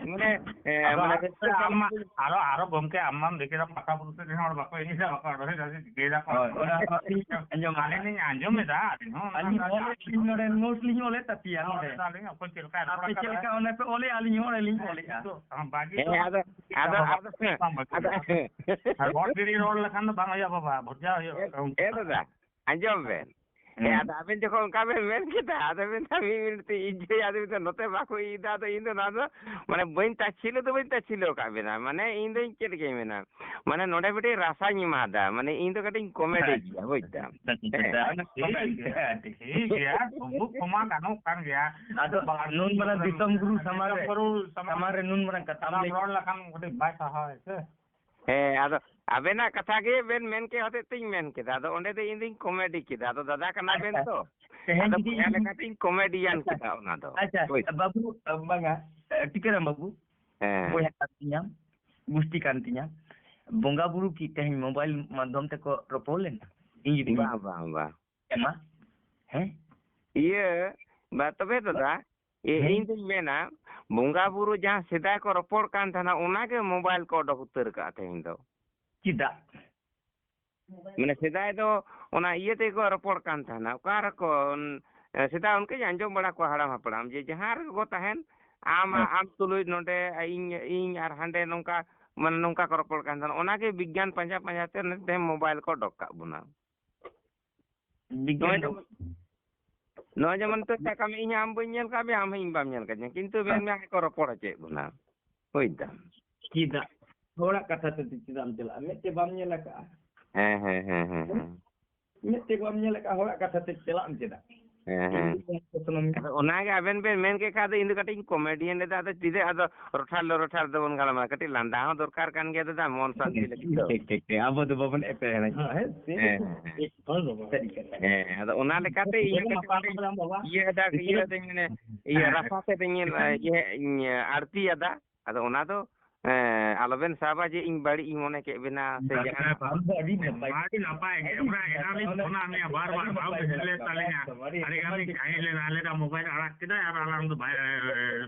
ᱢᱟᱱᱮ, ᱮ, ᱟᱫᱚ ᱢᱟᱱᱮ ᱟᱨ ᱨᱟᱹᱥᱠᱟᱹ ᱟᱢ ᱢᱟ, ᱥᱟᱞᱟᱜ ᱟᱨᱚ, ᱟᱨᱚ ᱜᱚᱢᱠᱮ ᱟᱢ ᱢᱟᱢ ᱞᱟᱹᱭ ᱠᱮᱫᱟ ᱯᱟᱠᱟ ᱵᱩᱨᱩ ᱥᱮᱫ ᱨᱮᱱ ᱦᱚᱲ ᱵᱟᱠᱚ ᱮᱱᱮᱡᱟ, ᱵᱟᱠᱚ ᱨᱚᱲᱟ, ᱪᱤᱠᱟᱹᱭ ᱫᱟᱠᱚ᱾ ᱦᱳᱭ, ᱚᱱᱟ ᱦᱚᱸ ᱟᱹᱞᱤᱧ ᱟᱸᱡᱚᱢ ᱟᱹᱞᱤᱧ ᱮᱫᱟ, ᱟᱹᱞᱤᱧ ᱦᱚᱸ ᱚᱱᱟ ᱟᱹᱞᱤᱧ ᱨᱮᱱᱟᱜ ᱱᱚᱰᱮ, ᱟᱹᱞᱤᱧ ᱱᱚᱰᱮ note ᱞᱤᱧ ᱚᱞᱮᱫ ᱛᱟᱯᱮᱭᱟ ᱱᱚᱰᱮ᱾ ᱟᱹᱞᱤᱧ ᱚᱠᱚᱭ ᱪᱮᱫ ᱞᱮᱠᱟᱭ ᱨᱚᱲ ᱟᱯᱮ ᱪᱮᱫ ᱟᱠᱟᱫᱟ᱾ ᱞᱮᱠᱟ ᱚᱱᱮ ᱯᱮ ᱚᱞᱮᱫᱼᱟ, ᱟᱹᱞᱤᱧ ᱦᱚᱸ ᱚᱸᱰᱮ ᱞᱤᱧ ᱚᱞᱮᱫᱼᱟ᱾ ᱦᱮᱸ, ᱟᱫᱚ, ᱟᱫᱚ, ᱵᱟᱵᱟ, ᱟᱫᱚ, ᱦᱮᱸ, ᱵᱟᱝ ᱵᱷᱟᱹᱜᱤᱭᱟ᱾ ᱟᱫᱚ, ᱦᱮᱸ᱾ ᱟᱨ ᱦᱚᱲ ᱰᱮᱨᱤ ᱨᱚᱲ ᱞᱮᱠᱷᱟᱱ ᱫᱚ ᱵᱟᱝ ᱦᱩᱭᱩᱜᱼᱟ ᱵᱟᱵᱟ, ᱵᱷᱚᱡᱟ ᱦᱩᱭᱩᱜᱼᱟ᱾ ᱮ, ᱮ ᱫᱟᱫᱟ, ᱟᱸᱡᱚᱢ ᱵᱮᱱ᱾ ᱦᱮᱸ, ᱦᱮᱸ᱾ ᱟᱫᱚ ᱟᱵᱮᱱ ᱡᱚᱠᱷᱚᱱ ᱚᱱᱠᱟ ᱵᱮᱱ ᱢᱮᱱ ᱠᱮᱫᱟ, ᱟᱫᱚ ᱵᱮᱱ ᱢᱮᱱᱫᱟ, "ᱢᱤᱫ ᱢᱤᱱᱤᱴ ᱛᱮ ᱤᱧ ᱡᱚᱭᱟ", ᱟᱫᱚ ᱢᱮᱱᱫᱟ, "ᱱᱚᱛᱮ ᱵᱟᱠᱚ ᱤᱭᱟᱹᱭᱫᱟ", ᱟᱫᱚ ᱤᱧ ᱫᱚ ᱱᱚᱣᱟ ᱫᱚ, ᱢᱟᱱᱮ, ᱵᱟᱹᱧ ᱛᱟᱪᱷᱤᱞᱟᱹ ᱫᱚ ᱵᱟᱹᱧ ᱛᱟᱪᱷᱤᱞᱟᱹ ᱟᱠᱟᱫ ᱵᱮᱱᱟ᱾ ᱢᱟᱱᱮ, ᱤᱧ ᱫᱚᱧ ᱪᱮᱫ ᱞᱮᱠᱟᱧ ᱢᱮᱱᱟ? ᱢᱟᱱᱮ, ᱱᱚᱰᱮ ᱢᱤᱫᱴᱮᱡ ᱨᱟᱥᱟᱧ ᱮᱢᱟᱫᱟ᱾ ᱢᱟᱱᱮ, ᱤᱧ ᱫᱚ ᱠᱟᱹᱴᱤᱡ ᱤᱧ comedy ᱜᱮᱭᱟ, ᱵᱩᱡᱽ ᱫᱟᱢ? ᱟᱪᱪᱷᱟ, ᱟᱪᱪᱷᱟ, ᱦᱮᱸ᱾ ᱟᱪᱪᱷᱟ, ᱴᱷᱤᱠ ᱜᱮᱭᱟ, ᱴᱷᱤᱠ ᱜᱮᱭᱟ, ᱛᱩᱢᱵᱩ ᱠᱚᱢᱟ ᱜᱟᱱᱚᱜ ᱠᱟᱱ ᱜᱮᱭᱟ᱾ ᱟᱫᱚ ᱵᱟᱨ ᱱᱩᱱ ᱢᱟᱨᱟᱝ ᱫᱤᱥᱚᱢ ᱜᱩᱨᱩ ᱥᱟᱢᱟᱝ ᱨᱮ, ᱫᱤᱥᱚᱢ ᱜᱩᱨᱩ ᱥᱟᱢᱟᱝ ᱥᱟᱢᱟᱝ ᱨᱮ ᱱᱩᱱ ᱢᱟᱨᱟᱝ ᱠᱟᱛᱷᱟᱢ ᱞᱟᱹᱭ ᱨᱚᱲ ᱞᱮᱠᱷᱟᱱ ᱠᱟᱹᱴᱤᱡ ᱵᱟᱭ ᱥᱟᱦᱟᱣᱟᱭ ᱥᱮ᱾ ᱦᱮᱸ, ᱟᱫᱚ ᱟᱵᱮᱱᱟᱜ ᱠᱟᱛᱷᱟ ᱜᱮ ᱵᱮᱱ ᱢᱮᱱ ᱠᱮᱫ ᱦᱚᱛᱮᱡ ᱛᱤᱧ ᱢᱮᱱ ᱠᱮᱫᱟ᱾ ᱟᱫᱚ ᱚᱸᱰᱮ ᱫᱚ ᱤᱧ ᱫᱚᱧ comedy ᱠᱮᱫᱟ᱾ ᱟᱫᱚ ᱫᱟᱫᱟ ᱠᱟᱱᱟ ᱵᱮᱱ ᱟᱪᱪᱷᱟ᱾ ᱛᱚ᱾ ᱛᱮᱦᱮᱧ ᱟᱫᱚ ᱡᱩᱫᱤ ᱵᱚᱭᱦᱟ ᱤᱧ ᱞᱮᱠᱟᱛᱮᱧ comedian ᱟᱪᱪᱷᱟ, ᱠᱮᱫᱟ ᱚᱱᱟ ᱫᱚ᱾ ᱟᱪᱪᱷᱟ, ᱦᱳᱭ᱾ ᱵᱟᱹᱵᱩ, ᱵᱟᱝᱟ, ᱴᱤᱠᱟᱹᱨᱟᱢ ᱵᱟᱹᱵᱩ, ᱦᱮᱸ᱾ ᱵᱚᱭᱦᱟ ᱠᱟᱱ ᱛᱤᱧᱟᱢ, ᱜᱩᱥᱴᱤ ᱠᱟᱱ ᱛᱤᱧᱟᱢ᱾ ᱵᱚᱸᱜᱟ ᱵᱩᱨᱩ ᱠᱤ ᱛᱮᱦᱮᱧ mobile ᱢᱟᱫᱽᱫᱷᱚᱢ ᱛᱮᱠᱚ ᱨᱚᱯᱚᱲ ᱞᱮᱱᱟ? ᱤᱧ ᱡᱩᱫᱤ ᱵᱟᱝ, ᱵᱟᱝ, ᱵᱟᱝ᱾ ᱮᱢᱟ, ᱦᱮᱸ? ᱤᱭᱟᱹ, ᱵᱟ, ᱛᱚᱵᱮ ᱫᱟᱫᱟ, ᱤ-, ᱦᱮᱸ? ᱤᱧ ᱫᱩᱧ ᱢᱮᱱᱟ, ᱵᱚᱸᱜᱟ ᱵᱩᱨᱩ ᱡᱟᱦᱟᱸ ᱥᱮᱫᱟᱭ ᱠᱚ ᱨᱚᱯᱚᱲ ᱠᱟᱱ ᱛᱟᱦᱮᱱᱟ, ᱚᱱᱟᱜᱮ mobile ᱠᱚ ᱚᱰᱚᱠ ᱩᱛᱟᱹᱨ ᱠᱟᱜᱼᱟ ᱛᱮᱦᱮᱧ ᱫᱚ᱾ ᱪᱮᱫᱟᱜ? ᱢᱟᱱᱮ ᱥᱮᱫᱟᱭ ᱫᱚ ᱚᱱᱟ ᱤᱭᱟᱹ ᱛᱮᱜᱮ ᱠᱚ ᱨᱚᱯᱚᱲ ᱠᱟᱱ ᱛᱟᱦᱮᱱᱟ᱾ ᱚᱠᱟ ᱨᱮᱠᱚ, ᱮ, ᱥᱮᱫᱟᱭ ᱚᱱᱠᱟᱧ ᱟᱸᱡᱚᱢ ᱵᱟᱲᱟ ᱠᱚᱣᱟ ᱦᱟᱲᱟᱢ ᱦᱟᱯᱲᱟᱢ ᱡᱮ ᱡᱟᱦᱟᱸ ᱨᱮᱜᱮ ᱠᱚ ᱛᱟᱦᱮᱱ, ᱟᱢ, ᱦᱮᱸ᱾ ᱟᱢ ᱛᱩᱞᱩᱡ ᱱᱚᱰᱮ ᱤᱧ, ᱤᱧ ᱟᱨ ᱦᱟᱸᱰᱮ ᱱᱚᱝᱠᱟ, ᱢᱟᱱᱮ ᱱᱚᱝᱠᱟ ᱠᱚ ᱨᱚᱯᱚᱲ ᱠᱟᱱ ᱛᱟᱦᱮᱱᱟ᱾ ᱚᱱᱟᱜᱮ ᱵᱤᱜᱽᱜᱟᱱ ᱯᱟᱸᱡᱟ ᱯᱟᱸᱡᱟ ᱛᱮ ᱱᱤᱛ ᱛᱮᱦᱮᱧ ᱢᱳᱵᱟᱭᱤᱞ ᱠᱚ ᱚᱰᱚᱠ ᱠᱟᱜ ᱵᱚᱱᱟ᱾ ᱵᱤᱜᱽᱜᱟᱱ ᱱᱚᱜᱼᱚᱭ ᱫᱚ ᱡᱮᱢᱚᱱ, ᱱᱚᱜᱼᱚᱭ ᱡᱮᱢᱚᱱ ᱱᱤᱛᱚᱜ ᱥᱟᱵ ᱠᱟᱜ ᱢᱮ, ᱤᱧ ᱟᱢ ᱵᱟᱹᱧ ᱧᱮᱞ ᱠᱟᱜ ᱢᱮᱭᱟ, ᱟᱢ ᱦᱚᱸ ᱤᱧ ᱵᱟᱢ ᱧᱮᱞ ᱠᱟᱫᱤᱧᱟ, ᱠᱤᱱᱛᱩ ᱢᱮᱱ ᱢᱮ ᱦᱟᱸᱜ ᱠᱚ ᱨᱚᱯᱚᱲ ᱦᱚᱪᱚᱭᱮᱫ ᱵᱚᱱᱟ᱾ ᱵᱩᱡᱽ ᱫᱟᱢ? ᱪᱮᱫᱟᱜ? ᱦᱚᱲᱟᱜ ᱠᱟᱛᱷᱟ ᱛᱮ ᱪᱮᱫᱟᱜ ᱮᱢ ᱪᱟᱞᱟᱜᱼᱟ? ᱢᱮᱫ ᱛᱮ ᱵᱟᱢ ᱧᱮᱞ ᱟᱠᱟᱫᱼᱟ᱾ ᱦᱮᱸ, ᱦᱮᱸ, ᱦᱮᱸ, ᱦᱮᱸ, ᱦᱮᱸ᱾ ᱢᱮᱫ ᱛᱮ ᱵᱟᱢ ᱧᱮᱞ ᱟᱠᱟᱫᱼᱟ, ᱦᱚᱲᱟᱜ ᱠᱟᱛᱷᱟ ᱛᱮ ᱪᱟᱞᱟᱜ ᱟᱢ ᱪᱮᱫᱟᱜ? ᱦᱮᱸ, ᱦᱮᱸ᱾ ᱤᱧ ᱫᱚ ᱥᱟᱱᱟᱢ ᱟᱫᱚ ᱚᱱᱟᱜᱮ ᱟᱵᱮᱱ ᱵᱮᱱ ᱢᱮᱱ ᱠᱮᱫ ᱠᱷᱟᱱ ᱫᱚ ᱤᱧ ᱫᱚ ᱠᱟᱹᱴᱤᱡ ᱤᱧ comedian ᱞᱮᱫᱟ, ᱟᱫᱚ ᱪᱮᱫᱟᱜ ᱟᱫᱚ ᱨᱚᱴᱷᱟᱞ ᱞᱚ ᱨᱚᱴᱷᱟᱞ ᱫᱚᱵᱚᱱ ᱜᱟᱞᱢᱟᱨᱟᱣᱟ, ᱠᱟᱹᱴᱤᱡ ᱞᱟᱸᱫᱟ ᱦᱚᱸ ᱫᱚᱨᱠᱟᱨ ᱠᱟᱱ ᱜᱮᱭᱟ ᱫᱟᱫᱟ, ᱢᱚᱱ ᱥᱟᱱᱛᱤ ᱞᱟᱹᱜᱤᱫ ᱫᱚ᱾ ᱴᱷᱤᱠ, ᱴᱷᱤᱠ, ᱴᱷᱤᱠ᱾ ᱟᱵᱚ ᱫᱚ ᱵᱟᱵᱚᱱ ᱮᱯᱮᱨ ᱦᱮᱸ, ᱦᱮᱸ᱾ ᱥᱟᱹᱨᱤ ᱠᱟᱛᱷᱟ᱾ ᱦᱮᱸ, ᱟᱫᱚ ᱚᱱᱟ ᱞᱮᱠᱟᱛᱮ ᱤᱧ ᱦᱚᱸ ᱠᱟᱹᱴᱤᱡ ᱱᱟᱯᱟᱭ ᱱᱚᱰᱮ ᱵᱟᱲᱟ ᱵᱟᱵᱟ᱾ ᱤᱭᱟᱹ ᱟᱫᱟ, ᱤᱭᱟᱹ ᱟᱫᱟᱧ ᱢᱟᱱᱮ, ᱤᱭᱟᱹ ᱦᱮᱸ᱾ ᱨᱟᱥᱟ ᱛᱮᱫ ᱤᱧ ᱧᱮᱞ, ᱦᱮᱸ᱾ ᱤᱭᱟᱹ, ᱤᱧ ᱟᱲᱛᱤ ᱟᱫᱟ᱾ ᱟᱫᱚ ᱚᱱᱟ ᱫᱚ, ᱦᱮᱸ, ᱟᱞᱚᱵᱮᱱ ᱥᱟᱵᱟ ᱡᱮ ᱤᱧ ᱵᱟᱹᱲᱤᱡ ᱤᱧ ᱢᱚᱱᱮ ᱠᱮᱫ ᱵᱮᱱᱟ ᱥᱮ ᱵᱟᱝ, ᱡᱟᱦᱟᱱᱟᱜ᱾ ᱵᱟᱝ, ᱟᱹᱰᱤ ᱱᱟᱯᱟᱭ᱾ ᱟᱹᱰᱤ ᱱᱟᱯᱟᱭ ᱜᱮ᱾ ᱚᱱᱟ ᱮᱱᱟᱱ ᱞᱤᱧ ᱯᱷᱳᱱᱟᱫ ᱢᱮᱭᱟ, ᱵᱟᱨ ᱵᱟᱨ ᱵᱟᱢ ᱨᱤᱥᱤᱵᱷ ᱞᱮᱫ ᱛᱟᱹᱞᱤᱧᱟ᱾ ᱟᱹᱰᱤ ᱜᱟᱱ ᱞᱤᱧ ᱠᱟᱹᱦᱤᱞ ᱞᱮᱱᱟ, ᱟᱞᱮ ᱫᱚ ᱢᱳᱵᱟᱭᱤᱞ ᱟᱲᱟᱜ ᱠᱮᱫᱟᱭ ᱟᱨ ᱟᱞᱟᱝ ᱫᱚ ᱵᱟᱭ,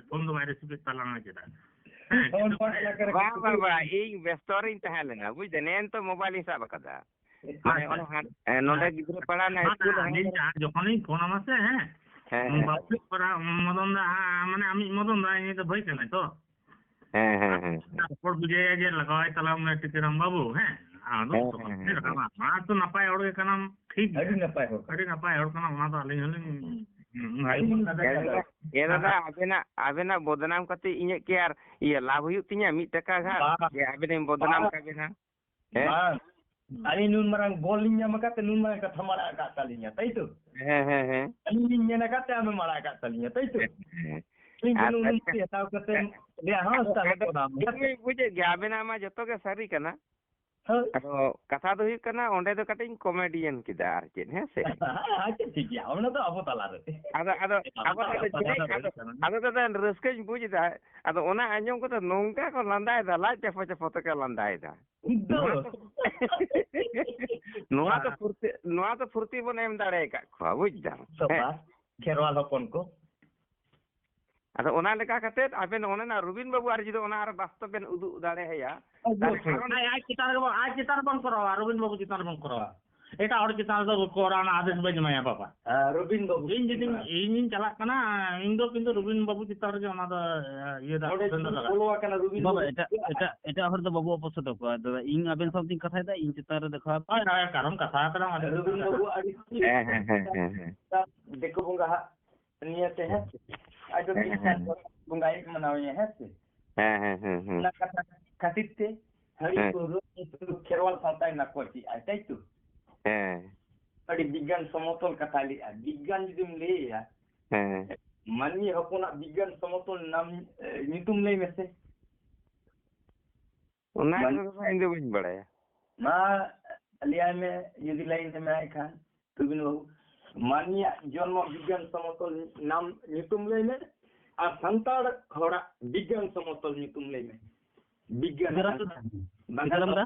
ᱯᱷᱳᱱ ᱫᱚ ᱵᱟᱭ ᱨᱤᱥᱤᱵᱷ ᱮᱫ ᱛᱟᱞᱟᱝᱟ ᱪᱮᱫᱟᱜ? ᱦᱮᱸ, ᱯᱷᱳᱱ ᱯᱷᱳᱱ ᱮᱞᱟᱠᱟ ᱨᱮ ᱵᱟᱝ, ᱵᱟᱝ, ᱵᱟᱝ, ᱤᱧ ᱵᱮᱥᱛᱚ ᱨᱤᱧ ᱛᱟᱦᱮᱸ ᱞᱮᱱᱟ, ᱵᱩᱡᱽ ᱫᱟ, ᱱᱮᱜᱼᱮ ᱱᱤᱛᱚᱜ ᱢᱳᱵᱟᱭᱤᱞ ᱤᱧ ᱥᱟᱵ ᱟᱠᱟᱫᱟ᱾ ᱢᱟᱱᱮ ᱟᱪᱪᱷᱟ᱾ ᱚᱱᱟ ᱦᱟᱱ-, ᱮ, ᱱᱚᱰᱮ ᱦᱮᱸ᱾ ᱜᱤᱫᱽᱨᱟᱹ ᱯᱟᱲᱦᱟᱣ ᱨᱮᱱᱟᱜ ᱵᱟᱝ, ᱥᱠᱩᱞ ᱨᱮ ᱟᱹᱞᱤᱧ ᱦᱟᱱᱟ ᱡᱟᱦᱟᱸ ᱡᱚᱠᱷᱚᱱ ᱞᱤᱧ ᱯᱷᱳᱱ ᱟᱢᱟ ᱥᱮ, ᱦᱮᱸ, ᱦᱮᱸ, ᱦᱮᱸ, ᱵᱟᱵᱞᱤᱠ ᱯᱟᱲᱟ ᱢᱚᱫᱚᱱ ᱫᱟ, ᱦᱮᱸ, ᱢᱟᱱᱮ ᱟᱢᱤᱡ ᱢᱚᱫᱚᱱ ᱫᱟ, ᱤᱧ ᱫᱚ ᱵᱷᱟᱹᱭ ᱠᱟᱱᱟᱭ ᱛᱚ᱾ ᱦᱮᱸ, ᱦᱮᱸ, ᱦᱮᱸ, ᱦᱮᱸ᱾ ᱨᱚᱯᱚᱲ ᱵᱩᱡᱷᱟᱹᱣᱟ ᱡᱮ ᱞᱟᱜᱟᱣᱟᱭ ᱛᱟᱞᱟᱝ ᱢᱮ ᱴᱤᱠᱟᱹᱨᱟᱢ ᱵᱟᱹᱵᱩ, ᱦᱮᱸ, ᱟᱫᱚ ᱦᱮᱸ, ᱛᱚᱠᱷᱚᱱ ᱦᱮᱸ, ᱜᱮ ᱦᱮᱸ, ᱦᱮᱸ᱾ ᱨᱟᱠᱟᱵᱟ᱾ ᱢᱟ ᱛᱚ ᱱᱟᱯᱟᱭ ᱦᱚᱲ ᱜᱮ ᱠᱟᱱᱟᱢ, ᱴᱷᱤᱠ ᱜᱮᱭᱟ᱾ ᱟᱹᱰᱤ ᱱᱟᱯᱟᱭ ᱦᱚᱲ᱾ ᱟᱹᱰᱤ ᱱᱟᱯᱟᱭ ᱦᱚᱲ ᱠᱟᱱᱟᱢ, ᱚᱱᱟ ᱫᱚ ᱟᱹᱞᱤᱧ ᱦᱚᱸᱞᱤᱧ, ᱦᱩᱸ, ᱦᱩᱸ, ᱟᱹᱰᱤ ᱦᱩᱸ᱾ ᱢᱚᱡᱽ ᱮ ᱫᱟᱫᱟ, ᱮ ᱫᱟᱫᱟ, ᱟᱵᱮᱱᱟᱜ, ᱟᱵᱮᱱᱟᱜ ᱵᱚᱫᱱᱟᱢ ᱠᱟᱛᱮ ᱤᱧᱟᱹᱜ ᱠᱤ ᱟᱨ ᱤᱭᱟᱹ ᱞᱟᱵᱷ ᱦᱩᱭᱩᱜ ᱛᱤᱧᱟᱹ ᱢᱤᱫ ᱴᱟᱠᱟ ᱜᱟᱱ? ᱵᱟᱝ, ᱡᱮ ᱟᱵᱮᱱᱤᱧ ᱵᱚᱫᱱᱟᱢ ᱵᱟᱝ᱾ ᱠᱟᱵᱮᱱᱟ? ᱦᱮᱸ? ᱵᱟᱝ᱾ ᱟᱹᱞᱤᱧ ᱱᱩᱱ ᱢᱟᱨᱟᱝ ᱜᱳᱞ ᱞᱤᱧ ᱧᱟᱢ ᱟᱠᱟᱫ ᱛᱮ ᱱᱩᱱ ᱢᱟᱨᱟᱝ ᱠᱟᱛᱷᱟᱢ ᱟᱲᱟᱜ ᱟᱠᱟᱫ ᱛᱟᱹᱞᱤᱧᱟ, ᱛᱟᱭ ᱛᱚ? ᱦᱮᱸ, ᱦᱮᱸ, ᱦᱮᱸ᱾ ᱟᱹᱞᱤᱧ ᱞᱤᱧ ᱢᱮᱱ ᱟᱠᱟᱫ ᱛᱮ ᱟᱢᱮᱢ ᱟᱲᱟᱜ ᱟᱠᱟᱫ ᱛᱟᱹᱞᱤᱧᱟ, ᱛᱟᱭ ᱛᱚ? ᱦᱮᱸ, ᱦᱮᱸ᱾ ᱤᱧ ᱟᱨ ᱡᱮᱱᱚ ᱩᱱᱟᱹᱜ ᱟᱪᱪᱷᱟ, ᱦᱟᱛᱟᱣ ᱠᱟᱛᱮ ᱦᱮᱸ᱾ ᱞᱟᱹᱭᱟ, ᱦᱚᱸ, ᱟᱫᱚ, ᱥᱟᱞᱟ ᱟᱫᱚ ᱠᱚᱲᱟ᱾ ᱤᱧ ᱢᱟᱧ ᱵᱩᱡᱮᱫ ᱜᱮᱭᱟ, ᱟᱵᱮᱱᱟᱜ ᱢᱟ ᱡᱚᱛᱚ ᱜᱮ ᱥᱟᱹᱨᱤ ᱠᱟᱱᱟ᱾ ᱦᱳᱭ᱾ ᱟᱫᱚ ᱠᱟᱛᱷᱟ ᱫᱚ ᱦᱩᱭᱩᱜ ᱠᱟᱱᱟ, ᱚᱸᱰᱮ ᱫᱚ ᱠᱟᱹᱴᱤᱡ ᱤᱧ comedian ᱠᱮᱫᱟ ᱟᱨ ᱪᱮᱫ, ᱦᱮᱸ ᱥᱮ? ᱟᱪᱪᱷᱟ, ᱴᱷᱤᱠ ᱜᱮᱭᱟ, ᱚᱱᱟ ᱫᱚ ᱟᱵᱚ ᱛᱟᱞᱟ ᱨᱮ᱾ ᱟᱫᱚ, ᱟᱫᱚ, ᱟᱵᱚ ᱟᱵᱚ ᱫᱚ ᱛᱟᱞᱟ ᱟᱫᱚ ᱨᱮ ᱪᱮᱫ, ᱛᱟᱞᱟ ᱨᱮ ᱟᱫᱚ, ᱠᱟᱱᱟ᱾ ᱟᱫᱚ ᱫᱟᱫᱟ, ᱨᱟᱹᱥᱠᱟᱹᱧ ᱵᱩᱡᱽ ᱮᱫᱟ᱾ ᱟᱫᱚ ᱚᱱᱟ ᱟᱸᱡᱚᱢ ᱠᱟᱛᱮ ᱱᱚᱝᱠᱟ ᱠᱚ ᱞᱟᱸᱫᱟᱭᱮᱫᱟ, ᱞᱟᱡ ᱪᱟᱯᱚ ᱪᱟᱯᱚ ᱛᱮᱠᱚ ᱞᱟᱸᱫᱟᱭᱮᱫᱟ᱾ ᱫᱚ᱾ ᱱᱚᱣᱟ ᱫᱚ, ᱱᱚᱣᱟ ᱫᱚ ᱯᱷᱩᱨᱛᱤ, ᱱᱚᱣᱟ ᱫᱚ ᱯᱷᱩᱨᱛᱤ ᱵᱚᱱ ᱮᱢ ᱫᱟᱲᱮ ᱟᱠᱟᱫ ᱠᱚᱣᱟ, ᱵᱩᱡᱽ ᱫᱟᱢ᱾ ᱥᱚᱵᱷᱟ, ᱦᱮᱸ᱾ ᱠᱷᱮᱨᱣᱟᱞ ᱦᱚᱯᱚᱱ ᱠᱚ᱾ ᱟᱫᱚ ᱚᱱᱟ ᱞᱮᱠᱟ ᱠᱟᱛᱮ ᱟᱵᱮᱱ ᱚᱱᱮ ᱚᱱᱟ ᱨᱚᱵᱤᱱ ᱵᱟᱹᱵᱩ ᱟᱨ ᱡᱩᱫᱤ ᱚᱱᱟ ᱟᱨ ᱵᱟᱥᱛᱚᱵ ᱵᱮᱱ ᱩᱫᱩᱜ ᱫᱟᱲᱮ ᱟᱭᱟ, ᱛᱟᱦᱚᱞᱮ ᱠᱷᱟᱱ ᱚᱱᱟ ᱟᱡ, ᱟᱡ ᱪᱮᱛᱟᱱ ᱨᱮᱜᱮ ᱵᱚᱱ, ᱟᱡ ᱪᱮᱛᱟᱱ ᱨᱮᱵᱚᱱ ᱠᱚᱨᱟᱣᱟ, ᱨᱚᱵᱤᱱ ᱵᱟᱹᱵᱩ ᱪᱮᱛᱟᱱ ᱨᱮᱵᱚᱱ ᱠᱚᱨᱟᱣᱟ᱾ ᱮᱴᱟᱜ ᱦᱚᱲ ᱪᱮᱛᱟᱱ ᱨᱮᱫᱚ ᱠᱚᱨᱟᱣ ᱨᱮᱱᱟᱜ ᱟᱫᱮᱥ ᱵᱟᱹᱧ ᱮᱢᱟᱭᱟ ᱵᱟᱵᱟ᱾ ᱟᱨ ᱨᱚᱵᱤᱱ ᱵᱟᱹᱵᱩ ᱤᱧ ᱡᱩᱫᱤᱧ, ᱤᱧᱤᱧ ᱪᱟᱞᱟᱜ ᱠᱟᱱᱟ, ᱤᱧ ᱫᱚ ᱠᱤᱱᱛᱩ ᱨᱚᱵᱤᱱ ᱵᱟᱹᱵᱩ ᱪᱮᱛᱟᱱ ᱨᱮᱜᱮ ᱚᱱᱟ ᱫᱚ, ᱤᱭᱟᱹ ᱫᱚ ᱚᱸᱰᱮ ᱫᱚ ᱡᱩᱫᱤ ᱞᱟᱜᱟᱜᱼᱟ᱾ ᱵᱚᱞᱚ ᱟᱠᱟᱱᱟ ᱨᱚᱵᱤᱱ ᱵᱟᱵᱟ, ᱵᱟᱹᱵᱩ ᱮᱴᱟᱜ, ᱮᱴᱟᱜ, ᱮᱴᱟᱜ ᱦᱚᱲ ᱫᱚ ᱵᱟᱵᱚ ᱚᱯᱚᱥᱚᱫ ᱟᱠᱚᱣᱟ᱾ ᱫᱟᱫᱟ, ᱤᱧ ᱟᱵᱮᱱ ᱥᱟᱶ ᱛᱤᱧ ᱠᱟᱛᱷᱟᱭᱮᱫᱟ, ᱤᱧ ᱪᱮᱛᱟᱱ ᱨᱮ ᱫᱮᱠᱷᱟᱣ᱾ ᱦᱳᱭ, ᱦᱳᱭ, ᱠᱟᱨᱚᱱ ᱠᱟᱛᱷᱟ ᱠᱟᱱᱟ, ᱚᱱᱟ ᱨᱚᱵᱤᱱ ᱵᱟᱹᱵᱩ ᱟᱹᱰᱤ ᱦᱮᱸ, ᱦᱮᱸ, ᱦᱮᱸ, ᱦᱮᱸ, ᱦᱮᱸ᱾ ᱫᱤᱠᱩ ᱵᱚᱸᱜᱟ ᱦᱟᱜ ᱱᱤᱭᱟᱹᱛᱮ ᱦᱮᱸ ᱥᱮ? ᱟᱡ ᱫᱚ ᱦᱮᱸ, ᱛᱤᱥ ᱦᱮᱸ, ᱦᱚᱸ ᱦᱮᱸ᱾ ᱵᱚᱸᱜᱟᱭ ᱢᱟᱱᱟᱣᱮᱭᱟ ᱦᱮᱸ ᱥᱮ? ᱦᱮᱸ, ᱦᱮᱸ, ᱦᱮᱸ, ᱦᱮᱸ᱾ ᱚᱱᱟ ᱠᱟᱛᱷᱟ ᱠᱷᱟᱹᱛᱤᱨ ᱛᱮ ᱦᱟᱺᱰᱤ ᱦᱮᱸ᱾ ᱯᱟᱹᱣᱨᱟᱹ ᱠᱷᱮᱨᱣᱟᱞ ᱥᱟᱶᱛᱟᱭ ᱱᱟᱠᱚ ᱠᱮᱜᱼᱟᱭ, ᱛᱟᱭ ᱛᱚ? ᱦᱮᱸ᱾ ᱟᱹᱰᱤ ᱵᱤᱜᱽᱜᱟᱱ ᱥᱚᱢᱚᱛᱚᱞ ᱠᱟᱛᱷᱟᱭ ᱞᱟᱹᱭᱮᱜᱼᱟ᱾ ᱵᱤᱜᱽᱜᱟᱱ ᱡᱩᱫᱤᱢ ᱞᱟᱹᱭᱟ, ᱦᱮᱸ᱾ ᱢᱟᱹᱱᱢᱤ ᱦᱚᱯᱚᱱᱟᱜ ᱵᱤᱜᱽᱜᱟᱱ ᱥᱚᱢᱚᱛᱚᱞ ᱱᱟᱢ, ᱮ, ᱧᱩᱛᱩᱢ ᱞᱟᱹᱭ ᱢᱮᱥᱮ᱾ ᱚᱱᱟ ᱢᱟᱱ- ᱠᱚᱫᱚ ᱤᱧ ᱫᱚ ᱵᱟᱹᱧ ᱵᱟᱲᱟᱭᱟ᱾ ᱢᱟ ᱞᱟᱹᱭᱟᱭ ᱢᱮ, ᱡᱩᱫᱤ ᱞᱟᱭᱤᱱ ᱨᱮ ᱢᱮᱱᱟᱭ ᱠᱷᱟᱱ, ᱛᱩᱵᱤᱱ ᱵᱟᱹᱵᱩ, ᱢᱟᱹᱱᱢᱤᱭᱟᱜ ᱡᱚᱱᱢᱚ ᱵᱤᱜᱽᱜᱟᱱ ᱥᱚᱢᱚᱛᱚᱞ ᱱᱟᱢ ᱧᱩᱛᱩᱢ ᱞᱟᱹᱭ ᱢᱮ, ᱟᱨ ᱥᱟᱱᱛᱟᱲ ᱦᱚᱲᱟᱜ ᱵᱤᱜᱽᱜᱟᱱ ᱥᱚᱢᱚᱛᱚᱞ ᱧᱩᱛᱩᱢ ᱞᱟᱹᱭ ᱢᱮ᱾ ᱵᱤᱜᱽᱜᱟᱱ ᱥᱤᱛᱟᱨᱟᱢ ᱫᱟ, ᱵᱟᱝᱜᱟᱞ ᱥᱤᱛᱟᱨᱟᱢ ᱫᱟ,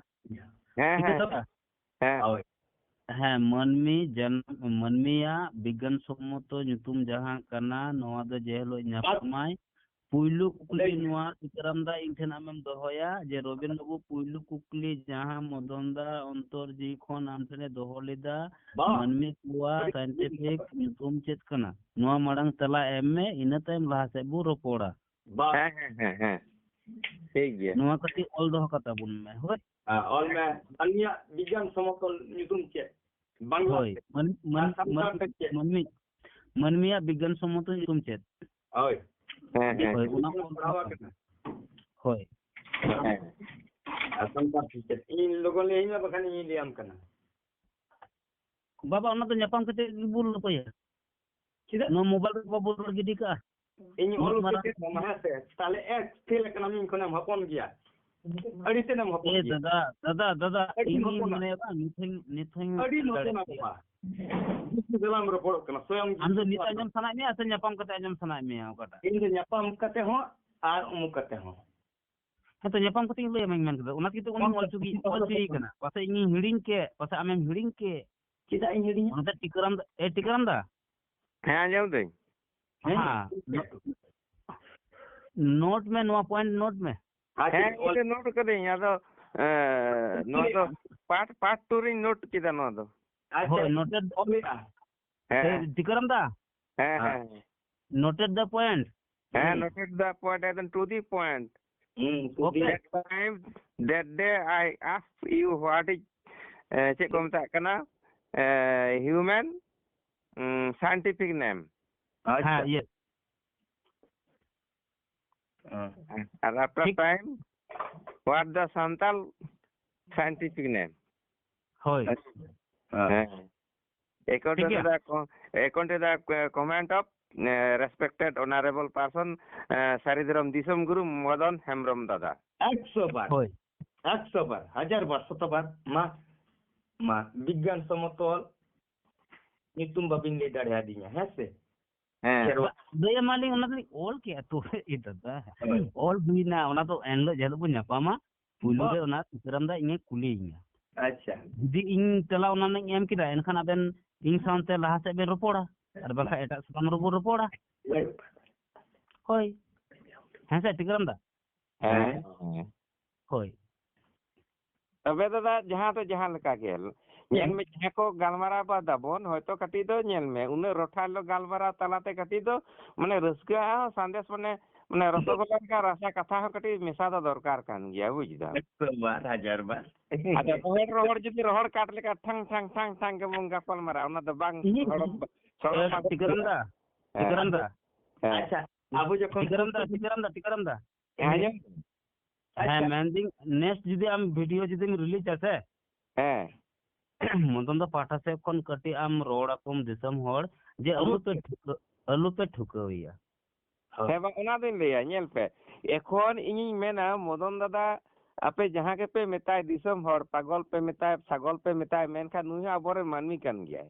ᱦᱮᱸ, ᱦᱮᱸ, ᱥᱤᱛᱟᱨᱟᱢ ᱫᱟ᱾ ᱦᱮᱸ᱾ ᱦᱳᱭ᱾ ᱦᱮᱸ, ᱢᱟᱹᱱᱢᱤ ᱡᱟᱱ-, ᱢᱟᱹᱱᱢᱤᱭᱟᱜ ᱵᱤᱜᱽᱜᱟᱱ ᱥᱚᱢᱢᱚᱛᱚ ᱧᱩᱛᱩᱢ ᱡᱟᱦᱟᱸ ᱠᱟᱱᱟ, ᱱᱚᱣᱟ ᱫᱚ ᱡᱮ ᱦᱤᱞᱳᱜ ᱧᱟᱯᱟᱢᱟᱭ, ᱯᱩᱭᱞᱩ ᱠᱩᱠᱞᱤ ᱞᱟᱹᱭ ᱢᱮ᱾ ᱱᱚᱣᱟ ᱥᱤᱛᱟᱨᱟᱢ ᱫᱟ ᱤᱧ ᱴᱷᱮᱱ ᱟᱢᱮᱢ ᱫᱚᱦᱚᱭᱟ ᱡᱮ, ᱨᱚᱵᱤᱱ ᱵᱟᱹᱵᱩ, ᱯᱩᱭᱞᱩ ᱠᱩᱠᱞᱤ ᱡᱟᱦᱟᱸ ᱢᱚᱫᱚᱱ ᱫᱟ ᱚᱱᱛᱚᱨ ᱡᱤᱣᱤ ᱠᱷᱚᱱ ᱟᱢ ᱴᱷᱮᱱᱮ ᱫᱚᱦᱚ ᱞᱮᱫᱟ, ᱵᱟᱝ᱾ ᱢᱟᱹᱱᱢᱤ ᱠᱚᱣᱟᱜ ᱟᱹᱰᱤ scientific ᱧᱩᱛᱩᱢ ᱪᱮᱫ ᱠᱟᱱᱟ? ᱱᱚᱣᱟ ᱢᱟᱲᱟᱝ ᱛᱮᱞᱟ ᱮᱢ ᱢᱮ, ᱤᱱᱟᱹ ᱛᱟᱭᱚᱢ ᱞᱟᱦᱟ ᱥᱮᱫ ᱵᱚ ᱨᱚᱯᱚᱲᱟ᱾ ᱵᱟᱝ᱾ ᱦᱮᱸ, ᱦᱮᱸ, ᱦᱮᱸ, ᱦᱮᱸ᱾ ᱴᱷᱤᱠ ᱜᱮᱭᱟ᱾ ᱱᱚᱣᱟ ᱠᱟᱹᱴᱤᱡ ᱚᱞ ᱫᱚᱦᱚ ᱠᱟᱛᱟ ᱵᱚᱱ ᱢᱮ, ᱦᱳᱭ? ᱦᱮᱸ, ᱚᱞ ᱢᱮ᱾ ᱢᱟᱹᱱᱢᱤᱭᱟᱜ ᱵᱤᱜᱽᱜᱟᱱ ᱥᱚᱢᱚᱛᱚᱞ ᱧᱩᱛᱩᱢ ᱪᱮᱫ? ᱵᱟᱝᱞᱟ ᱦᱳᱭ, ᱛᱮ᱾ ᱢᱟᱹᱱ-, ᱢᱟᱹᱱ-, ᱟᱨ ᱥᱟᱱᱛᱟᱲ ᱢᱟᱹᱱ-, ᱛᱮ ᱪᱮᱫ? ᱢᱟᱹᱱᱢᱤ, ᱢᱟᱹᱱᱢᱤᱭᱟᱜ ᱵᱤᱜᱽᱜᱟᱱ ᱥᱚᱢᱢᱚᱛᱚ ᱧᱩᱛᱩᱢ ᱪᱮᱫ? ᱦᱳᱭ᱾ ᱦᱮᱸ, ᱦᱮᱸ᱾ ᱦᱳᱭ, ᱚᱱᱟ ᱠᱚ ᱯᱟᱲᱦᱟᱣ ᱟᱠᱟᱱᱟ᱾ ᱦᱳᱭ᱾ ᱦᱮᱸ᱾ ᱟᱨ ᱥᱟᱱᱛᱟᱲ ᱛᱮ ᱪᱮᱫ? ᱤᱧ ᱞᱚᱜᱚᱱ ᱞᱟᱹᱭᱟᱹᱧ ᱢᱮ, ᱵᱟᱠᱷᱟᱱ ᱤᱧᱤᱧ ᱞᱟᱹᱭᱟᱢ ᱠᱟᱱᱟ᱾ ᱵᱟᱵᱟ, ᱚᱱᱟ ᱫᱚ ᱧᱟᱯᱟᱢ ᱠᱟᱛᱮ ᱜᱮᱵᱚᱱ ᱨᱚᱯᱚᱲᱟ᱾ ᱪᱮᱫᱟᱜ? ᱱᱚᱣᱟ ᱢᱳᱵᱟᱭᱤᱞ ᱨᱮ ᱵᱟᱵᱚᱱ ᱨᱚᱲ ᱜᱤᱰᱤ ᱠᱟᱜᱼᱟ᱾ ᱤᱧ ᱩᱱᱟᱹᱜ ᱚᱞ ᱢᱟᱨᱟᱝ ᱠᱟᱛᱮ ᱫᱚ ᱢᱟ ᱦᱮᱸ ᱥᱮ, ᱛᱟᱦᱞᱮ ᱮᱠ ᱯᱷᱮᱞ ᱟᱠᱟᱱᱟᱢ ᱤᱧ ᱠᱷᱚᱱᱮᱢ ᱦᱚᱯᱚᱱ ᱜᱮᱭᱟ᱾ ᱟᱹᱰᱤ ᱛᱮᱫ ᱮᱢ ᱦᱚᱯᱚᱱ ᱮ ᱜᱮᱭᱟ᱾ ᱫᱟᱫᱟ, ᱫᱟᱫᱟ, ᱫᱟᱫᱟ, ᱟᱹᱰᱤ ᱤᱧ ᱤᱧ ᱦᱚᱯᱚᱱᱟ᱾ ᱢᱚᱱᱮᱭᱟ ᱵᱟᱝ, ᱱᱤᱛ ᱦᱚᱸᱧ, ᱱᱤᱛ ᱦᱚᱸᱧ ᱟᱹᱰᱤ ᱫᱟᱲᱮᱭᱟᱜ ᱦᱚᱯᱚᱱᱟ ᱜᱮᱭᱟ᱾ ᱵᱟᱵᱟ᱾ ᱵᱩᱡᱽ ᱠᱟᱛᱮ ᱞᱟᱝ ᱨᱚᱯᱚᱲᱚᱜ ᱠᱟᱱᱟ, ᱥᱚᱭᱚᱝ ᱟᱢ ᱫᱚ ᱡᱤᱥᱩ ᱱᱤᱛ ᱟᱸᱡᱚᱢ ᱥᱟᱱᱟᱭᱮᱫ ᱢᱮᱭᱟ ᱥᱮ ᱧᱟᱯᱟᱢ ᱠᱟᱛᱮ ᱟᱸᱡᱚᱢ ᱥᱟᱱᱟᱭᱮᱫ ᱢᱮᱭᱟ ᱚᱠᱟᱴᱟᱜ? ᱤᱧ ᱫᱚ ᱧᱟᱯᱟᱢ ᱠᱟᱛᱮ ᱦᱚᱸ ᱟᱨ ᱩᱢᱩᱠ ᱠᱟᱛᱮ ᱦᱚᱸ᱾ ᱦᱮᱸ ᱛᱚ, ᱧᱟᱯᱟᱢ ᱠᱟᱛᱮ ᱤᱧ ᱞᱟᱹᱭ ᱟᱢᱟᱧ ᱢᱮᱱ ᱠᱮᱫᱟ, ᱚᱱᱟ ᱛᱮᱜᱮ ᱛᱚ ᱩᱱᱤᱧ ᱚᱞ ᱦᱚᱪᱚ ᱜᱮ, ᱚᱞ ᱦᱚᱪᱚᱭᱮ ᱠᱟᱱᱟ, ᱯᱟᱥᱮᱡ ᱤᱧᱤᱧ ᱦᱤᱲᱤᱧ ᱠᱮᱫ, ᱯᱟᱥᱮᱡ ᱟᱢᱮᱢ ᱦᱤᱲᱤᱧ ᱠᱮᱫ᱾ ᱪᱮᱫᱟᱜ ᱤᱧ ᱦᱤᱲᱤᱧᱟ? ᱚᱱᱟᱛᱮ ᱴᱤᱠᱟᱹᱨᱟᱢ ᱫᱟ, ᱮ ᱴᱤᱠᱟᱹᱨᱟᱢ ᱫᱟ? ᱦᱮᱸ, ᱟᱸᱡᱚᱢ ᱫᱟᱹᱧ᱾ ᱦᱮᱸ, ᱱᱚ-, ᱱᱳᱴ ᱢᱮ, ᱱᱚᱣᱟ ᱯᱚᱭᱮᱱᱴ ᱱᱳᱴ ᱢᱮ᱾ ᱟᱪᱪᱷᱟ, ᱦᱮᱸ, ᱚᱞ- ᱤᱧ ᱫᱚ ᱱᱳᱴ ᱠᱟᱹᱫᱟᱹᱧ᱾ ᱟᱫᱚ, ᱮ, ᱱᱚᱣᱟ ᱫᱚ ᱯᱟᱴ, ᱯᱟᱴ ᱴᱩ ᱨᱤᱧ ᱱᱳᱴ ᱠᱮᱫᱟ ᱱᱚᱣᱟ ᱫᱚ᱾ ᱟᱪᱪᱷᱟ, ᱦᱳᱭ, ᱱᱳᱴᱮᱰ᱾ ᱚᱞ ᱢᱮ᱾ ᱦᱮᱸ᱾ ᱮ, ᱴᱤᱠᱟᱹᱨᱟᱢ ᱫᱟ? ᱦᱮᱸ, ᱦᱮᱸ᱾ Noted the point. ᱦᱮᱸ, ᱦᱩᱸ᱾ Noted the point, ᱮᱠᱫᱚᱢ to the point. ᱦᱩᱸ, to the Okay. That time, that day I asked you what is, ᱮ, ᱪᱮᱫ ᱠᱚ ᱢᱮᱛᱟᱜ ᱠᱟᱱᱟ? ᱮ, human, ᱩᱸ, scientific name. ᱟᱪᱪᱷᱟ᱾ ᱦᱮᱸ, yes. ᱦᱮᱸ᱾ ᱟᱨ after ᱴᱷᱤᱠ᱾ Time, what the Santal scientific name? ᱦᱳᱭ᱾ ᱦᱮᱸ᱾ According ᱴᱷᱤᱠ to ᱜᱮᱭᱟ᱾ The co-, according to the co-, comment of, A, respected honorable person, ᱮ, ᱥᱟᱹᱨᱤ ᱫᱷᱚᱨᱚᱢ ᱫᱤᱥᱚᱢ ᱜᱩᱨᱩ ᱢᱚᱫᱚᱱ ᱦᱮᱢᱵᱨᱚᱢ ᱫᱟᱫᱟ᱾ ᱮᱠᱥᱚ ᱵᱟᱨ᱾ ᱦᱳᱭ᱾ ᱮᱠᱥᱚ ᱵᱟᱨ, ᱦᱟᱡᱟᱨ ᱵᱟᱨ, ᱥᱚᱛᱚ ᱵᱟᱨ᱾ ᱢᱟ, ᱢᱟ, ᱵᱤᱜᱽᱜᱟᱱ ᱥᱚᱢᱚᱛᱚᱞ ᱧᱩᱛᱩᱢ ᱵᱟᱵᱤᱱ ᱞᱟᱹᱭ ᱫᱟᱲᱮᱭᱟᱫᱤᱧᱟ, ᱦᱮᱸ ᱥᱮ? ᱦᱮᱸ᱾ ᱠᱷᱮᱨᱣᱟᱞ᱾ ᱵᱟ-, ᱫᱟᱹᱭ ᱢᱟᱞᱤᱧ ᱚᱱᱟ ᱫᱚᱞᱤᱧ ᱚᱞ ᱠᱮᱜᱼᱟ ᱛᱚ, ᱮ ᱫᱟᱫᱟ᱾ ᱦᱳᱭ᱾ ᱚᱞ ᱦᱩᱭᱱᱟ, ᱚᱱᱟ ᱫᱚ ᱮᱱᱦᱤᱞᱳᱜ ᱡᱮ ᱦᱤᱞᱳᱜ ᱵᱚᱱ ᱧᱟᱯᱟᱢᱟ, ᱯᱩᱭᱞᱩ ᱵᱟ- ᱨᱮ ᱚᱱᱟ ᱥᱤᱛᱟᱹᱨᱟᱢ ᱫᱟ ᱤᱧᱮ ᱠᱩᱞᱤᱭᱤᱧᱟ᱾ ᱟᱪᱪᱷᱟ᱾ ᱡᱩᱫᱤ ᱤᱧ ᱛᱮᱞᱟ ᱚᱱᱟ ᱨᱮᱱᱟᱜ ᱤᱧ ᱮᱢ ᱠᱮᱫᱟ, ᱮᱱᱠᱷᱟᱱ ᱟᱵᱮᱱ ᱤᱧ ᱥᱟᱶᱛᱮ ᱞᱟᱦᱟ ᱥᱮᱫ ᱵᱮᱱ ᱨᱚᱯᱚᱲᱟ, ᱟᱨ ᱵᱟᱠᱷᱟᱡ ᱮᱴᱟᱜ ᱥᱟᱛᱟᱢ ᱨᱮᱵᱚᱱ ᱨᱚᱯᱚᱲᱟ᱾ ᱦᱳᱭ᱾ ᱦᱳᱭ᱾ ᱦᱮᱸ ᱥᱮ, ᱴᱤᱠᱟᱹᱨᱟᱢ ᱫᱟ? ᱦᱮᱸ, ᱦᱮᱸ᱾ ᱦᱮᱸ᱾ ᱦᱳᱭ᱾ ᱛᱚᱵᱮ ᱫᱟᱫᱟ, ᱡᱟᱦᱟᱸ ᱫᱚ ᱡᱟᱦᱟᱸ ᱞᱮᱠᱟ ᱜᱮ, ᱧᱮᱞ ᱦᱮᱸ᱾ ᱢᱮ, ᱡᱟᱦᱟᱸ ᱠᱚ ᱜᱟᱞᱢᱟᱨᱟᱣ ᱵᱟᱫᱟᱵᱚᱱ, ᱦᱚᱭᱛᱚ ᱠᱟᱹᱴᱤᱡ ᱫᱚ ᱧᱮᱞ ᱢᱮ, ᱩᱱᱟᱹᱜ ᱨᱚᱴᱷᱟ ᱦᱤᱞᱳᱜ ᱜᱟᱞᱢᱟᱨᱟᱣ ᱛᱟᱞᱟᱛᱮ ᱠᱟᱹᱴᱤᱡ ᱫᱚ, ᱢᱟᱱᱮ, ᱨᱟᱹᱥᱠᱟᱹ ᱦᱚᱸ ᱥᱟᱸᱫᱮᱥ, ᱢᱟᱱᱮ, ᱢᱟᱱᱮ, ᱨᱚᱥᱚᱜᱚᱞᱟ ᱞᱮᱠᱟ ᱨᱟᱥᱟ ᱠᱟᱛᱷᱟ ᱦᱚᱸ ᱠᱟᱹᱴᱤᱡ ᱢᱮᱥᱟ ᱫᱚ ᱫᱚᱨᱠᱟᱨ ᱠᱟᱱ ᱜᱮᱭᱟ, ᱵᱩᱡᱽ ᱫᱟᱢ᱾ ᱮᱠᱥᱚ ᱵᱟᱨ, ᱦᱟᱡᱟᱨ ᱵᱟᱨ᱾ ᱟᱫᱚ ᱨᱚᱦᱚᱲ, ᱨᱚᱦᱚᱲ ᱡᱩᱫᱤ ᱨᱚᱦᱚᱲ ᱠᱟᱴ ᱞᱮᱠᱟ ᱴᱷᱟᱝ, ᱴᱷᱟᱝ, ᱴᱷᱟᱝ, ᱴᱷᱟᱝ ᱜᱮᱵᱚᱱ ᱜᱟᱯᱟᱞ ᱢᱟᱨᱟᱜᱼᱟ, ᱚᱱᱟ ᱫᱚ ᱵᱟᱝ ᱦᱩᱸ᱾ ᱥᱚᱲᱚᱢ, ᱥᱚᱲᱚᱢ ᱮ, ᱵᱟᱝ ᱴᱤᱠᱟᱹᱨᱟᱢ ᱫᱟ, ᱦᱮᱸ᱾ ᱴᱤᱠᱟᱹᱨᱟᱢ ᱫᱟ᱾ ᱦᱮᱸ᱾ ᱟᱪᱪᱷᱟ, ᱟᱵᱚ ᱡᱚᱠᱷᱚᱱ ᱴᱤᱠᱟᱹᱨᱟᱢ ᱫᱟ, ᱴᱤᱠᱟᱹᱨᱟᱢ ᱫᱟ, ᱴᱤᱠᱟᱹᱨᱟᱢ ᱫᱟ᱾ ᱦᱮᱸ, ᱟᱸᱡᱚᱢ? ᱦᱮᱸ, ᱟᱪᱪᱷᱟ᱾ ᱢᱮᱱᱫᱟᱹᱧ, next ᱡᱩᱫᱤ ᱟᱢ video ᱡᱩᱫᱤᱢ release ᱟ ᱥᱮ, ᱦᱮᱸ᱾ ᱢᱚᱫᱚᱱ ᱫᱟ ᱯᱟᱦᱴᱟ ᱥᱮᱫ ᱠᱷᱚᱱ ᱠᱟᱹᱴᱤᱡ ᱟᱢ ᱨᱚᱲ ᱟᱠᱚᱢ ᱫᱤᱥᱚᱢ ᱦᱚᱲ ᱡᱮ ᱟᱞᱚ ᱟᱞᱚ ᱯᱮ ᱴᱷᱩᱠᱟᱹ-, ᱟᱞᱚ ᱯᱮ ᱴᱷᱩᱠᱟᱹᱣᱮᱭᱟ᱾ ᱦᱳᱭ᱾ ᱦᱮᱸ, ᱵᱟᱝ, ᱚᱱᱟ ᱫᱚᱧ ᱞᱟᱹᱭᱟ, ᱧᱮᱞ ᱯᱮ, ᱮᱠᱷᱚᱱ ᱤᱧᱤᱧ ᱢᱮᱱᱟ, ᱢᱚᱫᱚᱱ ᱫᱟᱫᱟ, ᱟᱯᱮ ᱡᱟᱦᱟᱸ ᱜᱮᱯᱮ ᱢᱮᱛᱟᱭ, ᱫᱤᱥᱚᱢ ᱦᱚᱲ ᱯᱟᱜᱚᱞ ᱯᱮ ᱢᱮᱛᱟᱭ, ᱥᱟᱜᱚᱞ ᱯᱮ ᱢᱮᱛᱟᱭ, ᱢᱮᱱᱠᱷᱟᱱ ᱱᱩᱭ ᱦᱚᱸ ᱟᱵᱚᱨᱮᱱ ᱢᱟᱹᱱᱢᱤ ᱠᱟᱱ ᱜᱮᱭᱟᱭ᱾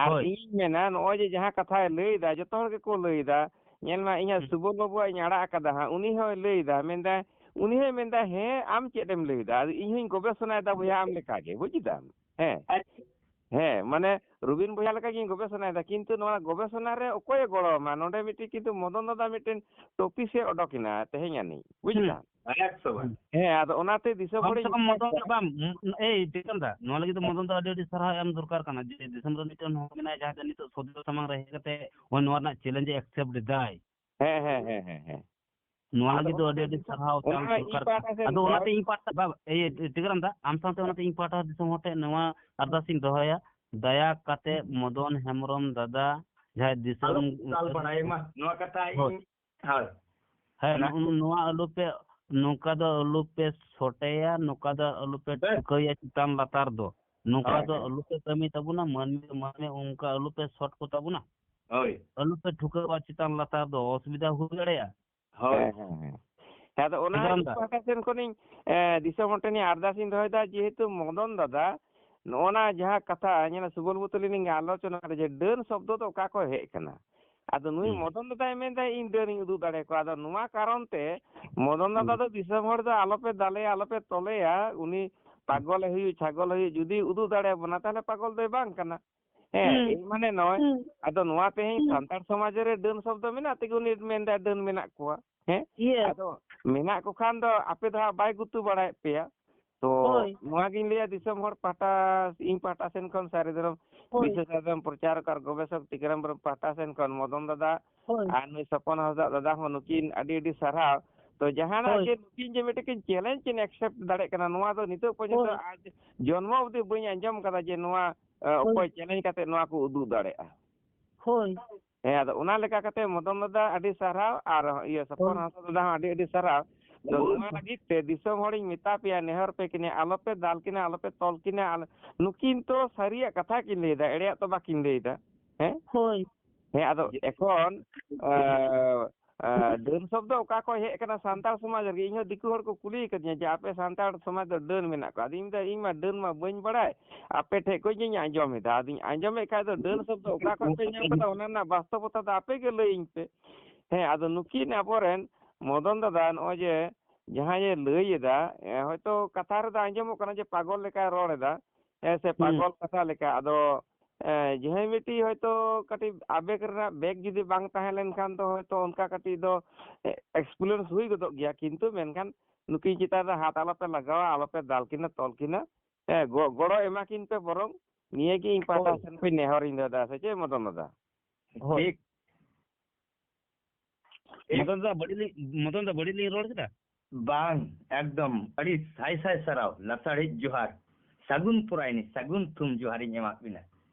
ᱟᱨ ᱦᱳᱭ᱾ ᱤᱧᱤᱧ ᱢᱮᱱᱟ, ᱱᱚᱜᱼᱚᱭ ᱡᱮ ᱡᱟᱦᱟᱸ ᱠᱟᱛᱷᱟᱭ ᱞᱟᱹᱭᱫᱟ, ᱡᱚᱛᱚ ᱦᱚᱲ ᱜᱮᱠᱚ ᱞᱟᱹᱭᱫᱟ, ᱧᱮᱞ ᱢᱮ, ᱤᱧᱟᱹᱜ ᱦᱩᱸ᱾ ᱥᱩᱵᱚᱞ ᱵᱟᱹᱵᱩᱣᱟᱜ ᱤᱧ ᱟᱲᱟᱜ ᱟᱠᱟᱫᱟ ᱦᱟᱸᱜ, ᱩᱱᱤ ᱦᱚᱸᱭ ᱞᱟᱹᱭᱫᱟ, ᱢᱮᱱᱫᱟᱭ, ᱩᱱᱤ ᱦᱚᱸᱭ ᱢᱮᱱᱫᱟ, "ᱦᱮᱸ, ᱟᱢ ᱪᱮᱫ ᱮᱢ ᱞᱟᱹᱭᱫᱟ?" ᱟᱫᱚ ᱤᱧ ᱦᱚᱸᱧ ᱜᱚᱵᱮᱥᱚᱱᱟᱭᱮᱫᱟ, ᱵᱚᱭᱦᱟ, ᱟᱢ ᱞᱮᱠᱟᱜᱮ, ᱵᱩᱡ ᱠᱮᱫᱟᱢ? ᱦᱮᱸ᱾ ᱟᱪᱪᱷᱟ᱾ ᱦᱮᱸ, ᱢᱟᱱᱮ ᱨᱚᱵᱤᱱ ᱵᱚᱭᱦᱟ ᱞᱮᱠᱟ ᱜᱤᱧ ᱜᱚᱵᱮᱥᱚᱱᱟᱭᱮᱫᱟ, ᱠᱤᱱᱛᱩ ᱱᱚᱣᱟ ᱜᱚᱵᱮᱥᱚᱱᱟ ᱨᱮ ᱚᱠᱚᱭᱮ ᱜᱚᱲᱚ ᱟᱢᱟ? ᱱᱚᱰᱮ ᱢᱤᱫᱴᱤᱡ ᱠᱤᱱᱛᱩ ᱢᱚᱫᱚᱱ ᱫᱟᱫᱟ ᱢᱤᱫᱴᱮᱱ ᱴᱚᱯᱤᱥ ᱮ ᱚᱰᱚᱠ ᱮᱱᱟ ᱛᱮᱦᱮᱧ ᱟᱹᱱᱤᱡ, ᱵᱩᱡᱽ ᱦᱩᱸ᱾ ᱫᱟᱢ? ᱮᱠᱥᱚ ᱵᱟᱨ᱾ ᱦᱮᱸ, ᱟᱫᱚ ᱚᱱᱟᱛᱮ ᱫᱤᱥᱚᱢ ᱠᱚᱢ ᱦᱚᱲᱤᱧ ᱥᱮ ᱠᱚᱢ ᱢᱚᱫᱚᱱ ᱫᱚ ᱵᱟᱝ, ᱩᱸ, ᱩᱸ, ᱮᱭ, ᱴᱷᱤᱠᱟᱹᱱ ᱫᱟ, ᱱᱚᱣᱟ ᱞᱟᱹᱜᱤᱫ ᱫᱚ ᱢᱚᱫᱚᱱ ᱫᱚ ᱟᱹᱰᱤ ᱟᱹᱰᱤ ᱥᱟᱨᱦᱟᱣ ᱮᱢ ᱫᱚᱨᱠᱟᱨ ᱠᱟᱱᱟ, ᱡᱮ ᱫᱤᱥᱚᱢ ᱨᱮ ᱢᱤᱫᱴᱮᱱ ᱦᱚᱲ ᱢᱮᱱᱟᱭᱟ, ᱡᱟᱦᱟᱸᱭ ᱫᱚ ᱱᱤᱛᱚᱜ ᱥᱚᱫᱽᱫᱚ ᱥᱟᱢᱟᱝ ᱨᱮ ᱦᱮᱡ ᱠᱟᱛᱮ ᱱᱚᱜᱼᱚᱭ ᱱᱚᱣᱟ ᱨᱮᱱᱟᱜ challenge ᱮ accept ᱮᱫᱟᱭ᱾ ᱦᱮᱸ, ᱦᱮᱸ, ᱦᱮᱸ, ᱦᱮᱸ, ᱦᱮᱸ᱾ ᱱᱚᱣᱟ ᱟᱫᱚ ᱞᱟᱹᱜᱤᱫ ᱫᱚ ᱟᱹᱰᱤ ᱚᱱᱟᱛᱮ ᱟᱹᱰᱤ ᱫᱤᱥᱚᱢ, ᱥᱟᱨᱦᱟᱣ ᱪᱟᱞ ᱚᱱᱟ ᱤᱧ ᱫᱚᱨᱠᱟᱨ ᱠᱟᱱᱟ᱾ ᱯᱟᱦᱴᱟ ᱥᱮᱱ ᱟᱫᱚ ᱠᱷᱚᱱ ᱚᱱᱟᱛᱮ ᱤᱧ ᱯᱟᱦᱴᱟ, ᱵᱟ, ᱮᱭ, ᱴᱤᱠᱟᱹᱨᱟᱢ ᱫᱟ, ᱟᱢ ᱥᱟᱶᱛᱮ ᱚᱱᱟᱛᱮ ᱤᱧ ᱯᱟᱦᱴᱟ ᱫᱤᱥᱚᱢ ᱦᱚᱲ ᱴᱷᱮᱱ ᱱᱚᱣᱟ ᱟᱨᱫᱟᱥ ᱤᱧ ᱫᱚᱦᱚᱭᱟ, ᱫᱟᱭᱟ ᱠᱟᱛᱮ ᱢᱚᱫᱚᱱ ᱦᱮᱢᱵᱨᱚᱢ ᱫᱟᱫᱟ, ᱡᱟᱦᱟᱸᱭ ᱫᱤᱥᱚᱢ ᱟᱞᱚ ᱜᱟᱞ ᱵᱟᱲᱟᱭ ᱢᱟ, ᱱᱚᱣᱟ ᱠᱟᱛᱷᱟ ᱦᱳᱭ᱾ ᱤᱧ, ᱦᱳᱭ᱾ ᱦᱮᱸ, ᱚᱱᱟ ᱱᱚᱜᱼᱚ ᱱᱚᱣᱟ ᱟᱞᱚᱯᱮ, ᱱᱚᱝᱠᱟ ᱫᱚ ᱟᱞᱚᱯᱮ ᱥᱚᱴᱮᱭᱟ, ᱱᱚᱝᱠᱟ ᱫᱚ ᱟᱞᱚᱯᱮ ᱵᱮᱥ᱾ ᱴᱷᱩᱠᱟᱹᱭᱟ ᱪᱮᱛᱟᱱ ᱞᱟᱛᱟᱨ ᱫᱚ᱾ ᱱᱚᱝᱠᱟ ᱦᱳᱭ, ᱫᱚ ᱦᱳᱭ᱾ ᱟᱞᱚᱯᱮ ᱠᱟᱹᱢᱤ ᱛᱟᱵᱚᱱᱟ, ᱢᱟᱹᱱᱢᱤ ᱫᱚ ᱢᱟᱹᱱᱢᱤ ᱚᱱᱠᱟ ᱟᱞᱚᱯᱮ ᱥᱚᱴ ᱠᱚ ᱛᱟᱵᱚᱱᱟ᱾ ᱦᱳᱭ᱾ ᱟᱞᱚᱯᱮ ᱴᱷᱩᱠᱟᱹᱣᱟ ᱪᱮᱛᱟᱱ ᱞᱟᱛᱟᱨ ᱫᱚ, ᱚᱥᱩᱵᱤᱫᱷᱟ ᱦᱩᱭ ᱫᱟᱲᱮᱭᱟᱜᱼᱟ᱾ ᱦᱳᱭ, ᱦᱮᱸ, ᱦᱮᱸ, ᱦᱮᱸ᱾ ᱦᱮᱸ, ᱟᱫᱚ ᱚᱱᱟ ᱴᱷᱤᱠᱟᱹᱱ ᱤᱧ ᱫᱟ᱾ ᱯᱟᱦᱴᱟ ᱥᱮᱱ ᱠᱷᱚᱱᱤᱧ, ᱮ, ᱫᱤᱥᱚᱢ ᱦᱚᱲ ᱴᱷᱮᱱᱤᱧ ᱟᱨᱫᱟᱥ ᱤᱧ ᱫᱚᱦᱚᱭᱮᱫᱟ, ᱡᱮᱦᱮᱛᱩ ᱢᱚᱫᱚᱱ ᱫᱟᱫᱟ ᱱᱚᱜᱼᱚ ᱱᱟ ᱡᱟᱦᱟᱸ ᱠᱟᱛᱷᱟ, ᱧᱮᱞ ᱥᱩᱵᱚᱞ ᱵᱩᱛᱚᱞᱤ ᱞᱤᱧ ᱟᱞᱳᱪᱚᱱᱟ ᱠᱟᱫᱟ ᱡᱮ ᱰᱟᱹᱱ ᱥᱚᱵᱫᱚ ᱫᱚ ᱚᱠᱟ ᱠᱷᱚᱱ ᱦᱮᱡ ᱟᱠᱟᱱᱟ᱾ ᱟᱫᱚ ᱱᱩᱭ ᱦᱩᱸ᱾ ᱢᱚᱫᱚᱱ ᱫᱟᱫᱟᱭ ᱢᱮᱱᱫᱟ, "ᱤᱧ ᱰᱟᱹᱱᱤᱧ ᱩᱫᱩᱜ ᱫᱟᱲᱮ ᱠᱚᱣᱟ᱾" ᱟᱫᱚ ᱱᱚᱣᱟ ᱠᱟᱨᱚᱱ ᱛᱮ ᱢᱚᱫᱚᱱ ᱫᱟᱫᱟ ᱦᱩᱸ᱾ ᱫᱚ ᱫᱤᱥᱚᱢ ᱦᱚᱲ ᱫᱚ ᱟᱞᱚᱯᱮ ᱫᱟᱞᱮᱭᱟ, ᱟᱞᱚᱯᱮ ᱛᱚᱞᱮᱭᱟ, ᱩᱱᱤ ᱦᱩᱸ᱾ ᱯᱟᱜᱚᱞᱮ ᱦᱩᱭᱩᱜ, ᱪᱷᱟᱜᱚᱞᱮ ᱦᱩᱭᱩᱜ, ᱡᱩᱫᱤ ᱩᱫᱩᱜ ᱫᱟᱲᱮᱭᱟᱵᱚᱱᱟ, ᱛᱟᱦᱞᱮ ᱯᱟᱜᱚᱞ ᱫᱚᱭ ᱵᱟᱝ ᱠᱟᱱᱟ᱾ ᱦᱮᱸ, ᱦᱩᱸ᱾ ᱮᱭ ᱢᱟᱱᱮ ᱱᱚᱜᱼᱚᱭ, ᱦᱩᱸ᱾ ᱟᱫᱚ ᱱᱚᱣᱟ ᱛᱮᱦᱮᱧ ᱦᱩᱸ᱾ ᱥᱟᱱᱛᱟᱲ ᱥᱚᱢᱟᱡᱽ ᱨᱮ ᱰᱟᱹᱱ ᱥᱚᱵᱫᱚ ᱢᱮᱱᱟᱜ ᱛᱮᱜᱮ ᱩᱱᱤ ᱢᱮᱱᱫᱟ ᱰᱟᱹᱱ ᱢᱮᱱᱟᱜ ᱠᱚᱣᱟ᱾ ᱦᱮᱸ? ᱤᱭᱟᱹ᱾ ᱟᱫᱚ ᱢᱮᱱᱟᱜ ᱠᱚ ᱠᱷᱟᱱ ᱫᱚ ᱟᱯᱮ ᱫᱚ ᱦᱟᱸᱜ ᱵᱟᱭ ᱜᱩᱛᱩ ᱵᱟᱲᱟᱭᱮᱫ ᱯᱮᱭᱟ᱾ ᱛᱚ ᱦᱳᱭ᱾ ᱱᱚᱣᱟ ᱜᱤᱧ ᱞᱟᱹᱭᱟ ᱫᱤᱥᱚᱢ ᱦᱚᱲ ᱯᱟᱦᱴᱟ, ᱤᱧ ᱯᱟᱦᱴᱟ ᱥᱮᱱ ᱠᱷᱚᱱ ᱥᱟᱹᱨᱤ ᱫᱷᱚᱨᱚᱢ ᱦᱳᱭ᱾ ᱵᱤᱥᱮᱥ ᱥᱟᱨᱡᱚᱢ ᱯᱨᱚᱪᱟᱨᱚᱠ ᱟᱨ ᱜᱚᱵᱮᱥᱚᱠ ᱴᱤᱠᱟᱹᱨᱟᱢ ᱵᱨᱚᱢ ᱯᱟᱦᱴᱟ ᱥᱮᱱ ᱠᱷᱚᱱ ᱢᱚᱫᱚᱱ ᱫᱟᱫᱟ ᱦᱳᱭ᱾ ᱟᱨ ᱱᱩᱭ ᱥᱚᱯᱚᱱ ᱦᱟᱸᱥᱫᱟᱜ ᱫᱟᱫᱟ ᱦᱚᱸ ᱱᱩᱠᱤᱱ ᱟᱹᱰᱤ ᱟᱹᱰᱤ ᱥᱟᱨᱦᱟᱣ᱾ ᱛᱚ ᱡᱟᱦᱟᱱᱟᱜ ᱦᱳᱭ᱾ ᱡᱮ ᱱᱩᱠᱤᱱ ᱡᱮ ᱢᱤᱫᱴᱮᱱ ᱠᱤᱱ challenge ᱠᱤᱱ accept ᱫᱟᱲᱮᱭᱟᱜ ᱠᱟᱱᱟ, ᱱᱚᱣᱟ ᱫᱚ ᱱᱤᱛᱚᱜ ᱯᱚᱨᱡᱚᱱᱛᱚ ᱦᱳᱭ᱾ ᱟᱡ ᱡᱚᱱᱢᱚ ᱚᱵᱫᱤ ᱵᱟᱹᱧ ᱟᱸᱡᱚᱢ ᱠᱟᱫᱟ ᱡᱮ ᱱᱚᱣᱟ, ᱮ, ᱦᱳᱭ᱾ ᱚᱠᱚᱭ challenge ᱠᱟᱛᱮ ᱱᱚᱣᱟ ᱠᱚ ᱩᱫᱩᱜ ᱫᱟᱲᱮᱭᱟᱜᱼᱟ᱾ ᱦᱳᱭ᱾ ᱦᱮᱸ, ᱟᱫᱚ ᱚᱱᱟ ᱞᱮᱠᱟ ᱠᱟᱛᱮ ᱢᱚᱫᱚᱱ ᱫᱟᱫᱟ ᱟᱹᱰᱤ ᱥᱟᱨᱦᱟᱣ ᱟᱨ ᱤᱭᱟᱹ ᱥᱚᱯᱚᱱ ᱦᱳᱭ᱾ ᱦᱟᱸᱥᱫᱟ ᱫᱟᱫᱟ ᱦᱚᱸ ᱟᱹᱰᱤ ᱟᱹᱰᱤ ᱥᱟᱨᱦᱟᱣ᱾ ᱛᱚ ᱦᱳᱭ᱾ ᱱᱚᱣᱟ ᱞᱟᱹᱜᱤᱫ ᱛᱮ ᱫᱤᱥᱚᱢ ᱦᱚᱲᱤᱧ ᱢᱮᱛᱟ ᱯᱮᱭᱟ, ᱱᱮᱦᱚᱨ ᱯᱮ ᱠᱤᱱᱟ, ᱟᱞᱚᱯᱮ ᱫᱟᱞ ᱠᱤᱱᱟ, ᱟᱞᱚᱯᱮ ᱛᱚᱞ ᱠᱤᱱᱟ᱾ ᱟᱞ-, ᱱᱩᱠᱤᱱ ᱛᱚ ᱥᱟᱹᱨᱤᱭᱟᱜ ᱠᱟᱛᱷᱟ ᱠᱤᱱ ᱞᱟᱹᱭᱫᱟ, ᱮᱲᱮᱭᱟᱜ ᱛᱚ ᱵᱟᱠᱤᱱ ᱞᱟᱹᱭᱫᱟ᱾ ᱦᱮᱸ? ᱦᱳᱭ᱾ ᱦᱮᱸ, ᱟᱫᱚ ᱮᱠᱷᱚᱱ, ᱮ, ᱮ, ᱰᱟᱹᱱ ᱥᱚᱵᱫᱚ ᱚᱠᱟ ᱠᱷᱚᱱ ᱦᱮᱡ ᱟᱠᱟᱱᱟ ᱥᱟᱱᱛᱟᱲ ᱥᱚᱢᱟᱡᱽ ᱨᱮᱜᱮ? ᱤᱧᱦᱚᱸ ᱫᱤᱠᱩ ᱦᱚᱲ ᱠᱚ ᱠᱩᱞᱤ ᱠᱟᱫᱤᱧᱟ ᱡᱮ, "ᱟᱯᱮ ᱥᱟᱱᱛᱟᱲ ᱥᱚᱢᱟᱡᱽ ᱫᱚ ᱰᱟᱹᱱ ᱢᱮᱱᱟᱜ ᱠᱚᱣᱟ?" ᱟᱫᱚᱧ ᱢᱮᱛᱟᱭᱟ, "ᱤᱧ ᱢᱟ ᱰᱟᱹᱱ ᱢᱟ ᱵᱟᱹᱧ ᱵᱟᱲᱟᱭ, ᱟᱯᱮ ᱴᱷᱮᱡ ᱠᱷᱚᱡ ᱜᱤᱧ ᱟᱸᱡᱚᱢ ᱮᱫᱟ᱾ ᱟᱫᱚᱧ ᱟᱸᱡᱚᱢᱮᱫ ᱠᱷᱟᱡ ᱫᱚ ᱰᱟᱹᱱ ᱥᱚᱵᱫᱚ ᱚᱠᱟ ᱠᱷᱚᱡ ᱯᱮ ᱧᱟᱢ ᱠᱟᱫᱟ, ᱚᱱᱟ ᱨᱮᱱᱟᱜ ᱵᱟᱥᱛᱚᱵᱚᱛᱟ ᱫᱚ ᱟᱯᱮ ᱜᱮ ᱞᱟᱹᱭᱟᱹᱧ ᱯᱮ᱾" ᱦᱮᱸ, ᱟᱫᱚ ᱱᱩᱠᱤᱱ ᱟᱵᱚᱨᱮᱱ ᱢᱚᱫᱚᱱ ᱫᱟᱫᱟ ᱱᱚᱜᱼᱚᱭ ᱡᱮ ᱡᱟᱦᱟᱸᱭᱮ ᱞᱟᱹᱭ ᱮᱫᱟ, ᱮ, ᱦᱚᱭᱛᱳ ᱠᱟᱛᱷᱟ ᱨᱮᱫᱚ ᱟᱸᱡᱚᱢᱚᱜ ᱠᱟᱱᱟ ᱡᱮ ᱯᱟᱜᱚᱞ ᱞᱮᱠᱟᱭ ᱨᱚᱲ ᱮᱫᱟ, ᱦᱮᱸ, ᱥᱮ ᱦᱩᱸ᱾ ᱯᱟᱜᱚᱞ ᱠᱟᱛᱷᱟ ᱞᱮᱠᱟ᱾ ᱟᱫᱚ, ᱮ, ᱡᱟᱦᱟᱸᱭ ᱢᱤᱫᱴᱤᱡ ᱦᱚᱭᱛᱳ ᱠᱟᱹᱴᱤᱡ ᱟᱵᱮᱜᱽ ᱨᱮᱱᱟᱜ ᱵᱮᱜᱽ ᱡᱩᱫᱤ ᱵᱟᱝ ᱛᱟᱦᱮᱸ ᱞᱮᱱᱠᱷᱟᱱ ᱫᱚ ᱦᱚᱭᱛᱳ ᱚᱱᱠᱟ ᱠᱟᱹᱴᱤᱡ ᱫᱚ, ᱮ, experience ᱦᱩᱭ ᱜᱚᱫᱚᱜ ᱜᱮᱭᱟ, ᱠᱤᱱᱛᱩ ᱢᱮᱱᱠᱷᱟᱱ ᱱᱩᱠᱤᱱ ᱪᱮᱛᱟᱱ ᱨᱮ ᱦᱟᱛ ᱟᱞᱚᱯᱮ ᱞᱟᱜᱟᱣᱟ, ᱟᱞᱚᱯᱮ ᱫᱟᱞ ᱠᱤᱱᱟ, ᱛᱚᱞ ᱠᱤᱱᱟ᱾ ᱦᱮᱸ, ᱜᱚ-, ᱜᱚᱲᱚ ᱮᱢᱟ ᱠᱤᱱ ᱯᱮ ᱵᱚᱨᱚᱝ, ᱱᱤᱭᱟᱹ ᱜᱮ ᱤᱧ ᱯᱟᱦᱴᱟ ᱦᱳᱭ᱾ ᱥᱮᱱ ᱠᱷᱚᱱ ᱱᱮᱦᱚᱨᱤᱧ ᱫᱚᱦᱚᱭᱮᱫᱟ, ᱥᱮ ᱪᱮᱫ ᱢᱚᱫᱚᱱ ᱫᱟᱫᱟ? ᱦᱳᱭ᱾ ᱴᱷᱤᱠ᱾ ᱢᱚᱫᱚᱱ ᱫᱟ, ᱵᱟᱹᱲᱤᱡ ᱞᱤᱧ, ᱢᱚᱫᱚᱱ ᱫᱟ, ᱵᱟᱹᱲᱤᱡ ᱞᱤᱧ ᱨᱚᱲ ᱠᱮᱫᱟ? ᱵᱟᱝ, ᱮᱠᱫᱚᱢ ᱟᱹᱰᱤ ᱥᱟᱭ ᱥᱟᱭ ᱥᱟᱨᱦᱟᱣ, ᱞᱟᱥᱟᱲᱦᱮᱡ ᱡᱚᱦᱟᱨ, ᱥᱟᱹᱜᱩᱱ ᱯᱚᱨᱟᱭᱱᱤ, ᱥᱟᱹᱜᱩᱱ ᱛᱷᱩᱢ ᱡᱚᱦᱟᱨᱤᱧ ᱮᱢᱟᱫ ᱵᱤᱱᱟ᱾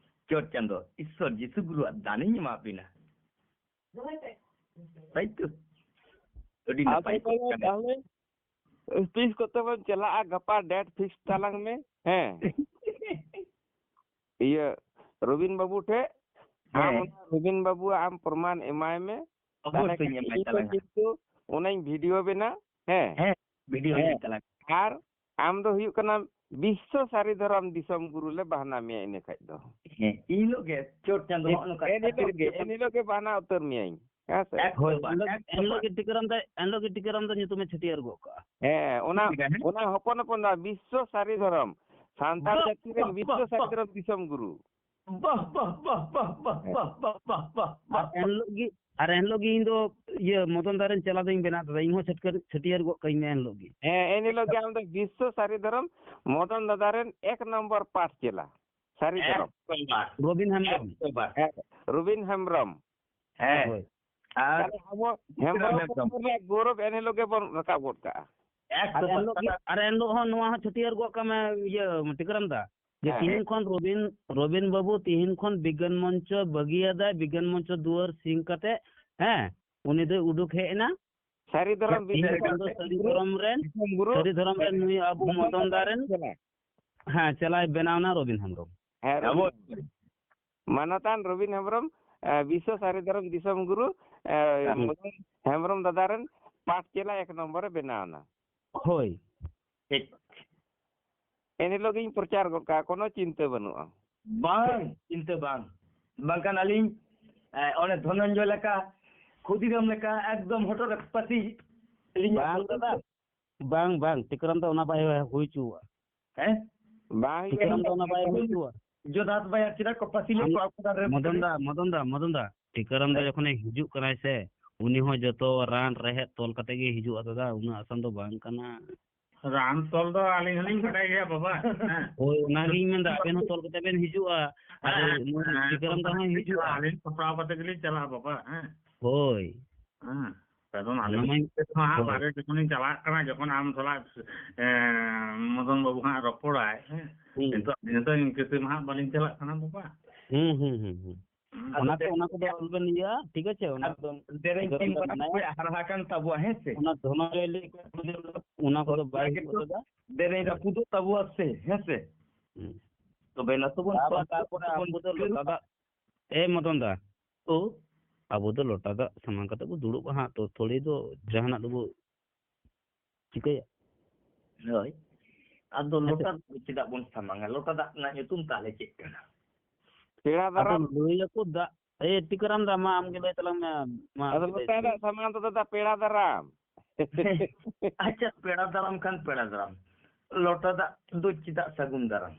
ᱪᱚᱴ ᱪᱟᱸᱫᱚ ᱤᱥᱥᱚᱨ ᱡᱤᱥᱩ ᱜᱩᱨᱩᱣᱟᱜ ᱫᱟᱱᱤᱧ ᱮᱢᱟᱫ ᱵᱤᱱᱟ᱾ ᱛᱟᱭ ᱛᱚ? ᱟᱹᱰᱤ ᱟᱫᱚ ᱱᱟᱯᱟᱭ ᱠᱚ ᱛᱚᱵᱮ ᱠᱟᱱᱟ᱾ ᱛᱟᱦᱞᱮ ᱛᱤᱥ ᱠᱚᱛᱮ ᱵᱚᱱ ᱪᱟᱞᱟᱜᱼᱟ? ᱜᱟᱯᱟ date fix ᱛᱟᱞᱟᱝ ᱢᱮ᱾ ᱦᱮᱸ᱾ ᱤᱭᱟᱹ, ᱨᱚᱵᱤᱱ ᱵᱟᱹᱵᱩ ᱴᱷᱮᱡ᱾ ᱟᱢ ᱦᱮᱸ᱾ ᱚᱱᱟ ᱨᱚᱵᱤᱱ ᱵᱟᱹᱵᱩᱣᱟᱜ ᱟᱢ ᱯᱨᱚᱢᱟᱱ ᱮᱢᱟᱭ ᱢᱮ᱾ ᱛᱟᱦᱞᱮ ᱚᱵᱚᱥᱥᱳᱭ ᱠᱷᱟᱱ ᱮᱢᱟᱭ ᱤᱧ ᱫᱚ ᱛᱟᱞᱟᱝᱟ᱾ ᱠᱤᱱᱛᱩ ᱚᱱᱟᱧ video ᱵᱮᱱᱟ᱾ ᱦᱮᱸ᱾ ᱦᱮᱸ, video ᱦᱮᱸ᱾ ᱧᱮᱞ ᱛᱟᱞᱟᱝ᱾ ᱟᱨ ᱟᱢ ᱫᱚ ᱦᱩᱭᱩᱜ ᱠᱟᱱᱟᱢ ᱵᱤᱥᱥᱚ ᱥᱟᱹᱨᱤ ᱫᱷᱚᱨᱚᱢ ᱫᱤᱥᱚᱢ ᱜᱩᱨᱩ ᱞᱮ ᱵᱟᱦᱱᱟ ᱢᱮᱭᱟ ᱤᱱᱟᱹ ᱠᱷᱟᱡ ᱫᱚ᱾ ᱦᱮᱸ, ᱤᱱ ᱦᱤᱞᱳᱜ ᱜᱮ ᱪᱚᱴ ᱪᱟᱸᱫᱚ ᱦᱚᱸᱜᱼᱚ ᱱᱚᱝᱠᱟ ᱮᱱ ᱦᱤᱞᱳᱜ ᱜᱮ, ᱮᱱ ᱦᱤᱞᱳᱜ ᱜᱮ ᱵᱟᱦᱱᱟ ᱩᱛᱟᱹᱨ ᱢᱮᱭᱟᱹᱧ᱾ ᱦᱮᱸ ᱥᱮ? ᱮᱠᱥᱚ ᱦᱳᱭ, ᱵᱟᱨ, ᱮᱱ ᱦᱤᱞᱳᱜ, ᱮᱠᱥᱚ ᱮᱱ ᱦᱤᱞᱳᱜ ᱵᱟᱨ᱾ ᱜᱮ ᱴᱤᱠᱟᱹᱨᱟᱢ ᱫᱚ, ᱮᱱ ᱦᱤᱞᱳᱜ ᱜᱮ ᱴᱤᱠᱟᱹᱨᱟᱢ ᱫᱚ ᱧᱩᱛᱩᱢᱮ ᱪᱷᱟᱹᱴᱭᱟᱹᱨ ᱜᱚᱫ ᱠᱟᱜᱼᱟ᱾ ᱦᱮᱸ, ᱚᱱᱟ, ᱦᱮᱸ᱾ ᱚᱱᱟ ᱦᱚᱯᱚᱱ ᱦᱚᱯᱚᱱ ᱫᱚ ᱵᱤᱥᱥᱚ ᱥᱟᱹᱨᱤ ᱫᱷᱚᱨᱚᱢ, ᱥᱟᱱᱛᱟᱲ ᱵᱟᱦ, ᱡᱟᱹᱛᱤ ᱨᱮᱱ ᱵᱟᱦ, ᱵᱤᱥᱥᱚ ᱵᱟᱦ, ᱥᱟᱹᱨᱤ ᱵᱟᱦ᱾ ᱫᱷᱚᱨᱚᱢ ᱫᱤᱥᱚᱢ ᱜᱩᱨᱩ᱾ ᱵᱟᱦ, ᱵᱟᱦ, ᱵᱟᱦ, ᱵᱟᱦ, ᱵᱟᱦ, ᱦᱮᱸ᱾ ᱵᱟᱦ, ᱵᱟᱦ, ᱵᱟᱦ, ᱟᱨ ᱵᱟᱦ, ᱮᱱ ᱵᱟᱦ᱾ ᱦᱤᱞᱳᱜ ᱜᱮ, ᱟᱨ ᱮᱱ ᱦᱤᱞᱳᱜ ᱜᱮ ᱤᱧ ᱫᱚ, ᱤᱭᱟᱹ, ᱢᱚᱫᱚᱱ ᱫᱟ ᱨᱮᱱ ᱪᱮᱞᱟ ᱫᱚᱧ ᱵᱮᱱᱟᱣ ᱫᱟᱫᱟ, ᱤᱧ ᱦᱚᱸ ᱪᱷᱟᱹᱴᱠᱟᱹᱨ-, ᱪᱷᱟᱹᱴᱭᱟᱹᱨ ᱜᱚᱫ ᱠᱟᱹᱧ ᱢᱮ ᱮᱱ ᱦᱤᱞᱳᱜ ᱜᱮ᱾ ᱦᱮᱸ, ᱮᱱ ᱦᱤᱞᱳᱜ ᱜᱮ ᱟᱢ ᱫᱚ ᱵᱤᱥᱥᱚ ᱥᱟᱹᱨᱤ ᱫᱷᱚᱨᱚᱢ ᱢᱚᱫᱚᱱ ᱫᱟᱫᱟ ᱨᱮᱱ ᱮᱠ ᱱᱚᱢᱵᱚᱨ ᱯᱟᱴ ᱪᱮᱞᱟ᱾ ᱥᱟᱹᱨᱤ ᱫᱷᱚᱨᱚᱢ᱾ ᱮᱠ ᱱᱚᱢᱵᱚᱨ᱾ ᱨᱚᱵᱤᱱ ᱦᱮᱢᱵᱨᱚᱢ᱾ ᱮᱠ ᱱᱚᱢᱵᱚᱨ᱾ ᱦᱮᱸ, ᱨᱚᱵᱤᱱ ᱦᱮᱢᱵᱨᱚᱢ᱾ ᱦᱮᱸ᱾ ᱦᱳᱭ᱾ ᱟᱨ ᱛᱟᱦᱞᱮ ᱟᱵᱚ ᱦᱮᱢᱵᱨᱚᱢ ᱦᱮᱢᱵᱨᱚᱢ᱾ ᱦᱚᱯᱚᱱ ᱨᱮᱱᱟᱜ ᱜᱚᱨᱚᱵᱽ ᱮᱱ ᱦᱤᱞᱳᱜ ᱜᱮᱵᱚᱱ ᱨᱟᱠᱟᱵ ᱜᱚᱫ ᱠᱟᱜᱼᱟ᱾ ᱮᱠ ᱟᱨ ᱱᱚᱢᱵᱚᱨ᱾ ᱮᱱ ᱦᱤᱞᱳᱜ ᱜᱮ, ᱟᱨ ᱮᱱ ᱦᱤᱞᱳᱜ ᱦᱚᱸ ᱱᱚᱣᱟ ᱦᱚᱸ ᱪᱷᱟᱹᱴᱭᱟᱹᱨ ᱜᱚᱫ ᱠᱟᱜ ᱢᱮ, ᱤᱭᱟᱹ, ᱴᱤᱠᱟᱹᱨᱟᱢ ᱫᱟ᱾ ᱡᱮ ᱦᱮᱸ᱾ ᱛᱤᱦᱤᱧ ᱠᱷᱚᱱ ᱨᱚᱵᱤᱱ, ᱨᱚᱵᱤᱱ ᱵᱟᱹᱵᱩ ᱛᱤᱦᱤᱧ ᱠᱷᱚᱱ ᱵᱤᱜᱽᱜᱟᱱ ᱢᱚᱧᱪᱚ ᱵᱟᱹᱜᱤᱭᱟᱫᱟᱭ, ᱵᱤᱜᱽᱜᱟᱱ ᱢᱚᱧᱪᱚ ᱫᱩᱣᱟᱹᱨ ᱥᱤᱧ ᱠᱟᱛᱮ, ᱦᱮᱸ, ᱩᱱᱤ ᱫᱚᱭ ᱩᱰᱩᱠ ᱦᱮᱡ ᱮᱱᱟ᱾ ᱥᱟᱹᱨᱤ ᱫᱷᱚᱨᱚᱢ ᱦᱮᱸ, ᱵᱤᱥᱥᱚ ᱩᱱᱤ ᱫᱚ ᱥᱟᱹᱨᱤ ᱫᱷᱚᱨᱚᱢ ᱨᱮᱱ, ᱫᱤᱥᱚᱢ ᱜᱩᱨᱩ, ᱥᱟᱹᱨᱤ ᱫᱷᱚᱨᱚᱢ ᱨᱮᱱ ᱱᱩᱭ ᱟᱵᱚ ᱢᱚᱫᱚᱱ ᱢᱚᱫᱚᱱ ᱫᱟ ᱨᱮᱱ, ᱠᱟᱱᱟᱭ᱾ ᱦᱮᱸ, ᱪᱟᱞᱟᱣ ᱵᱮᱱᱟᱣ ᱮᱱᱟ ᱨᱚᱵᱤᱱ ᱦᱮᱢᱵᱨᱚᱢ᱾ ᱦᱮᱸ, ᱨᱚᱵᱤᱱ ᱟᱵᱚ ᱦᱮᱢᱵᱨᱚᱢ᱾ ᱢᱟᱱᱚᱛᱟᱱ ᱨᱚᱵᱤᱱ ᱦᱮᱢᱵᱨᱚᱢ, ᱮ, ᱵᱤᱥᱥᱚ ᱥᱟᱹᱨᱤ ᱫᱷᱚᱨᱚᱢ ᱫᱤᱥᱚᱢ ᱜᱩᱨᱩ, ᱮ, ᱦᱮᱸ᱾ ᱢᱚᱫᱚᱱ ᱦᱮᱢᱵᱨᱚᱢ ᱫᱟᱫᱟ ᱨᱮᱱ ᱯᱟᱴ ᱪᱮᱞᱟ ᱮᱠ ᱱᱚᱢᱵᱚᱨ ᱨᱮ ᱵᱮᱱᱟᱣ ᱮᱱᱟ᱾ ᱦᱳᱭ᱾ ᱴᱷᱤᱠ᱾ ᱮᱱ ᱦᱤᱞᱳᱜ ᱜᱤᱧ ᱯᱨᱚᱪᱟᱨ ᱜᱚᱫ ᱠᱟᱜᱼᱟ, ᱠᱳᱱᱳ ᱪᱤᱱᱛᱟᱹ ᱵᱟᱹᱱᱩᱜᱼᱟ᱾ ᱵᱟᱝ, ᱪᱤᱱᱛᱟᱹ ᱵᱟᱝ᱾ ᱵᱟᱝᱠᱷᱟᱱ ᱟᱹᱞᱤᱧ, ᱮ, ᱚᱱᱮ ᱫᱷᱚᱱᱚᱱᱡᱚᱭ ᱞᱮᱠᱟ, ᱠᱷᱩᱫᱤᱨᱟᱢ ᱞᱮᱠᱟ ᱮᱠᱫᱚᱢ ᱦᱚᱴᱚᱜ ᱨᱮ ᱯᱟᱹᱥᱤ ᱞᱤᱧ ᱵᱟᱝ ᱫᱟᱫᱟ, ᱵᱟᱝ, ᱵᱟᱝ, ᱴᱤᱠᱟᱹᱨᱟᱢ ᱫᱚ ᱚᱱᱟ ᱵᱟᱭ ᱦᱩᱭ ᱦᱚᱪᱚᱣᱟᱜᱼᱟ᱾ ᱦᱮᱸ? ᱵᱟᱝ ᱦᱩᱭᱩᱜᱼᱟ᱾ ᱴᱤᱠᱟᱹᱨᱟᱢ ᱫᱚ ᱚᱱᱟ ᱵᱟᱭ ᱵᱩᱡᱷᱟᱹᱣᱟ᱾ ᱡᱚᱫᱷᱟᱛ ᱵᱟᱭᱟ ᱪᱮᱫᱟᱜ ᱠᱚ ᱯᱟᱹᱥᱤ ᱞᱮᱫ ᱟᱢ ᱠᱚᱣᱟ ᱟᱠᱚ ᱫᱟᱨᱮ ᱨᱮ? ᱢᱚᱫᱚᱱ ᱫᱟ, ᱢᱚᱫᱚᱱ ᱫᱟ, ᱢᱚᱫᱚᱱ ᱫᱟ, ᱴᱤᱠᱟᱹᱨᱟᱢ ᱫᱚ ᱦᱮᱸ᱾ ᱡᱚᱠᱷᱚᱱᱮ ᱦᱤᱡᱩᱜ ᱠᱟᱱᱟᱭ ᱥᱮ, ᱩᱱᱤ ᱦᱚᱸ ᱡᱚᱛᱚ ᱨᱟᱱ ᱨᱮᱦᱮᱫ ᱛᱚᱞ ᱠᱟᱛᱮ ᱜᱮ ᱦᱤᱡᱩᱜᱼᱟ ᱫᱟᱫᱟ, ᱩᱱᱟᱹᱜ ᱟᱥᱟᱱ ᱫᱚ ᱵᱟᱝ ᱠᱟᱱᱟ᱾ ᱨᱟᱱ ᱛᱚᱞ ᱫᱚ ᱟᱹᱞᱤᱧ ᱦᱚᱸᱞᱤᱧ ᱵᱟᱰᱟᱭ ᱜᱮᱭᱟ ᱵᱟᱵᱟ, ᱦᱮᱸ᱾ ᱦᱳᱭ, ᱚᱱᱟᱜᱤᱧ ᱢᱮᱱᱫᱟ, ᱟᱵᱮᱱ ᱦᱚᱸ ᱛᱚᱞ ᱠᱟᱛᱮ ᱵᱮᱱ ᱦᱤᱡᱩᱜᱼᱟ, ᱟᱨ ᱦᱮᱸ, ᱱᱩᱭ ᱦᱮᱸ, ᱴᱤᱠᱟᱹᱨᱟᱢ ᱫᱟ ᱦᱚᱸᱭ ᱦᱤᱡᱩᱜᱼᱟ᱾ ᱟᱹᱞᱤᱧ ᱥᱟᱯᱲᱟᱣ ᱠᱟᱛᱮ ᱜᱮᱞᱤᱧ ᱪᱟᱞᱟᱜᱼᱟ ᱵᱟᱵᱟ, ᱦᱮᱸ᱾ ᱦᱳᱭ᱾ ᱦᱮᱸ, ᱠᱟᱨᱚᱱ ᱟᱞᱮ ᱚᱱᱟ ᱢᱟᱧ ᱢᱟ ᱦᱟᱸᱜ ᱦᱳᱭ᱾ ᱵᱟᱨᱦᱮ ᱡᱚᱠᱷᱚᱱᱤᱧ ᱪᱟᱞᱟᱜ ᱠᱟᱱᱟ, ᱡᱚᱠᱷᱚᱱ ᱟᱢ ᱥᱟᱞᱟᱜ, ᱮᱸ, ᱢᱚᱫᱚᱱ ᱵᱟᱹᱵᱩ ᱦᱟᱸᱜ ᱨᱚᱯᱚᱲᱟᱭ, ᱦᱮᱸ, ᱦᱩᱸ᱾ ᱱᱤᱛᱚᱜ, ᱱᱤᱛᱚᱜ ᱤᱱᱠᱟᱹ ᱛᱮ ᱢᱟ ᱦᱟᱸᱜ ᱵᱟᱹᱞᱤᱧ ᱪᱟᱞᱟᱜ ᱠᱟᱱᱟ ᱵᱟᱵᱟ᱾ ᱦᱩᱸ, ᱦᱩᱸ, ᱦᱩᱸ, ᱦᱩᱸ᱾ ᱦᱩᱸ᱾ ᱚᱱᱟ ᱠᱚ, ᱚᱱᱟ ᱠᱚᱫᱚ ᱟᱞᱚᱵᱮᱱ ᱤᱭᱟᱹᱜᱼᱟ, ᱴᱷᱤᱠ ᱟᱪᱷᱮ? ᱚᱱᱟ ᱟᱨ ᱠᱚᱫᱚ ᱫᱮᱨᱮᱧ ᱴᱷᱤᱠᱟᱹ ᱴᱤᱢ ᱨᱮ ᱠᱟᱛᱷᱟ ᱢᱮᱱᱟᱭᱟ᱾ ᱠᱚ ᱦᱟᱨᱟ ᱟᱠᱟᱱ ᱛᱟᱵᱚᱣᱟ, ᱦᱮᱸ ᱥᱮ? ᱚᱱᱟ ᱫᱷᱚᱱᱚᱱᱡᱚᱭ ᱞᱟᱹᱭ ᱠᱟᱜ ᱵᱚᱱᱟ, ᱚᱱᱟ ᱠᱚᱫᱚ ᱵᱟᱭ ᱚᱱᱟ ᱦᱩᱭᱩᱜ ᱜᱮᱛᱚ ᱠᱟᱫᱟ᱾ ᱫᱮᱨᱮᱧ ᱨᱟᱹᱯᱩᱫᱚᱜ ᱛᱟᱵᱚᱣᱟ ᱥᱮ, ᱦᱮᱸ ᱥᱮ? ᱦᱩᱸ᱾ ᱛᱚᱵᱮ ᱱᱟ ᱛᱚᱵᱚᱱ ᱟᱵᱟᱨ ᱛᱚᱞ ᱛᱟᱨᱯᱚᱨᱮ ᱛᱚᱵᱚᱱ ᱟᱵᱚ ᱫᱚ ᱠᱷᱟᱹᱲ ᱞᱚᱴᱟ ᱫᱟᱜ, ᱮ ᱢᱚᱫᱚᱱ ᱫᱟ, ᱛᱚ? ᱟᱵᱚ ᱫᱚ ᱞᱚᱴᱟ ᱫᱟᱜ ᱥᱟᱢᱟᱝ ᱠᱟᱛᱮ ᱵᱚ ᱫᱩᱲᱩᱵᱼᱟ ᱦᱟᱸᱜ, ᱛᱚ ᱛᱷᱚᱲᱤ ᱫᱚ ᱡᱟᱦᱟᱱᱟᱜ ᱫᱚᱵᱚ ᱪᱤᱠᱟᱹᱭᱟ? ᱦᱳᱭ᱾ ᱟᱫᱚ ᱦᱮᱸ ᱥᱮ? ᱞᱚᱴᱟ ᱫᱚ ᱪᱮᱫᱟᱜ ᱵᱚᱱ ᱥᱟᱢᱟᱝᱟ? ᱞᱚᱴᱟ ᱫᱟᱜ ᱨᱮᱱᱟᱜ ᱧᱩᱛᱩᱢ ᱛᱟᱦᱞᱮ ᱪᱮᱫ ᱠᱟᱱᱟ? ᱯᱮᱲᱟ ᱟᱫᱚ ᱫᱟᱨᱟᱢ᱾ ᱞᱟᱹᱭᱟᱠᱚ ᱫᱟᱜ, ᱮ, ᱴᱤᱠᱟᱹᱨᱟᱢ ᱫᱟ, ᱢᱟ ᱟᱢᱜᱮ ᱞᱟᱹᱭ ᱛᱟᱞᱟᱝ ᱢᱮ, ᱢᱟ ᱟᱫᱚ ᱟᱢᱜᱮ ᱞᱟᱹᱭ ᱞᱚᱴᱟ ᱛᱟᱞᱟᱝ ᱫᱟᱜ ᱢᱮ᱾ ᱥᱟᱢᱟᱝ ᱫᱚ ᱫᱟᱫᱟ ᱯᱮᱲᱟ ᱫᱟᱨᱟᱢ᱾ ᱟᱪᱪᱷᱟ, ᱯᱮᱲᱟ ᱫᱟᱨᱟᱢ ᱠᱷᱟᱱ ᱯᱮᱲᱟ ᱫᱟᱨᱟᱢ, ᱞᱚᱴᱟ ᱫᱟᱜ ᱫᱚ ᱪᱮᱫᱟᱜ ᱥᱟᱹᱜᱩᱱ ᱫᱟᱨᱟᱢ?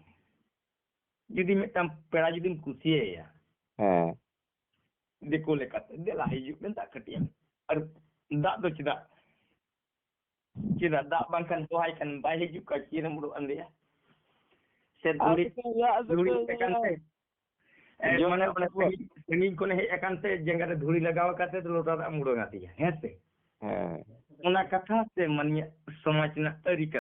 ᱡᱩᱫᱤ ᱢᱤᱫᱴᱟᱝ ᱯᱮᱲᱟ ᱡᱩᱫᱤᱢ ᱠᱩᱥᱤᱭᱟᱭᱟ, ᱦᱮᱸ᱾ ᱫᱤᱠᱩ ᱞᱮᱠᱟᱛᱮ, "ᱫᱮᱞᱟ ᱦᱤᱡᱩᱜ ᱢᱮ, ᱫᱟᱜ ᱠᱟᱹᱴᱤᱡ ᱮᱢ", ᱟᱨ ᱫᱟᱜ ᱫᱚ ᱪᱮᱫᱟᱜ? ᱪᱮᱫᱟᱜ ᱫᱟᱜ ᱵᱟᱝᱠᱷᱟᱱ ᱦᱚᱦᱟᱭ ᱠᱷᱟᱱ ᱵᱟᱭ ᱦᱤᱡᱩᱜ ᱠᱷᱟᱱ ᱪᱮᱫ ᱮᱢ ᱩᱰᱩᱠ ᱟᱫᱮᱭᱟ? ᱥᱮ ᱟᱨ ᱫᱷᱩᱲᱤ, ᱪᱮᱫ ᱮᱢ ᱞᱟᱹᱭᱟ, ᱟᱫᱚ ᱫᱷᱩᱲᱤ ᱪᱮᱫ ᱮᱢ ᱞᱮᱠᱟᱱ ᱞᱟᱹᱭᱟ? ᱛᱮ, ᱮ, ᱡᱚᱢ ᱢᱟᱱᱮ ᱧᱩ ᱚᱱᱟ ᱠᱚ᱾ ᱥᱟᱺᱜᱤᱧ, ᱥᱟᱺᱜᱤᱧ ᱠᱷᱚᱱᱮ ᱦᱮᱡ ᱟᱠᱟᱱ ᱛᱮ ᱡᱟᱸᱜᱟ ᱨᱮ ᱫᱷᱩᱲᱤ ᱞᱟᱜᱟᱣ ᱟᱠᱟᱱ ᱛᱮ ᱞᱚᱴᱟ ᱫᱟᱜ ᱮᱢ ᱩᱰᱩᱝ ᱟᱫᱮᱭᱟ, ᱦᱮᱸ ᱥᱮ? ᱦᱮᱸ᱾ ᱚᱱᱟ ᱠᱟᱛᱷᱟ ᱥᱮ ᱢᱟᱹᱱᱢᱤᱭᱟᱜ ᱥᱚᱢᱟᱡᱽ ᱨᱮᱱᱟᱜ ᱟᱹᱨᱤ ᱠᱟᱱᱟ?